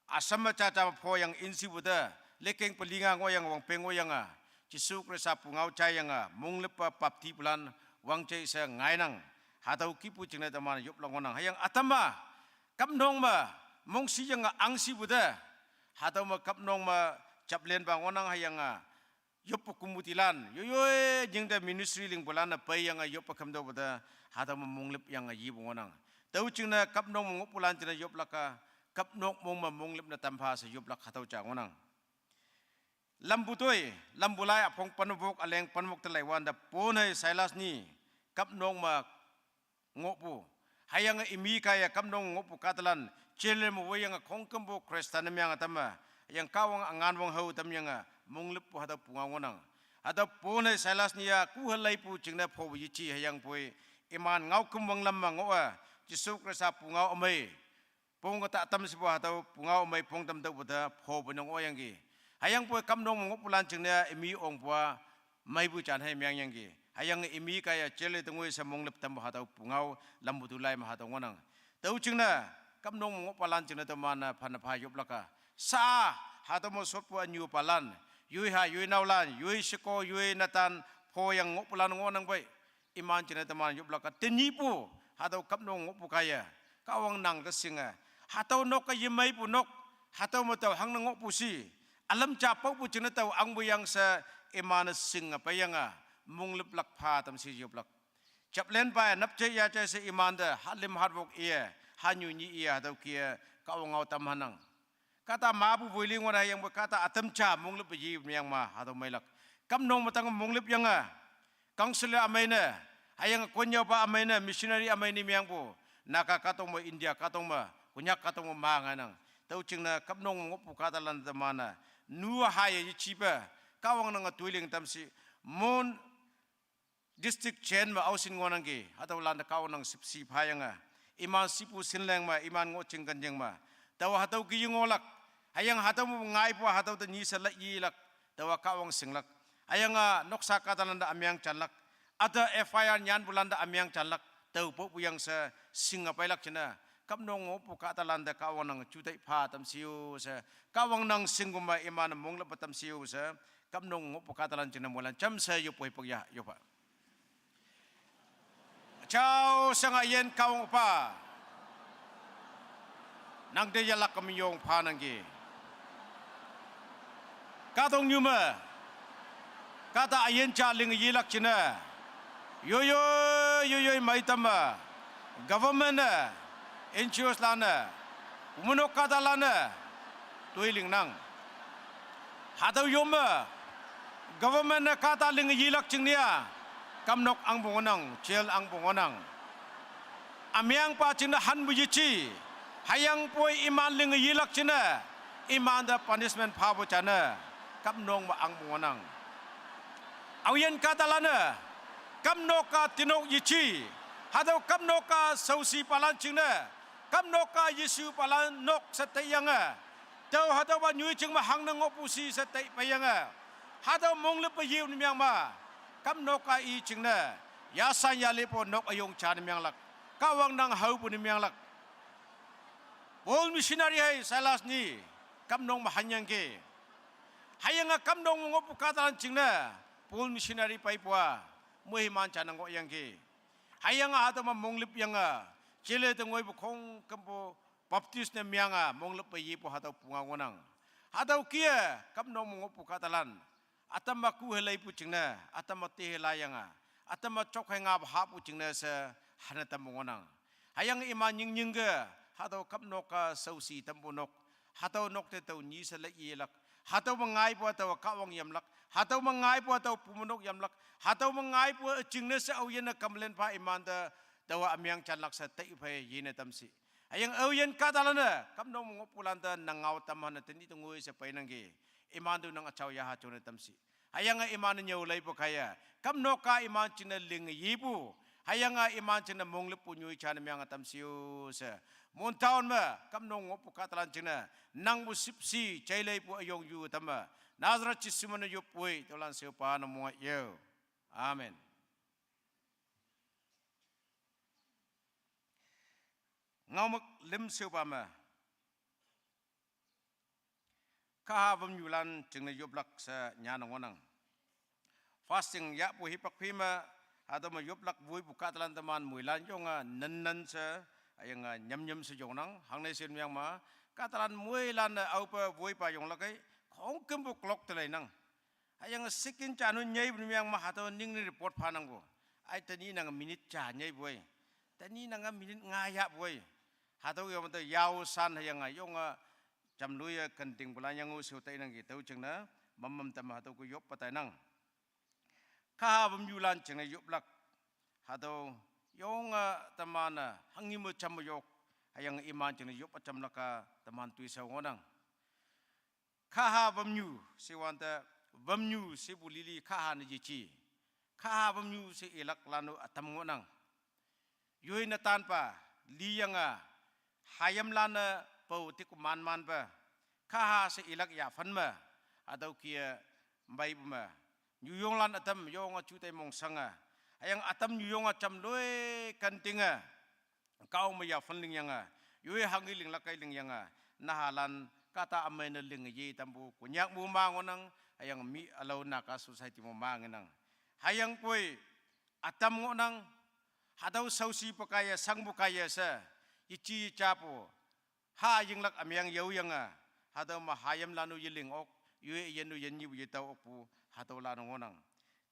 Assam me jaja phoyang insipu te, lekeng pelinga ngohyang wangpeng ngohyange, Jesu Khrista pungao jaiyange, monglüppe baptipulan, wangjai she ngainang, hatüo kihpu jingne teman yoplak ngohnang. Hüyange ütam-a, Kapnok me, mongshiyange angshipu te, hatüo me Kapnok me, japlenpa ngohnang hüyange, yoppe committeelan, yoiyoi nyingte ministry lingpulan-e peiyange yoppe khamtüopu te, hatüo me monglüpyange yipu ngohnang. Tüo jingne Kapnok me ngohpulan jingne yoplak-a, Kapnok mong me monglüp ne tampha she yoplak hatüo ja ngohnang. Lampu toi, lampu lai üpong panwok üleng panwok te leiwante Paul hei Silas nyi, Kapnok me ngohpu. Hüyange imi kaiye Kapnok ngohpu kahtalan, jail me woiyange khongkümpu Christian ne meng ütam-e, hüyange Kahwang üngan wang hao tamyange, monglüppu hatüo pungao ngohnang. Hatüo Paul hei Silas nyi-a kuhe leipu jingne phopu yeji hüyangpoi, iman ngaoküm wanglam me ngoh-e, Jesu Khrista pungao ümei pong ta tam shepu hatüo pungao ümei pong tamtüopu te phopu nang oyangki. Hüyangpoi Kapnok me ngohpulan jingne imi ongpu-a meipu jan hei mengyangki. Hüyange imi kaiye jail te ngoi she monglüp tampu hatüo pungao lampu tu lai me hatüo ngohnang. Tüo jingne, Kapnok me ngohpalan jingne teman-e phanne pha yoplak-a. Sa, hatüo me shotpu ünyupalan, yoi ha, yoi naolan, yoi sheko, yoi netan, phoyang ngohpulan ngohnang pei. Iman jingne teman yoplak-a tenyihpu, hatüo Kapnok ngohpu kaiye, Kahwang nang te shinge, hatüo nok-a yemeipu nok, hatüo me tao hangne ngohpu shi, ülam ja paopu jingne tao angpu yang she, iman-e shinge peiyange, monglüplak pha tam shi yoplak. Japlenpa-e napjai yajai she imante, halim hatwok iye, hanyu nyi iye, hatüo kih-e, Kahwang ngao tam hanang. Kahta mapu woiling wan hüyangpoi kahta ütam ja monglüppe yi meng ma hatüo meilak. Kapnok me tang monglüpyange, counselor ümei ne, hüyange konnyüopa ümei ne, missionary ümei ne mengpu, Naga kahtok me, India kahtok me, Konyak kahtok me ma ngainang. Tüo jingne Kapnok me ngohpu kahtalan teman-e, nu haiye yejipe, Kahwang nange toiling tam shi, Mon district chain me aoshin ngohnangki, hatüolante Kahwang nang shüpshe phayange, iman shipu shinleng me, iman ngoh jing kenjing me, taowa hatüo kih-e ngohlak, hüyange hatüo me ngaipu-a hatüo te nyi she lai yelak, taowa Kahwang shinglak, hüyange noksa kahtalante ümeng janlak, üte F I R nyanpulante ümeng janlak, tao popu yang she shinge peilak jingne, Kapnok ngohpu kahtalante Kahwang nang jutai pha tam shi-o she, Kahwang nang shingpu me iman monglüppe tam shi-o she, Kapnok ngohpu kahtalan jingne moilan jamshe yopoi pok ya yopa. Jao shange üyin Kahwang pa. Nangte yelak kemyong phanangki. Kahtoknyu me, kahta üyin ja ling yelak jingne, yoiyoi, yoiyoi meitam me, government-e, N G Os lan-e, menok kahtalan-e, toi lingnang. Hatüo yome, government-e kahta ling yelak jingne-a, Kapnok angpu ngohnang, jail angpu ngohnang. Ümengpa jingne hanpu yeji, hüyangpoi iman ling yelak jingne, imante punishment phapu jane, Kapnok me angpu ngohnang. Aoyin kahtalan-e, Kapnok-a tinok yeji, hatüo Kapnok-a shaoshipalan jingne, Kapnok-a yeshupalan nok she taiyange, tao hatüopa nyoi jing me hangne ngohpu shi she tai peiyange, hatüo monglüppe yi ne meng ma, Kapnok-a i jingne, yashan yalipu nok üyong ja ne menglak, Kahwang nang haopu ne menglak. Paul missionary hei Silas nyi, Kapnok me hanyangki. Hüyange Kapnok me ngohpu kahtalan jingne, Paul missionary peipu-a, moiman ja ne ngohyangki. Hüyange hatüo me monglüpyange, jail te ngoipu khongkümpu Baptist ne menge monglüppe yepu hatüo pungao ngohnang. Hatüo kih-e Kapnok me ngohpu kahtalan, ütam me kuhe leipu jingne, ütam me tehe laiyange, ütam me jok hei ngap hahpu jingne she, hane tampu ngohnang. Hüyange iman nying nyingke, hatüo Kapnok-a shaoshi tampu nok, hatüo nok te tao nyi she lai yelak, hatüo me ngaipu-a taowa Kahwang yamlak, hatüo me ngaipu-a taowa bumeinok yamlak, hatüo me ngaipu-a jingne she aoyinne complain pha imante, taowa ümeng janlak she tai phei yene tam shi. Hüyange aoyin kahtalan-e, Kapnok me ngohpulante nang ngao tam hane tenyih te ngoi she peinangki. Iman tu nang üjao yaha jone tam shi. Hüyange iman-e nyüo leipu kaiye. Kamnok ka iman jingne ling yipu. Hüyange iman jingne monglüppu nyoi jane meng ütam sio she. Mon town me, kamnok ngohpu kahtalan jingne. Nangpu shüpshe, jaileipu üyong yu tamme. Nazareth Jesu me ne yopoi, tüolan sheopa ne monge yeo. Amen. Ngaomük lüm sheopa me. Kaha wümnyulan jingne yoplak she nyanne ngohnang. Fasting yahpu hipak phi me, hatüo me yoplak woipu kahtalan teman moilan yonge, nen nen she, hüyange nyam nyam she yongnang, hangne shin meng ma, kahtalan moilan-e aope woipa yonglak ei, khongkümpu clock te leinang. Hüyange second ja nu nyeipu meng ma hatüo ning ni report phanangpu. Ai tenyih nange minute ja nyeipu ei. Tenyih nange minute nga yahpu ei. Hatüo yong te yao shan hüyange yonge jamloiye kentingpulan yango shao tainangki tüo jingne, mammam tamme hatüo ke yoppa tainang. Kaha wümnyulan jingne yoplak. Hatüo yonge teman-e hanghi me jamme yok. Hüyange iman jingne yop jamlak-a teman toishao ngohnang. Kaha wümnyu, shewante wümnyu shepu lili kaha ne yeji. Kaha wümnyu she ilak lan-o ütam ngohnang. Yoi netanpa, liyange, hayimlan-e pao tik man manpe, kaha she ilak yaphan me, hatüo kih-e, meipu me, nyuyonglan ütam yonge jutai mongshange, hüyange ütam nyuyonge jamloi kentinge, Kahwang me yaphan lingyange, yoi hanghi linglak kei lingyange, nahalan kahta ümei ne ling ye tampu Konyak me ma ngohnang, hüyange mi ülao Naga society me ma ngenang. Hüyangpoi, ütam ngohnang, hatüo shaoshipu kaiye, shangpu kaiye she, yeji yejapu, ha yinglak ümeng yaoyange, hatüo me hayimlan-o yeling ok, yoi yin-o yinyipu yetao okpu, hatüolan ngohnang.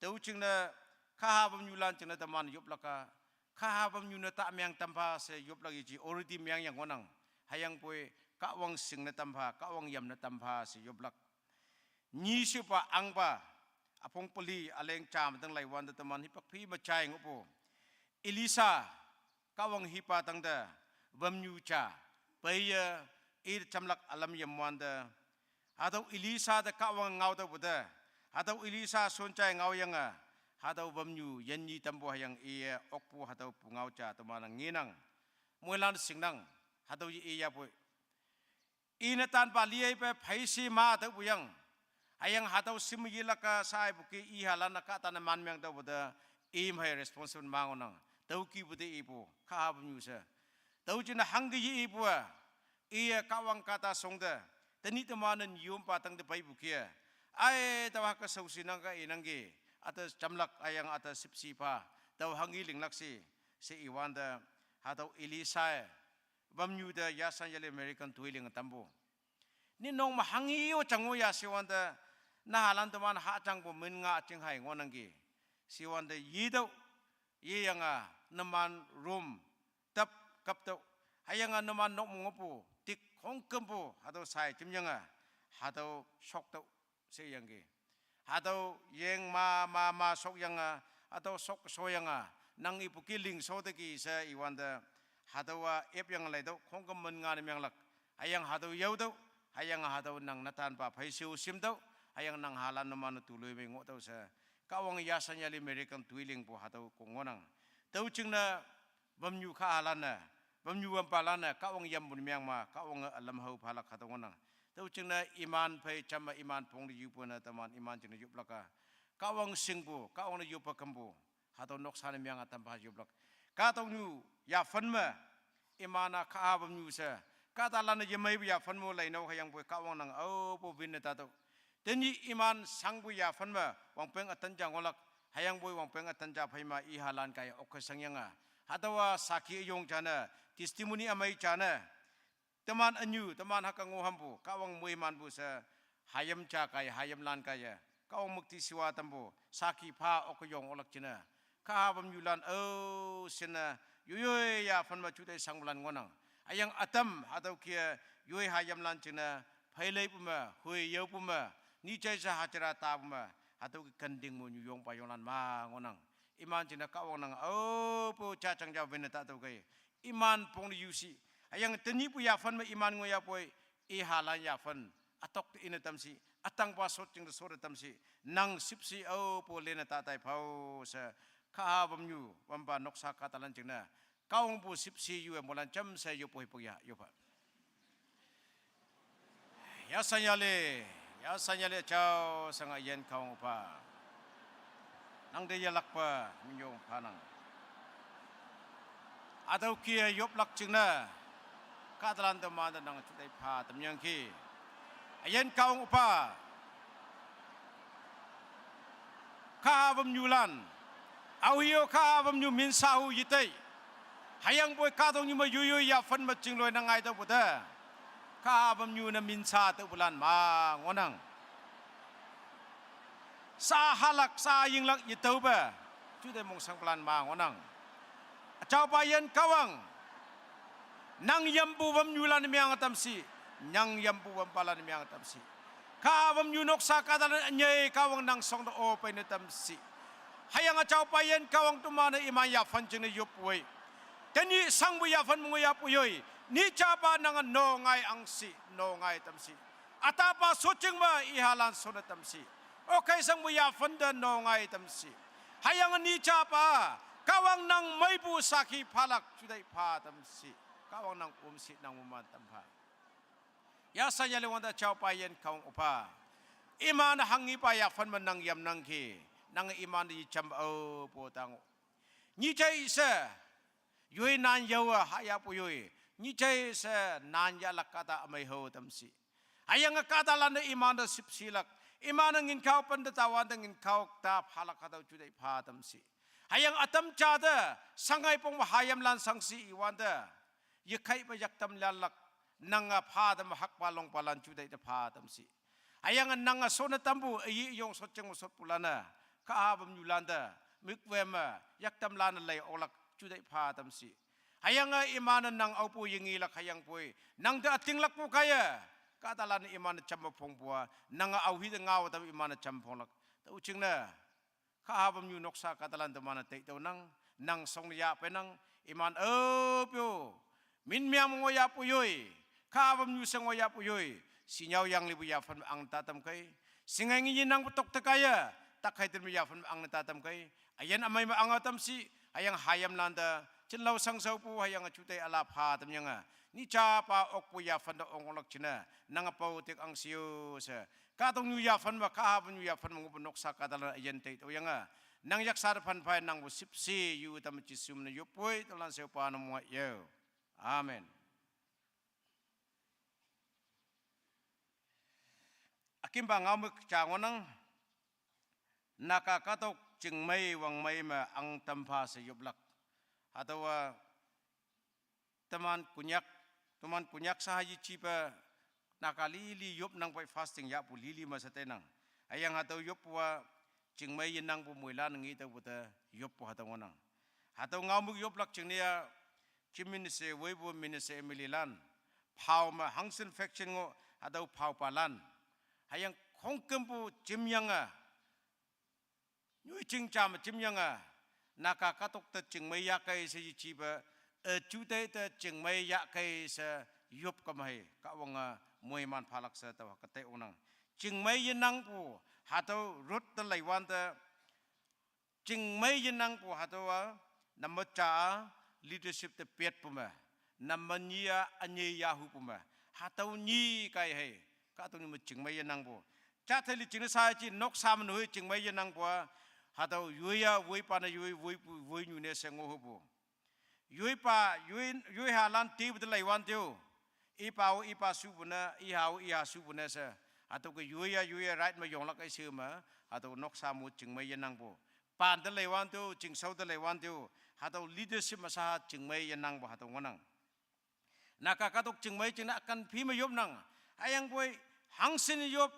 Tüo jingne, kaha wümnyulan jingne teman yoplak-a, kaha wümnyu ne ta meng tampha she yoplak yeji already meng yang ngohnang. Hüyangpoi, Kahwang shingne tampha, Kahwang yamne tampha she yoplak. Nyi shepa ahngpa, üpong peli üleng ja me tang laiwante teman hipak phi me jai ngohpu. Elisha, Kahwang hipa tangte, wümnyu ja, peiye, i jamlak ülam yamwante. Hatüo Elisha te Kahwang ngao taopu te. Hatüo Elisha shon jai ngaoyange. Hatüo wümnyu yinyi tampu hüyange iye okpu hatüo pungao ja teman-e ngenang. Moilan shingnang. Hatüo ye iyapoi. I netanpa liyeipe pheishi ma tüopu yang. Hüyange hatüo shim yelak-a shaipu ke i halan-e kahta ne man meng taopu te. I mhei responsible ma ngohnang. Tüo kihpu te ipu. Kaha wümnyu she. Tüo jingne hangke ye ipu-a. Iye Kahwang kahta shongte. Tenyih teman-e nyompa tangte peipu ke. Ai, taowa ke shaoshi nangke inangki. Üte jamlak hüyange üte shüpshe pha. Tao hanghi linglak shi. She iwante. Hatüo Elisha-e. Wümnyu te yashan yali American toiling tampu. Ni nong me hanghi-o jang-o ya shewante, nahalan teman hajangpu min nga jing hai ngohnangki. Shewante yetüoh, yeyange, numan room, tap, kaptüoh, hüyange numan nok me ngohpu, tik khongkümpu, hatüo shai jimyange, hatüo shoktüoh, sheyangki. Hatüo yeng ma, ma, ma shokyange, hatüo shok shoyange, nang ipu ke ling sho teki she iwante, hatüowa epyange leitüoh, khongküm min nga ne menglak. Hüyange hatüo yaotüoh, hüyange hatüo nang netanpa pheishe-o shimtüoh, hüyange nang halan numan-e tuloi mei ngohtüoh she. Kahwang yashan yali American toilingpu hatüo kong ngohnang. Tüo jingne wümnyu kahalan-e, wümnyu wümpalan-e, Kahwang yampu ne meng ma, Kahwange ülam hao phalak hatüo ngohnang. Tüo jingne iman phei jamme iman pong te yupu ne teman iman jingne yoplak-a. Kahwang shingpu, Kahwang ne yoppe kümpu. Hatüo noksa ne meng-a tampha yoplak. Kahtoknyu yaphan me, iman-a kaha wümnyu she. Kahtalan-e yemeipu yaphan mo leinok hüyangpoi Kahwang nang aopu winne tatüoh. Tenyih iman shangpu yaphan me, wangpeng ütan ja ngohlak, hüyangpoi wangpeng ütan ja phei ma i halan kaiye okke shangyange. Hatüowa sakhi üyong jane, testimony ümei jane. Teman ünyu, teman hüke ngohhampu, Kahwang moimanpu she, hayim ja kaiye, hayimlan kaiye. Kahwang müktishiwa tampu, sakhi pha okke yong oklak jingne. Kaha wümnyulan, o, shinne, yoiyoi yaphan me jutai shangpulan ngohnang. Hüyange ütam, hatüo kih-e, yoi hayimlan jingne, pheileipu me, hoi yaopu me, ni jai she hajira tapu me, hatüo ke kenting mo nyuyongpa yonglan ma ngohnang. Iman jingne Kahwang nang, aopu jajang ja winne tatüoh kei. Iman pong te yushi. Hüyange tenyihpu yaphan me iman ngoiyapoi, i halan yaphan. Ütok te ine tamshi. Atangpa sot jing te sot te tamsi. Nang sipsi aopu lena tatai phao se. Kaha vamnyu, vampa noksa kahtalan jingne. Kahwangpu sipsi yu e moilan jamshe yopu hipu ya, yopa. Yasanyale, yasanyale jao sang üyin Kahwang Üpa. Nangte yelakpa minyong phanang. Hatüo kih-e yoplak jingne. Kahtalan te mante nang jutai pha tamyangki. Üyin Kahwang Üpa. Kaha vamnyulan. Aohe-o kaha vamnyu minsahu yetei. Hüyangpoi kahtoknyu me yoiyoi yaphan me jingloi nang ngaitüohpu te. Kaha vamnyu ne minsa tüopulan ma ngohnang. Sa halak, sa yinglak yetüope. Jutai mongshangpulan ma ngohnang. Üjaopa üyin Kahwang. Nang yampu vamnyulan meng tamsi. Nang yampu vampalan meng tamsi. Kaha vamnyu noksa kahtalan ünyei Kahwang nang shongte-o peine tamsi. Hüyange üjaopa üyin Kahwang teman-e iman yaphan jingne yop woi. Tenyih shangpu yaphan me ngohyahpu yoi. Nyih japa nange no ngai angshi, no ngai tamsi. Ütapa shotjing me ihalan shonne tamsi. Okhei shangpu yaphan te no ngai tamsi. Hüyange nyih japa, Kahwang nang meipu sakhi phalak jutai pha tamsi. Kahwang nang omshi nang moman tampha. Yasanyale wante üjaopa üyin Kahwang Üpa. Iman hanghipa yaphan me nang yamnangki. Nang iman te yejam aopu tang. Nyih jai she. Yoi nan yaowe hayahpu yoi. Nyih jai she nan yahlak kahta ümei hao tamsi. Hüyange kahtalante iman te sipsilak. Iman-e ngin kao pente tawante ngin kao ta phalak hatüo jutai pha tamsi. Hüyange ütam ja te, shangai pong me hayimlan shangshi iwante. Yekhei me yaktam lanlak, nange pha te me hakpa longpalan jutai te pha tamsi. Hüyange nange shonne tampu, üyi yong shotjing me shotpulan-e. Kaha vamnyulan te, mikwe me, yaktamlan-e lei oklak jutai pha tamsi. Hüyange iman-e nang aopu yengelak hüyangpoi. Nang te ütinglakpu kaiye. Kahtalan-e iman-e jamme phongpu-a. Nange aohi te ngao tam iman-e jam phonglak. Tao jingne. Kaha vamnyu noksa kahtalan teman-e teitüoh nang, nang shong yahpeinang, iman aope-o. Min meang ngohyahpu yoi, kaha vamnyu she ngohyahpu yoi, shinyao yanglipu yaphan me angne ta tamkei, shinge ngi yenangpu tok te kaiye, takhei tin me yaphan me angne ta tamkei, üyin ümei me ange tamsi, hüyange hayimlan te, jinlao shangshaopu, hüyange jutai üla pha tamyange, nyih japa okpu yaphan te ong-oklak jingne, nange pao tik angshi-o she, kahtoknyu yaphan me, kaha vamnyu yaphan me ngohpu noksa kahtalan üyin teitüoh yange. Nang yaksha te phanphai nangpu sipsi yu tam Jesu min-e yop woi, tüolan she Üpa nang moiye. Amen. Ükimpa ngaomük ja ngohnang, Naga kahtok chingmei wangmei me ahngtampha she yoplak. Hatüowa teman Konyak, teman Konyak shaha yejipe Naga lili yopnangpoi fasting yahpu lili me she teinang. Hüyange hatüo yoppu-a chingmei yenangpu moilan ngi tüopu te yoppu hatüo ngohnang. Hatüo ngaomük yoplak jingne-a, Chief Minister woipu Minister M L A lan, phao me hangshin faction ngoh, hatüo phaopalan. Hüyange khongkümpu jimyange, nyoijing ja me jimyange, Naga kahtok te chingmei yahkei she yejipe, e, juteih te chingmei yahkei she yop kemhei, Kahwange moiman phalak she tao hüke tei ongnang. Chingmei yenangpu, hatüo road te leiwante, chingmei yenangpu hatüowa, number ja-a, leadership te petpu me, number nyi-a, ünyei yahupu me, hatüo nyi kai hei, kahtoknyu me chingmei yenangpu. Jat hei li jingne sha ji noksa me nehoi chingmei yenangpu-a, hatüo yoi-a, woipa ne yoi, woipu, woinyu ne she ngohhupu. Yoipa, yoi, yoihalan tepu te leiwante-o. Ipa-o ipa shupu ne, iha-o iha shupu ne she. Hatüo ke yoi-a, yoi-a right me yonglak ei she me, hatüo noksa me chingmei yenangpu. Pan te leiwante-o, chingshao te leiwante-o. Hatüo leadership me sha chingmei yenangpu hatüo ngohnang. Naga kahtok chingmei jingne ükan phi me yopnang. Hüyangpoi hangshin yop,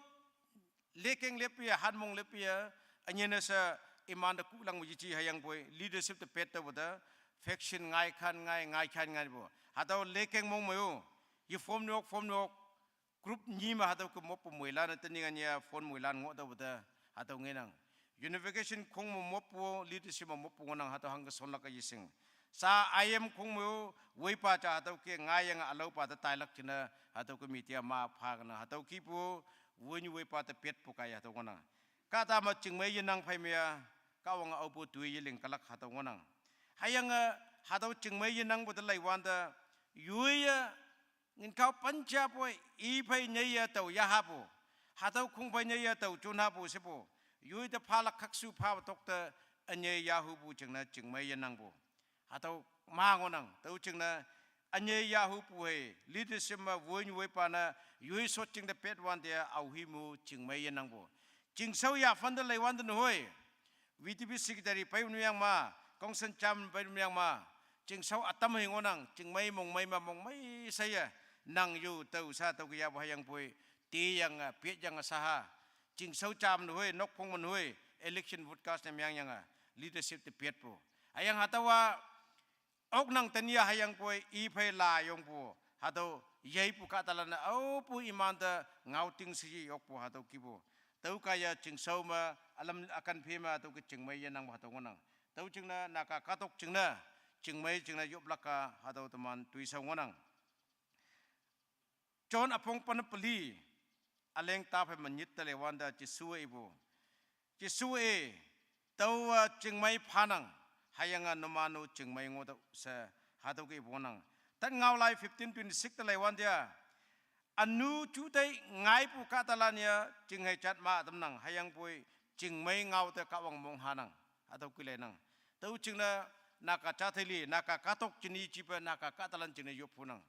lekeng leppe-a, hanmong leppe-a, ünyine she imante kuhlangpu yeji hüyangpoi leadership te pet taopu te, faction ngai khan ngai, ngai khan ngaipu. Hatüo lekeng mong me-o, ye form ne ok, form ne ok, group nyi me hatüo ke moppu moilan-e tenyih ünyi-a phone moilan ngoh taopu te, hatüo ngenang. Unification khong me moppu, leadership me moppu ngohnang hatüo hangke shonlak-e yeshing. Sha I M khong me-o, woipa ja hatüo ke ngaiyange ülaopa te tailak jingne, hatüo ke media ma pha kenang, hatüo kihpu, Wünyu wüipa te pietpu kaiye hatüo ngohnang. Kahta me chingmei yenang phei me-a, Kahwange aopu toi yeling kalak hatüo ngohnang. Hüyange hatüo chingmei yenangpu te leiwante, yoiye, nginkao pen japoi, i phei nyeiye tao yahapu, hatüo khong phei nyeiye tao jonhapu shepu, yoi te phalak khakshu phapu tokte, ünyei yahupu jingne chingmei yenangpu. Hatüo ma ngohnang, tüo jingne, ünyei yahupu hei, leadership me wünyu wüipa ne, yoi shot jing te petwante aohi mu chingmei yenangpu. Chingshao yaphan te leiwante nehoi, V D P secretary pei nu yang ma, council chairman pei nu yang ma, chingshao ütam hei ngohnang, chingmei mongmei me mongmei sheye, nang yu tao sha tüo ke yapu hüyangpoi, teyange, pietyange shaha, chingshao jam nehoi, nokphong me nehoi, election vote cast ne meangyange, leadership te pietpu. Hüyange hatüowa, oknang tenya hüyangpoi i phei layongpu, hatüo yeipu kahtalan-e aopu imante ngaoting she yokpu hatüo kihpu. Tüo kaiye chingshao me, ülam ükan phi me hatüo ke chingmei yenangpu hatüo ngohnang. Tüo jingne Naga kahtok jingne, chingmei jingne yoplak-a hatüo teman toishao ngohnang. John üpong pen peli, üleng ta phei me nyit te leiwante Jesu-e ipu. Jesu-e, taowa chingmei phanang, hüyange numan-o chingmei ngohtüoh she, hatüo ke ipu ngohnang. Tat ngao lai fifteen twenty-six te leiwante-a, ünu juteih ngaipu kahtalan-e ching hei jat ma tamnang, hüyangpoi chingmei ngao te Kahwang mong hanang, hatüo ke leinang. Tüo jingne, Naga jathei li, Naga kahtok jingne jipe, Naga kahtalan jingne yopphunang.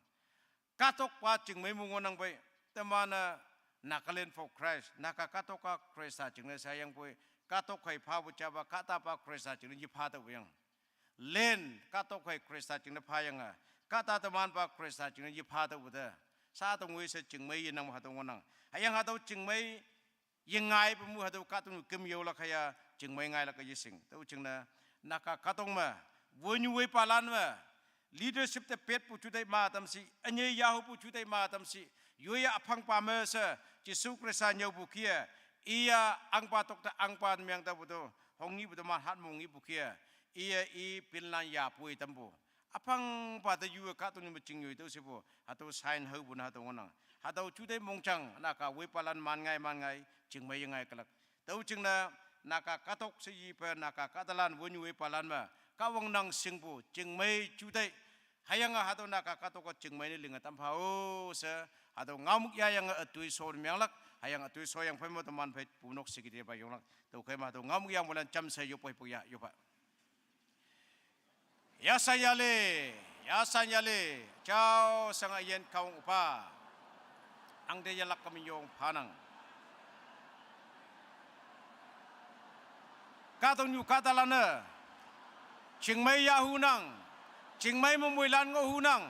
Kahtokpa chingmei mu ngohnang pei, teman-e Nagaland for Christ, Naga kahtok-a Khrista jingne she hüyangpoi, kahtok hei phapu japa kahtapa Khrista jingne yepha tüopu yang. Land kahtok hei Khrista jingne phayange, kahta temanpa Khrista jingne yepha tüopu te. Sha tongoi she chingmei yenang hatüo ngohnang. Hüyange hatüo chingmei yengaipu mu hatüo kahtoknyu küm yaolak hüya chingmei ngailak-e yeshing. Tüo jingne Naga kahtok me, wünyu wüipalan me, leadership te petpu juteih ma tam shi, ünyei yahupu juteih ma tam shi, yoiye üphangpa me she, Jesu Khrista nyüopu kih-e, iya ahngpa tokte ahngpa meang taopu to, hongnyihpu to man hat mongnyihpu kih-e, iye i pinlan yapoi tampu. Üphangpa te yu kahtoknyu me ching yoi tüo shepu, hatüo sign haopu ne hatüo ngohnang. Hatüo juteih mongjang, Naga wüipalan man ngai man ngai, chingmei yengai kalak. Tüo jingne, Naga kahtok she ipe, Naga kahtalan wünyu wüipalan me, Kahwang nang shingpu, chingmei juteih. Hüyange hatüo Naga kahtok-a chingmei ne linge tampha-o she, hatüo ngaomük yayange ütoi sho meanglak, hüyange ütoi shoyang phei me teman phei punok secretary pa yonglak. Tüokhei me hatüo ngaomük yangpulan jamshe yopoi pukya yoppha. Yasanyale, yasanyale, jao shange üyin Kahwang üpa. Angte yelak keminyong phanang. Kahtoknyu kahtalan-e, chingmei yahunang, chingmei me moilan ngohhunang,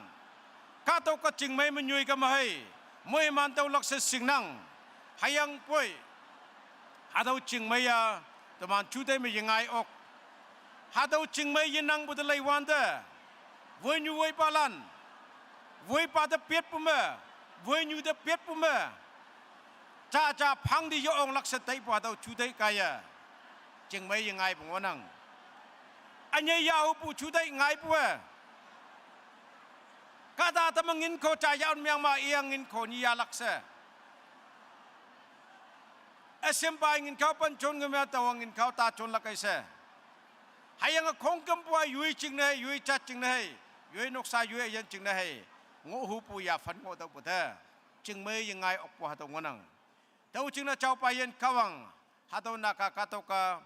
kahtok-a chingmei me nyoi kame hei, moiman tüolak she shingnang, hüyangpoi, hatüo chingmei-a, teman juteih me yengai ok. Hatüo chingmei yenangpu te leiwante, wünyu wüipalan, wüipa te petpu me, wünyu te petpu me, jaja phangte yo-onglak she taipu hatüo juteih kaiye, chingmei yengaipu ngohnang. Ünyei yahupu juteih ngaipu-e, kahta teme nginkho ja yaon meang ma iya nginkho nyi yahlak she. Üshimpa nginkao pen jonge me taowa nginkao ta jonlak ei she. Hüyange khongkümpu-a yoi jingne, yoi jat jingne hei, yoi noksa yoi üyin jingne hei, ngohhupu yaphan ngoh tüopu te, chingmei yengai okpu hatüo ngohnang. Tüo jingne jaopa üyin Kahwang, hatüo Naga kahtok-a,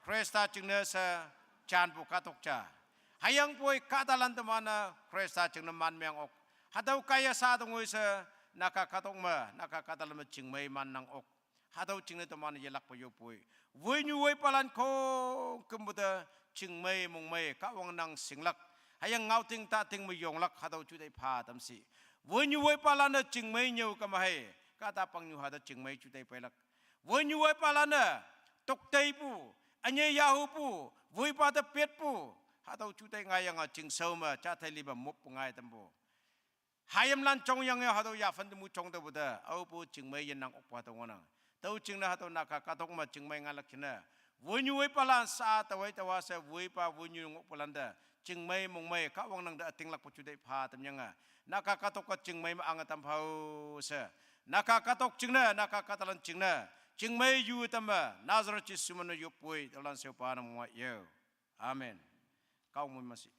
Khrista jingne she, janpu kahtok ja. Hüyangpoi kahtalan teman-e, Khrista jingne man meang ok. Hatüo kaiye sha tongoi she, Naga kahtok me, Naga kahtalan me chingmei mannang ok. Hatüo jingne teman-e yelakpe yopoi. Wünyu wüipalan khongkümpu te, chingmei mongmei, Kahwang nang shinglak. Hüyange ngaoting tating me yonglak hatüo juteih pha tam shi. Wünyu wüipalan-e chingmei nyüo kame hei, kahta pangnyu hatüo chingmei juteih peilak. Wünyu wüipalan-e, tokteipu, ünyei yahupu, wüipa te petpu, hatüo juteih ngaiyange chingshao me, jathei li me moppu ngai tampu. Hayimlan jongyange hatüo yaphan te mu jong taopu te, aopu chingmei yenang okpu hatüo ngohnang. Tüo jingne hatüo Naga kahtok me chingmei ngailak jingne, wünyu wüipalan sha tawei taowa she wüipa wünyu ngohpulan te, chingmei mongmei Kahwang nang te ütinglakpu juteih pha tamyange, Naga kahtok-a chingmei me ange tampha-o she, Naka katok jingne, naka katalan jingne, jingmei yu tamme, Nazareth Jisu mano yupui, talan seupa nam ngwa yeu. Amen. Kau mui masi.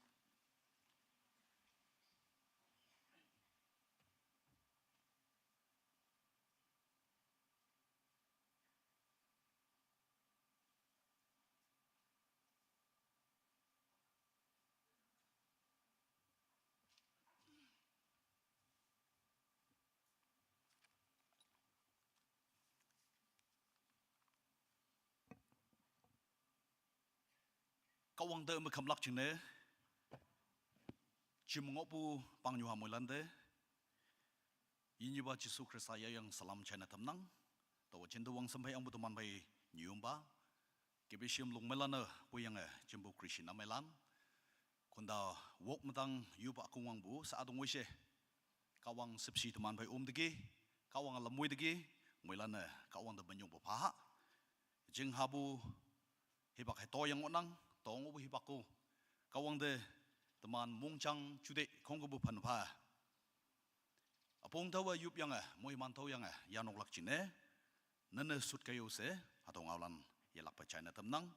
Kahwang te me khamlak jingne, jim ngohpu pang nyu ha moilan te, yinyiba Jisu Khrista yayang salam china tamnang, tawa jintu wang sampai angpu teman pai nyumba, K B C M lung melan e, puyange, jimpu Christian amelan. Kunda wok metang yupa akungwangpu sa adong woi she. Kahwang sepsi teman pai um degi, Kahwang lamui degi, moilan e, Kahwang te menyong pha. Jing hapu hipak heto yang onang, tong opu hipak ko. Kahwang te teman mongchang jude, khongkepu phan pha. Apong tawa yup yang e, moiman tau yang e, yanoklak jingne. Nene sut kayo she, hatong ngaolan yelakpa china tamnang.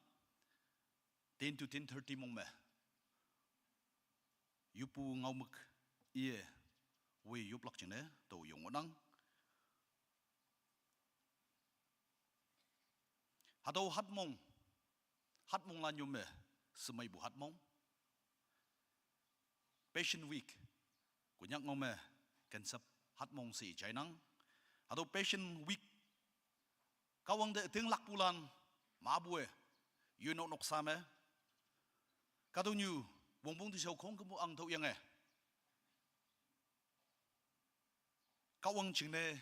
Ten to ten thirty mong me. Yupu ngaomük iye, woi yuplak jingne, to yong onang. Hatüo hatmong, hatmong lan yome, semeipu hatmong. Passion Week, Konyak ngao me, kensep hatmong she jainang. Hatüo Passion Week, Kahwang te ütinglakpulan, mapu e, yunok noksa me. Kahtoknyu, wongpong tishao khongkepu ang tüoyange. Kahwang jingne,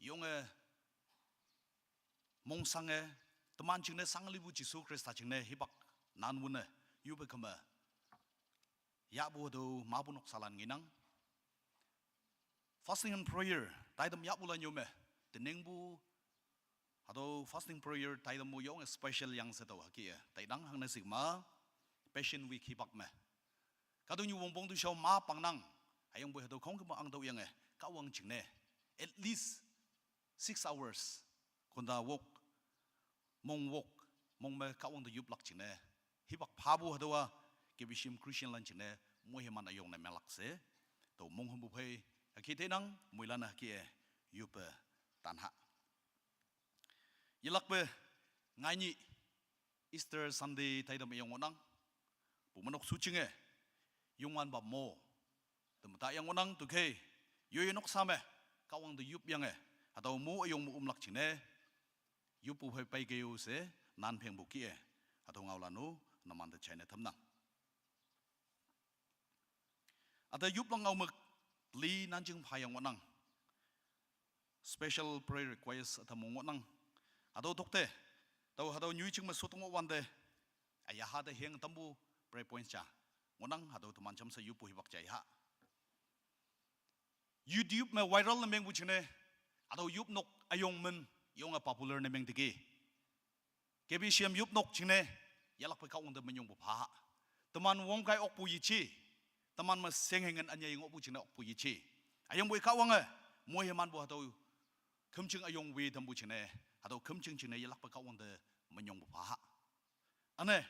yonge, mongsange, teman jingne sanglipu Jesu Khrista jingne, hipak nanwune, yupe keme. Yahpu hatüo mapu noksalan ngenang. Fasting and prayer, taitam yahpulan yome, teningpu, hatüo fasting prayer, taitam mo yonge special yang she tao hüke e, tainang hangne sikma, Passion Week hipak me. Kahtoknyu wongpong tishao ma pangnang, hüyangpoi hatüo khongkepu ang tüoyange, Kahwang jingne, at least six hours, konda wok, mong wok, mong me Kahwang te yuplak jingne. Hipak phapu hatüowa, K B C M Christian lan jingne, moiman üyong ne menglak she. To mong hampu phei, hüke tenang, moilan hüke e, yupe tanha. Yelakpe, ngaini, Easter Sunday taitam yang onang. Pumenok shujinge, Youngwanpa mo. Temta yang onang tüokhei, yoye noksa me, Kahwang te yup yange, hatüo mo üyong mo ümlak jingne, yuppu phei peikeo she, nan phengpu kih e, hatüo ngaolan-o, numan te jaine tamnang. Üte yuplang ngaomük, li nanjing pha yang ngohnang. Special prayer request ütam ngohnang. Hatüo tokte, tao hatüo nyoi jing me shotong ngohwante, üyaha te heng tampu prayer points ja ngohnang, hatüo teman jamshe yuppu hipak jaiha. YouTube me viral ne mengpu jingne, hatüo yupnok üyong min, yonge popular ne meng teki. K B C M yupnok jingne, yelakpe Kahwang te minyongpu pha. Teman wongkai okpu yeje, teman me shenghengen ünyei ngohpu jingne okpu yeje. Üyangpoi Kahwange, moimanpu hatüo khümjing üyong wi tampu jingne, hatüo khümjing jingne yelakpe Kahwang te minyongpu pha. Üne,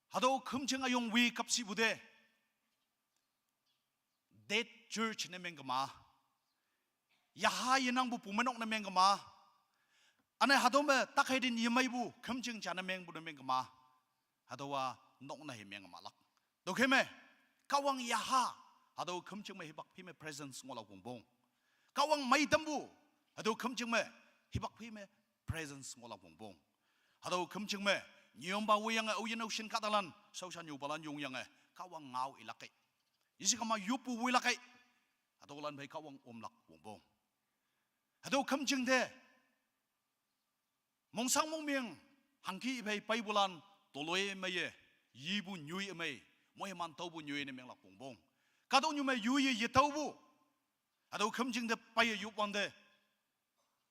hatüo khümjing üyong wi kapshipu te, dead church ne meng kema. Yaha yenangpu pumenok ne meng kema. Üne hatüo me takheidin yemeipu khümjing ja ne mengpu ne meng kema. Hatüowa nok ne hi meng kemalak. Tüokhei me, Kahwang yaha, hatüo khümjing me hipak phi me presence ngohlak wongpong. Kahwang meitampu, hatüo khümjing me, hipak phi me presence ngohlak wongpong. Hatüo khümjing me, nyüompa woiyange aoyin aoshin kahtalan, shaoshan nyupalan yongyange, Kahwang ngao ilakkei. Yesikema yoppu woilakkei. Hatüolan phei Kahwang omlak wongpong. Hatüo khümjing te, mongsang mongmeng, hangki phei peipulan, toloi meiye, yipu nyoi ümei, moiman taopu nyoi ne menglak wongpong. Kahtoknyu me yoiye yetaopu. Hatüo khümjing te peiye yopwante,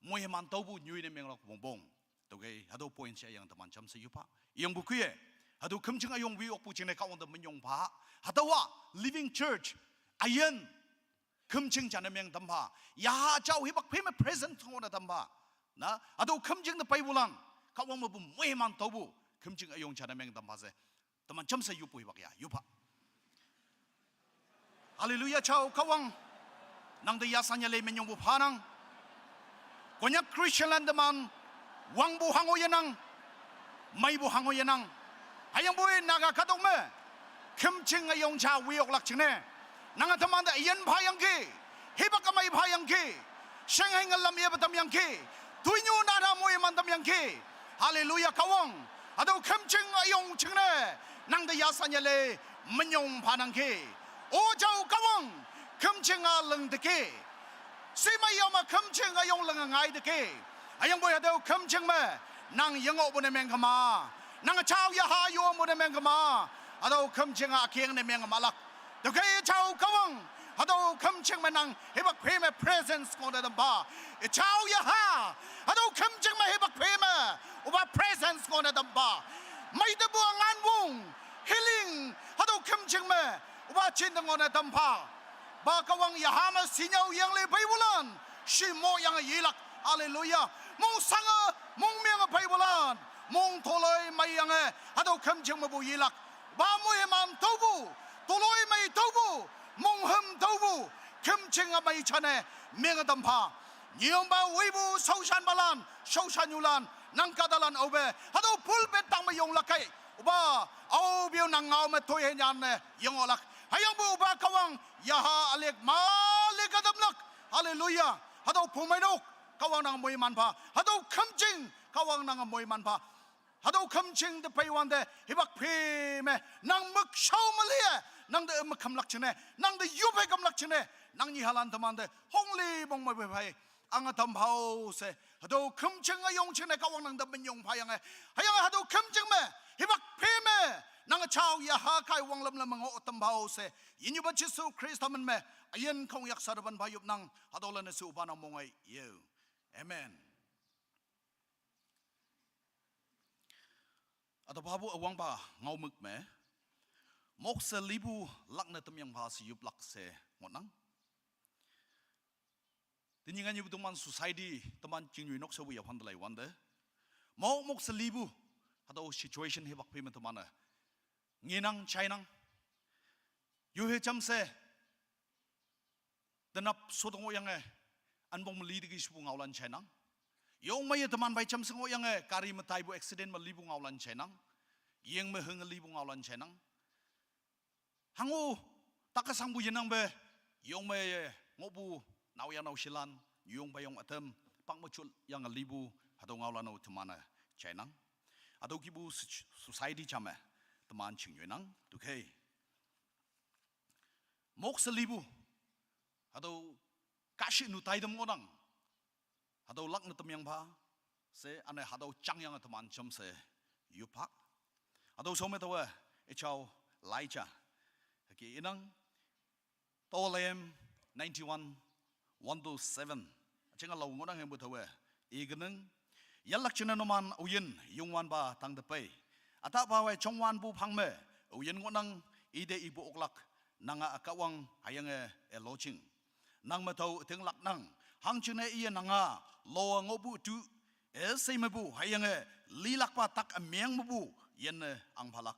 moiman taopu nyoi ne menglak wongpong. Tüokhei, hatüo point she yang teman jamshe yoppha. Iyangpu kih-e, hatüo khümjing üyong wi okpu jingne Kahwang te minyong pha. Hatüowa, living church, üyin, khümching jane meng tampha. Yaha jao hipak phei me present ngone tampha. Na, hatüo khümching te peipulan, Kahwang mepu moiman taopu, khümching üyong jane meng tampha she. Teman jamshe yoppu hipak ya, yoppa. Hallelujah, jao Kahwang. Nangte yasan yale minyongpu phanang. Konyak Christian lan teman, wangpu hango yenang, meipu hango yenang. Hüyangpoi Naga kahtok me, khümching üyong ja wiyoklak jingne, nange temante üyin phayangki, hipak ümei phayangki, shenghei ngalam yepe tamyangki, toinyu nana moiman tamyangki. Hallelujah, Kahwang. Hatüo khümching üyong jingne, nangte yasan yale minyong phanangki. O jao Kahwang, khümching-a lingteki. Shimei yame khümching üyong linge ngaiteki. Hüyangpoi hatüo khümching me, nang yengohpu ne meng kema, nang jao yaha yongpu ne meng kema, hatüo khümching-a ükeng ne meng mahlak. Tüokhei jao Kahwang, hatüo khümching me nang hipak phei me presence ngone tampha. Jao yaha, hatüo khümching me hipak phei me, opa presence ngone tampha. Meitepu üngan wong, healing, hatüo khümching me, opa jinte ngone tampha. Pa Kahwang, yaha me shinyao yangle peipulan, shimo yange yelak. Hallelujah. Mongsange, mongmenge peipulan, mong toloi meiyange, hatüo khümching mepu yelak. Pa moiman taopu, toloi mei taopu, monghüm taopu, khümching-a mei jane menge tampha. Nyiyongpa woipu shaoshanpalan, shaoshannyulan, nang kahtalan aope, hatüo pulpit tang me yonglak kei, opa, aope-o nang ngao me toi henyanne yengohlak. Hüyangpoi opa Kahwang, yaha ülick malick-a tamlak. Hallelujah. Hatüo pumeinok, Kahwang nang moiman pha. Hatüo khümching, Kahwang nang moiman pha. Hatüo khümching te peiwante, hipak phei me, nang mükshao meliye, nangte ümekümlak jingne, nangte yophei kümlak jingne, nang nyihalan temante hongli mong me phei phei ange tam phao she. Hatüo khümching üyong jingne Kahwang nangte minyong phayange. Hüyange hatüo khümching me, hipak phei me, nange jao yaha kai wanglam lam ngoh tam phao she. Yinyupa Jesu Khrista min me, üyin khongyak sha tepan pha yopnang, hatüolan-e shupa nang mongai yeo. Amen. Hatüo phapu üwangpa ngaomük me, mokshe lipu lakne tamyang pha she yoplak she ngohnang. Tenyih nganyihpu teman society, teman chingnyu nok shepu yaphante laiwante, mok mokshe lipu, hatüo situation hipak phei me teman-e ngenang jainang. Yuhe jamshe tenap shotong ngohyange, anpong me liteki shepu ngaolan jainang. Yongmeiye teman phei jamshe ngohyange, gari me taipu accident me lipu ngaolan jainang. Yeng me hünge lipu ngaolan jainang. Hango, takasangpu yenangpe, yongmeiye ngohpu naoyha naoshelan, yong payong ütam, pak me jut yange lipu, hatüo ngaolan-o teman-e jainang. Hatüo kihpu soc-, society jame, teman chingnyoinang, tüokhei. Mokshe lipu, hatüo kahshih nu taitam ngohnang, hatüo lakne tamyang pha, she üne hatüo jangyange teman jamshe yopha. Hatüo shao me taowe, üjao lai ja. Hüke inang, Tolem ninety-one, one to seven. Üjinge lao ngohnang hempu taowe, ikenang. Yanlak jingne numan aoyin Youngwanpa tangte pei. Ütahpawe jongwanpu phang me, aoyin ngohnang, ite ipu oklak, nanga Kahwang hüyange ülojing. Nang me tao ütinglaknang, hangjingne iye nanga lo ngohpu tu, üshei mepu hüyange lilakpa tak ümeng mepu yinne angphalak.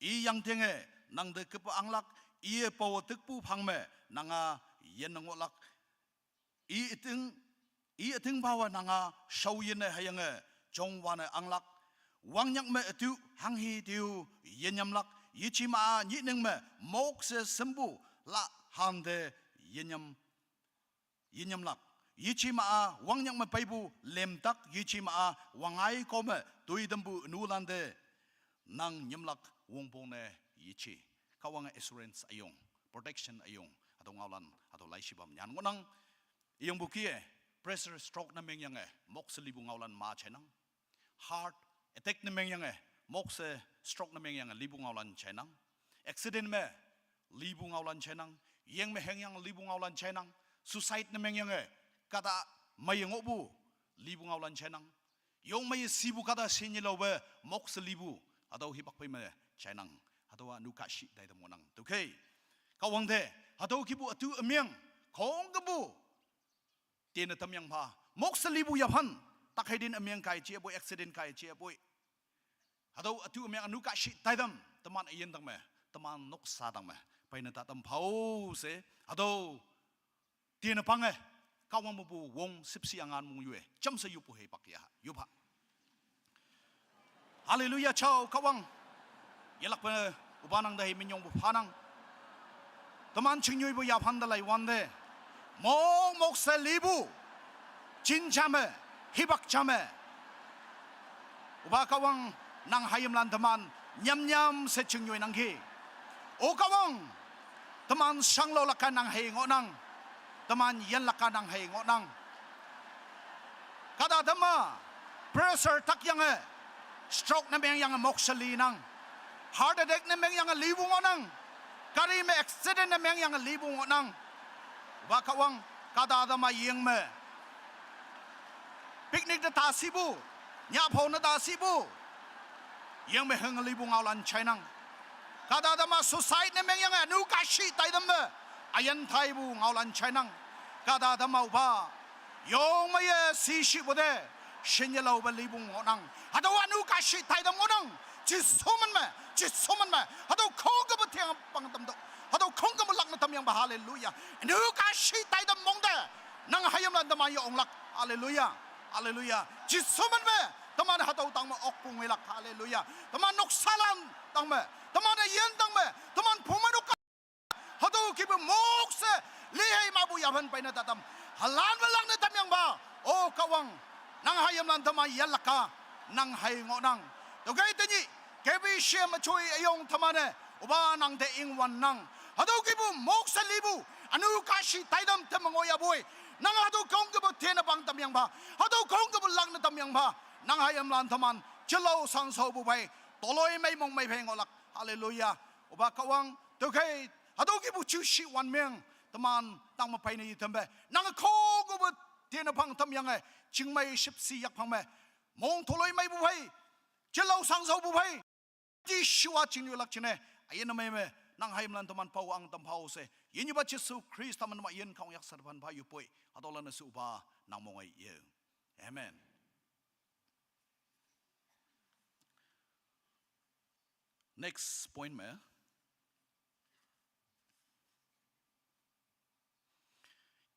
I yangtenge nangte kepa anglak, iye pao tükpu phang me nanga yinne ngohlak. I üting, i ütingpawe nanga shaoyinne hüyange jongwanne anglak. Wangnyak me ütu hanghi teu yinyamlak, yejema-a nyihning me mokshe shempu la hante yinyam, yinyamlak. Yejema-a wangnyak me peipu lemtak, yejema-a wangngai kome toitampu nulante nang nyamlak wongpongne yeje. Kahwange assurance üyong, protection üyong, hatüo ngaolan, hatüo laishipa me nyan ngohnang. Üyongpu kih-e, pressure stroke ne mengyange, mokshe lipu ngaolan ma jainang. Heart attack ne mengyange, mokshe stroke ne mengyange lipu ngaolan jainang. Accident me lipu ngaolan jainang. Yeng me hengyange lipu ngaolan jainang. Suicide ne mengyange, kahta meiye ngohpu lipu ngaolan jainang. Yong meiye shipu kahta shinyelope mokshe lipu, hatüo hipak phei me jainang. Hatüowa nu kahshih taitam ngohnang. Tüokhei, Kahwang te, hatüo kihpu ütu ümeng, Khongkebu tene tamyang pha. Moksa lipu yaphan. Takhaidin amyang kai chie poi, accident kai chie poi. Hatüo atu amyang anu kashi taidam. Teman ayin tangme. Teman noksa tangme. Paine tatam phao she. Hatüo tene pange. Kahwang mepu wong sipsi angan mong yue. Jamshe yupu hepak ya. Yupha. Haleluya, chao, Kahwang. Yelakpe, upa nang da hei minyong pu phanang. Teman chingnyoipu yaphan da lai wante. Mong moksa lipu. Chin jame, hipak jame. Upa Kahwang nang hayimlan teman, nyam nyam she chingnyoi nangki. O Kahwang, teman shanglo laka nang hei ngohnang. Teman yin laka nang hei ngohnang. Kahta tema, pressure takyange, stroke ne mengyange moksa linang. Heart attack ne mengyange lipu ngohnang. Gari me accident ne mengyange lipu ngohnang. Upa Kahwang, kahta tema yeng me. Picnic ne ta sipu, nyapho ne ta sipu. Yeng me heng lipu ngaolan chainang. Kahta tema suicide ne mengyange, anu kashi taidam me. Ayan taipu ngaolan chainang. Kahta tema upa. Yong me ye sishipu te. Shinye laope lipu ngohnang. Hatüo anu kashi taidam ngohnang. Jesu min me. Jesu min me. Hatüo khongkepu tiang pang tam to. Hatüo khongkepu lakne tamyang pha. Haleluya. Anu kashi taidam mong te. Nang hayimlan teman ye onglak. Haleluya. Haleluya. Jesu min me. Teman hatüo tangme okpung wilak. Haleluya. Teman noksalan tangme. Teman ayin tangme. Teman pumeinok ka. Hatüo kipu moksa lihei mapu yaphan paine tatam. Halan me lakne tamyang pha. O Kahwang. Nang hayimlan teman ye laka. Nang hei ngohnang. Tüokhei tenyih. K B C M choi ayong temane. Upa nang te ingwannang. Hatüo kipu moksa lipu. Anu kashi taidam te me ngohyapoi. Nang hatüo khongkepu tene pang tamyang pha. Hatüo khongkepu lakne tamyang pha. Nang hayimlan teman. Jelo sangshaopu phei. Toloi mei mong mei phei ngohlak. Haleluya. Upa Kahwang. Tüokhei. Hatüo kipu jushi wan meng. Teman tangme paine yetampe. Nang khongkepu tene pang tamyange. Chingmei shipsi yakphang me. Mong toloi meipu phei. Jelo sangshaopu phei. Ti shiwa chingyolak jingne. Ayin ne mei me. Nang hayimlan teman pao ang tam phao she. Yinyepa Jesu Khrista min me yin khongyak sar phan pha yupoi. Hatüolan ne shupa nang mong ei ye. Amen. Next point me.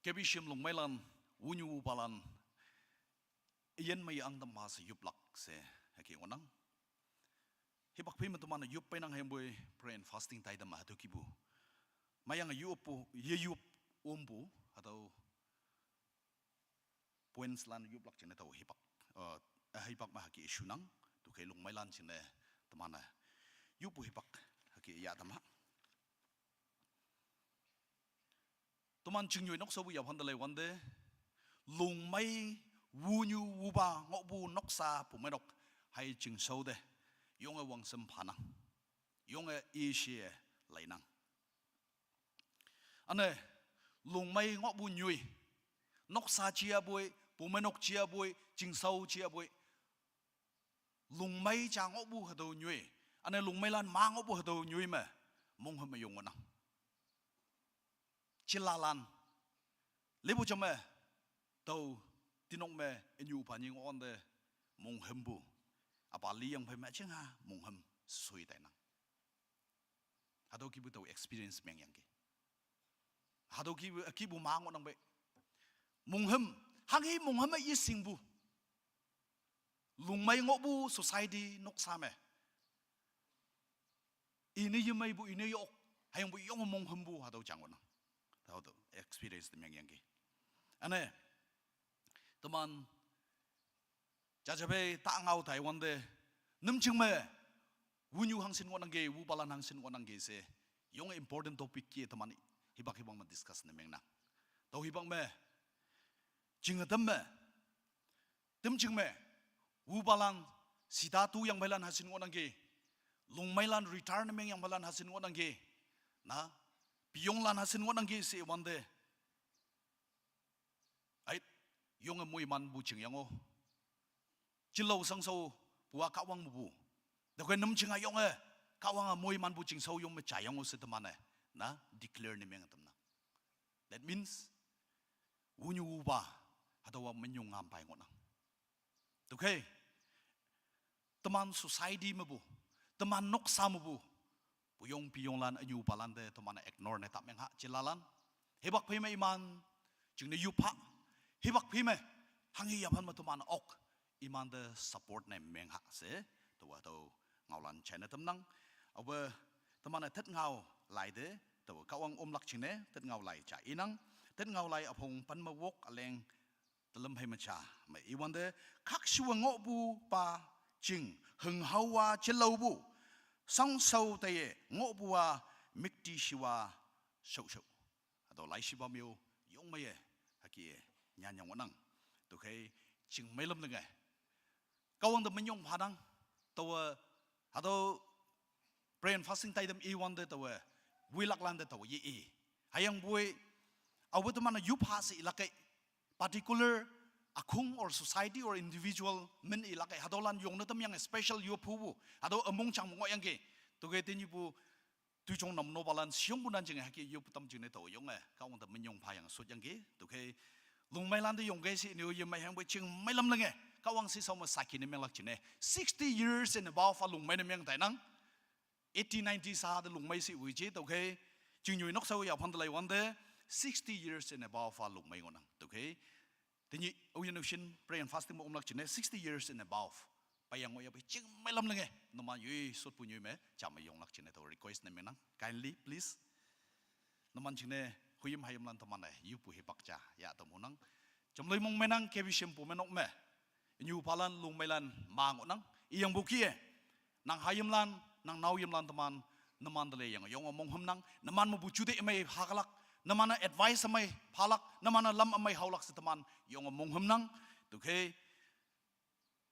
K B C M Longmeilan, wunyu wupalan, yin me ang tam ma she yuplak she, hüke ngohnang. Hipak phei me teman yup peinang hempoi prayer and fasting taidam hatüo kipu. Mayang yup pu, ye yup ompu, hatüo points lan yuplak jingne tao hipak, eh, eh, hipak me hüke issue nang, tüokhei Longmeilan jingne teman-e. Yupu hipak hüke ya tama. Teman chingnyoi nokshaopu yaphan te lai wante. Longmei wunyu wupa ngohpu noksa pumeinok hai chingshao te. Yonge wangsem phanang. Yonge ishe leinang. Üne, Longmei ngohpu nyoi. Noksa jiapoi, pumeinok jiapoi, chingshao jiapoi. Longmei ja ngohpu hatüo nyoi. Üne Longmeilan ma ngohpu hatüo nyoi me. Monghüm me yong ngohnang. Jilalan. Lepu jame. Tao tinok me inyu pa nying onte. Monghümpu. Apa liyang phei me jing ha monghüm soi tainang. Hatüo kipu tao experience mengyangki. Hatüo kipu, kipu ma ngohnang pei. Monghüm, hanghe monghüm me yeshingpu. Longmei ngohpu society noksa me. Ine yemeipu, ine yok. Hüyangpu yong monghümpu hatüo jang ngohnang. Hatüo experience te mengyangki. Üne, teman jaja phei ta ngao tai wante, nümjing me, wunyu hangshin ngohnangki, wupalan hangshin ngohnangki she, yong important topic ke teman hipak hipak me discuss ne mengnang. Tüo hipak me, jing ütam me, temjing me, wupalan, sita tu yangpheilan hangshin ngohnangki, Longmeilan retire ne mengyangpheilan hangshin ngohnangki, na, piyonglan hangshin ngohnangki she wante, ai, yonge moimanpu jingyango. Jelo sangshaopu-a Kahwang mepu. Tüokhei nümjing-a yonge, Kahwang-a moimanpu chingshao yong me jayango she teman-e. Na, declare ne meng tamnang. That means, wunyu wupa, hatüowa minyong ngampai ngohnang. Tüokhei, teman society mepu, teman noksa mepu, puyong piyonglan, ünyu wupalante teman ignore ne tamyang ha jilalan. Hipak phei me iman jingne yop ha. Hipak phei me hanghe yaphan me teman ok, imante support ne meng ha she, taowa tüo ngaolan jaine tamnang. Aope teman-e tet ngao lai te, taowa Kahwang omlak jingne tet ngao lai ja inang. Tet ngao lai üpong pen me wok, üleng telüm phei me ja me iwante, khakshuwe ngohpupa jing, hünghaowa jelaopu, shangshao teiye ngohpu-a, müktishiwa shaoshao. Hatüo laishipa me-o, yongmeiye, hüke nyanyang ngohnang. Tüokhei, chingmei lam lenge, Kahwang te minyong phanang, taowe, hatüo prayer and fasting taitam iwante taowe, wilaklante taowe ye i. Hüyangpoi, aope teman-e yop ha she ilak kei, particular ükhong or society or individual min ilak kei, hatüolan yongne tamyange special yop hupu, hatüo ümong jang me ngohyangki. Tüokhei tenyihpu toijong nam nopalan sheyongpu nan jinge hüke yop tam jingne taowe yonge, Kahwang te minyong phayange shotyangki. Tüokhei, lungmeilante yongkei she neo yemei hüyangpoi chingmei lam lenge, Kahwang shishao me saki ne menglak jingne, sixty years and above-a lungmei ne meng tainang. Eighty, ninety sa te lungmei she woi je, tüokhei, chingnyoi nokshao yaphante lei wante, sixty years and above-a lungmei ngohnang. Tüokhei, tenyih Aoyin Aoshin prayer and fasting me omlak jingne sixty years and above peiyang ngohyahpei chingmei lam lenge, numan yoi shotpu nyoi me ja me yonglak jingne tao request ne mengnang. Kindly, please. Numan jingne hoyim hayimlan teman-e yoppu hipak ja yah tamnang. Jamloi mong meinang K B C M Pumeinok me, ünyu wupalan lungmeilan ma ngohnang. Iyangpu kih-e, nang hayimlan, nang naoyimlan teman, numan te leyange yonge monghümnang. Numan mepu jute mei phalak, numan-e advice mei phalak, numan-e lam mei haolak she teman yonge monghümnang. Tüokhei,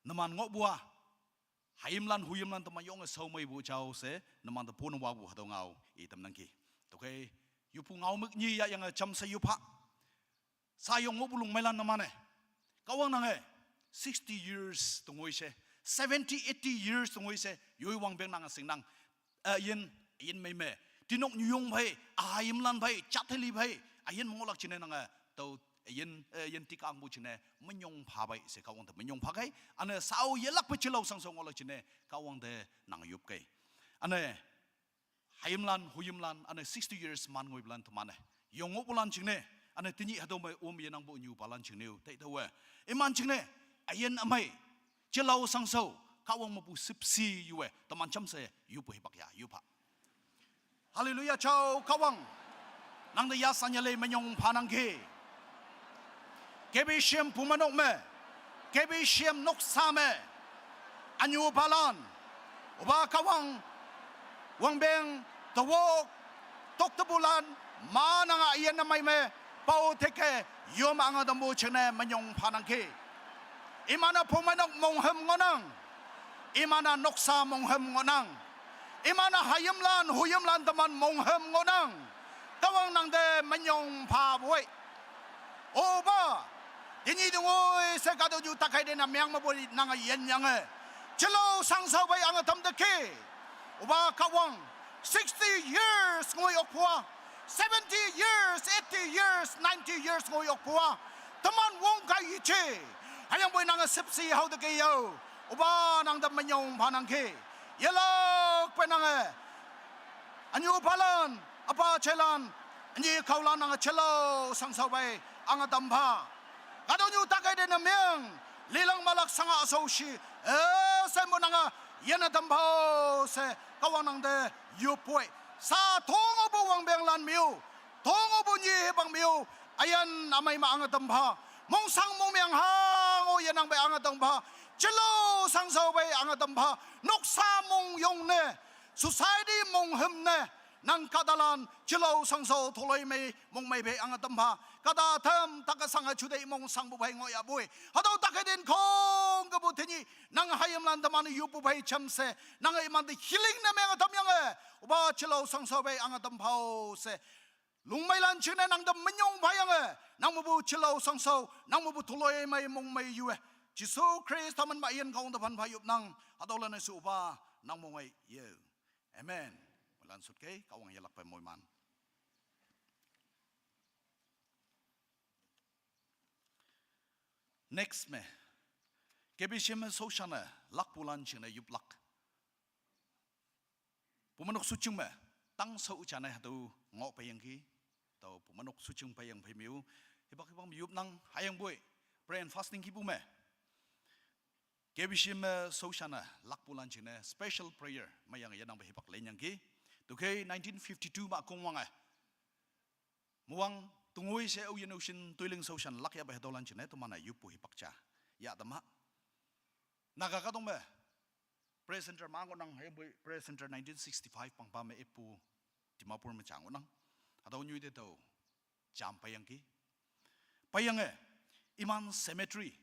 numan ngohpu-a, hayimlan hoyimlan teman yonge shao meipu jao she, numan te pone wapu hatüo ngao itamnangki. Tüokhei, yoppu ngao mük nyi yahyange jamshe yop ha. Shayong ngohpu lungmeilan numan-e, Kahwang nange sixty years tongoi she, seventy, eighty years tongoi she yoi wangpeng nange shingnang. Üyin, üyin mei me, tinok nyuyong phei, hayimlan phei, jat heli phei, üyin me ngohlak jingne nange tao üyin, üyin tik angpu jingne minyong pha pei she Kahwang te minyong phakei. Üne shao yelakpe jelao shangshao ngohlak jingne Kahwang te nang yopkei. Üne hayimlan, hoyimlan, üne sixty years man ngoipulan teman-e yong ngohpulan jingne, üne tenyih hatüo me om yenangpu ünyu wupalan jingne-o taitüowe, iman jingne, üyin ümei, jelao shangshao, Kahwang mepu shüpshe yuwe teman jamshe yoppu hipak ya yop ha. Hallelujah, jao Kahwang, nangte yasan yelei minyong phanangki. K B C M Pumeinok me, K B C M noksa me, ünyu wupalan, opa Kahwang, wangpeng, tewok, toktepulan, ma nang üyin ümei me, pao teke, yom ange tampu jingne minyong phanangki. Iman-e Pumeinok monghüm ngohnang. Iman-e noksa monghüm ngohnang. Iman-e hayimlan, hoyimlan teman monghüm ngohnang. Kahwang nangte minyong pha poi. Opa, tenyih tongoi she kahtoknyu takai te na meang mepu nange yinyange, jelao shangshao phei ange tamteki. Opa Kahwang, sixty years ngoi okpu-a, seventy years, eighty years, ninety years ngoi okpu-a, teman wong kai yeje. Hüyangpoi nange shüpshe haoteki yo. Opa nangte minyong phanangki. Yelakpe nange, ünyu wupalan, üpa jailan, ünyi kaolan nange jelao shangshao phei ange tampha. Kahtoknyu takai te ne meng, lilang malak sanga shaoshi, eh, she mo nange yinne tampha-o she Kahwang nangte yoppoi. Sha tongopu wangpenglan me-o, tongopu nyi hipak me-o, üyin ümei me ange tampha. Mongshang mongmeng ha ngoh yenangpe ange tampha. Jelao shangshao phei ange tampha. Noksa mongyong ne, society monghüm ne, nang kahtalan jelao shangshao toloimei mongmei phei ange tampha. Kahta tam take shange juteih mongshangpu phei ngohyahpoi. Hatüo takai ten khongkepu tenyih nang hayimlan teman yoppu phei jamshe, nange imante healing ne menge tamyange, opa jelao shangshao phei ange tampha-o she, lungmeilan jingne nangte minyong phayange, nang mepu jelao shangshao, nang mepu toloimei mongmei yuwe, Jesu Khrista min me üyin Kahwang te phanpha yopnang. Hatüolan-e she opa, nang mong ei yo. Amen. Moilan shutkei, Kahwang yelakpe moiman. Next me, K B C M me soushan ne lakpulan jingne yuplak. Pumenok suching me, tang sou jane hatüo ngoh peiyangki. Tao pumenok suching peiyang phei me-o, hipak hipak me yupnang hüyangpoi, prayer and fasting kihpu me, K B C M me soushan ne lakpulan jingne special prayer meyang yenangpe hipak lenyangki. Tüokhei nineteen fifty-two me ükongwange, muwang tongoi she aoyin aoshin toiling soushan lakyahpe hatüolan jingne teman-e yuppu hipak ja yah tamha. Naga kahtok me prayer center ma ngohnang, hüyangpoi prayer center nineteen sixty-five pangpa me eppu Dimapur me ja ngohnang. Hatüo nyoi te tao jam peiyangki. Peiyange, iman cemetery,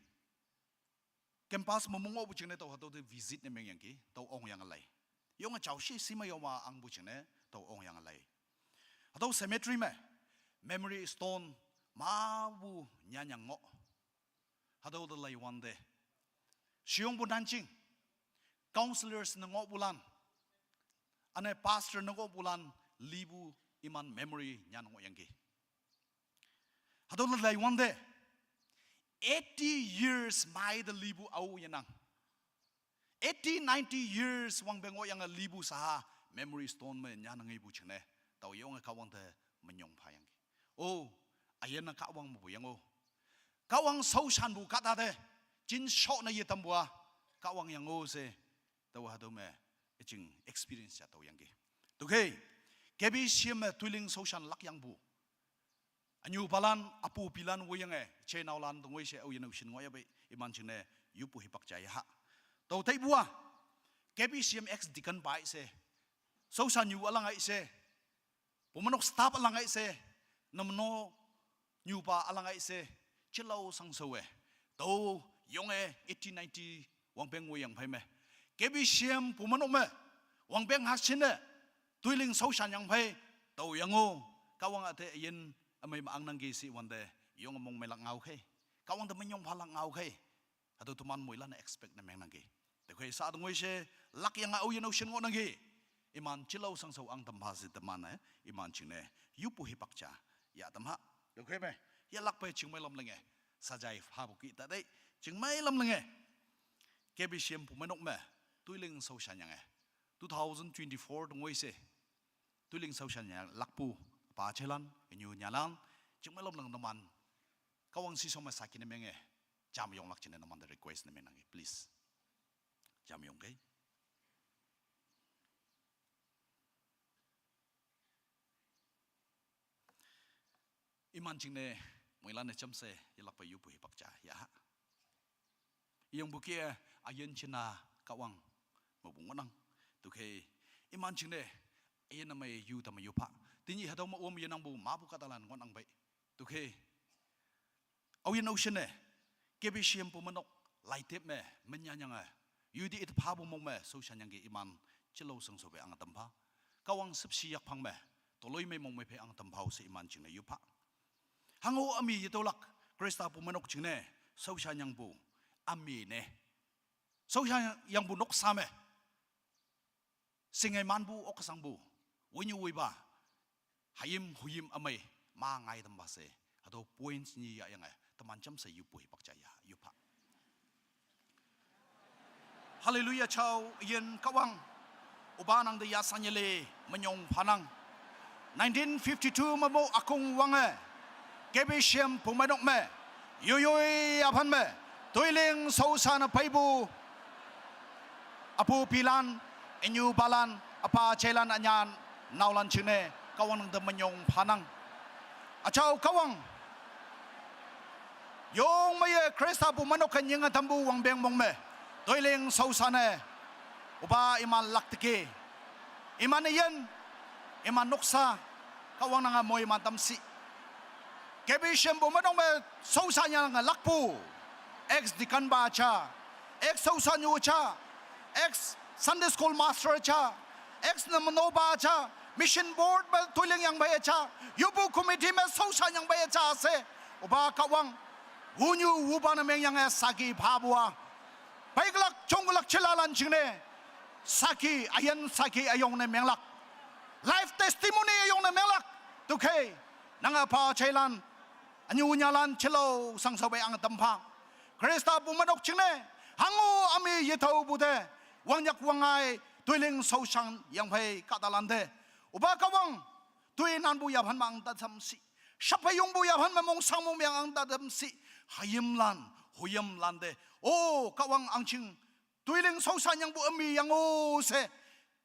campus me mong ngohpu jingne tao hatüo te visit ne mengyangki, tao ongyange lei. Yonge jaoshe shime yoma angpu jingne tao ongyange lei. Hatüo cemetery me memory stone mapu nyanyang ngoh. Hatüo te leiwante, sheyongpu nanjing, councillors ne ngohpulan, üne pastor ne ngohpulan lipu iman memory nyan ngohyangki. Hatüo te leiwante, eighty years mei te lipu ao yenang. Eighty, ninety years wangpe ngohyange lipu saha memory stone me nyan ngepu jingne, tao yonge Kahwang te minyong phayangki. O, üyin-e Kahwang mepu yang-o. Kahwang soushanpu kahta te, jin shone yetampu-a, Kahwang yang-o she, tao hatüo me, üjing experience ja tüoyangki. Tüokhei, K B C M me toiling soushan lakyangpu ünyupalan, apu pilan woiyange, jenaolan tongoi she aoyin aoshin ngohyahpei iman jingne yuppu hipak ja yaha. Tüo taipu-a, K B C M ex deacon pa-i she, soushan nyu ülang-e she, pumenok staff ülang-e she, namno nyupa ülang-e she, jelao shangshao-e, tao yonge eighty, ninety wangpeng woiyang phei me, K B C M pumenok me wangpeng hashinne toiling soushan yang phei, tao yang-o, Kahwang üte üyin ümei me angnangki she wante, yonge mongmeilak ngao khei, Kahwang te minyong phalak ngao khei. Hatüo teman moilan-e expect ne mengnangki. Tüokhei sha tongoi she lakyange aoyin aoshin ngohnangki. Iman jelao shangshao ang tampha she teman-e iman jingne yuppu hipak ja yah tamha. Tüokhei me, yelakpe chingmei lam lenge, sajai phapu kih ta tei, chingmei lam lenge, K B C M pumeinok me toiling shaoshanyange, two thousand twenty-four tongoi she toiling shaoshanyange lakpu üpa jailan, ünyu nyalan, chingmei lam leng teman Kahwang shishao me saki ne menge, jam yonglak jingne numante request ne mengnangki, please. Jam yongkei. Iman jingne, moilan-e jamshe yelakpe yuppu hipak ja yaha. Iyongpu kih-e, üyin jinna Kahwang mepu ngohnang. Tüokhei, iman jingne, üyin ümei yu tamme yupha. Tenyih hatüo me om yenangpu mapu kahtalan ngohnang pei. Tüokhei, aoyin aoshinne, K B C M pumeinok laitep me, menyanyange, yudi it phapu mong me shaoshanyangki iman jelao shangshao phei ang tampha. Kahwang shüpshe yakphang me, toloimei mong me phei ang tampha-o she iman jingne yupha. Hango ümi yetüolak, Khrista pumeinok jingne, shaoshanyangpu, ümi ne, shaoshanyangpu noksa me, shinge manpu, okshangpu, wünyu wipa, hayim huyim ümei, ma ngai tampha she, hatüo points nyi yahyange, teman jamshe yuppu hipak ja ya, yupha. Hallelujah, jao, üyin Kahwang, opa nangte yasanyele, minyong phanang. Nineteen fifty-two me mo ükongwange, K B C M pumeinok me, yoyoi yaphan me, toiling shaoshan-e peipu, apu pilan, ünyu palan, üpa jailan, ünyan naolan jingne, Kahwang nangte minyong phanang. Üjao Kahwang, yongmeiye Khrista pumeinok ke nyinge tampu wangpeng mong me, toiling shaoshan-e, opa iman lakteki, iman üyin, iman noksa, Kahwang nange moiman tamshi. K B C M pumeinok me shaoshanyange lakpu, ex deacon pa ja, ex shaoshanyu ja, ex Sunday school master ja, ex namnopa ja, mission board me toiling yang phei ja, yuppu committee me shaoshanyang phei ja she, opa Kahwang, wünyu wupa ne mengyange saki phapu-a, peiklak jonglak jilalan jingne, saki üyin saki üyong ne menglak, life testimony üyong ne menglak. Tüokhei, nange üpa jailan, ünyu nyalan jelao shangshao phei ang tampha. Khrista pu manok jingne, hango ami yethaopu te, wangnyak wangngai, toiling shaoshan yangphei kahtalante, Opa Kahwang, toinanpu yaphan me ang tatam shi, shapheiyongpu yaphan me mongshang mongmeng ang tatam shi, hayimlan, hoyimlante, O Kahwang angjing, toiling shaoshan yangpu ümei yango she,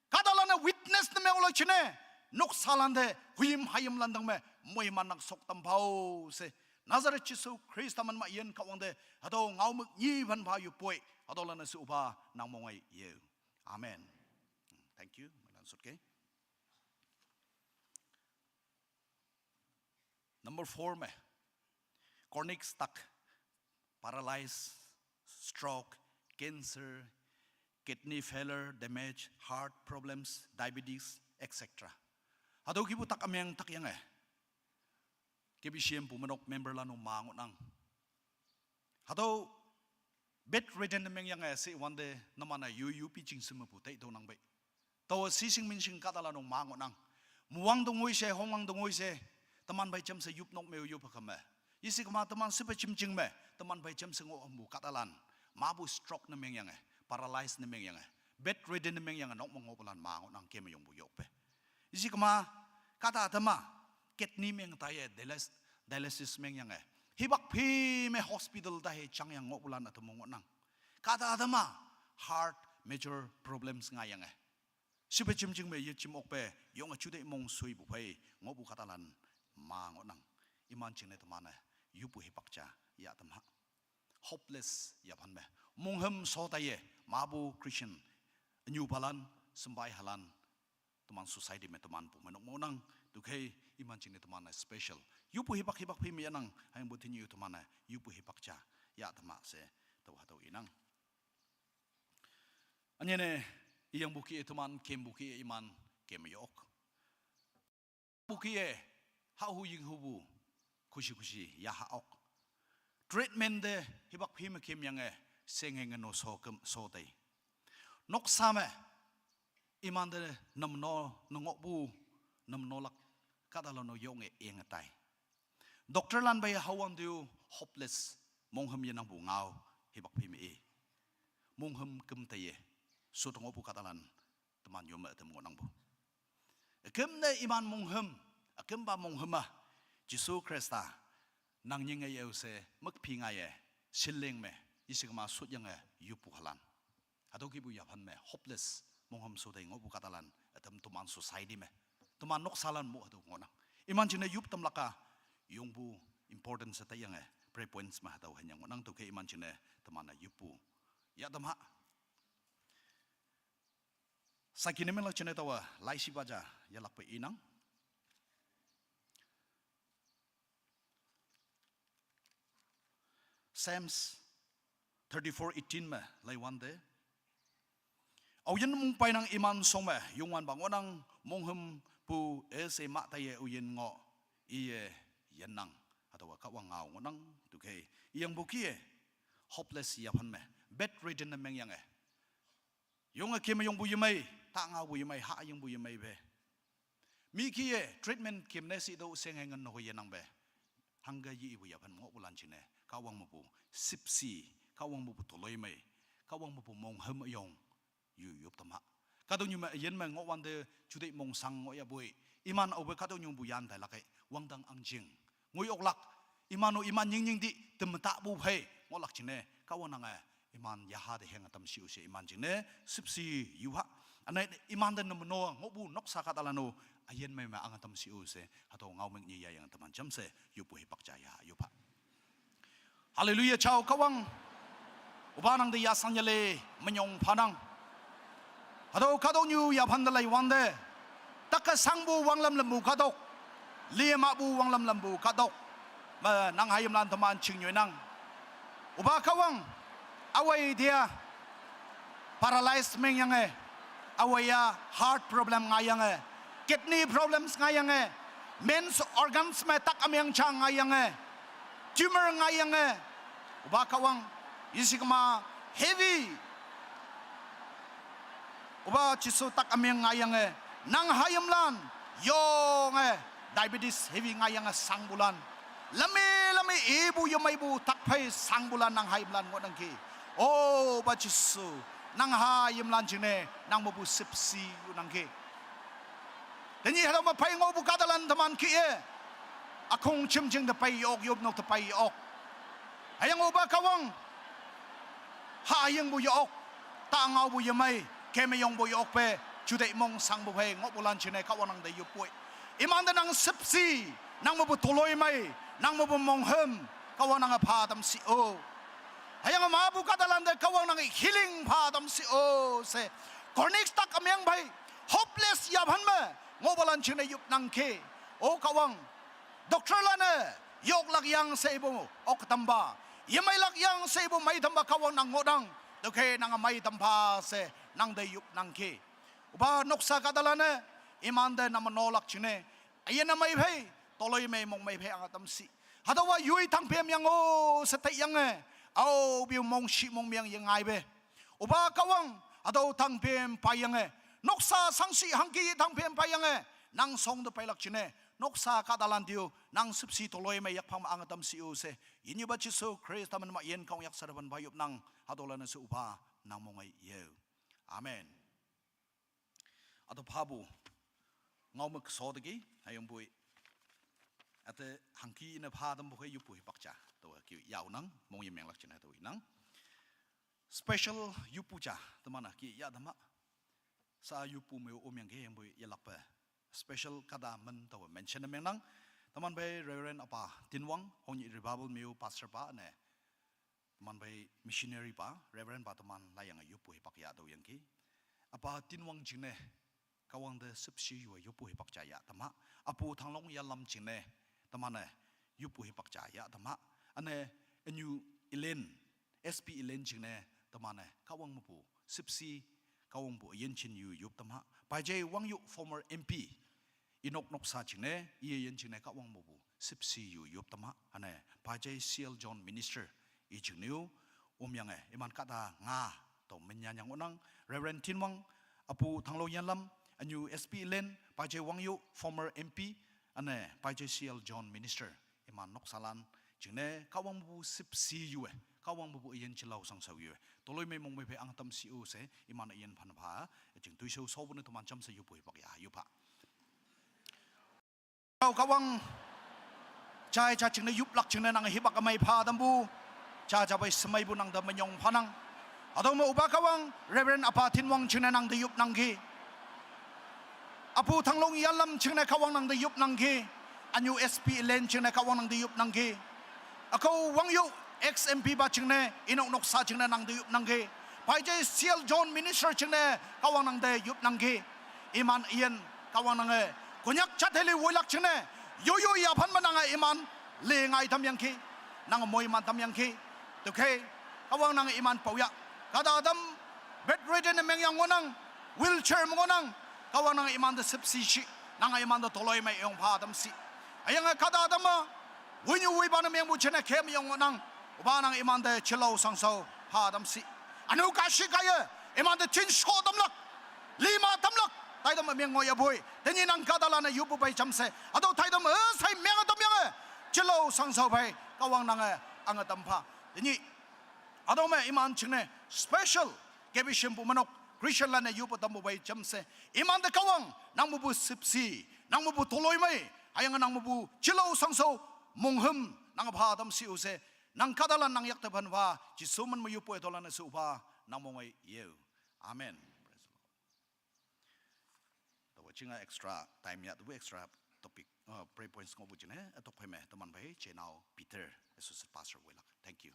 kahtalan-e witness ne meng-o lak jingne, noksalante, hoyim hayimlan tang me, moiman nang sok tam phao she, Nazareth Jesu Khrista man ma yin Kahwang te, hatüo ngaomük nyi phan pha yupoi, hatüolan-e she Opa nang mong-e ye. Amen. Thank you. Moilan sut ke. Number four me, chronic stuck, paralysis, stroke, cancer, kidney failure, damage, heart problems, diabetes, et cetera. Hatüo kihpu tak ümeng tak yange, K B C M pu menok member lan-o ma ngohnang. Hatüo bedridden ne mengyange she wante, numan-e yu yu pi jing she mepu tai to nang pei. Taowe shishing minshing kahtalan-o ma ngohnang. Muwang tongoi she, hongwang tongoi she, teman phei jamshe yop nok me-o yop kame. Yeshe kema teman shepe jimjing me, teman phei jamshe ngoh hampu kahtalan, mapu stroke ne mengyange, paralyze ne mengyange, bedridden ne mengyange nok me ngohpulan ma ngohnang keme yongpu yokpe. Yeshe kema, kahta tama, kidney meng taiye, dialysis, dialysis mengyange, hipak phi me hospital ta he jangyang ngohpulan ütam ngohnang. Kahta tama, heart major problems ngaiyange, shepe jimjing me yejim okpe yonge juteih mong shoipu phei ngohpu kahtalan ma ngohnang. Iman jingne teman-e yoppu hipak ja yahtam ha. Hopeless yaphan me, monghüm sho taiye, mapu Christian, ünyupalan, shempai halan, teman society me teman pu menok ngohnang. Tüokhei iman jingne teman-e special yoppu hipak hipak phei me yahnang, hüyangpu tenyih teman-e yoppu hipak ja yahtam ha she, taowa hatüo inang. Ünyene, iyangpu kih-e teman, kempu kih-e iman, keme yok. Pu kih-e, hahu yinghupu, khushi khushi yaha ok. Treatment te hipak phi me kemyange, shenge ngeno sho küm sho tei. Noksa me, imante namno ne ngohpu, namnolak, kahtalan-o yonge enge tai. Doctor lan pei hawang tüo hopeless, monghüm yenangpu ngao, hipak phi me i. Monghüm küm teiye, sot ngohpu kahtalan, teman yome ütam ngohnangpu. Üküm ne iman monghüm, ükümpa monghüm-a, Jesu Khrista, nang nyinge yeo she mükphi ngaiye, ceiling me, yeshe kema sotyange yoppu halan. Hatüo kihpu yaphan me hopeless, monghüm sho tei ngohpu kahtalan, ütam teman society me, teman noksalan mo hatüo ngohnang. Iman jingne yop tamlak-a, yongpu importance she taiyange, prayer points me hatüo hanyang ngohnang. Tüokhei iman jingne teman-e yoppu yahtam ha. Saki ne menglak jingne taowa laishipa ja yelakpe inang. Psalms thirty-four eighteen me laiwante, aoyin mongpeinang iman shong me Youngwanpa ngohnang, monghümpu üshei mah taiye aoyin ngoh, iye yinnang. Hatüowa Kahwang ngao ngohnang. Tüokhei iyangpu kih-e, hopeless yaphan me, bedridden ne mengyange, yonge keme yongpu yemei, ta ngaopu yemei, ha yingpu yemei pe. Mi kih-e treatment kemne shitüo shenge ngeno yenangpe, hangke ye ipu yaphan ngohpulan jingne, Kahwang mepu shüpshe, Kahwang mepu toloimei, Kahwang mepu monghüm üyong, yu yop tam ha. Kahtoknyu me üyin me ngohwante juteih mongshang ngohyahpoi, iman aope kahtoknyu pu yan tailak-e, wangdang angjing ngoi oklak, iman-o iman nyingnying ti temetapu phei ngohlak jingne, Kahwang nange iman yaha te heng ütam shi-o she iman jingne shüpshe yuha. Üne imante namno ngohpu noksa kahtalan-o, üyin mei me ang ütam shi-o she hatüo ngaomük nyi yayange teman jamshe yoppu hipak ja ya yoppha. Hallelujah, jao Kahwang. Opa nang te yashan yale, minyong phanang. Hatüo kahtoknyu yaphan te laiwante, take shangpu wanglam lampu kahtok, lemahpu wanglam lampu kahtok me nang hayimlan teman chingnyoinang. Opa Kahwang, awei tia paralyze mengyange, awei-a heart problem ngaiyange, kidney problems ngaiyange, men's organs me tak ümeng ja ngaiyange, tumor ngaiyange, Opa Kahwang, yeshikma heavy, Opa Jesu tak ümeng ngaiyange, nang hayimlan yonge, diabetes heavy ngaiyange shangpulan, lame Tame ibu yemeibu takphei sangbulan nang ha yimlan ngohnangki. O ba Jesu, nang ha yimlan jingne nang mepu sipsi yunangki. Tenyih hatüo me phei ngohpu kahtalan teman kih-e. Ükhong jimjing te pei yok, yopnok te pei yok. Hüyange opa Kahwang, ha yingpu yok, ta ngaopu yemei, kemeyongpu yokpe, juteih mong sangpu phei ngohpulan jingne Kahwang nang te yoppoi. Imante nang sipsi, nang mepu toloimei, nang mepu monghüm, Kahwang nange pha tamshi-o. Hüyange mapu kahtalan te Kahwang nange healing pha tamshi-o she. Chronic tak ümeng phei, hopeless yaphan me ngohpalan jingne yopnangki. O Kahwang, doctorlan-e yoklak yang she ipu ok tampa, yemeilak yang she ipu mei tampa Kahwang nang ngohnang. Tüokhei nange mei tampha she nang te yopnangki. Opa noksa kahtalan-e imante name nolak jingne üyin ümei phei, toloimei mongmei phei ange tamshi. Hatüowa yoi tangpem yang-o she taiyange, aope-o mongshih mongmeng yengaipe, opa Kahwang, hatüo tangpem paiyange, noksa shangshih hangki tangpem paiyange, nang shong te peilak jingne noksa kahtalan te-o nang sipsi toloimei yakphang me ange tamshi-o she, yinyupa Jesu Khrista min me yin kong yak sarapan pa yopnang. Hatüolan-e she opa nang mong ei yeo. Amen. Hatüo phapu ngao me kesho teki, hüyangpoi üte hangki ne pha tampu khei yoppu hipak ja taowe ki yaonang, mongye menglak jingne hatüo inang. Special yoppu ja teman-e ki yah tamma. Sa yoppu me-o omyangki hüyangpoi yelakpe special kahta min taowe mention ne mengnang. Teman phei Reverend Apa Tinwang, Hongnyi Revival me-o pastor pa ne, teman phei missionary pa, Reverend pa teman laiyange yoppu hipak yah tüoyangki. Apa Tinwang jingne Kahwang te sipsi yu-e yoppu hipak ja yah tamma. Apu Thanglong Yanlam jingne teman-e yoppu hipak ja yah tamma. Üne ünyu Elaine, S P Elaine jingne teman-e Kahwang mepu sipsi, Kahwangpu üyin jin yu yop tamma. Paije Wangyu, former M P, inok noksa jingne, iye yin jingne Kahwang mepu sipsi yu yop tamma. Üne Paije C L John minister, i jingne-o omyange iman kahta nga tao minyanyang ngohnang. Reverend Tinwang, Apu Thanglong Yanlam, ünyu S P Elaine, Paije Wangyu, former M P, üne Paije C L John minister, iman noksalan jingne Kahwang mepu sipsi yu-e, Kahwang mepu üyin jilao shangshao yu-e, toloimei mongmei phei ange tamshi-o she iman üyin phan pha. Jing toishao shopu ne teman jamshe yoppu hipak yah yop pha. Tao Kahwang, jai ja jingne yoplak jingne nang hipak ümei pha tampu, ja ja pei shemeipu nang te minyong phanang. Hatüo me opa Kahwang, Reverend Apa Tinwang jingne nang te yopnangki. Apu Thanglong Yanlam jingne Kahwang nang te yopnangki. Ünyu S P Elaine jingne Kahwang nang te yopnangki. Ükao Wangyu, ex M P pa jingne, inok noksa jingne nang te yopnangki. Paije C L John minister jingne Kahwang nang te yopnangki. Iman üyin Kahwang nange Konyak jat heli woilak jingne, yoyo yaphan me nange iman le ngai tamyangki, nange moiman tamyangki. Tüokhei Kahwang nange iman paoya. Kahta ütam bedridden ne mengyang ngohnang, wheelchair me ngohnang. Kahwang nange imante sipsi shi, nange imante toloimei yong pha tamshi. Hüyange kahta ütam-a winyu wipa ne mengpu jingne khem yong ngohnang. Opa nange imante jilao shangshao pha tamshi. Ünu kashi kaiye imante jinsho tamlak, lima tamlak, taitam meng ngohyapoi. Tenyih nang kahtalan-e yoppu phei jamshe hatüo taitam üshei menge tamyange, jilao shangshao phei Kahwang nange ange tam pha. Tenyih hatüo me iman jingne special K B C M pu menok Christianlan-e yoppu tampu phei jamshe, imante Kahwang nang mepu sipsi, nang mepu toloimei, hüyange nang mepu jilao shangshao monghüm nange pha tamshi-o she, nang kahtalan nang yakte phan pha, Jesu min me yoppu-e tololan-e she opa nang mong ei yeo. Amen. Praise the Lord. Taowe jinga extra time yah, taowe extra topic, uh, prayer points ngohpu jingne, eh, tok phei me teman phei Jenao Peter, Associate Pastor woilak. Thank you.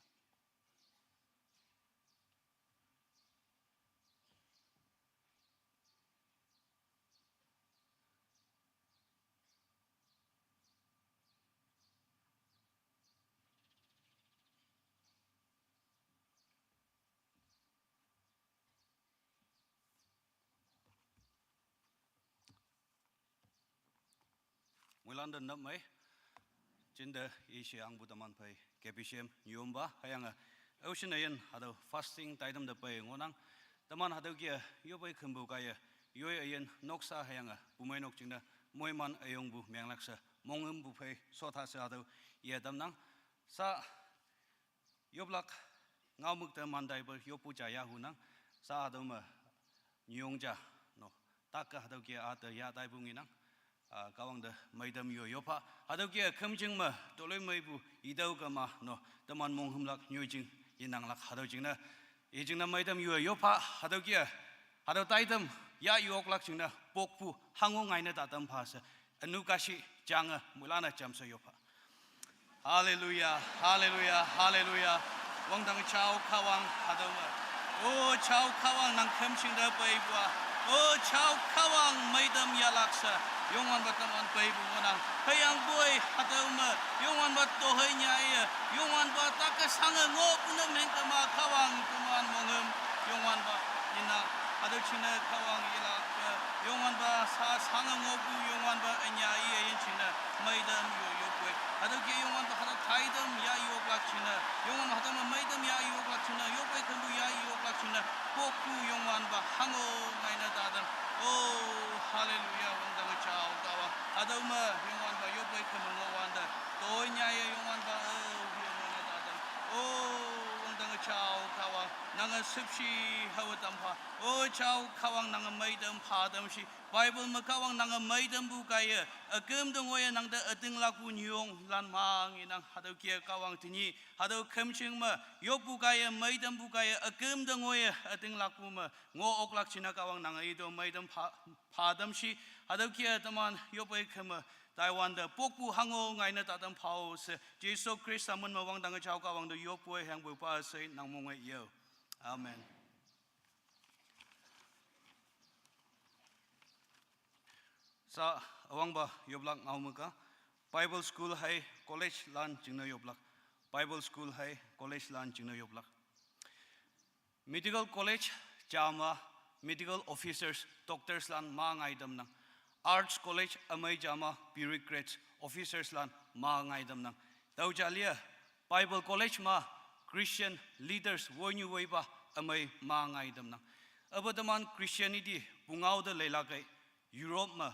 Moilan te nap mei, jinte ishe angpu teman phei K B C M nyompa, hüyange, eh, ocean üyin hatüo fasting taitam te pei ngohnang. Teman hatüo kih-e yopei khümpu kaiye, yoi üyin noksa hüyange bumeinok jingne moiman üyongpu menglak she, monghümpu phei shota she hatüo ye tamnang. Sa yoplak ngaomük te mantai pü yoppu ja yahunang, sa hatüo me nyüong ja, no, tak hatüo ke ate ya taipu ngenang, a, Kahwang te meitam yue yopha, hatüo ke khümjing me toloimeipu itüo kema, no, teman monghümlak nyoijing yenanglak hatüo jingne, i jingne meitam yue yopha, hatüo ke, hatüo taitam ya yoklak jingne pokpu hango ngaine tatam pha she, ünu kashi jange moilan-e jamshe yopha. Haleluya, haleluya, haleluya. Wangdang jao Kahwang hatüo me. O jao Kahwang nang khümjing te peipu-a. O jao Kahwang meitam yahlak she. Youngwanpa teman peipu ngohnang. Hüyangpoi hatüo me. Youngwanpa tohei nyaiye. Youngwanpa take shange ngohpu ne meng kema Kahwang teman monghüm. Youngwanpa inang. Hatüo jingne Kahwang ilak, eh, Youngwanpa sa shange ngohpu Youngwanpa ünyaiye yin jingne. Meitam yo yopoi. Hatüo ke Youngwanpa hatüo taitam ya yoklak jingne. Youngwanpa hatüo me meitam ya yoklak jingne. Yopei kempu ya yoklak jingne. Pokpu Youngwanpa hango ngaine tatam. O, haleluya, wangdang jao Kahwang. Hatüo me Youngwanpa yopei keme ngohwante. Toinyaiye Youngwanpa, o, yo ngaine tatam. O, wangdang jao Kahwang. Nange shüpshe hawe tam pha. O jao Kahwang nange meitam pha tam shi. Bible me Kahwang nange meitampu kaiye, üküm te ngoiye nangte ütinglakpu nyüonglan mang inang hatüo ke Kahwang tenyih, hatüo khümjing me, yoppu kaiye, meitampu kaiye, üküm te ngoiye ütinglakpu me, ngoh oklak jingne Kahwang nange ito meitam pha, pha tam shi, hatüo ke teman yopei keme, taiwante pokpu hango ngaine tatam phao she, Jesu Khrista min me wangdang jao Kahwang te yoppu hüyangpoi pa she nang monge yo. Amen. Sa üwangpa yoplak ngaomük-a, Bible school hei college lan jingne yoplak, Bible school hei college lan jingne yoplak. Medical college jama medical officers, doctors lan ma ngai tamnang. Arts college ümei jama bureaucrats, officers lan ma ngai tamnang. Tüo ja lia, Bible college ma Christian leaders woinyu woipa ümei ma ngai tamnang. Apu teman Christianity pungao te leilak ei, Europe me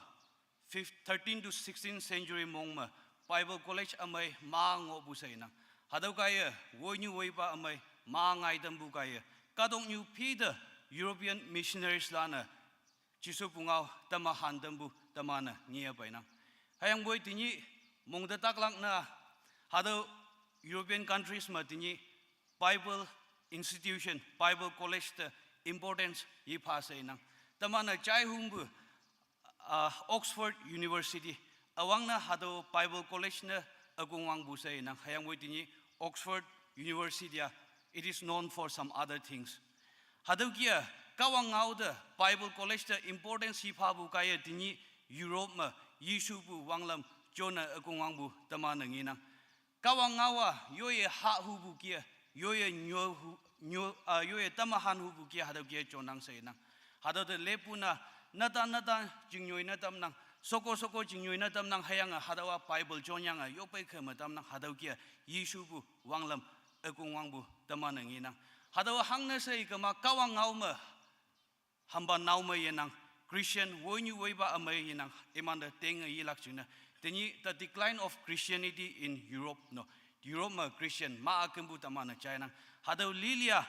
fifth, thirteen to sixteenth century mong me Bible college ümei ma ngohpu she inang. Hatüo kaiye, woinyu woipa ümei ma ngai tampu kaiye, kahtoknyu phi te European missionaries lan-e Jesu pungao tamahan tampu teman-e nge peinang. Hüyangpoi tenyih mong te taklak ne, hatüo European countries me tenyih Bible institution, Bible college te importance yepha she inang. Teman-e jaihumpu, ah, Oxford University, üwangne hatüo Bible college ne ükongwangpu she inang. Hüyangpoi tenyih Oxford University-a, it is known for some other things. Hatüo ke-a, Kahwang ngao te Bible college te importance yephapu kaiye tenyih Europe me yeshupu wanglam jone ükongwangpu teman-e ngenang. Kahwang ngao-a yoiye hahupu ke-a, yoiye nyo hu, nyo, ah, yoiye tamahan hupu ke-a hatüo ke-a jonnang she inang. Hatüo te leppu ne, netan netan jingnyoi ne tamnang, sheko sheko jingnyoi ne tamnang, hüyange hatüowa Bible jonyange yopei keme tamnang, hatüo ke-a yeshupu wanglam ükongwangpu teman-e ngenang. Hatüowa hangne she ikema Kahwang ngao me hampa nao me yenang, Christian woinyu woipa ümei yenang, imante tenge yelak jingne. Tenyih the decline of Christianity in Europe, no. Europe me Christian ma ükümpu teman-e jainang. Hatüo lilia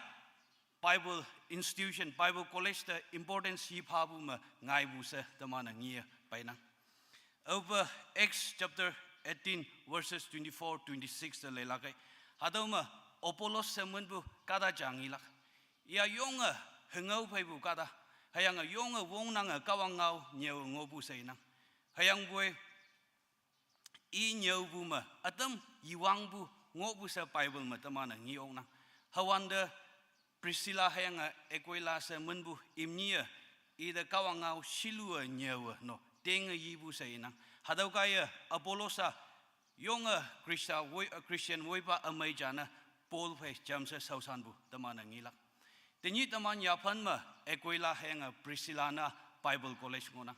Bible institution, Bible college te importance yephapu me ngaipu she teman-e nge peinang. Aope Acts chapter eighteen, verses twenty-four, twenty-six te leilak ei. Hatüo me Apollos she minpu kahta ja ngelak. Iya yonge hüngao pheipu kahta. Hüyange yonge wongnange Kahwang ngao nyüo ngohpu she inang. Hüyangpoi i nyüopu me ütam yewangpu ngohpu she Bible me teman-e nge oknang. Hüwante Priscilla hüyange Aquila she minpu imni-e, ite Kahwang ngao shilu-e nyüowe no, tenge yipu she inang. Hatüo kaiye Apollos-a yonge Khrista woi, Christian woipa ümei jane Paul phei jamshe shaoshanpu teman-e ngelak. Tenyih teman yaphan me Aquila hüyange Priscilla ne Bible college ngohnang.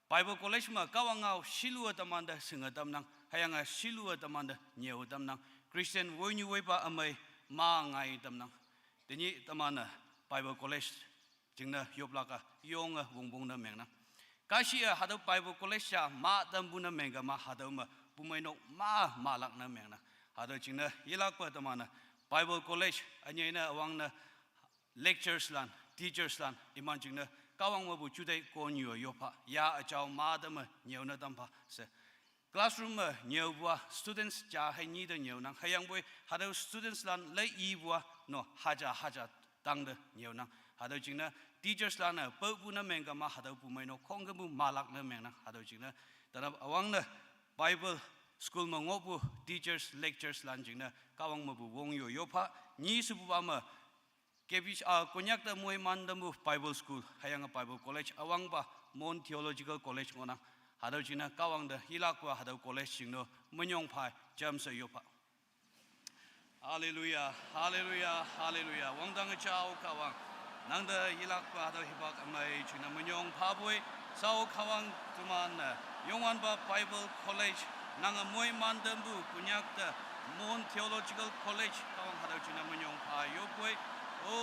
Bible college me Kahwang ngao shilu-e temante shinge tamnang, hüyange shilu-e temante nyüo tamnang. Christian woinyu woipa ümei ma ngai tamnang. Tenyih teman-e Bible college jingne yoplak-a yonge wongpong ne mengnang. Kashi-e hatüo Bible college ja ma tampu ne mengkema hatüo me bumeinok ma malak ne mengnang. Hatüo jingne yelakpe teman-e Bible College ünyei ne üwangne lecturers lan, teachers lan iman jingne Kahwang mepu juteih konyu yopha, ya üjao ma teme nyüone tampha she. Classroom me nyüopu-a students ja hei nyi te nyüonang, hüyangpoi hatüo students lan lei ipu-a no haja haja tangte nyüonang. Hatüo jingne teachers lan-e paopu ne mengkema hatüo pumei no khongkümpu malak ne mengnang. Hatüo jingne tenap üwangne Bible school me ngohpu teachers, lecturers lan jingne Kahwang mepu wongyu yopha, nyi shepupa me K B C, ah, Konyak te moiman tampu Bible School hüyange Bible College üwangpa Mon Theological College ngohnang. Hatüo jingne Kahwang te yelakpe hatüo college jingne minyong pha jamshe yopha. Haleluya, haleluya, haleluya. Wangdang üjao Kahwang, nangte yelakpe hatüo hipak ümei jingne minyong phapoi. Sao Kahwang teman-e Youngwanpa Bible College nange moiman tampu Konyak te Mon Theological College Kahwang hatüo jingne minyong pha yopoi. O,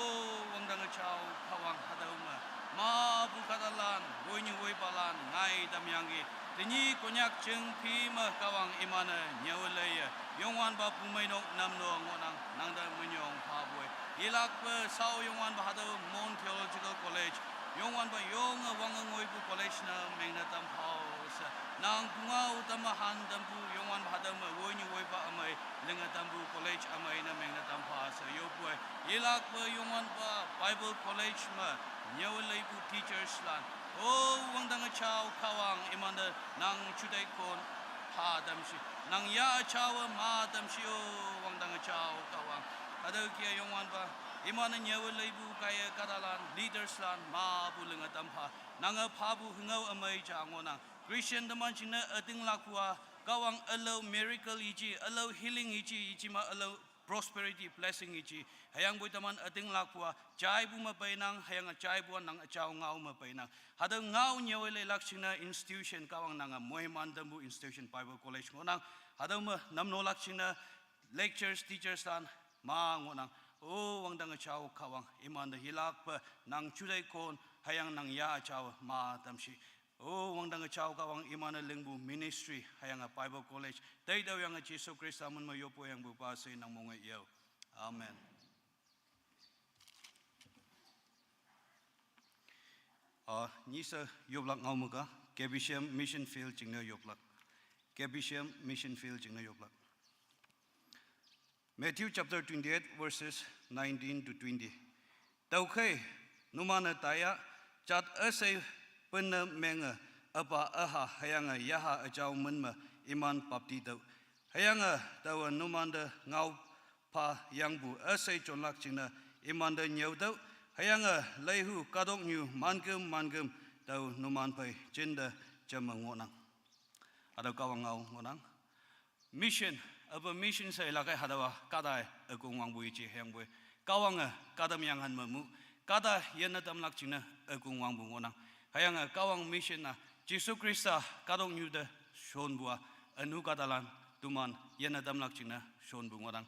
wangdang üjao Kahwang, hatüo me mapu kahtalan, woinyu woipalan ngai tamyangki. Tenyih Konyak jingphi me Kahwang iman-e nyüowe leiye Youngwanpa pumeinok namno ngohnang, nangte minyong phapoi. Yelakpe sao Youngwanpa hatüo Mon Theological College, Youngwanpa yonge wange ngoipu college ne mengne tamphao she, nang pungao tamahan tampu Youngwanpa hatüo me woinyu woipa ümei linge tampu college ümei ne mengne tampha she yopoi. Yelakpe Youngwanpa Bible College me nyüowe leipu teachers lan, o, wangdang üjao Kahwang, imante nang juteih kon pha tamshi, nang ya üjaowe ma tamshi, o, wangdang üjao Kahwang. Hatüo kih-e Youngwanpa, iman-e nyüowe leipu kaiye kahtalan, leaders lan mapu linge tampha, nange phapu hüngao ümei ja ngohnang. Christian teman jingne ütinglakpu-a Kahwang ülao miracle yeji, ülao healing yeji, yejima ülao prosperity blessing yeji. Hüyangpoi teman ütinglakpu-a jaipu me peinang, hüyange jaipu-a nang üjao ngao me peinang. Hatüo ngao nyüowe leilak jingne institution Kahwang nange moiman tampu institution Bible College ngohnang. Hatüo me namnolak jingne lecturers, teachers lan ma ngohnang. O, wangdang üjao Kahwang, imante yelakpe nang juteih kon hüyange nang ya üjao ma tamshi. O, wangdang üjao Kahwang, iman-e lingpu ministry hüyange Bible College teitüoyange Jesu Khrista min me yoppuyangpupa she nang monge yao. Amen. Ah, nyishe yoplak ngao me ka, K B C M mission field jingne yoplak. K B C M mission field jingne yoplak. Matthew chapter twenty-eight, verses nineteen to twenty. Tüokhei, numan-e taiya, jat üshei penne menge, üpa üha hüyange yaha üjao min me iman bapti tüoh. Hüyange taowe numante ngao phayangpu üshei jonlak jingne imante nyüotüoh. Hüyange leihu kahtoknyu manküm manküm tao numan phei jinte jamme ngohnang. Hatüo Kahwang ngao ngohnang. Mission, üpa mission she ilak-e hatüowa kahta ükongwangpu yeji hüyangpoi Kahwange kahtamyenghan me mu, kahta yinne tamlak jingne ükongwangpu ngohnang. Hüyange Kahwang mission-a Jesu Khrista kahtoknyu te shonpu-a ünu kahtalan toman yinne tamlak jingne shonpu ngohnang.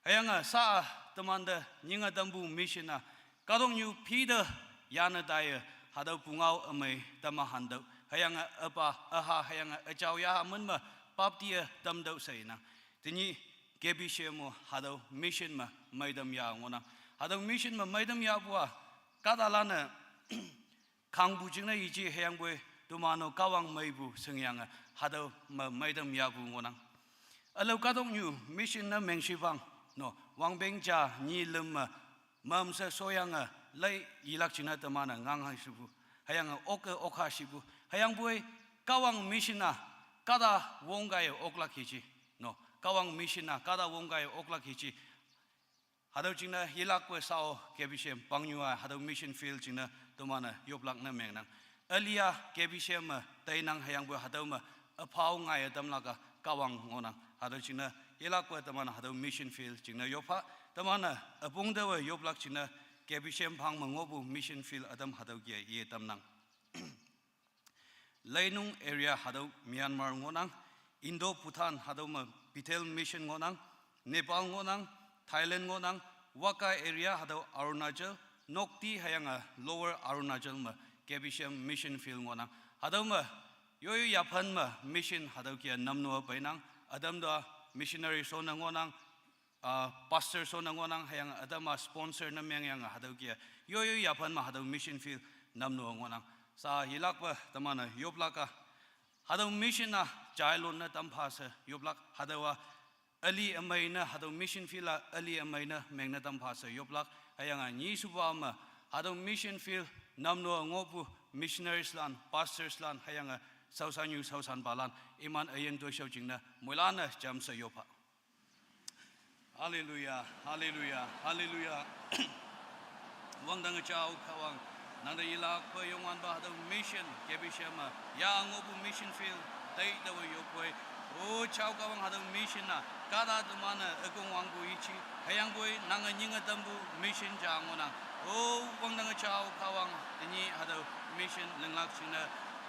Hüyange sha-a temante nyinge tampu mission-a kahtoknyu phite yanne taiye hatüo pungao ümei tamahan tüoh. Hüyange üpa üha hüyange üjao yaha min me bapti-e tamtüoh she inang. Tenyih K B C M-o hatüo mission me meitam ya ngohnang. Hatüo mission me meitam yapu-a kahtalan-e khangpu jingne yeji hüyangpoi toman-o Kahwang meipu shingyange hatüo me meitam yapu ngohnang. Ülao kahtoknyu mission ne mengshipang, no, wangpeng ja nyi lüm me mamshe shoyange lei yilak jingne teman-e ngang ha shipu, hüyange oke okha shipu, hüyangpoi Kahwang mission-a kahta wong kaiye oklak yeji, no, Kahwang mission-a kahta wong kaiye oklak yeji. Hatüo jingne yelakpe shao K B C M pangnyu-a hatüo mission field jingne teman-e yoplak ne mengnang. Üli-a K B C M me teinang hüyangpoi hatüo me üphao ngaiye tamlak-a Kahwang ngohnang. Hatüo jingne yelakpe teman hatüo mission field jingne yoppha, teman-e üpong taowe yoplak jingne K B C M phang me ngohpu mission field ütam hatüo kih-e yetamnang. Leinung area hatüo Myanmar ngohnang, Indo Bhutan hatüo me Bethel Mission ngohnang, Nepal ngohnang, Thailand ngohnang, Waka area hatüo Arunachal, Nokti hüyange Lower Arunachal me K B C M mission field ngohnang. Hatüo me yoyo yaphan me mission hatüo kih-e namno peinang, ütam te missionary shon ne ngohnang, ah, pastor shon ne ngohnang, hüyange ütam-a sponsor ne mengyange hatüo kih-e, yoyo yaphan me hatüo mission field namno ngohnang. Sa yelakpe teman-e yoplak-a, hatüo mission-a jailon ne tampha she yoplak, hatüowa üli ümei ne, hatüo mission field-a üli ümei ne mengne tampha she yoplak, hüyange nyishupa me, hatüo mission field namno ngohpu missionaries lan, pastors lan, hüyange shaoshanyu shaoshanpalan, iman üyin toishao jingne moilan-e jamshe yoppha. Haleluya, haleluya, haleluya. Wangdang jao Kahwang, nangte yelakpe Youngwanpa hatüo mission K B C M me, ya ngohpu mission field, taitawe yoppoi. O jao Kahwang, hatüo mission-a kahta teman-e ükong wangpu yeji, hüyangpoi nange nyinge tampu mission ja ngohnang. O wangdang jao Kahwang, tenyih hatüo mission linglak jingne,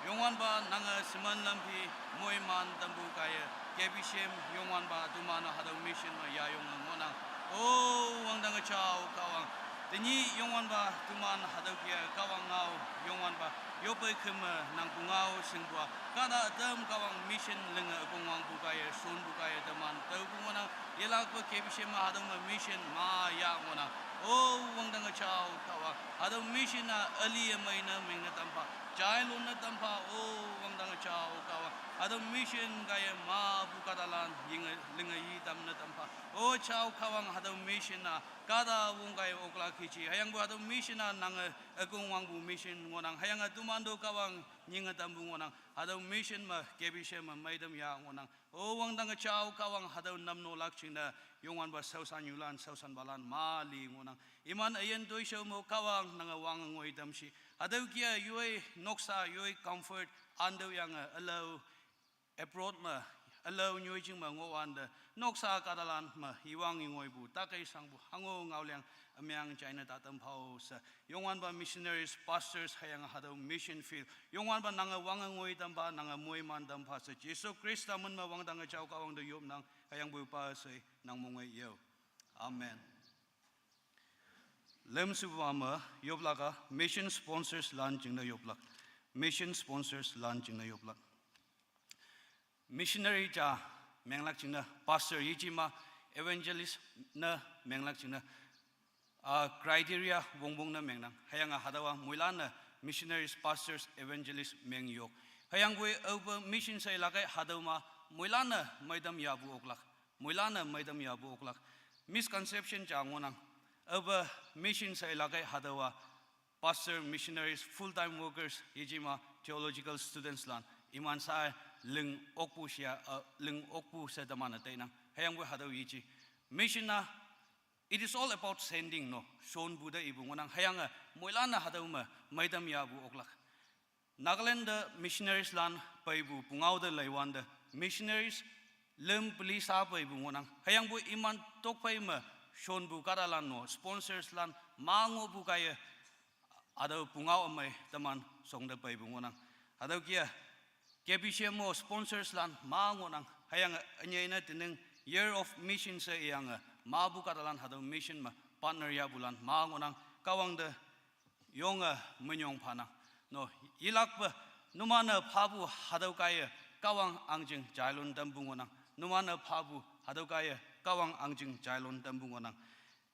Youngwanpa nange sheman lam phi moiman tampu kaiye, K B C M Youngwanpa teman-e hatüo mission me yayonge ngohnang. O wangdang jao Kahwang, tenyih Youngwanpa teman hatüo kih-e Kahwang ngao, Youngwanpa yoppei keme nang pungao shingpu-a, kahta ütam Kahwang mission linge ükong wangpu kaiye, shonpu kaiye teman taopu ngohnang. Yelakpe K B C M me hatüo me mission ma ya ngohnang. O wangdang jao Kahwang, hatüo mission-a üli ümei ne mengne tampha, jailon ne tampha, o wangdang jao Kahwang, hatüo mission kaiye mapu kahtalan yinge linge yi tamne tampha. O jao Kahwang, hatüo mission-a kahta wong kaiye oklak yeji, hüyangpoi hatüo mission-a nange ükong wangpu mission ngohnang, hüyange teman to Kahwang nyinge tampu ngohnang, hatüo mission me K B C M me meitam ya ngohnang. O wangdang jao Kahwang, hatüo namnolak jingne, Youngwanpa shaoshanyulan shaoshanpalan ma li ngohnang. Iman üyin toishao mo Kahwang nange wange ngoi tamshi, hatüo kih-a yoi noksa yoi comfort antüoyange ülao abroad me, ülao nyoijing me ngohwante, noksa kahtalan me iwang ingoipu, takei shangpu hango ngaoliang ümeng jaine tatam phao she, Youngwanpa missionaries, pastors hüyange hatüo mission field, Youngwanpa nange wange ngoi tampha, nange moiman tampha she, Jesu Khrista min me wangdang jao Kahwang te yopnang, hüyangpoi pa she nang monge yao. Amen. Lemshupa me yoplak-a mission sponsors lan jingne yoplak. Mission sponsors lan jingne yoplak. Missionary ja menglak jingne, pastor yeji ma, evangelist ne menglak jingne, ah, criteria wongpong ne mengnang. Hüyange hatüowa moilan-e missionaries, pastors, evangelist meng yok. Hüyangpoi aope mission she ilak-e hatüo ma moilan-e meitam yapu oklak. Moilan-e meitam yapu oklak. Misconception ja ngohnang. Aope mission she ilak-e hatüowa pastor, missionaries, full time workers, yeji ma theological students lan, iman sa ling okpu shia, uh, ling okpu she teman-e tainang. Hüyangpoi hatüo yeji, mission-a, it is all about sending, no. Shonpu te ipu ngohnang. Hüyange moilan-e hatüo me meitam yapu oklak. Nagaland te missionaries lan peipu pungao te leiwante, missionaries lüm peli sa peipu ngohnang. Hüyangpoi iman tokphei me shonpu kahtalan, no, sponsors lan ma ngohpu kaiye, hatüo pungao ümei teman shongte peipu ngohnang. Hatüo kih-a K B C M mo sponsors lan ma ngohnang. Hüyange ünyei ne tening Year of Mission she iyange mapu kahtalan hatüo mission me partner yahpulan ma ngohnang. Kahwang te yonge minyong phanang. No, yelakpe, numan-e phapu hatüo kaiye Kahwang ahngjing jailon tampu ngohnang. Numan-e phapu hatüo kaiye Kahwang ahngjing jailon tampu ngohnang.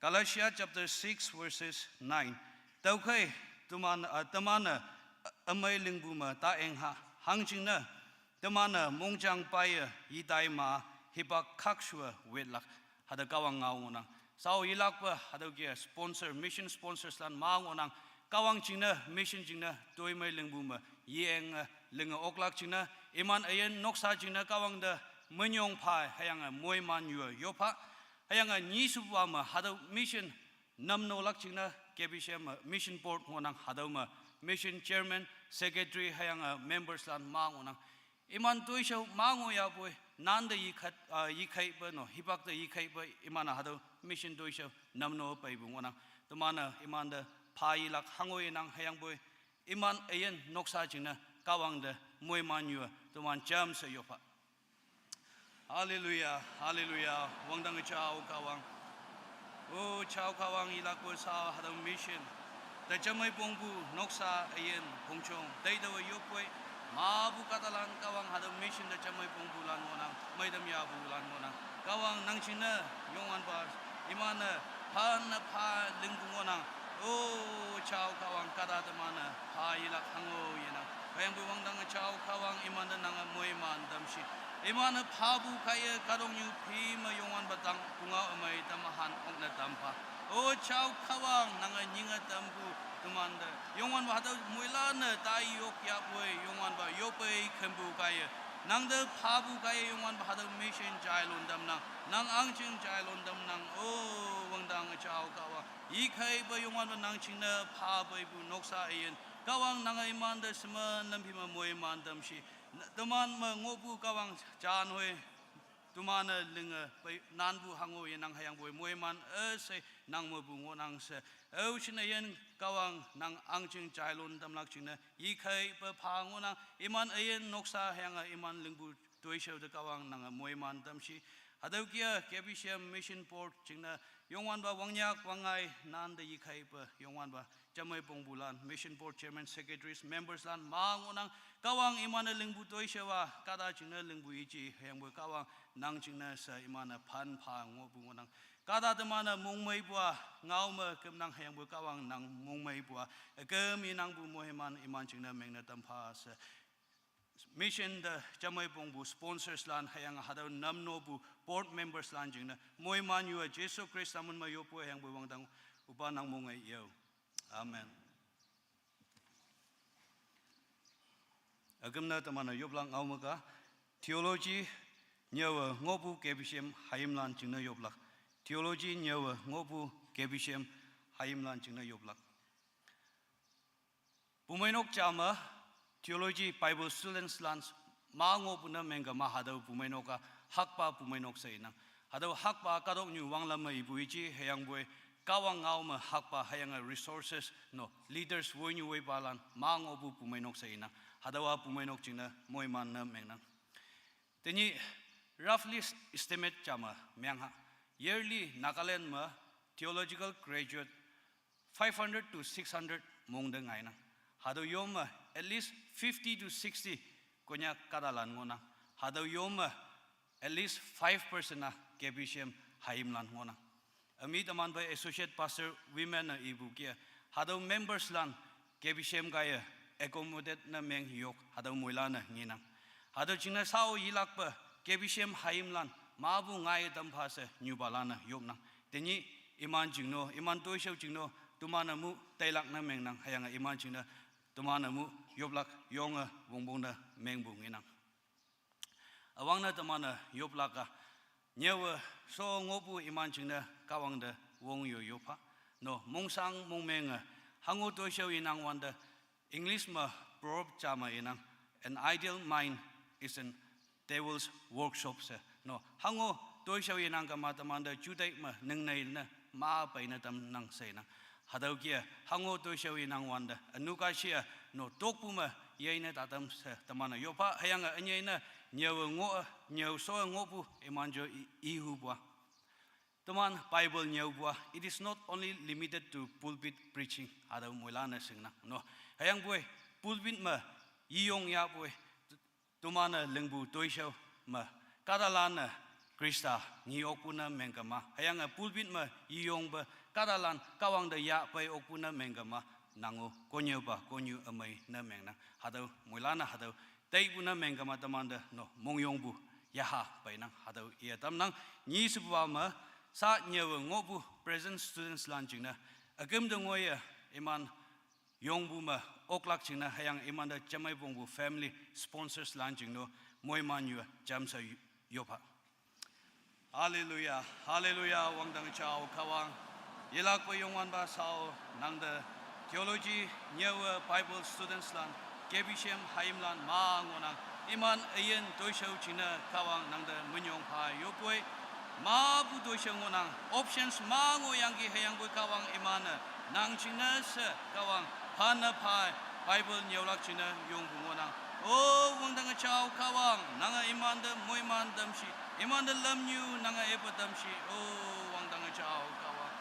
Galatians chapter six verses nine. Tüokhei teman, ah, teman-e ümei lingpu me ta engha, hangjingne teman-e mongjang paiye itai ma hipak khakshuwe wetlak. Hatüo Kahwang ngao ngohnang. Sao yelakpe hatüo kih-e sponsor, mission sponsors lan ma ngohnang. Kahwang jingne, mission jingne toimei lingpu me yenge linge oklak jingne, iman üyin noksa jingne Kahwang te minyong pha, hüyange moiman yue yoppha. Hüyange nyishupa me hatüo mission namnolak jingne K B C M me mission board ngohnang, hatüo me mission chairman, secretary hüyange members lan ma ngohnang. Iman toishao ma ngohyapoi, nante yikhat, ah, yikheipe, no, hipak te yikheipe, iman-e hatüo mission toishao namno peipu ngohnang. Teman-e imante pha yelak hango yenang, hüyangpoi iman üyin noksa jingne Kahwang te moiman yue teman jamshe yoppha. Haleluya, haleluya. Wangdang jao Kahwang. O jao Kahwang, yelakpe sa hatüo mission te jamei pongpu noksa üyin pongjong taitawe yoppoi, mapu kahtalan Kahwang hatüo mission te jamei pongpulan ngohnang, meitam yapulan ngohnang. Kahwang nang jingne Youngwanpa iman-e phanne pha lingpu ngohnang. O Jao Kahwang, kahta teman-e pha yelak hango yenang. Hüyangpoi wangdang Jao Kahwang, imante nange moiman tamshi. Iman-e phapu kaiye kahtoknyu phei me Youngwanpa tang pungao ümei tamhan okne tampha. O Jao Kahwang, nange nyinge tampu temante Youngwanpa hatüo moilan-e tai yok yapoi Youngwanpa yopei khümpu kaiye, nangte phapu kaiye Youngwanpa hatüo mission jailon tamnang, nang ahngching jailon tamnang. O wangdang Jao Kahwang, yikheipe Youngwanpa nang jingne phapeipu noksa üyin, Kahwang nange imante shemen lampi me moiman tamshi. Teman me ngohpu Kahwang janhoi teman-e linge pei nanpu hango yenang. Hüyangpoi moiman üshei nang mepu ngohnang she. Ao shin üyin Kahwang nang ahngching jailon tamlak jingne yikheipe pha ngohnang. Iman üyin noksa hüyange iman lingpu toishao te Kahwang nange moiman tamshi. Hatüo kih-a K B C M Mission Board jingne Youngwanpa wangnyak wangngai nante yikheipe Youngwanpa jamei pongpulan, Mission Board Chairman, Secretaries, Members lan ma ngohnang. Kahwang iman-e lingpu toishao-a kahta jingne lingpu yeji, hüyangpoi Kahwang nang jingne she iman-e phan pha ngohpu ngohnang. Kahta teman-e mongmeipu-a ngao me kümnang, hüyangpoi Kahwang nang mongmeipu-a üküm yenangpu moiman iman jingne mengne tampha she. Mission te jamei pongpu sponsors lan hüyange hatüo namnopu board members lan jingne moiman yue Jesu Khrista min me yoppu hüyangpoi wangdang Üpa nang mong-e yo. Amen. Üküm ne teman-e yoplak ngao me ka, theology nyüowe ngohpu K B C M hayimlan jingne yoplak. Theology nyüowe ngohpu K B C M hayimlan jingne yoplak. Bumeinok ja me theology Bible students lan ma ngohpu ne mengkema hatüo bumeinok-a hakpa bumeinok she inang. Hatüo hakpa kahtoknyu wanglam me ipu yeji, hüyangpoi Kahwang ngao me hakpa hüyange resources no leaders woinyu woipalan ma ngohpu bumeinok she inang. Hatüowa bumeinok jingne moiman ne mengnang. Tenyih roughly estimate ja me mengha, yearly Nagaland me theological graduate five hundred to six hundred mong te ngainang. Hatüo yome at least fifty to sixty Konyak kahtalan ngohnang. Hatüo yome at least five percent-a K B C M hayimlan ngohnang. Ümei teman phei Associate Pastor Women-e ipu kih-a, hatüo members lan K B C M kaiye accommodate ne meng yok, hatüo moilan-e ngenang. Hatüo jingne shao yelakpe K B C M hayimlan mapu ngai tampha she nyupalan-e yopnang. Tenyih iman jingno, iman toishao jingno teman-e mu tailak ne mengnang, hüyange iman jingne teman-e mu yoplak yonge wongpong ne mengpu ngenang. Üwangne teman-e yoplak-a, nyüowe sho ngohpu iman jingne Kahwang te wong yo yopha. No, mongshang mongmenge hango toishao inang wante, English me proverb ja me inang, an idle mind is an devil's workshop she. No, hango toishao inang kema teman te juteih me ningnei ne ma peine tamnang she inang. Hatüo kih-a hango toishao inang wante, ünu kashi-a no tokpu me yeine tatam she teman-e yopha, hüyange ünyei ne nyüowe ngoh, nyüo sho ngohpu iman jo i, ihupu-a. Teman Bible nyüopu-a, it is not only limited to pulpit preaching, hatüo moilan-e shingnang. No, hüyangpoi pulpit me yeyong yahpoi teman-e lingpu toishao me kahtalan-e Khrista nge okpu ne mengkema, hüyange pulpit me yeyongpe kahtalan Kahwang te yahpei okpu ne mengkema, nang-o konnyüopa konnyu ümei ne mengnang. Hatüo moilan-e hatüo taipu ne mengkema teman te no mongyongpu yaha peinang. Hatüo iye tamnang. Nyi shepupa me sha nyüowe ngohpu present students lan jingne üküm te ngoiye iman yongpu me oklak jingne hüyange iman te jamei pongpu family sponsors lan jingno moiman yu jamshe yopha. Hallelujah, hallelujah, wangdang Jao Kahwang. Yelakpe Youngwanpa shao nangte theology nyüowe Bible students lan, K B C M hayimlan ma ngohnang. Iman üyin toishao jingne Kahwang nangte minyong pha yopoi. Mapu toishao ngohnang, options ma ngohyangki, hüyangpoi Kahwang iman-e nang jingne she Kahwang phanne pha Bible nyüolak jingne yongpu ngohnang. O wangdang Jao Kahwang, nange imante moiman tamshi, imante lamnyu nange ipa tamshi. O wangdang Jao Kahwang,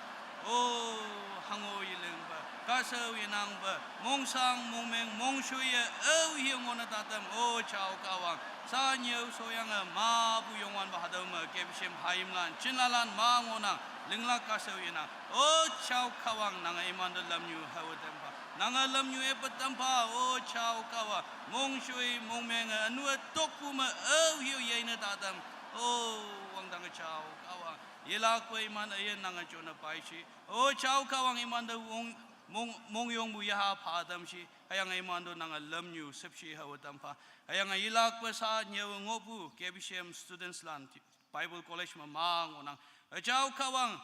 o hango yelingpe, kahshao yenangpe, mongshang mongmeng mongshoiye ao hiye ngohne tatam, O Jao Kahwang. Sa nyüo soyange mapu Youngwanpa hatüo me kepishem hayimlan, jinlalan ma ngohnang, linglak kasao yenang. O jao Kahwang, nange imante lamnyu hawe tampha. Nange lamnyu epe tampha, o jao Kahwang, mongshoi mongmenge ünu-e tokpu me aoheo yeine tatam. O wangdang jao Kahwang, yelakpe iman üyin nange jone peishi. O jao Kahwang, imante wong mong mongyongpu yaha pha tamshi. Hüyange iman to nange lamnyu shüpshe hawe tampha. Hüyange yelakpe sa nyüowe ngohpu kepishem studentslan Bible College me ma ngohnang. Üjao Kahwang,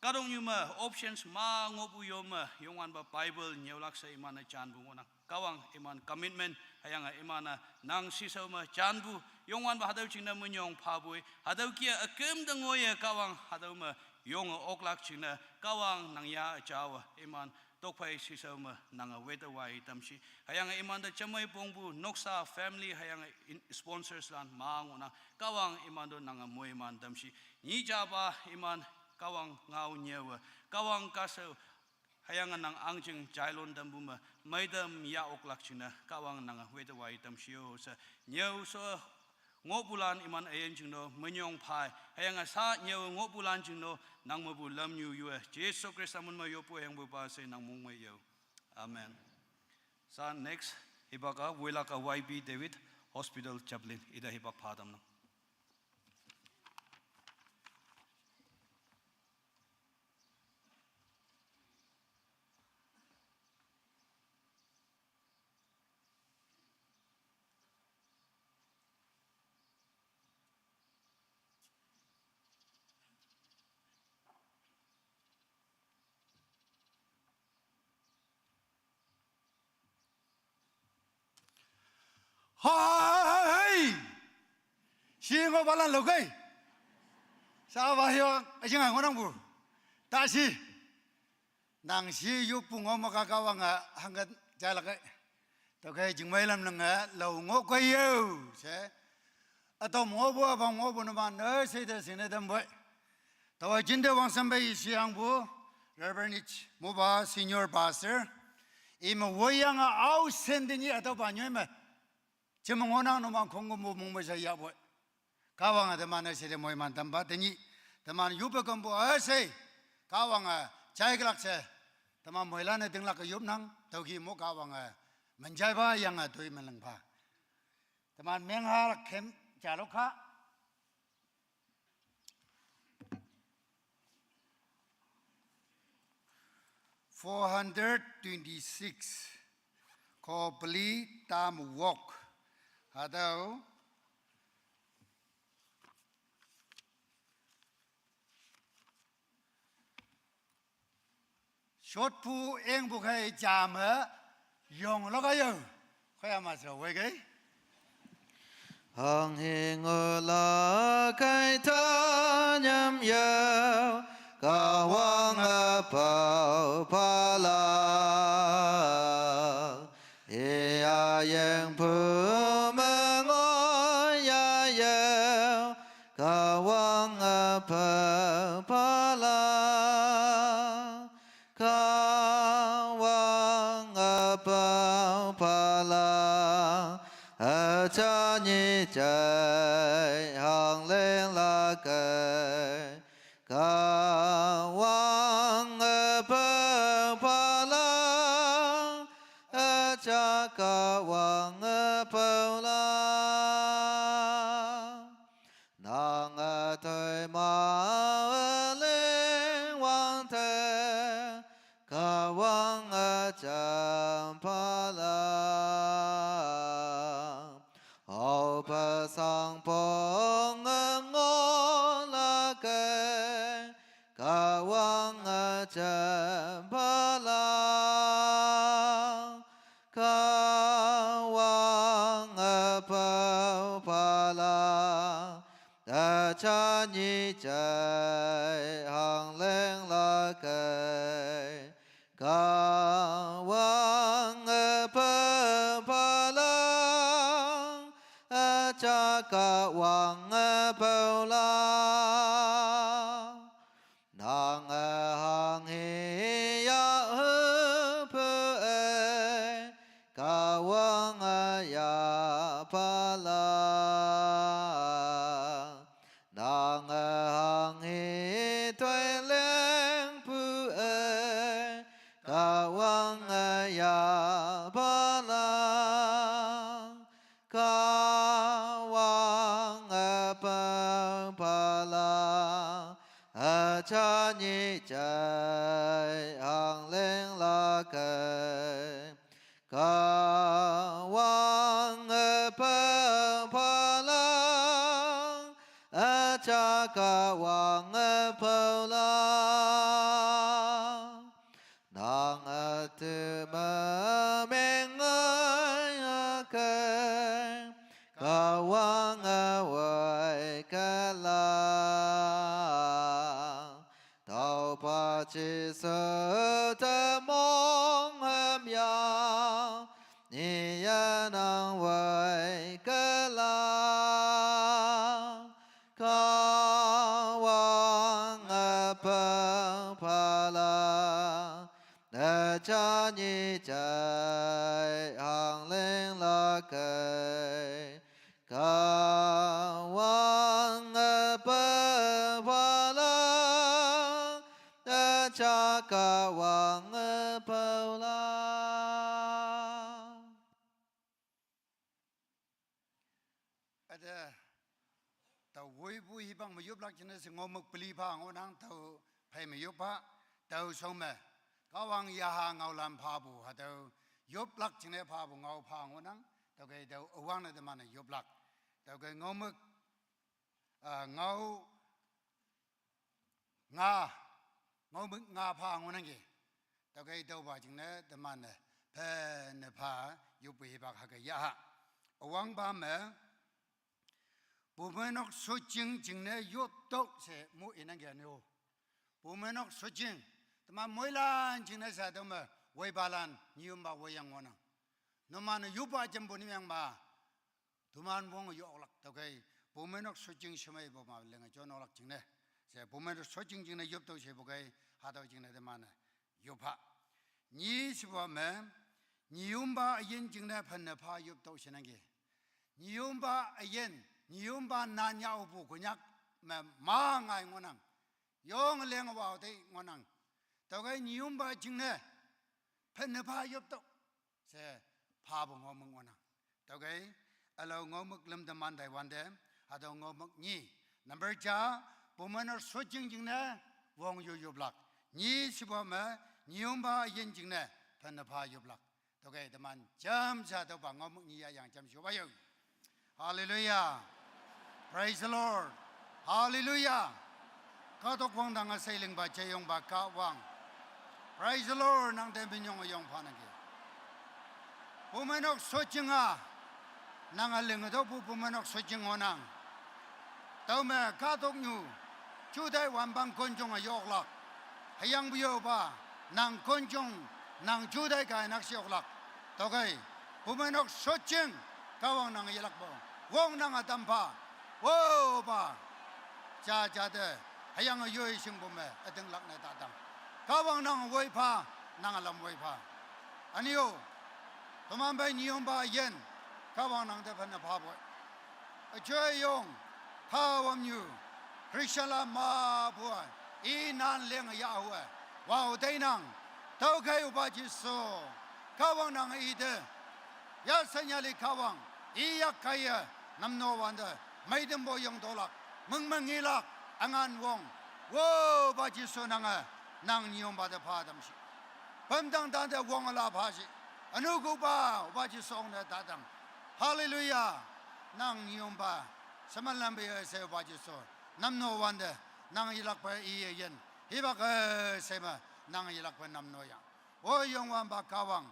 kahtoknyu me options ma ngohpu yo me Youngwanpa Bible nyüolak she iman-e janpu ngohnang. Kahwang, iman commitment hüyange iman-e nang shishao me janpu Youngwanpa hatüo jingne minyong phapoi. Hatüo kih-a üküm te ngoiye Kahwang, hatüo me yonge oklak jingne Kahwang nang ya üjaowe iman tokphei shishao me nange wete wai tamshi. Hüyange imante jamei pongpu noksa family hüyange in sponsorslan ma ngohnang. Kahwang, iman to nange moiman tamshi. Nyih japa iman Kahwang ngao nyüowe, Kahwang kasao hüyange nang ahngjing jailon tampu me meitam ya oklak jingne Kahwang nange wete wai tamshi-o she. Nyüo so ngohpulan iman üyin jing no minyong phai, hüyange sa nyüo ngohpulan jing no nang mepu lamnyu yue. Jesu Khrista min me yoppu hüyangpupa she nang mongmei yao. Amen. Sa next, hipak-a woilak-a Y B David, hospital chaplain, ite hipak pha tamnang. Hai! Shi ngohpalan lokei. Sa wa yo, üjinga ngohnangpu. Tashi. Nang shi yoppu ngoh me ka Kahwange hangke jailakei. Tüokhei jingmei lam nange lao ngohkei yo she. Ütam ngohpu, üpang ngohpu numan üshei te shingne tampoi. Taowa jinte wangsam pei shiyangpu Reverend H Mopa, Senior Pastor. Ime woiyange aoshin tenyih hatüopa nyoi me jeme ngohnang numan khongkümpu mongmei she yahpoi. Kahwange teman üshei te moiman tampha tenyih. Teman yoppe kümpu üshei Kahwange jaiklak she. Teman moilan-e tinglak-e yopnang, tüoki mo Kahwange menjaipa yange toi melengpha. Teman menghalak kem jalok ha. Four hundred twenty-six. Ko peli tam wok. Hatüo shotpu engpu khei jame yonglak-a yo. Khoya ma she weikei. Hanghe ngohlak kei ta nyam yao, Kahwange pao phalak. Iya yengpu me ngoh ya yao, Kahwange pao phalak. Kahwange pao phalak, üja nyi jai hangling lakei. Kahwange pao phalak, üja Kahwange pao phalak. Nange toi ma ling wante, Kahwange jem phalak. Aope shangpong-e ngohlak kei, Kahwange jem phalak. Kahwange pao phalak, üja nyi jai hangling lakei. Kahwange pao phalak, üja Kahwange pao phalak. Nange hanghe yahpu ei, Kahwange yah phalak. Wang ya ba la, ka wang a pang pa la, a cha ni chai ang leng la kai. Ka wang a pang pa la, a cha ka wang a pang la. Nang a tu ma meng ai a kai, ka wang a wai ka la. Tau pa chi su ta mong ham ya, ni ya nang wai ka la. Ka wang a pang pa la, a cha ni chai ang leng la kai. Ka wang a pang pa la, a cha ka wang a pang la. Ate, tau wui bu hi bang me yup lak chine se ngau muk peli pha ngau nang tau phei me yup pha, tau song me. Ka wang ya ha ngau lam pha bu, ha tau yup lak chine pha bu ngau pha ngau nang, tau kai tau awang na te man yup lak. Tau kai ngau muk, a, ngau nga, ngau muk nga pha ngau nang ge. Tau kai tau ba ching ne, te man ne, phe ne pha, yup hi bak ha kai ya ha. Awang ba me, bu me nok su ching ching ne, yup tau se mu i nang ge ne o. Bu me nok su ching, te man mui lan ching ne sa tau me, wai ba lan, ni yum ba wai yang ngau nang. No man yup ba jem bu ni yang ba, Tuman wong yok lak tau kai, bu me nok su ching shemai bo ma leng jo nok lak ching ne. Se bu me nok su ching ching ne yup tau se bu kai, ha tau ching ne te man ne yup pha. Ni si bo me, ni yum ba a yin ching ne phen ne pha yup tau se nang ge. Ni yum ba a yin, ni yum ba na nya u bu ku nyak me ma ngai ngau nang. Yong leng wa te ngau nang. Tau kai ni yum ba ching ne, phen ne pha yup tau. Se pha bu ngau muk ngau nang. Tau kai, a lau ngau muk lem te man dai wan de, ha tau ngau muk ni. Number cha, bu me nok su ching ching ne, wong yu yup lak. Ni si bo me, ni yum ba yin ching ne, phen ne pha yup lak. Tau kai, te man, cham sa tau ba ngau muk ni ya yang cham shu ba yo. Hallelujah. Praise the Lord. Hallelujah. Ka tok wang dang a sai ling ba che yong ba ka wang. Praise the Lord. Nang te bin yong yong pha nang ge. Bu me nok su ching a. Nang a ling a tau bu bu me nok su ching ngau nang. Tau me ka tok nyu. Chu dai wan bang kon jong a yok lak. Hayang bu yo ba. Nang kon jong. Nang chu dai kai nak si yok lak. Tau kai. Bu me nok su ching. Ka wang nang a yi lak bo. Wong nang a tam pha. Wo ba. Cha cha te. Hayang a yoi sing bu me. A ding lak ne ta tam. Ka wang nang woi pha. Nang a lam woi pha. Ani yo. Tuman bai ni yong ba yen. Ka wang nang te phen ne pha boi. A chue yong, ka wam nyu, Christian la ma bua, i nan leng ya hua, wa u dai nang, tau kai u ba Jisu, ka wang nang i de, ya san ya li ka wang, i ya kai ya, nam no wan de, mai dem bo yong do lak, meng meng i lak, a ngan wong, wo ba Jisu nang a, nang ni yong ba de pha dam shi. Pam dang dang de wong la pha shi. Anu gu ba, u ba Jisu ong de da dang. Hallelujah. Nang ni yong ba. Saman lam be se u ba Jisu. Nam no wan de. Nang yi lak pa i ye yen. Hi ba ke se ma. Nang yi lak pa nam no yang. O yong wan ba ka wang.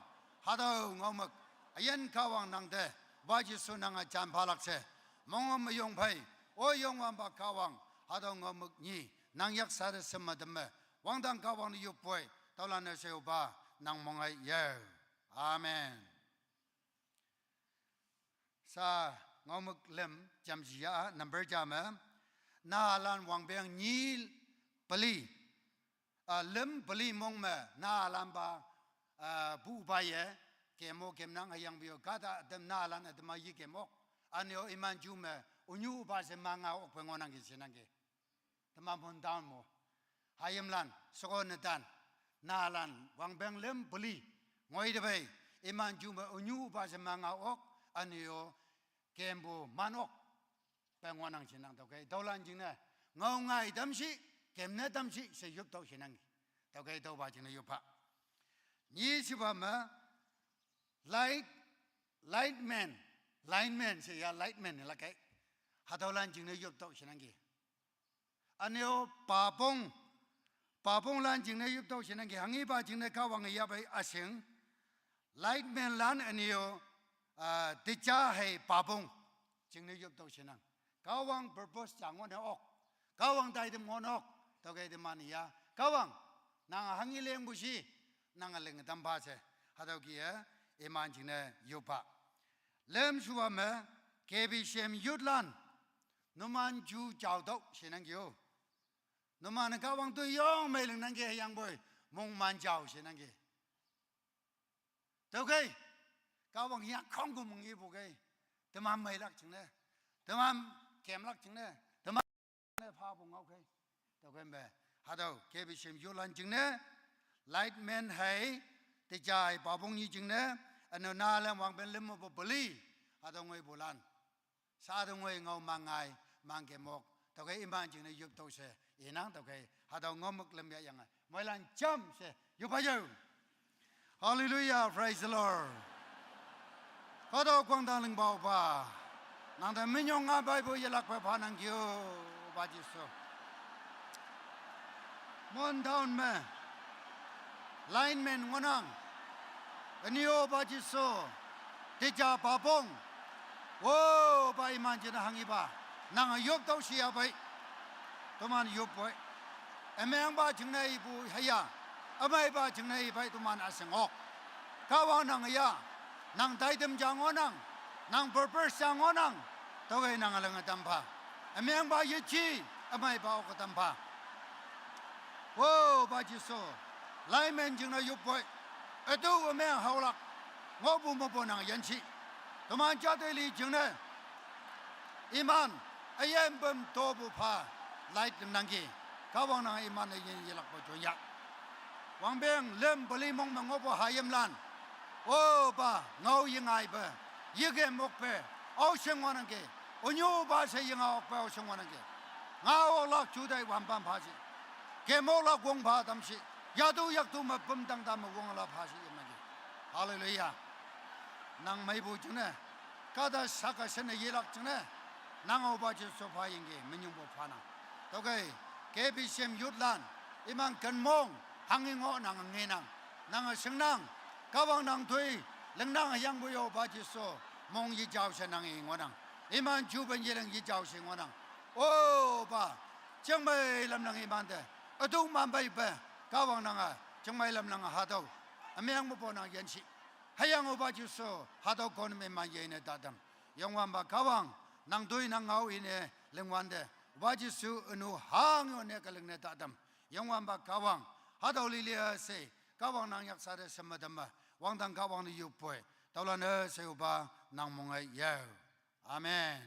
Ha dau ngau mak. A yen ka wang nang de. U ba Jisu nang a chan pha lak se. Mong om yong pai. O yong wan ba ka wang. Ha dau ngau mak ni. Nang yak sa de sem ma de me. Wang dang ka wang ni yu poi. Tau lan ne se u ba. Nang mong ai ye. Amen. Sa ngau muk lem jam ji ya, number jam eh. Na lan wang beng ni peli. Ah, lem peli mong me, na lan ba, ah, bu ba ye, ke mo kem nang ayang bio, kata dem na lan dem ma yi ke mok. Anyo iman ju me, unyu ba se ma nga ok pe ngo nang ki se nang ki. Te ma mon dan mo. Hayem lan, soko ne dan. nalan, wangpeng lüm peli, ngoi de pei, iman ju me unyu pa se manga ok, anio, kempu man ok, pe ngohnang shinang tüokhei, tüolan jingne, ngao ngai tamshi, kemne tamshi, she yop tüoh shinangki. Tüokhei tüopa jingne yop pha. Nyi shipa me, light, light man, light man she ya light man lakei. Hatüolan jingne yop tüoh shinangki. Aneo papong, paponglan jingne yop tüoh shinangki. Hanghipa jingne Kahwange yahpei üshing. Light manlan aneo, ah, teja hei papong jingne yop tüoh shinang. Kahwang purpose ja ngohne ok. Kahwang taitam ngohne ok. Tüokhei teman ya. Kahwang, nange hanghi lingpu shi, nange ling tampha she. Hatüo kih-e, iman jingne yop pha. Lüm shuwa me, K B C M youthlan, numan ju jao tüoh shinangki-o. Numan Kahwang toiyong mei lingnangki hüyangpoi, mongman jao shinangki. Tüokhei, Kahwang yangkhongpu mong ipu khei, teman meilak jingne, teman kemlak jingne, teman phapu ngaokhei. Tüokhei me, hatüo K B C M youthlan jingne, light man hei, teja hei papong nyi jingne, üne nalan wangpeng lüm mepu peli, hatüo ngoipulan. Sha te ngoi ngao mang ngai, mang ke mok. Tüokhei iman jingne yop tüoh she, inang tüokhei, hatüo ngaomük lüm yahyange. Moilan jam she, yop pha yo. Hallelujah, praise the Lord. Kahtok wangdang lingpa Opa. Nangte minyong nga Bible yelakpe phanangki-o, Opa Jesu. Mon town me, lineman ngohnang. Anyo Opa Jesu, teja papong. Opa iman jingne hanghipa, nange yop tüoh shiyapei. Toman yoppoi. Ümengpa jingne ipu hüya, ümeipa jingne ipei toman üshing ok. Kahwang nange ya, nang taitam ja ngohnang, nang purpose ja ngohnang, tüokhei nange linge tampha. Ümengpa yeji, ümeipa ok tampha. Opa Jesu, lineman jingne yoppoi. Ütu ümeng haolak, ngohpu mepu nang yanshi. Toman jatei li jingne, iman, üyin püm topu pha, light lingnangki. Kahwang nang iman üyin yelakpe jonya. Wangpeng lüm peli mong me ngohpu hayimlan, Opa, ngao yengaipe, yeke mokpe, aoshing ngohnangki. Onyopa she yengao okpe aoshing ngohnangki. Ngao oklak jutai wanpan pha shi, kem oklak wong pha tam shi, yatu yaktu me pümtang ta me wong la pha shi yemnangki. Hallelujah. Nang meipu jingne, kahta saka shenne yelak jingne, nang Opa Jesu phayangki, minyongpu phanang. Tüokhei, K B C M youthlan, iman kenmong, hanghi ngoh nange ngenang, nange shingnang, Kahwang nang toi, lingnang hüyangpoi Opa Jesu, mong yejao she nange ngohnang. Iman jupen yeling yejao she ngohnang. Opa, jingmei lamnang imante, ütu man peipe, Kahwang nange, jingmei lamnang hatüo, ümeng mepu nang yanshi. Hüyange Opa Jesu, hatüo kon me man yene tatam. Youngwanpa Kahwang, nang toi nang ngao ine lingwante, Opa Jesu ünu hangyo ne ke lingne tatam. Youngwanpa Kahwang, hatüo lili she, Kahwang nang yaksha te sheme tamme, wangdang Kahwang te yoppoi. Tüolan üshei Opa nang monge yao. Amen.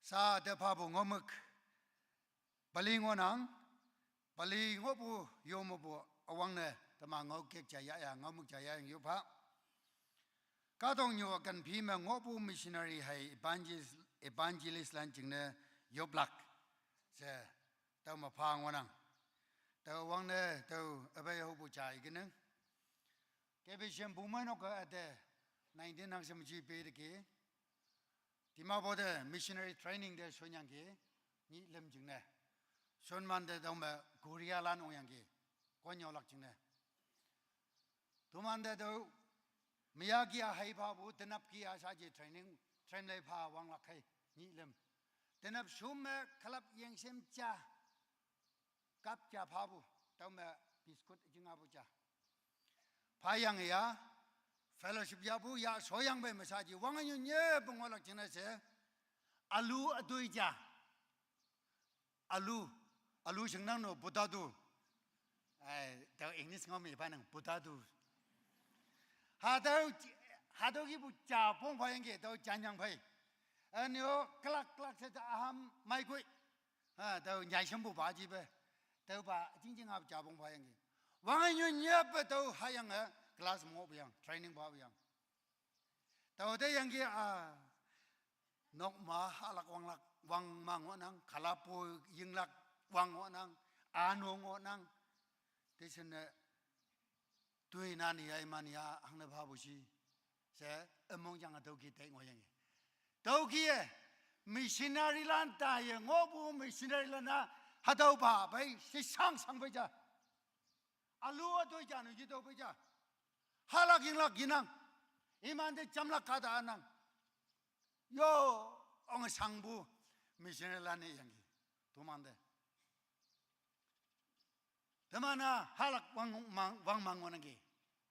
Sha te phapu ngaomük, peli ngohnang, peli ngohpu yo mepu üwangne teman ngao kek ja yahya, ngaomük ja yahyang yop pha. Kahtoknyu ükan phi me ngohpu missionary hei evangelist, evangelistlan jingne yoplak she tüo me pha ngohnang. Tüo üwangne tüo üpei hopu ja ikenang. K B C M bumeinok-e üte nineteen hangshe me ji pe teki, Dimapur te missionary training te shonyangki, nyih lüm jingne. Shonwante tüome Korealan ongyangki, konnyüolak jingne. Tomante tüo, meyaki-a hei phapu, tenapki-a shaji training, train lei pha wanglak khei, nyih lüm. Tenap shum me külap yengshim ja, kap ja phapu, tüome biscuit jinghapu ja. Phayang ya, fellowship yahpu ya shoyang pei me shaji, wangnyu nyepu ngohlak jingne she, alu üdoi ja. Alu, alu shingnang no potato. Ai, tüo English ngao me phanang potato. Hatüo, hatüo kihpu ja pong phayangki, tüo janyang phei. Anyo kelak kelak se ta aham mai kui. Ha, tau nyai sembu ba ji be. Tau ba jingjing ap jabong ba yang ki. Wang nyu nyep be tau hayang eh class mo ba yang, training ba yang. Tau te yang ki a nok ma halak wang lak wang ma ngo nang, kalapu ying lak wang ngo nang, ano ngo nang. Te sen ne tui nan ya iman ya hang ne ba bu si. Se emong jang a tau ki te ngo yang ki. Tau ki ye missionary lan ta ye ngo bu missionary lan na ha tau ba bai si sang sang bai ja. Alu a tui ja nu ji tau bai ja. Halak ying lak yinang. Iman te jam lak ka ta nang. Yo ong sang bu missionary lan ne yang ki. Tu man te. Temana halak wang mang wang mang ngo nang ki.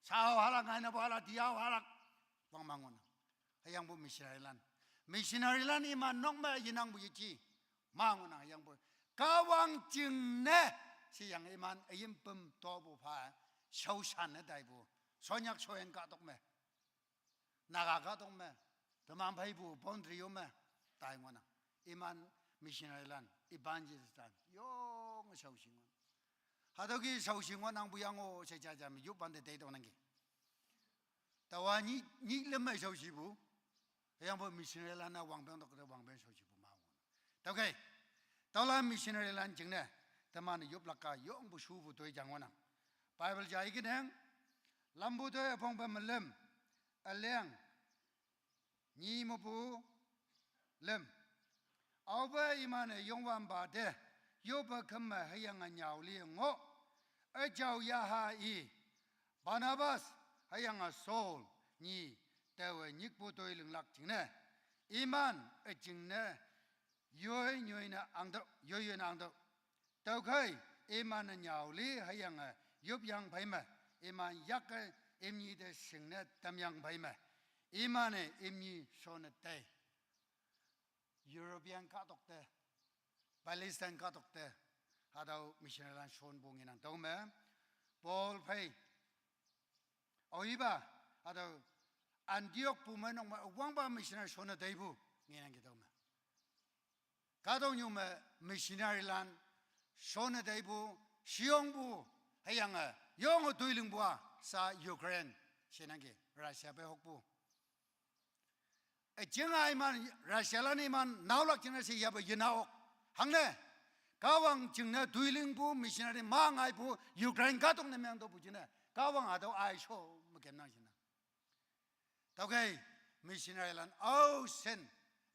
Sao halak ngai na bu halak diau halak wang mang ngo nang. Hayang bu missionary lan. Missionary lan iman nok ma yinang bu yichi. Mang ngo nang hayang bu. Kawang jing ne. Si yang iman ayim pem to bu pa. Shau shan ne dai bu. Sonyak soyang ka tok me. Naga ka tok me. Temang pai bu boundary yo me. Tai ngo nang. Iman missionary lan. Evangelist lan. Yo nge shau shi ngo. Ha tau ki shau shi ngo nang bu yang o se ja ja me. Yup ban te te tok nang ki. Tawa ni, ni le mai shau shi bu. Yang bu missionary lan na wang beng tok de wang beng shau shi bu ma wang. Tau kai. Tau la missionary lan jing ne. Teman yup lak ka yong bu shu bu toi jang wanang. Bible ja iki neng. Lam bu toi apong ba melem. Aleng. Ni mo bu lem. Au ba iman e yong wan ba de. Yo ba kem ma hayang a nyau li ngo. A jau ya ha i. Barnabas, hayang a Saul, ni, tewe nyik pu toi ling lak jing ne. Iman, a jing ne, yoi nyoi na ang dau, yoi yoi na ang dau. Tau kai, iman a nyau li, hayang a, yup yang pai me. Iman yak a, im ni te sing ne, tam yang pai me. Iman e, im ni so ne te. European ka tok te, Palestine ka tok te, ha tau missionary lan shon bu ngi nang tau me, Paul pai, au i ba, ha tau Antioch bu me nok me, wang ba missionary shon na dai bu ngi nang ki tau me. Ka tau nyu me missionary lan shon na dai bu, shiong bu, hayang a, yong a tui ling bu a, sa Ukraine, shi nang ki, Russia pai hok bu. E jing a iman, Russia lan iman, nau lak jing na si yap a yin a ok. Hang ne, kawang jing na tui ling bu, missionary ma ngai bu, Ukraine ka tok ne meng to bu jing na. Kawang a tau ai sho, ma kem nang jing na. Tau kai, missionary lan, au sen,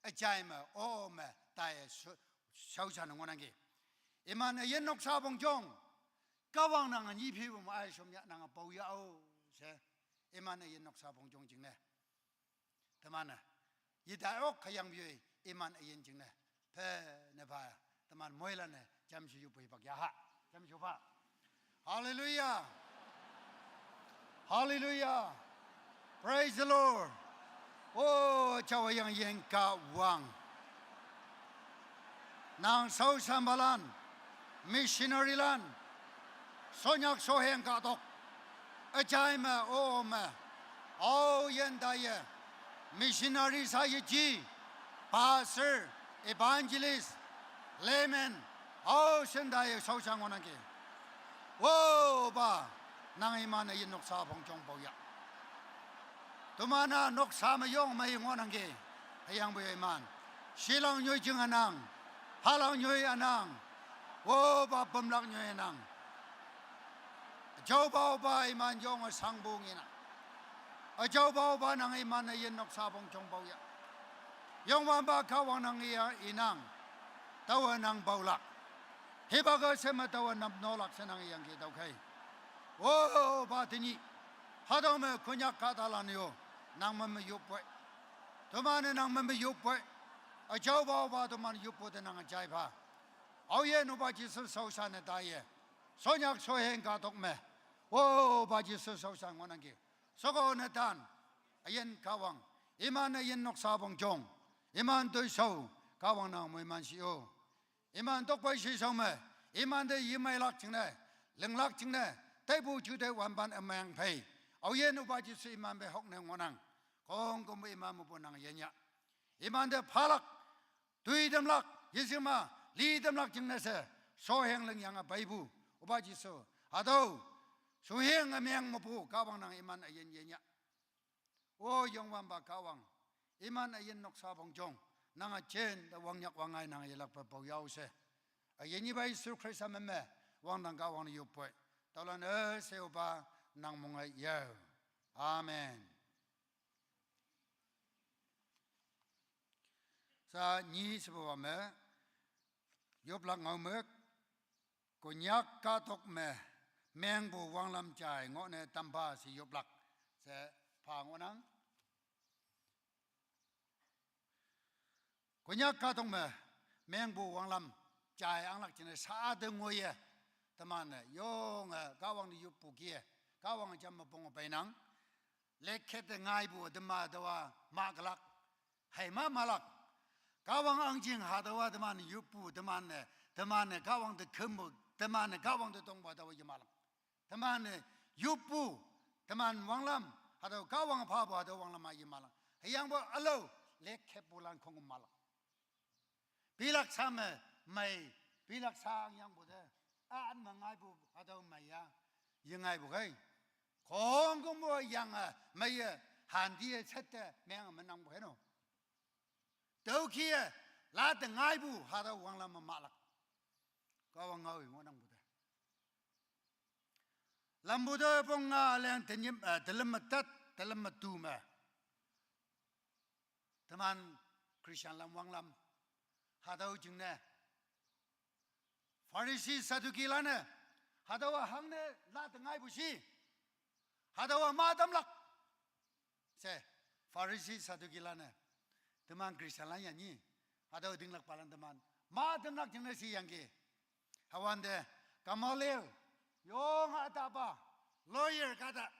a jai ma, o ma, tai, shau, shau sha nang wanang ki. Iman, a yin nok sa bong jong, kawang nang a nyi pi bu ma ai shom ya, nang a pau ya o, se. Iman, a yin nok sa bong jong jing ne. Teman ne. Yi dai ok kayang bioi iman ayin jing ne. Pe ne ba. Teman moi la ne. Jam shi yu pui bak ya ha. Jam shi pa. Hallelujah. Hallelujah. Praise the Lord. Oh, cawa yang yen ka wang. Nang sau sambalan, missionary lan, sonyak soheng ka tok, ajai me o me, au yen da ye, missionary sa ye ji, pastor, evangelist, layman, au sen da ye sau sang wanang ki. Wo ba, nang iman ayin noksa phong chong pau ya. Tumana noksa ma yong ma yong nang ki. Hayang bu iman. Shilang nyoi jing anang. Halang nyoi anang. Wo ba pemlak nyoi anang. Jau bau ba iman yong sang bu ngina. Ajau bau ba nang iman ayin noksa phong chong pau ya. Yong wan ba ka wang nang iya inang. Tau nang bau lak. Hiba ga se ma tau nap no lak se nang yang ki tau kai. Wo ba tini. Hadong me kunyak ka ta lan yo. Nang ma me yup pwe. Tumane nang ma me yup pwe. Ajau bau ba tuman yup pwe te nang ajai ba. Au ye nu ba Jesus sau sa ne ta ye. Sonyak soheng ka tok me. Wo ba Jesus sau sa ngonang ki. Soko ne tan. Ayin ka wang. Iman ayin noksa phong chong. Iman tui sau. Ka wang nang mo iman si o. Iman tok pai shi sau me. Iman de yimai lak jing ne. Ling lak jing ne. Tai bu chu de wan ban amang pei. Au ye nu ba Jesus iman be hok ne ngonang. Kong kong bu iman mu bu nang yen ya. Imante phalak, tui tamlak, yejema, li tamlak jingne she, shoheng lingyange peipu, Opa Jesu, hatüo, shoheng ümeng mepu Kahwang nang iman üyin yenyah. O Youngwanpa Kahwang, iman üyin noksa pongjong, nange jen te wangnyak wangngai nange yelakpe pao yao she. Üyin ipa Jesu Khrista me me, wangdang Kahwang yopoi. Tüolan üshei Opa nang monge yao. Amen. Sa nyi shepupa me, yoplak ngaomük, Konyak kahtok me, mengpu wanglam jai ngohne tampha she yoplak, she pha ngohnang. Konyak kahtok me, mengpu wanglam jai anglak jingne sa te ngoiye, teman-e yonge Kahwang te yoppu kih-e, Kahwang jam me pong peinang. Lekhette ngaipu teman taowa maklak, hei ma malak. Kahwang ahngching hatüowa teman yoppu, teman-e, teman-e Kahwang te khümpu, teman-e Kahwang te tongpu taowa yemalak. Teman-e yoppu, teman wanglam, hatüo Kahwang phapu hatüo wanglam-a yemalak. Hüyangpoi ülao, lekhetpulan khong malak. Pilak sa me mei, pilak sa angyangpu te, an me ngaipu hatüo mei ya, yengaipu khei. Khongkümpu yange meiye, hantie shette meng me nangpu hei no. Tüokih-e, late ngaipu hatüo wanglam me mahlak. Kahwang ngao i ngohnangpu te. Lampu te pong nga leng tenyim, eh, telüm me tat, telüm me tu me. Teman Christian lam wanglam. Hatüo jingne. Pharisee Sadducee lan-e. Hatüowa hangne late ngaipu shi. Hatüowa ma tamlak. She, Pharisee Sadducee lan-e. Teman Christian lan yanyi. Hatüo tinglakpalan teman. Ma tamlak jingne shi yangki. Hüwante, Gamaliel, yonge ütapa, lawyer kahta,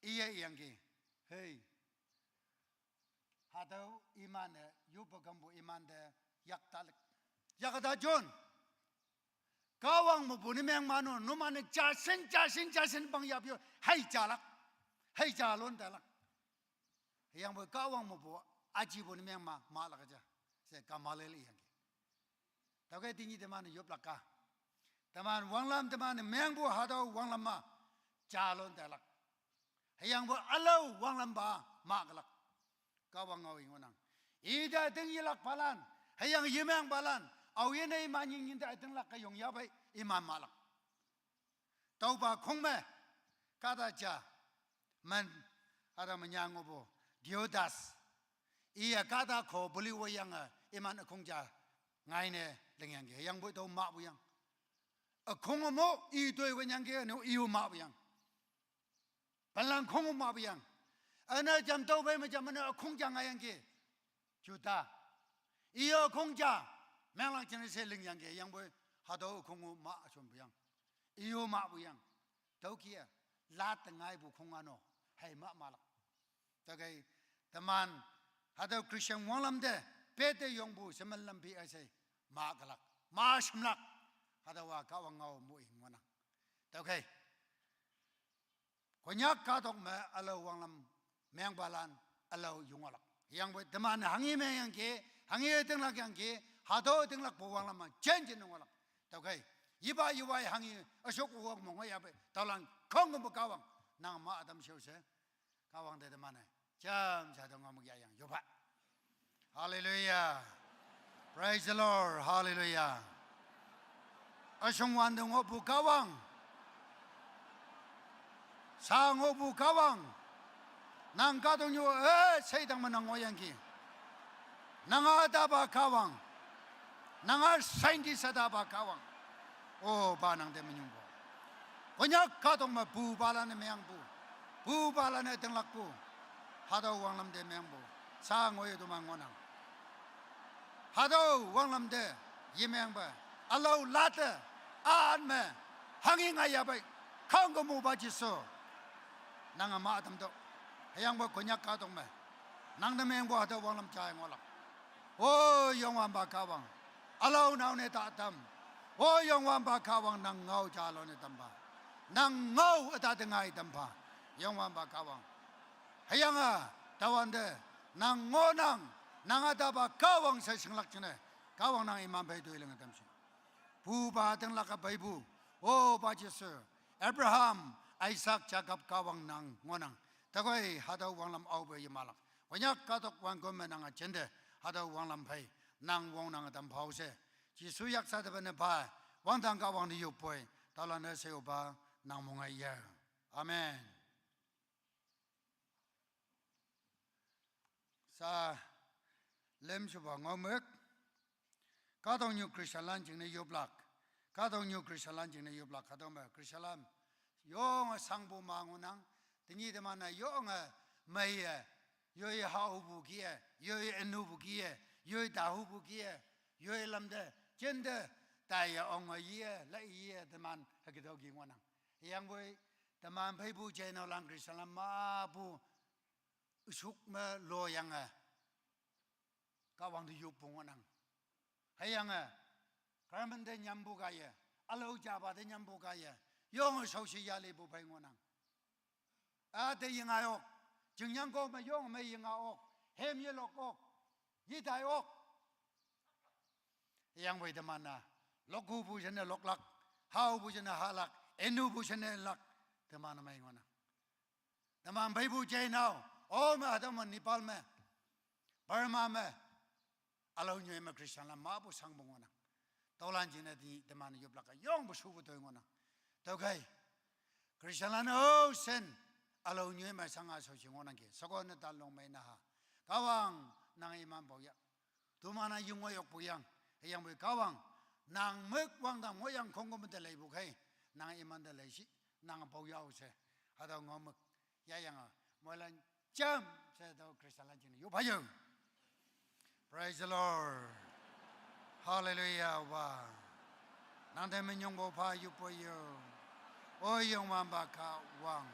iye yangki. Hei. Hatüo iman-e, yoppe kampu imante, yak talik. Yak ta jon. Kahwang mepu ne meng ma no, numan-e jashin, jashin, jashin pang yap yo, hei jalak. Hei jalon talak. Hüyangpoi Kahwang mepu ajipu ne meng ma, malak ja. She Gamaliel iyangki. Tüokhei tenyih teman-e yoplak ka. Teman wanglam teman-e mengpu hatüo wanglam ma, jalon talak. Hüyangpoi ülao wanglampa maklak. Kahwang ngao i ngohnang. Ite üting yelakpalan, hüyange yemengpalan, aoyinne iman nying nying te ütinglak ke yong yahpei iman mahlak. Tüopa khong me, kahta ja, men, hatüo me nyang ngohpu, Theudas. Iye kahta kho peli woiyange, iman ükhong ja, ngaine lingyangki, hüyangpoi tüo mahpu yang. Ükhong mo, i toi wenyangki, no i-o mahpu yang. Penlang khong-o mahpu yang. Üne jam tüo pei me jam üne ükhong ja ngaiyangki. Juda. I-o ükhong ja. Menglak jingne she lingyangki. Hüyangpoi hatüo ükhong-o mah shonpu yang. I-o mahpu yang. Tüokih-e. Late ngaipu khong ano. Hei ma malak. Tüokhei teman. Hatüo Christian wanglam te. Pete yongpu shemen lamphi üshei. Ma külak. Ma shemlak. Hatüowa Kahwang ngao mo i ngohnang. Tüokhei. Konyak kahtok me ülao wanglam mengpalan ülao yongohlak. Hüyangpoi teman hanghi mengyangki, hanghi ütinglakyangki, hatüo ütinglakpu wanglam ma jenjin ngohlak. Tüokhei, yipa yiwai hanghi üshok wok me ngohyahpei, tüolan khongkümpu Kahwang, nang ma ütam sheo she, Kahwang te teman-e, jamshe hatüo ngaomük yahyang yopa. Hallelujah. Praise the Lord. Hallelujah. Üshongwante ngohpu Kahwang. Sa ngohpu Kahwang. Nang kahtoknyu, eh, sheitang me nang ngohyangki. Nanga tapa Kahwang. Nanga sainti satapa Kahwang. O pa nang te minyongpu. Konyak kahtok me pupalan-e mengpu. Pupalan-e ütinglakpu. Hatüo wanglam te mengpu. Sa ngoiye toman ngohnang. Hatüo wanglam te yemengpe. Ülao late. An me. Hanghi ngaiyahpei. Khongkümpu pa Jesu. Nanga ma ütam tüoh. Hüyangpoi Konyak kahtok me. Nang te mengpu hatüo wanglam jai ngohlak. O Youngwanpa Kahwang. Ülao nao ne ta tam. O Youngwanpa Kahwang nang ngao jalone tampha. Nang ngao ütate ngai tampha. Youngwanpa Kahwang. Hüyange, tüowante, nang ngohnang, Nang ataba Kahwang she shinglak jingne, Kahwang nang iman phei toi linge tamshi. Pupa tinglak-a peipu, Opa Jesu, Abraham, Isaac, Jacob Kahwang nang ngohnang. Tüokhei hatüo wanglam aope yemalak. Konyak kahtok wangkom me nange jinte, hatüo wanglam phei nang wongnange tam phao she. Jesu yaksa te pene pha, wangdang Kahwang te yoppoi, taolan-e sheopa nang mongai ye. Amen. Sa lem shupa ngaomük. Kahtoknyu Christianlan jingne yoplak. Kahtoknyu Christianlan jingne yoplak. Kahtoknyu Christianlan yonge sangpu ma ngohnang. Tenyih teman-e yonge meiye, yoi haopu kih-e, yoi ünupu kih-e, yoi tahupu kih-e, yoi lamte, jinte, taiye onge ye, laiye teman hüke tüo ki ngohnang. Hüyangpoi teman pheipu jeiheinaolan Christianlan mepu üshuk me loyange Kahwang te yoppu ngohnang. Hüyange government te nyampu kaiye, ülao japa te nyampu kaiye, yonge shaoshi yalipu phei ngohnang. Ate yengai ok, chingyangko me yong me yengai ok, hem yelok ok, yetai ok. Hüyangpoi teman-a, lokhupu jingne loklak, haopu jingne hahlak, ünupu jingne ülak, teman mei ngohnang. Teman pheipu jeiheinaolan, o me hatüo me Nepal me, Burma me, ülao nyoi me Christianlan mepu sangpu ngohnang. Tüolan jingne teman yoplak-a yongpu shupu toi ngohnang. Tüokhei, Christianlan-o shen, ülao nyoi me shanga shaoshi ngohnangki. Sheko ne tanlong mei naha. Kahwang nang iman pao ya. Toman-a yingwei yokpu yang, hüyangpoi Kahwang, nang mük wangdang ngohyang khongküm te leipu khei, nang iman te leishi, nang pao yao she, hatüo ngaomük, yayange, moilan jam she tüo Christianlan jingne yop hayo. Praise the Lord. Hallelujah, wa. Nang te minyongpu pha yoppoi yo. O Youngwanpa Kahwang.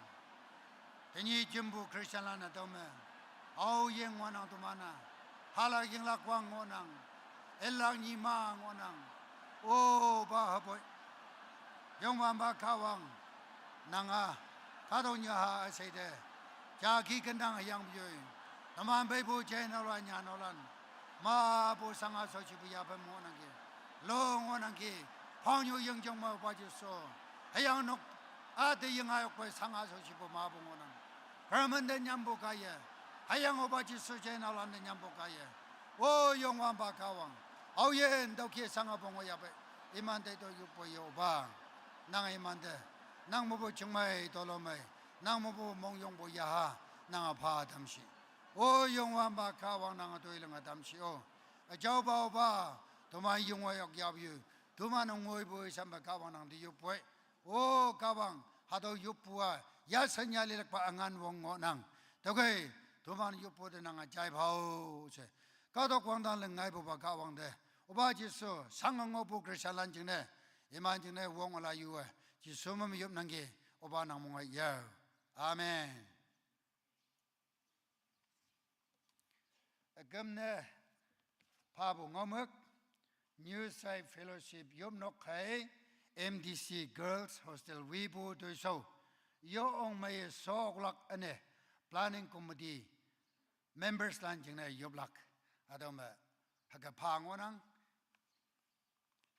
Tenyih jimpu Christianlan-e tüome aoyin ngohnang toman-a. Hahlak yinglak wang ngohnang. Ülak nyima ngohnang. Opa hüpoi. Youngwanpa Kahwang. Nang-a, kahtoknyu ha üshei te. Jaki kentang hüyangpoi. Teman pheipu jeiheinaolan nyanaolan. Mepu shanga shaoshipu yaphen ngohnangki. Lo ngohnangki. Phangnyu yingjong me Opa Jesu. Hüyange nok ate yengai okpei shanga shaoshipu mepu ngohnang. Government te nyampu kaiye. Hüyange Opa Jesu jeiheinaolan te nyampu kaiye. O Youngwanpa Kahwang. Aoyin tüoke shanga pong-o yapei. Iman te to yoppoi yo Opa. Nang iman te. Nang mepu chingmei tolomei. Nang mepu mongyongpu yaha. Nange pha tamshi. O Youngwanpa Kahwang nange toi linge tamshi o. Üjaopa Opa, toman yingwei yok yap yu. Toman ngoipu isam me Kahwang nang te yoppoi. O Kahwang, hatüo yoppu-a, yashan yalilakpa üngan wong ngohnang. Tüokhei, toman yoppu te nange jai phao she. Kahtok wangdang ling ngaipupa Kahwang te. Opa Jesu, shange ngohpu Christianlan jingne. Iman jingne wong üla yu-e. Jesu me yopnangki, Opa nang mongai yao. Amen. Üküm ne phapu ngaomük, New Site Fellowship yopnok hei, M D C Girls Hostel wipu toishao, yo ong meiye shoklak üne, Planning Committee memberslan jingne yoplak, hatüo me, hüke pha ngohnang,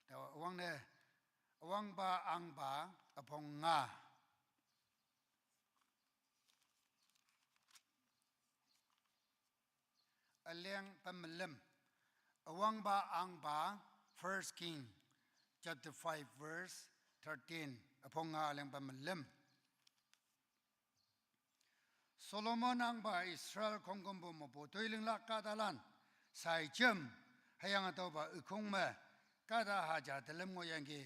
tao üwangne, üwangpa ahngpa, üpong nga. Üleng pen me lüm. Üwangpa ahngpa, First King, chapter five, verse thirteen. Üpong nga üleng pen me lüm. Solomon ahngpa Israel khongkümpu mepu toi linglak kahtalan, shai jüm, hüyange tüopa ükhong me, kahta haja telüm ngohyangki,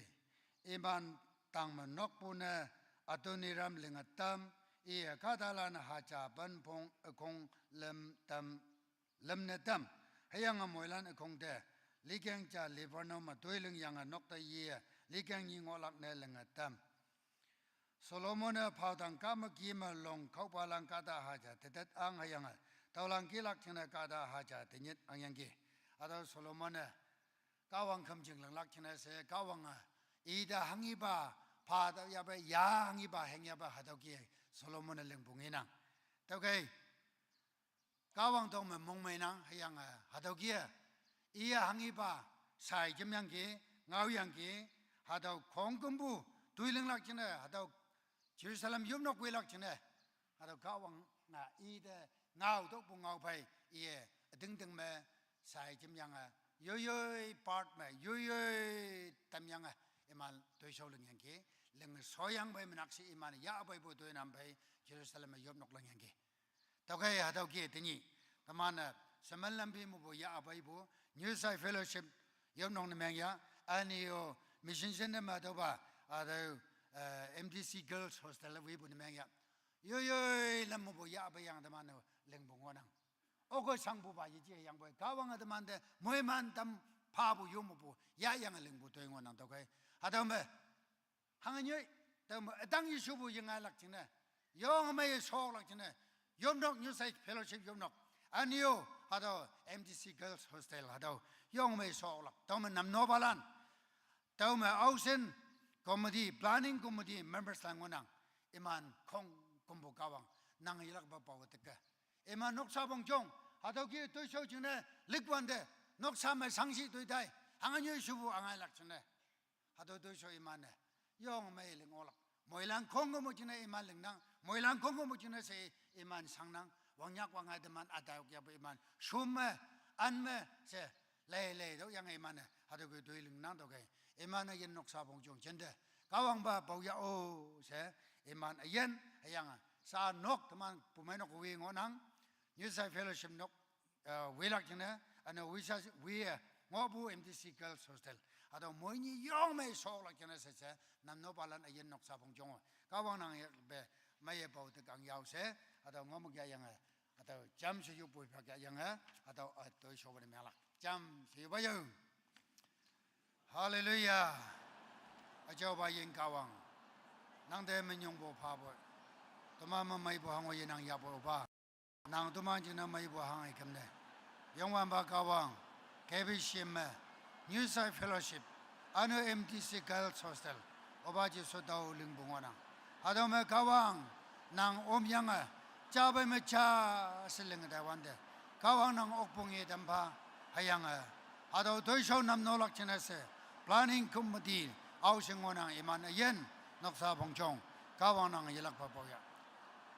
iman tangme nokpu ne Adoniram linge tam, iye kahtalan haja penpong ükhong lüm tam, lümne tam, hüyange moilan ükhong te, likeng ja Lebanon me toi lingyange nok te ye, likeng nyi ngohlak ne linge tam. Solomon-e phaotang kahmük yi me long kaopalan kahta haja tetet ang hüyange, tüolan kihlak jingne kahta haja tenyit angyangki. Hatüo Solomon-e, Kahwang khümjing linglak jingne she Kahwange, ite hanghipa, pha tüo yape, ya hanghipa, heng yape, hatüo ki Solomon-e lingpu ngenang. Tüokhei, Kahwang tong me mongmeinang, hüyange, Hatüo kih-e, iye hanghipa, sai jemyangki, ngaoyangki, hatüo khongkümpu, toi linglak jingne, hatüo Jerusalem yopnok wilak jingne, hatüo Kahwang-a ite ngao tokpu ngao phei, iye, ütingting me, sai jemyange, yoiyoi part me, yoiyoi tamyange, iman toishao lingyangki, ling shoyang phei menakshi iman yahpeipu toinam phei, Jerusalem me yopnok lingyangki. Tüokhei hatüo kih-e tenyih, teman-e, Shemen lampi mepu yahpeipu, New Site Fellowship, yopnok ne meng ya, üne-o, mission center me tüopa, hatüo, eh, M T C Girls Hostel wipu ne meng ya. Yoiyoi lam mepu yahpeiyange teman-e lingpu ngohnang. Oke shangpupa yeje yangpoi, Kahwange temante, moiman tam phapu yo mepu, yahyange lingpu toi ngohnang tüokhei. Hatüo me, hanghe nyoi, tüome ütang yeshupu yengailak jingne, yonge meiye shoklak jingne, yopnok New Site Fellowship yopnok, üne-o, hatüo M T C Girls Hostel hatüo, yonge mei shoklak, tüome namnopalan, tüome aoshin committee, planning committee members lan ngohnang, iman khongkümpu Kahwang, nang yelakpa pao teke. Iman noksa pongjong, hatüo kih toishao jingne, likwante, noksa me shangshi toi tai, hanghe nyoi shupu angailak jingne. Hatüo toishao iman-e, yonge mei ling oklak. Moilan khongkümpu jingne iman lingnang, moilan khongkümpu jingne she iman shangnang, wangnyak wangngai teman üta yok yahpu iman, shum me, an me, she, leilei tüoyange iman-e, hatüo kih toi lingnang tüokhei, iman-e yin noksa pongjong jinte, Kahwangpa pao yah-o she, iman üyin, hüyange, sa nok teman pumeinok wi ngohnang, New Site Fellowship nok, eh, wilak jingne, üne-o wisa, wi-e, ngohpu M T C Girls Hostel. Hatüo moini yong mei shoklak jingne she she, namnopalan üyin noksa pongjong-o. Kahwang nang yahpe, meiye pao te kang yao she, hatüo ngohmük yahyange, hatüo jamshe yoppu phak yahyange, hatüo, eh, toishopa ne menglak. Jamshe yopa yo. Hallelujah. Üjaopa yin Kahwang. Nangte minyongpu phapoi. Teman me meipu hango yenang yahpoi opa. Nang toman jingne meipu hanghe kemne. Youngwanpa Kahwang, K B C M me, New Site Fellowship, üne-o M T C Girls Hostel, opa Jesu tao lingpu ngohnang. Hatüo me Kahwang, nang omyange, japei me ja she linge taiwante, Kahwang nang okpong ye tampha, hüyange, hatüo toishao namnolak jingne she, planning committee, aoshin ngohnang iman üyin, noksa pongjong, Kahwang nang yelakpa pao yah.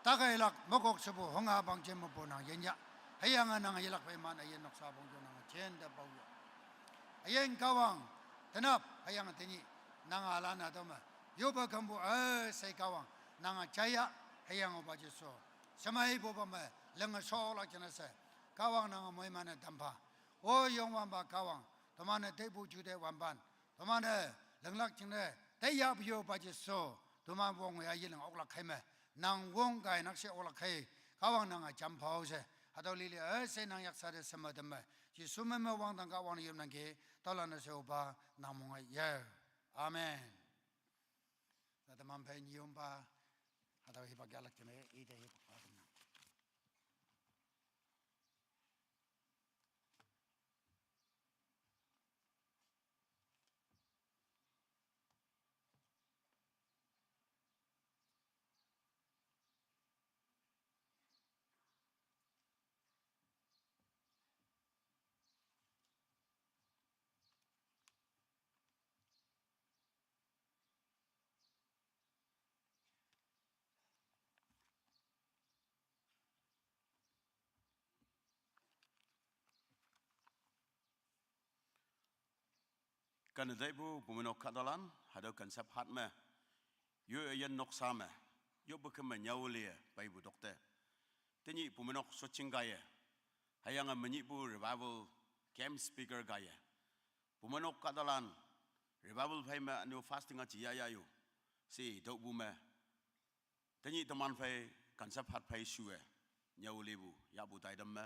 Takeilak mokok shepu hongha pang jin mepu nang yin yah. Hüyange nang yelakpa iman üyin noksa pongjong nang jinte pao yah. Üyin Kahwang, tenap, hüyange tenyih, nang alan-a tüome, yoppe kempu, eh, she Kahwang, nange jaiya, hüyange opa Jesu. Shemeipupa me, linge shoklak jingne she, Kahwang nange moiman-e tampha. O Youngwanpa Kahwang, teman-e teipu jute wanpan, teman-e linglak jingne, teiyahpu yo opa Jesu, teman wong ya yeling oklak khei me, nang wong kai nakshih oklak khei, Kahwang nange jam phao she, hatüo lili üshei nang yaksa te sheme teme, Jesu me me wangdang Kahwang ne yopnangki, taolan-e she opa, nang mong-e ye. Amen. Na teman phei nyiyompa, hatüo hipak yahlak jingne, ite hipak pa tamnang. Kane taipu pumeinok kahtalan, hatüo kansap hat me, yo üyin noksa me, yoppe keme nyüo le peipu tokte. Tenyih pumeinok soching kaiye, hüyange menyihpu revival camp speaker kaiye, pumeinok kahtalan, revival phei me üne-o fasting-a ji yahya yo, she tüopu me, tenyih teman phei, kansap hat phei shu-e, nyüo lepu, yahpu taitam me,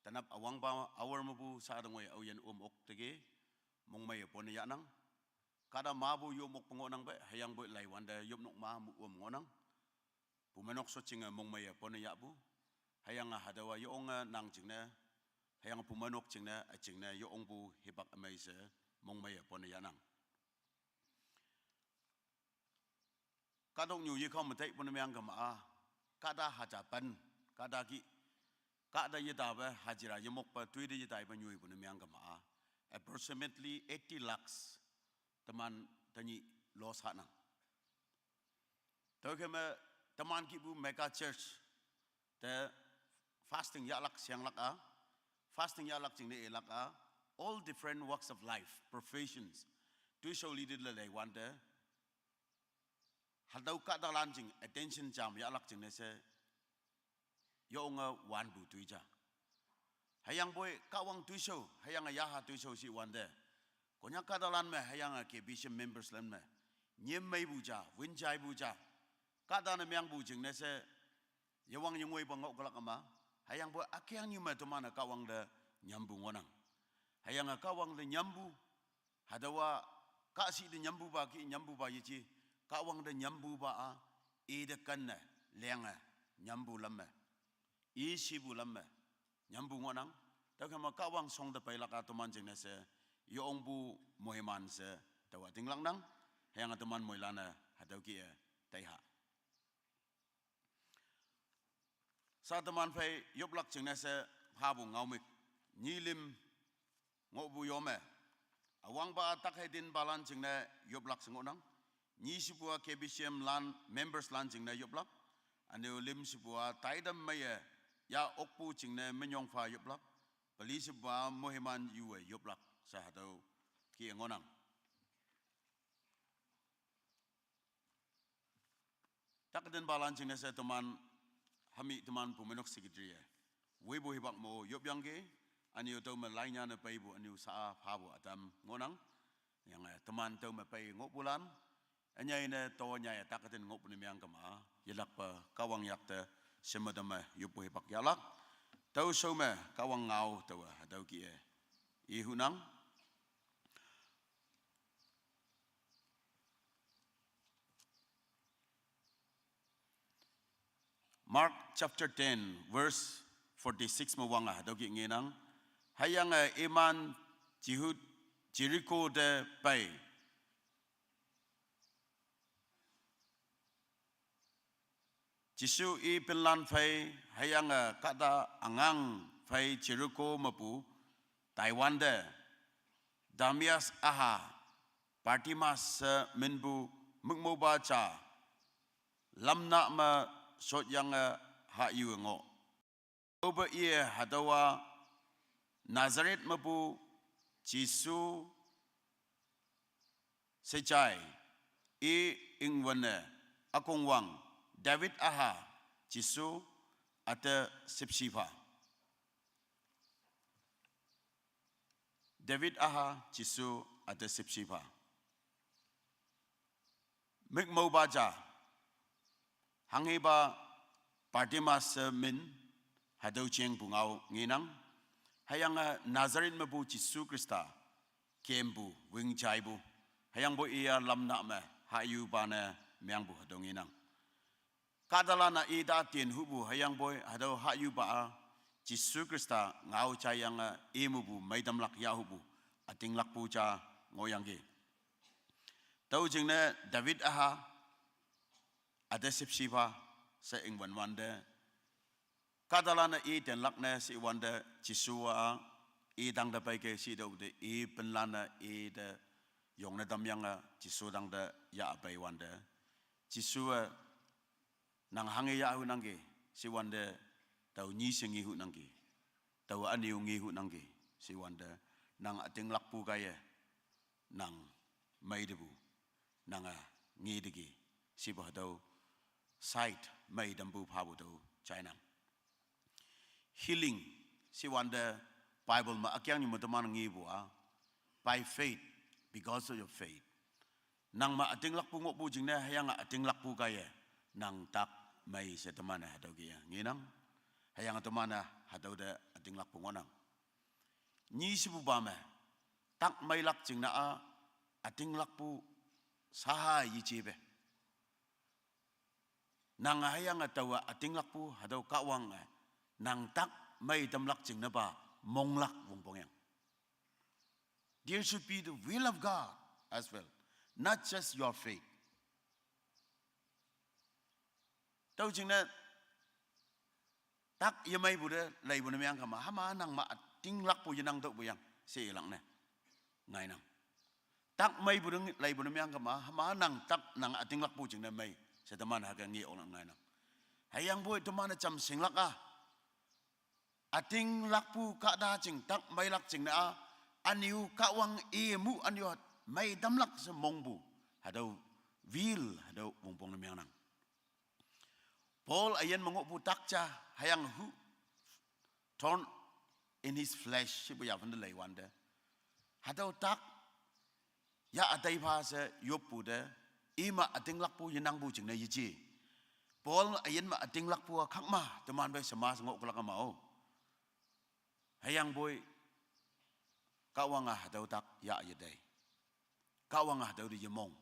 tenap üwangpa hour mepu sa tangoi aoyin om ok teke, mongmeiye ponne yahnang. Kahta mapu yom okpu ngohnang pe, hüyangpoi laiwante yopnok ma mu om ngohnang. Pumeinok so jinge mongmeiye ponne yahpu, hüyange hatüowa yonge nang jingne, hüyange pumeinok jingne, üjingne yongpu hipak ümei she, mongmeiye ponne yahnang. Kahtoknyu yekhao me taipu ne meang kema-a, kahta haja pen, kahta kih, Kahta yetape hajira yemokpe toite yetaipe nyoipu ne mengkema-a, approximately eighty lakhs teman tenyih loss hahnang. Tüokhei me teman kihpu mega church te fasting yahlak shanglak-a, fasting yahlak jingne ilak-a, all different walks of life, professions, toishao lite le leiwante, hatüo kahtalan jing attention jam yahlak jingne she, yonge wanpu toi ja. Hüyangpoi Kahwang toishao, hüyange yaha toishao shiwante, Konyak kahtalan me hüyange K B C members lan me nyim meipu ja, win jaipu ja, kahtane mengpu jingne she, yewang yengoipa ngohlak üma, hüyangpoi ükeangnyu me teman-e Kahwang te nyampu ngohnang. Hüyange Kahwang te nyampu, hatüowa kahshih te nyampupa ki nyampupa yeji, Kahwang te nyampupa-a, ite kenne, lenge, nyampu lam me, i shipu lam me, nyampu ngohnang. Tüokhei me Kahwang shong te peilak-a teman jingne she, yongpu moiman she, taowa tinglaknang, hüyange teman moilan-e hatüo kih-e taiha. Sha teman phei yoplak jingne she phapu ngaomük, nyi lim ngohpu yome, üwangpa tak heitinpalan jingne yoplak she ngohnang. Nyi shepu-a K B C M lan members lan jingne yoplak. Ünyu lim shepu-a taitam meiye yah okpu jingne minyong pha yoplak. Peli shepu-a moiman yuwe yoplak she hatüo kih-e ngohnang. Tak heitinpalan jingne she teman, hami teman pumeinok secretary-e, weipu hipak mo yopyangki, ünyu tüo me lainya ne peipu ünyu sha-a phapu ütam ngohnang. Hüyange teman tüo me pei ngohpulan, ünyei ne tonyaiye tak heitin ngohpu ne mengkema, yelakpe Kahwang yakte sheme tame yoppu hipak yahlak. Tüo shao me Kahwang ngao taowe hatüo kih-e ihunang. Mark chapter ten, verse forty-six me wange hatüo kih ngenang. Hüyange iman Jehud, Jericho te pei. Jesu i pinlan phei, hüyange kahta üngang phei Jericho mepu taiwante, Timaeus üha, Bartimaeus she minpu mükmopa ja, lamnah me shotyange hahyu ngoh. Aope iye hatüowa Nazareth mepu Jesu she jai, i ingwünne, ükongwang, David üha Jesu üte shüpshe pha. David üha Jesu üte shüpshe pha. Mükmopa ja, hanghepa Bartimaeus she min, hatüo jengpu ngao ngenang. Hüyange Nazareth mepu Jesu Khrista kempu, wing jaipu, hüyangpoi iya lamnah me hahyupa ne mengpu hatüo ngenang. Kahtalan-a ite tenhupu hüyangpoi hatüo hahyupa-a Jesu Khrista ngao jaiyange imupu meitamlak yahhupu ütinglakpu ja ngohyangki. Tüo jingne David üha üte shüpshe pha she ingwün wante, kahtalan-e i tenlak ne shiwante Jesu-a i tangte peike shitüote i pinlan-e ite yongne tamyange Jesu tangte yahpei wante, Jesu-e, nang hange yahhunangki shiwante, tao nyi she ngehunangki, tao ünyu ngehunangki shiwante, nang ütinglakpu kaiye, nang meitepu, nange ngeteki, shipu hatüo side mei tampu phapu tüo jainang. Healing shiwante Bible me ükeangnyu me teman ngepu-a, by faith, because of your faith. Nang me ütinglakpu ngohpu jingne hüyange ütinglakpu kaiye, nang tak mei she teman-e hatüo kih-e ngenang. Hüyange teman-e hatüo te ütinglakpu ngohnang. Nyi shepupa me, tak meilak jingne-a, ütinglakpu shaha yejepe, nang hüyange taowa ütinglakpu hatüo Kahwange, nang tak mei tamlak jingnepa monglak wongpongyang. There should be the will of God as well, not just your faith. Tüo jingne Tak yemeipu te leipu ne meang kema, hüma nang me ütinglakpu yenang tüopu yang she ilak ne ngainang. Tak meipu te leipu ne meang kema, hüma nang tak nang ütinglakpu jingne mei she teman hüke nge oklak ngainang. Hüyangpoi teman-e jam shinglak-a ütinglakpu kahta jing tak meilak jingne-a, ünyu Kahwang i mu ünyu mei tamlak she mongpu, hatüo will, hatüo wongpong ne meangnang. Paul üyin me ngohpu tak ja, hüyange who thorn in his flesh shepu yaphan te leiwante, hatüo tak ya üteipha she yoppu te, ima ütinglakpu yenangpu jingne yeje. Paul üyin me ütinglakpu-a khakma teman phei shema she ngohlak-a ma-o. Hüyangpoi Kahwange hatüo tak ya yetei. Kahwange hatüo te yemong.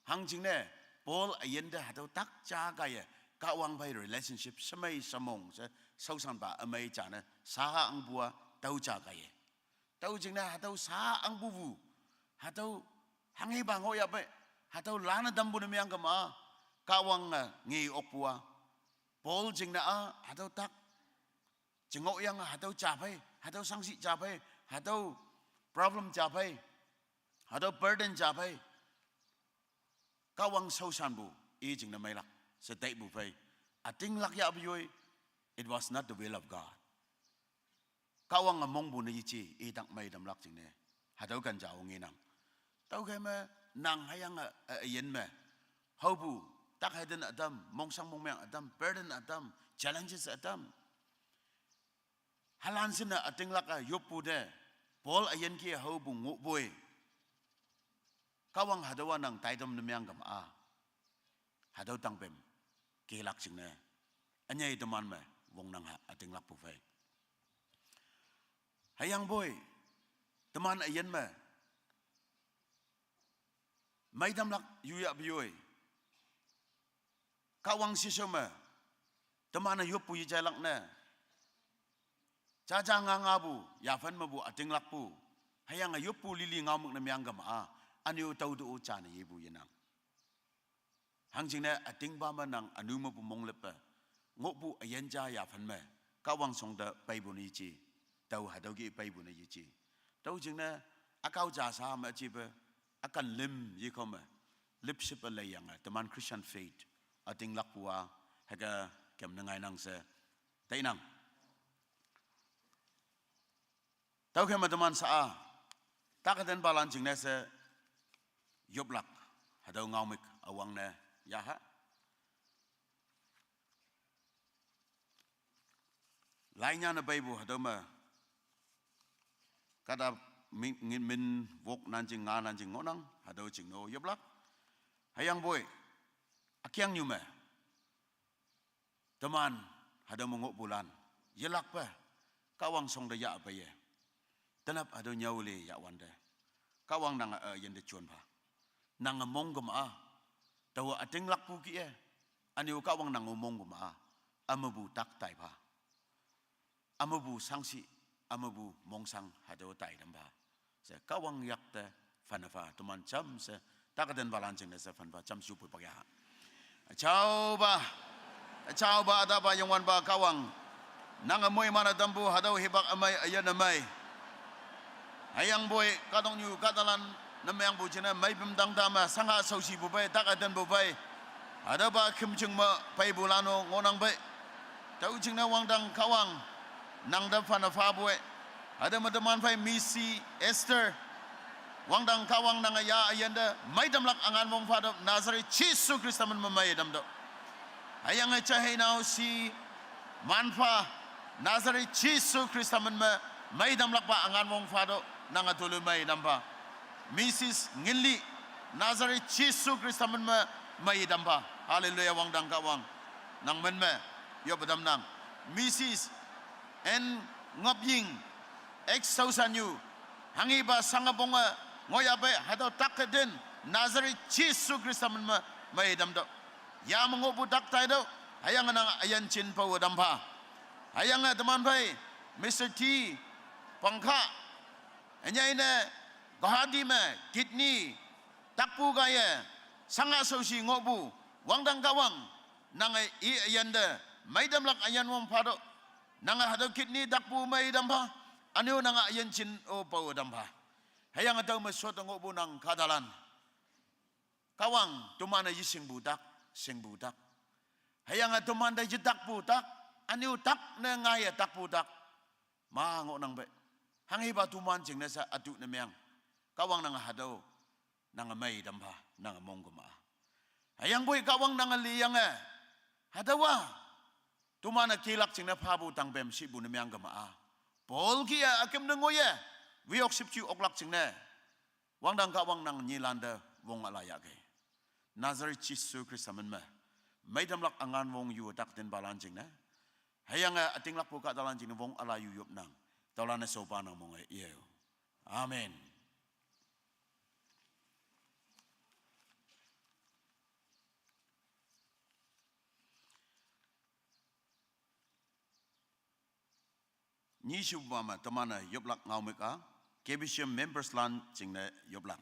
Hangjingne Paul üyin te hatüo tak ja kaiye Kahwang phei relationship shemei shemong she shaoshanpa ümei jane sha angpu-a tüo ja kaiye. Tüo jingne hatüo sha angpupu, hatüo hanghepa ngohyahpei, hatüo lane tampu ne meang kema, Kahwange nge okpu-a, Paul jingne-a hatüo tak je ngohyange hatüo ja phei, hatüo shangshih ja phei, hatüo problem ja phei, hatüo burden ja phei, Kahwang shaoshanpu i jingne meilak she taipu phei, ütinglak yahpu yoi, it was not the will of God. Kahwange mongpu ne yeje, i tak mei tamlak jingne. Hatüo ken ja-o ngenang. Tüokhei me nang hüyange, eh, üyin me, haopu, tak heiten ütam, mongshang mongmeang ütam, burden ütam, challenges ütam, halan shinne ütinglak-a yoppu te, Paul üyin ke haopu ngohpoi, Kahwang hatüowa nang taitam ne meang kema-a, hatüo tangpem kelak jingne ünyei teman me wongnang ha ütinglakpu phei. Hüyangpoi teman üyin me mei tamlak yuyahpu yoi, Kahwang shishao me teman-e yoppu yejailak ne, jaja ngangapu yaphan mepu ütinglakpu, hüyange yoppu lili ngaomük ne meang kema-a, ünyu tao te-o jane yepu yenang. Hangjingne ütingpa me nang ünu mepu monglüppe ngohpu üyin ja yaphan me, Kahwang shongte peipu ne yeje, tao hatüoke peipu ne yeje. Tüo jingne ükao ja sha me üjepe, ükan lüm yekao me, lipship-e leiyange teman Christian faith ütinglakpu-a hüke kemne ngainang she tainang. Tüokhei me teman sha-a, tak tenpalan jingne she yoplak, hatüo ngaomük üwangne yaha, lainyane peipu hatüo me, kahta min, ngin min wok nanjing nga nanjing ngohnang, hatüo jingne-o yoplak. Hüyangpoi, ükengnyu me teman hatüo me ngohpulan, yelakpe, Kahwang shongte yahpeiye, tenap hatüo nyüole yahwante, Kahwang nange, eh, üyin te jon pha. Nange mong kema-a, taowe ütinglakpu kih-e, ünyu Kahwang nange mong kema-a, ümepu tak tai pha, ümepu shangshih, ümepu mongshang hatüo taitam pha she Kahwang yakte phanne pha, teman jamshe tak tenpalan jingne she phanpha, jamshe poi pak yaha. Üjaopa, üjaopa, ütahpa, Youngwanpa Kahwang, nange moiman-e tampu hatüo hipak ümei, üyin ümei, hüyangpoi kahtoknyu kahtalan ne meangpu jingne meipüm tangta me shangha shaoshipu pei, tak tenpu pei, hatüopa khümjing me peipulan-o ngohnang pei. Tüo jingne wangdang Kahwang, nangte phanne phapoi. Hatüo me teman phei Missy Esther, wangdang Kahwang nange ya üyin te meitamlak üngan wong phatüoh, Nazareth Jesu Khrista min me meitamtüoh. Hüyange jaheinao shi manpha, Nazareth Jesu Khrista min me meitamlakpa üngan wong phatüoh, nange toloimei tampha. Missus Nginli, Nazareth Jesu Khrista min me meitam pha. Hallelujah, wangdang Kahwang, nang min me yoppe tamnang. Missus N Ngopying, ex shaoshanyu, hanghipa shange ponge ngohyahpei hatüo tak keten, Nazareth Jesu Khrista min me meitamtüoh. Ya me ngohpu tak taitüoh, hüyange nang üyin jin pawe tam pha. Hüyange teman phei Mister T Pangkha, ünyei ne Guwahati me kidney takpu kaiye, shangha shaoshi ngohpu, wangdang Kahwang, nange i üyin te meitamlak üyin wong phatüoh. Nange hatüo kidney takpu mei tampha, ünyu nange üyin jin-o pao tampha. Hüyange tüo me shot ngohpu nang kahtalan. Kahwang teman-e yeshingpu tak, shingpu tak. Hüyange teman te yetakpu tak, ünyu tak ne ngaiye takpu tak. Ma ngohnang pei. Hanghepa teman jingne she ütu ne meang. Kahwang nange hatüo, nange mei tampha, nange mong kema-a. Hüyangpoi Kahwang nange liyange, hatüowa teman-e kelak jingne phapu tangpem shipu ne meang kema-a. Paul kih-e üküm ne ngoiye, weok shüpju oklak jingne, wangdang Kahwang nang nyilante wong üla yahkei. Nazareth Jesu Khrista min me, meitamlak üngan wong yu tak tinpalan jingne, hüyange ütinglakpu kahtalan jingne wong üla yu yopnang. Tüolan-e shaopa nang monge yeo. Amen. Nyishupa me teman-e yoplak ngaomük-a, K B C M members lan jingne yoplak.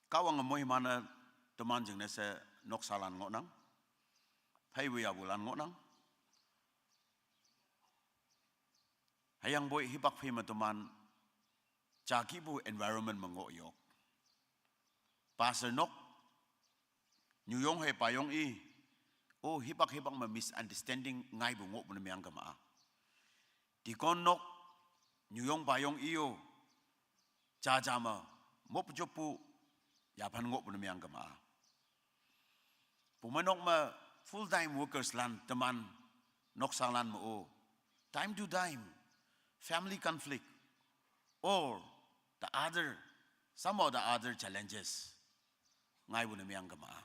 Kahwange moiman-e teman jingne she noksalan ngohnang, pheiweyapulan ngohnang. Hüyangpoi hipak phei me teman ja kihpu environment me ngoh yok. Pastor nok, nyuyong hei payong i, o hipak hipak me misunderstanding ngaipu ngohpu ne meang kema-a. Deacon nok, nyuyong payong i-o, jaja me mopjoppu yaphan ngohpu ne meang kema-a. Pumeinok me full time workers lan teman noksalan me-o, time to time, family conflict, or the other, some of the other challenges ngaipu ne meang kema-a.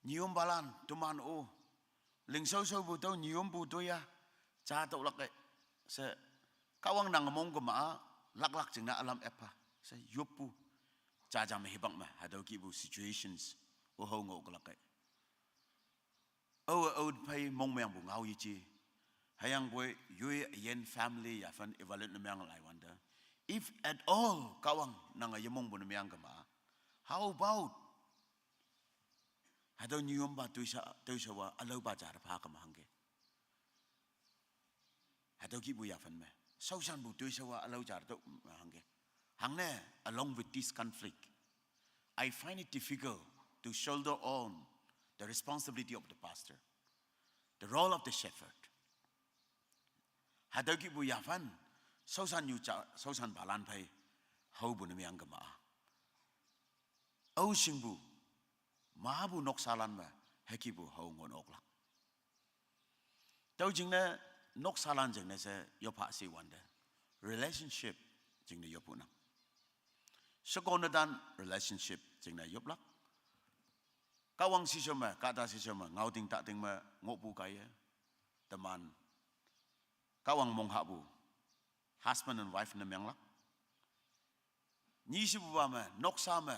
Nyiyompalan teman-o, lingshao shaopu tüo nyiyompu toi-a, ja tüolak-e, she, Kahwang nang mong kema-a, laklak jingne ülam epha she yoppu, jaja me hipak me hatüo kihpu situations, o hao ngoh kelak-e. Ao, ao phei mongmeangpu ngao yeji. Hüyangpoi yoi üyin family yaphan evaluate ne meang laiwante, if at all Kahwang nange yemongpu ne meang kema, how about hatüo nyiyompa toisha, toishao-a ülaopa ja te pha kema hangke. Hatüo kihpu yaphan me, shaoshanpu toishao-a ülao ja te tüo hangke. Hangne, along with this conflict, I find it difficult to shoulder on the responsibility of the pastor, the role of the shepherd. Hatüo kihpu yaphan, shaoshan yu ja, shaoshanpalan phei haopu ne meang kema-a, ao shingpu, mapu noksalan me hükihpu hao ngoh oklak. Tüo jingne noksalan jingne she yop ha she wante, relationship jingne yoppu nang. Sheko netan relationship jingne yoplak. Kahwang shisho me, kahta shisho me, ngaoting tating me ngohpu kaiye, teman Kahwang monghahpu husband and wife ne meanglak. Nyishepupa me, noksa me,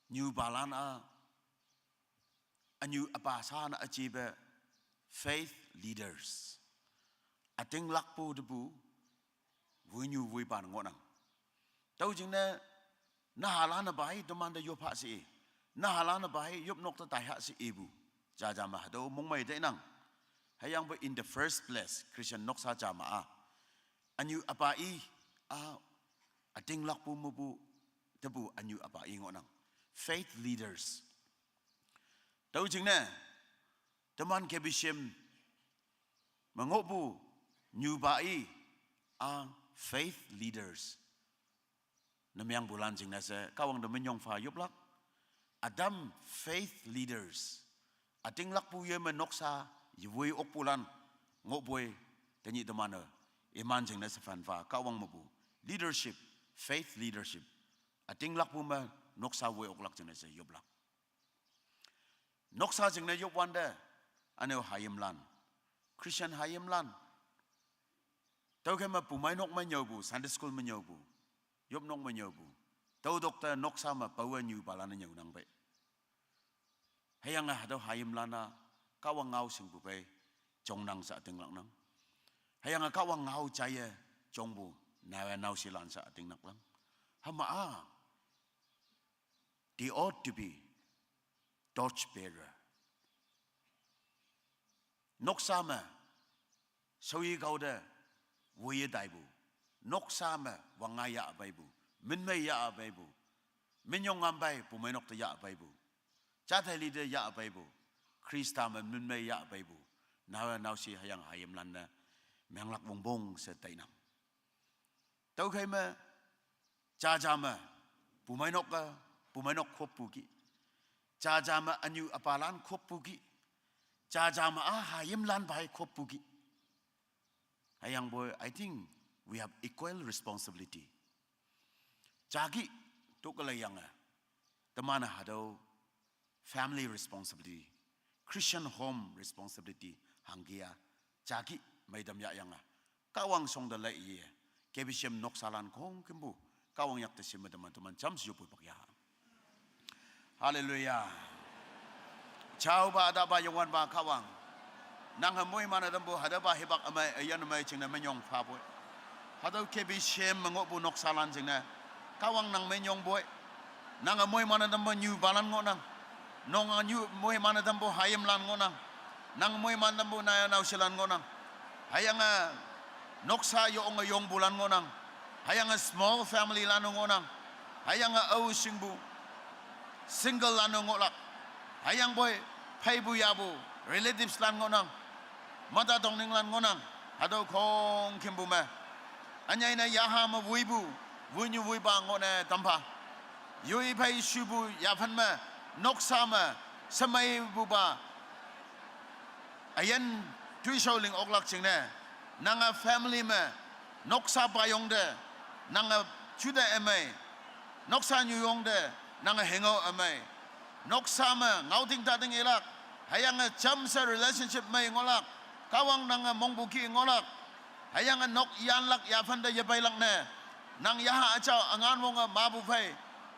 nyupalan-a, ünyu üpa sha ne üjepe faith leaders, ütinglakpu tepu, woinyu woipa ne ngohnang. Tüo jingne, nahalan-e pa i temante yop ha she i, nahalan-e pa i yopnok te tai ha she ipu, jaja me hatüo mongmei teinang. Hüyangpoi in the first place, Christian noksa ja ma-a, ünyu üpa i, a, ütinglakpu mepu tepu ünyu üpa i ngohnang, faith leaders. Tüo jingne, teman K B C M me ngohpu nyupa i, a, faith leaders ne meangpulan jingne she Kahwang te minyong pha yoplak. Ütam faith leaders, ütinglakpu ye me noksa yewoi okpulan ngohpoi, tenyih teman-e iman jingne she phanpha Kahwang mepu leadership, faith leadership, ütinglakpu me noksa woi oklak jingne she yoplak. Noksa jingne yopwante, üne-o hayimlan, Christian hayimlan, tüokhei me pumeinok me nyüopu, Sunday school me nyüopu, yopnok me nyüopu, tüo tokte noksa me paowe nyupalan-e nyüonang pei. Hüyange hatüo hayimlan-a Kahwang ngao shingpu pei jongnang she ütinglaknang. Hüyange Kahwang ngao jaiye jongpu naowe naoshelan she ütinglaknang. Hüma-a He ought to be torch bearer. Noksa me, shaoyi gaode, woiye daipu. Noksa me, wangngaiya peipu. Minmeiya peipu. Minyong ngampai, pumeinok te ya peipu. Jataili te ya peipu. Khrista me minmei ya peipu. Naowe naoshi hüyange hayimlan ne, menglak wongpong she tainang. Tüokhei me, jaja me, pumeinok-e, pumeinok khoppu ki. Jaja me ünyu üpalan khoppu ki. Jaja me a hayimlan pai khoppu ki. Hüyangpoi, I think we have equal responsibility. Jaki, tokele yange. Teman hatüo family responsibility, Christian home responsibility, hangkia, jaki, meitam yahyange. Kahwang shongte laiye, K B C M noksalan khongkümpu, Kahwang yakte shim me teman, teman jamshe yoppu pak ya. Haleluya. Jaopa, ütaopa, Youngwanpa Kahwang. Nange moiman-e tampu, hatüopa hipak ümei, üyin ümei jingne minyong phapoi. Hatüo K B C M me ngohpu noksalan jingne. Kahwang nang minyongpoi. Nange moiman-e tampu nyupalan ngohnang. Nang nyu moiman-e tampu hayimlan ngohnang. Nang moiman tampu naya naoshilan ngohnang. Hüyange noksa yonge yongpulan ngohnang. Hüyange small family lan ngohnang. Hüyange ao shingpu, single lan ngohlak. Hüyangpoi, pheipu yapu, relatives lan ngohnang. Mata tongninglan ngohnang. Hatüo khongkümpu me, ünyei ne yaha me woipu, woinyu woipa ngohne tampha. Yoi phei shupu yaphan me, noksa me, shemeipupa, üyin toishao ling oklak jingne, nange family me, noksa payong te, nange jute ümei, noksa nyuyong te, nange hüngo ümei, noksa me ngaoting tating ilak, hüyange jamshe relationship mei ngohlak, Kahwang nange mongpu ki ngohlak, hüyange nok yanlak yaphan te yepeilak ne, nang yaha üjao üngan wonge mapu phei,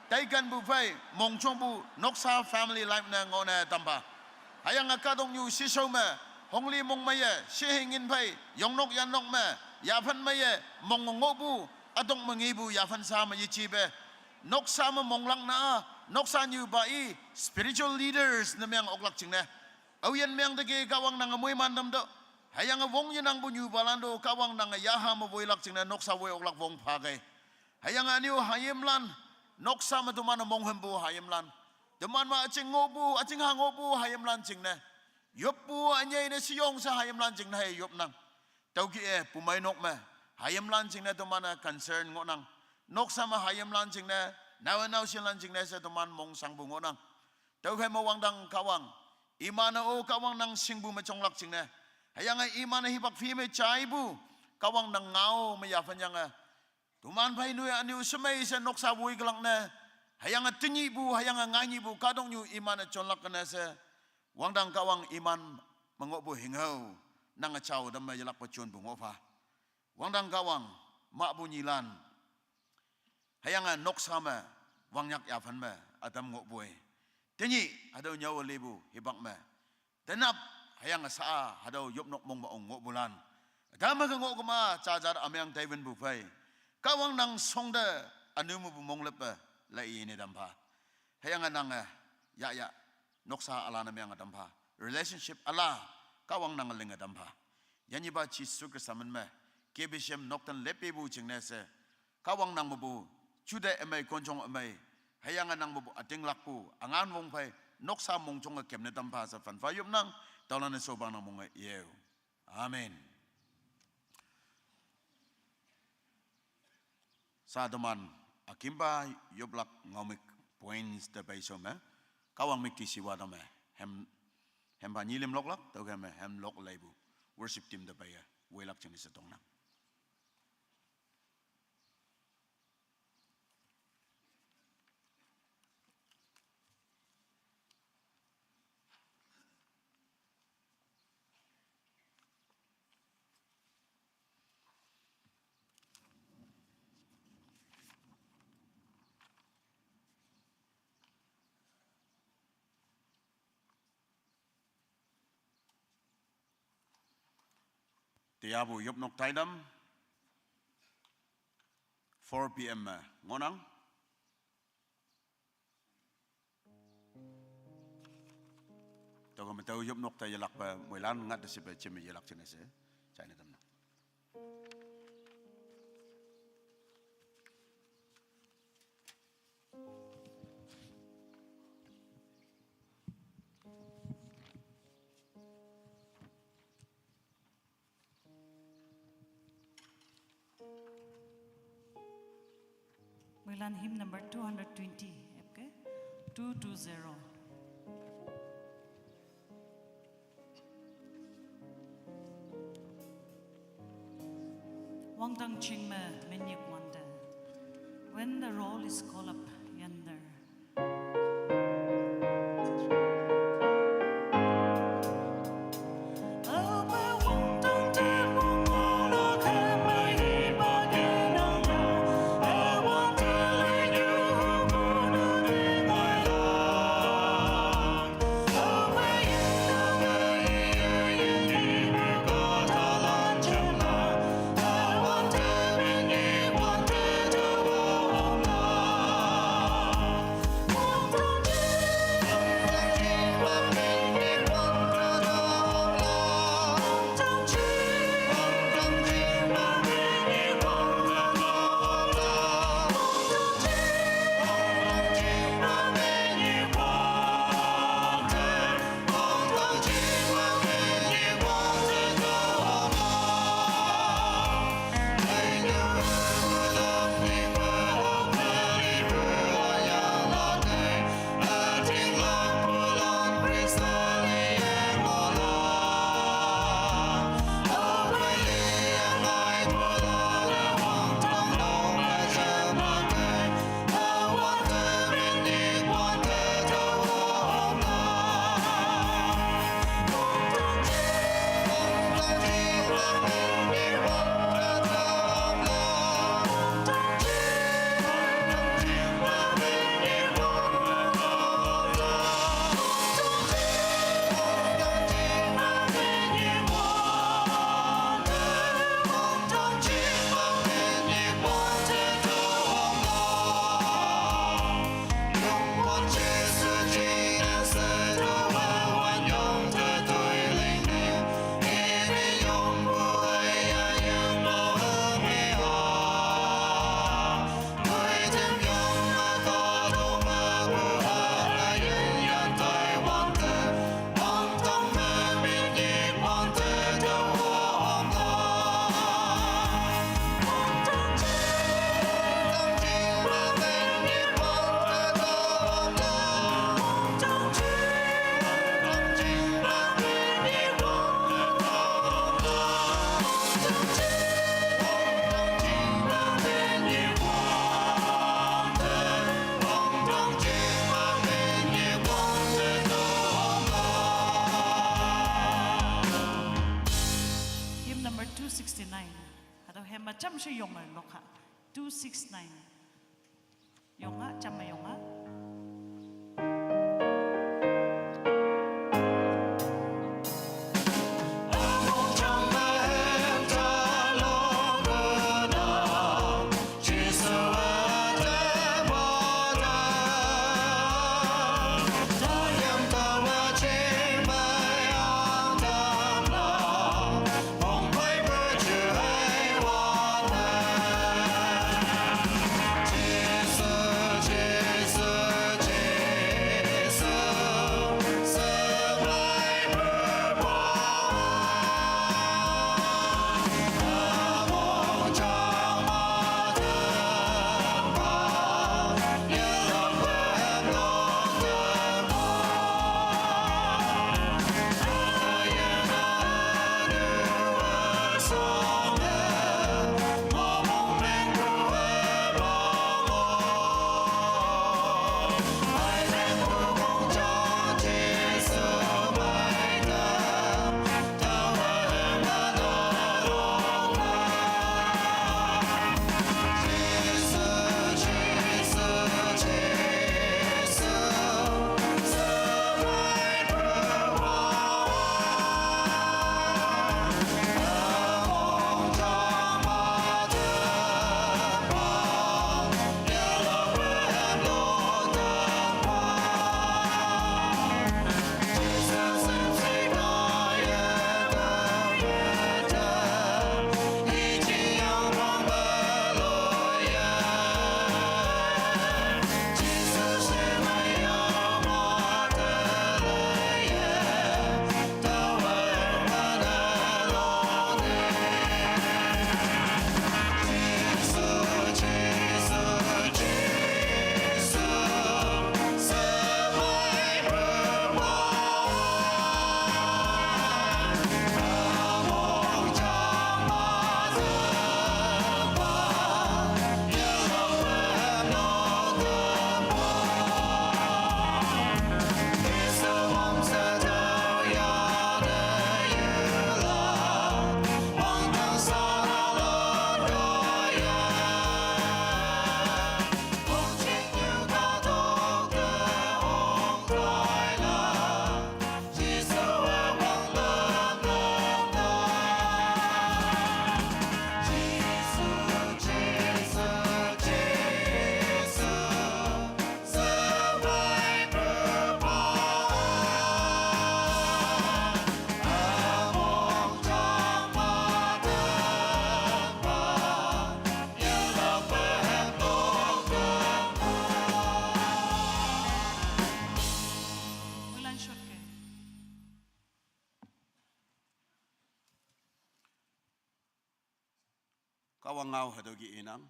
taikenpu phei, mongjongpu noksa family life ne ngohne tampha. Hüyange kahtoknyu shishao me, hongli mongmeiye, shehing in phei, yongnok yannok me, yaphan meiye, mong ngohpu, ütok me ngepu yaphan sha me yejipe. Noksa me monglak na, noksa nyupa i, spiritual leaders ne meang oklak jingne. Aoyin meang teke Kahwang nange moiman tamtüoh. Hüyange wong yenangpu nyupalan to Kahwang nange yaha me woilak jingne noksa woi oklak wong phakei. Hüyange ünyu hayimlan, noksa me teman-e monghümpu hayimlan. Teman me üjing ngohpu, üjing ha ngohpu hayimlan jingne. Yoppu ünyei ne sheyong she hayimlan jingne hei yopnang. Tüoke-e, pumeinok me, hayimlan jingne teman-e concern ngohnang. Noksa me hayimlan jingne, naowe naoshilan jingne she teman mongshangpu ngohnang. Tüokhei me wangdang Kahwang, iman-e o Kahwang nang shingpu me jonglak jingne. Hüyange iman-e hipak phi me jaipu, Kahwang nang ngao me yaphan yange. Toman phei noi ünyu shemei she noksa woi kelak ne. Hüyange tenyihpu, hüyange ngainyihpu, kahtoknyu iman-e jonlak kene she. Wangdang Kahwang iman me ngohpu hünghao, nange jao tamme yelakpe jonpu ngohpha. Wangdang Kahwang, mahpu nyilan. Hüyange noksa me, wangnyak yaphan me, ütam ngohpoi. Tenyih, hatüo nyüo lepu, hipak me. Tenap, hüyange sha-a, hatüo yopnok mong me ong ngohpulan. Ütam me ke ngoh kema, jaja ümeng taiwinpu phei. Kahwang nang shongte, ünu mepu monglüppe, lai ine tampha. Hüyange nange, yahya, noksa üla ne meange tampha. Relationship üla, Kahwang nange linge tampha. Yanyipa Jesu Khrista min me, K B C M nokten leppepu jingne she, Kahwang nang mepu, jute ümei konjong ümei, hüyange nang mepu ütinglakpu, üngan wong phei, noksa mongjonge kemne tampha she phanpha yopnang, taolan-e shopa nang monge yeo. Amen. Sha teman, ükimpa yoplak ngaomük points te pei shao me, Kahwang müktishiwa tame, hem, hempha nyilim loklak, tüokhei me, hem lok leipu, worship team te peiye, woilak jingne she tongnang. Tenyihpu yopnok taitam, four P M me ngohnang. Oka me tau yop nok ta yelak pa moilan ngat da sipa chim yelak chene se. China tam na. Moilan hymn number two hundred twenty, okay? Two two zero. Wangtang ching me menyik wante. When the roll is called up yonder. Hymn number two sixty-nine. Hatüo hem me jamshe yonge lokha. Two six nine. Yonga, jamme yonga. Kahwang ngao hatüo ki inang.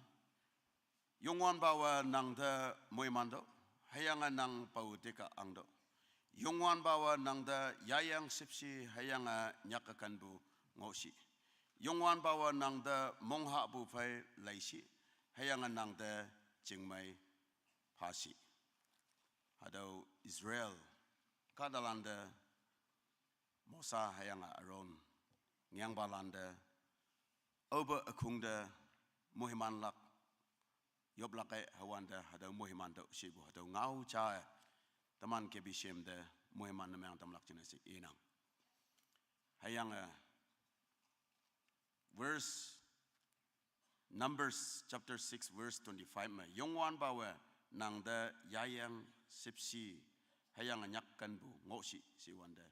Youngwanpawe nangte moimanto, hüyange nang pao teka angto. Youngwanpawe nangte yayang shüpshi hüyange nyak kenpu ngohshi. Youngwanpawe nangte monghapu phei leishi, hüyange nangte chingmei phashi. Hatüo Israel kahtalante Mosa hüyange Aaron ngeangpalante, aope ükhong te moimanlak, yoplak-e hüwante hatüo moiman tüo shipu hatüo ngao ja-e, teman K B C M te moiman ne meng tamlak jingne she inang. Hüyange verse, Numbers chapter six verse twenty-five me, Youngwanpawe nangte yayang shüpshi hüyange nyak kenpu ngohshi she wante,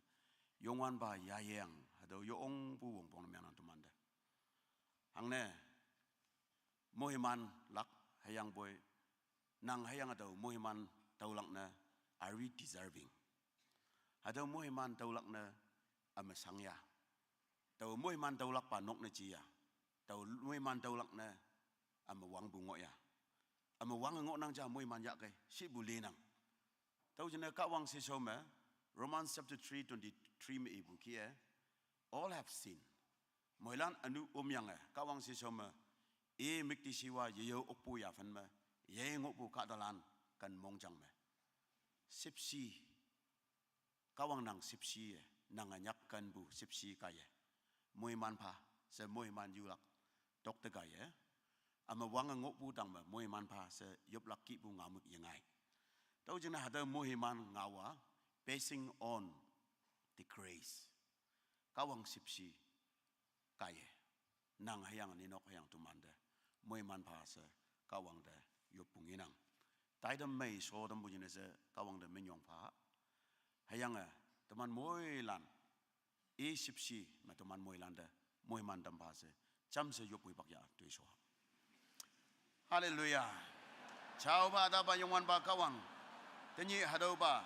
Youngwanpa yayang hatüo yongpu wongpong ne mengnang temante. Hangne moimanlak, hüyangpoi nang hüyange tao moiman taolak ne, are we deserving? Hatüo moiman taolak ne üme shang ya. Tao moiman taolakpa nok ne ji ya. Tao moiman taolak ne üme wangpu ngoh ya. Üme wange ngohnang ja moiman yahkei shipu linang. Tüo jingne Kahwang sheshao me, Romans chapter three twenty-three me ipu kih-e, all have sinned. Moilan ünu omyange Kahwang sheshao me, i müktishiwa yeyao okpu yaphan me, ye ngohpu kahtalan ken mongjang me shüpshi, Kahwang nang shüpshi-e, nange nyak kenpu shüpshi kaiye, moiman pha she moiman yulak tokte kaiye, üme wange ngohpu tang me moiman pha she yoplak kihpu ngaomük yengai. Tüo jingne hatüo moiman ngao-a, passing on the grace. Kahwang shüpshi kaiye, nang hüyange ninok hüyange temante moiman pha she Kahwangte yoppu ngenang. Taitam mei sho tampu jingne she Kahwangte minyong pha. Hüyange teman moilan, i shüpshi me teman moilante moiman tam pha she jamshe yoppu hipak ya toisho. Hallelujah. Jaopa, Atapa, Youngwanpa Kahwang, tenyih hatüopa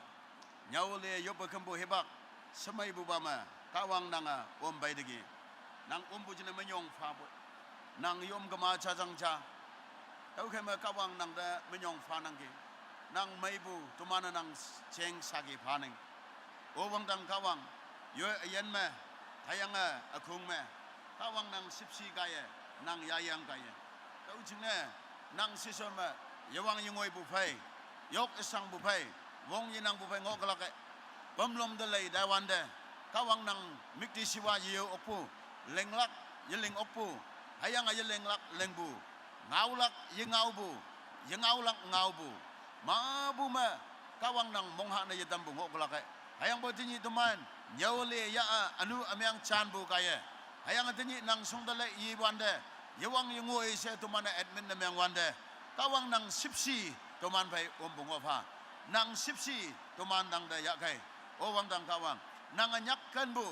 nyüole yoppe kempu hipak shemeipupa me Kahwang nange om peiteki. Nang ompu jingne minyong phapu, nang yom kema jajang ja. Tüokhei me Kahwang nangte minyong phanangki. Nang meipu teman-e nang jeng saki phanang. O wangdang Kahwang, yoi üyin me, hüyange ükhong me, Kahwang nang shüpshi kaiye, nang yayang kaiye. Tüo jingne nang sheshao me yewang yengoipu phei, yok üshangpu phei, wong yenangpu phei ngohlak-e, pümlom te lei taiwante, Kahwang nang müktishiwa yeyao okpu, linglak yeling okpu, hüyange yelinglak lingpu, ngaolak yengaopu, yengaolak ngaopu, mapu me Kahwang nang mongha ne yetampu ngohlak-e. Hüyangpoi tenyih teman nyüole ya-a ünu ümeng janpu kaiye, hüyange tenyih nang shongte lei iwante, yewang yengoi she teman-e admit ne mengwante, Kahwang nang shüpshi teman phei ompu ngoh pha. Nang shüpshi teman tangte yahkei. O wangdang Kahwang, nange nyak kenpu,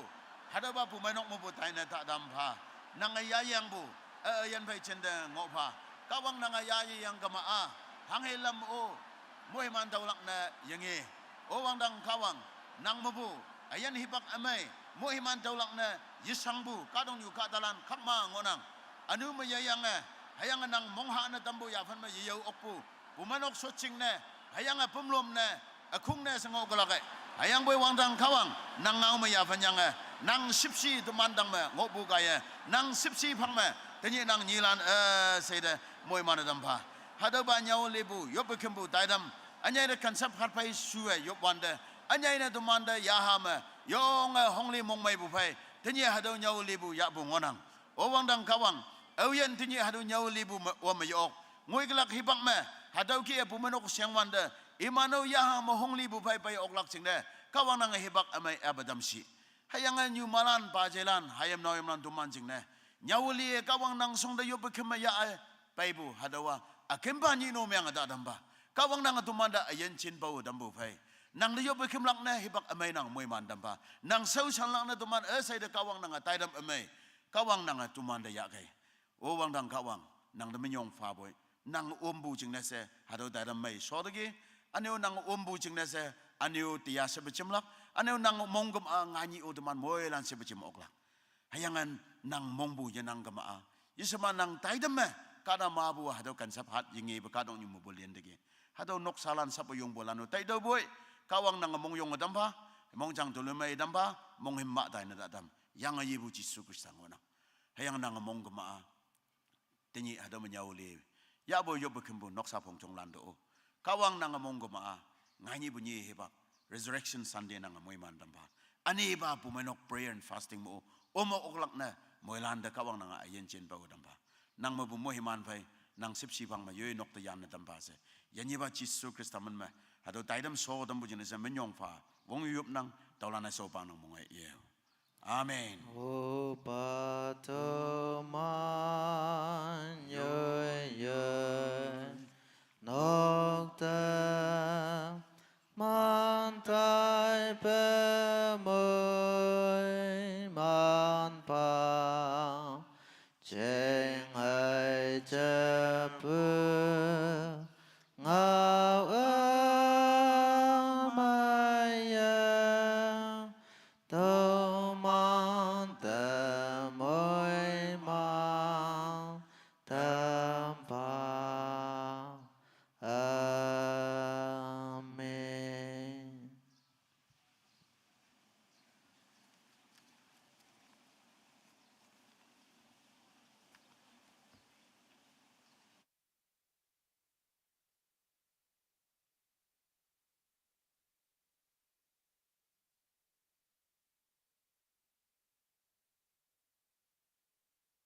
hatüopa pumeinok mepu taine tatam pha. Nange yayangpu, e, üyin phei jinte ngoh pha. Kahwang nange yayeyang kema-a, hanghe lam-o moiman taolak ne yenge. O wangdang Kahwang, nang mepu üyin hipak ümei moiman taolak ne yeshangpu kahtoknyu kahtalan kak ma ngohnang. Ünu me yeyange, hüyange nang mongha ne tampu yaphan me yeyao okpu, pumeinok shotjing ne, hüyange pümlom ne, ükhong ne she ngohlak-e. Hüyangpoi wangdang Kahwang, nang ngao me yaphan yange, nang shüpshi teman tang me ngohpu kaiye, nang shüpshi phang me tenyih nang nyilan üsheite moiman-e tam pha. Hatüopa nyüolepu yoppe kempu taitam, ünyei te kansap hatphei shuwe yopwante, ünyei ne temante yaha me yonge hongli mongmeipu phei, tenyih hatüo nyüolepu yahpu ngohnang. O wangdang Kahwang, aoyin tenyih hatüo nyüolepu me, wa me yok ngoikelak hipak me, hatüo kih-e pumeinok shengwante, iman-o yaha me honglipu phei pei oklak jingne, Kahwang nange hipak ümei ape tamshi. Hüyange nyumalan, pajelan, hayim naoyimlan teman jingne, nyüole Kahwang nang shongte yoppe kemme ya-e peipu hatüowa, ükempa nyih no meange ta tampa, Kahwang nange temante üyin jinpao tampu phei, nangte yoppe kemlak ne hipak ümei nang moiman tam pha. Nang shaoshanlak ne teman üsheite Kahwang nange taitam ümei, Kahwang nange temante yahkei. O wangdang Kahwang, nangte minyong phapoi, nang ompu jingne she hatüo taitam mei shoteki. Üne-o nang ompu jingne she, üne-o tiya shepe jemlak, üne-o nang mong kema-a nganyih-o teman moilan shepe jem oklak. Hüyange nang mongpu yenang kema-a, Yeshua nang taidam me, kana mapu hatüo kansap hat yengebe kahtoknyu mepu lin teki. Hatüo noksalan sap yongpu lan-o taitüopu-i, Kahwang nange mongyong tampa, mongjang toloi mei tampa, monghüm mah tai ne ta tam. Yange yepu Jesu Khrista ngohnang. Hüyange nange mong kema-a. Tenyih hatüo me nyüo le. Yahpu yoppu khümpu noksa phongjonglan to-o. Kahwang nange mong kema-a. Nganyihpu nyi hipak. Resurrection Sunday nange moiman tampa. Ünepa pumeinok prayer and fasting mo-o. Omo oklak ne moilan te Kahwang nange üyin jinpa-o tampa. Nang mepu moiman phei, nang shüpshe phang me yoi nok te yanne tampa she. Yanyipa Jesu Khrista min me. Hatüo taidam so tampu jingne she minyong pha. Wong yop nang, taolan-e so pa nang monge ye. Amen. Opa teman yoi yoi nok te man tai pe moiman pa jing hai jepu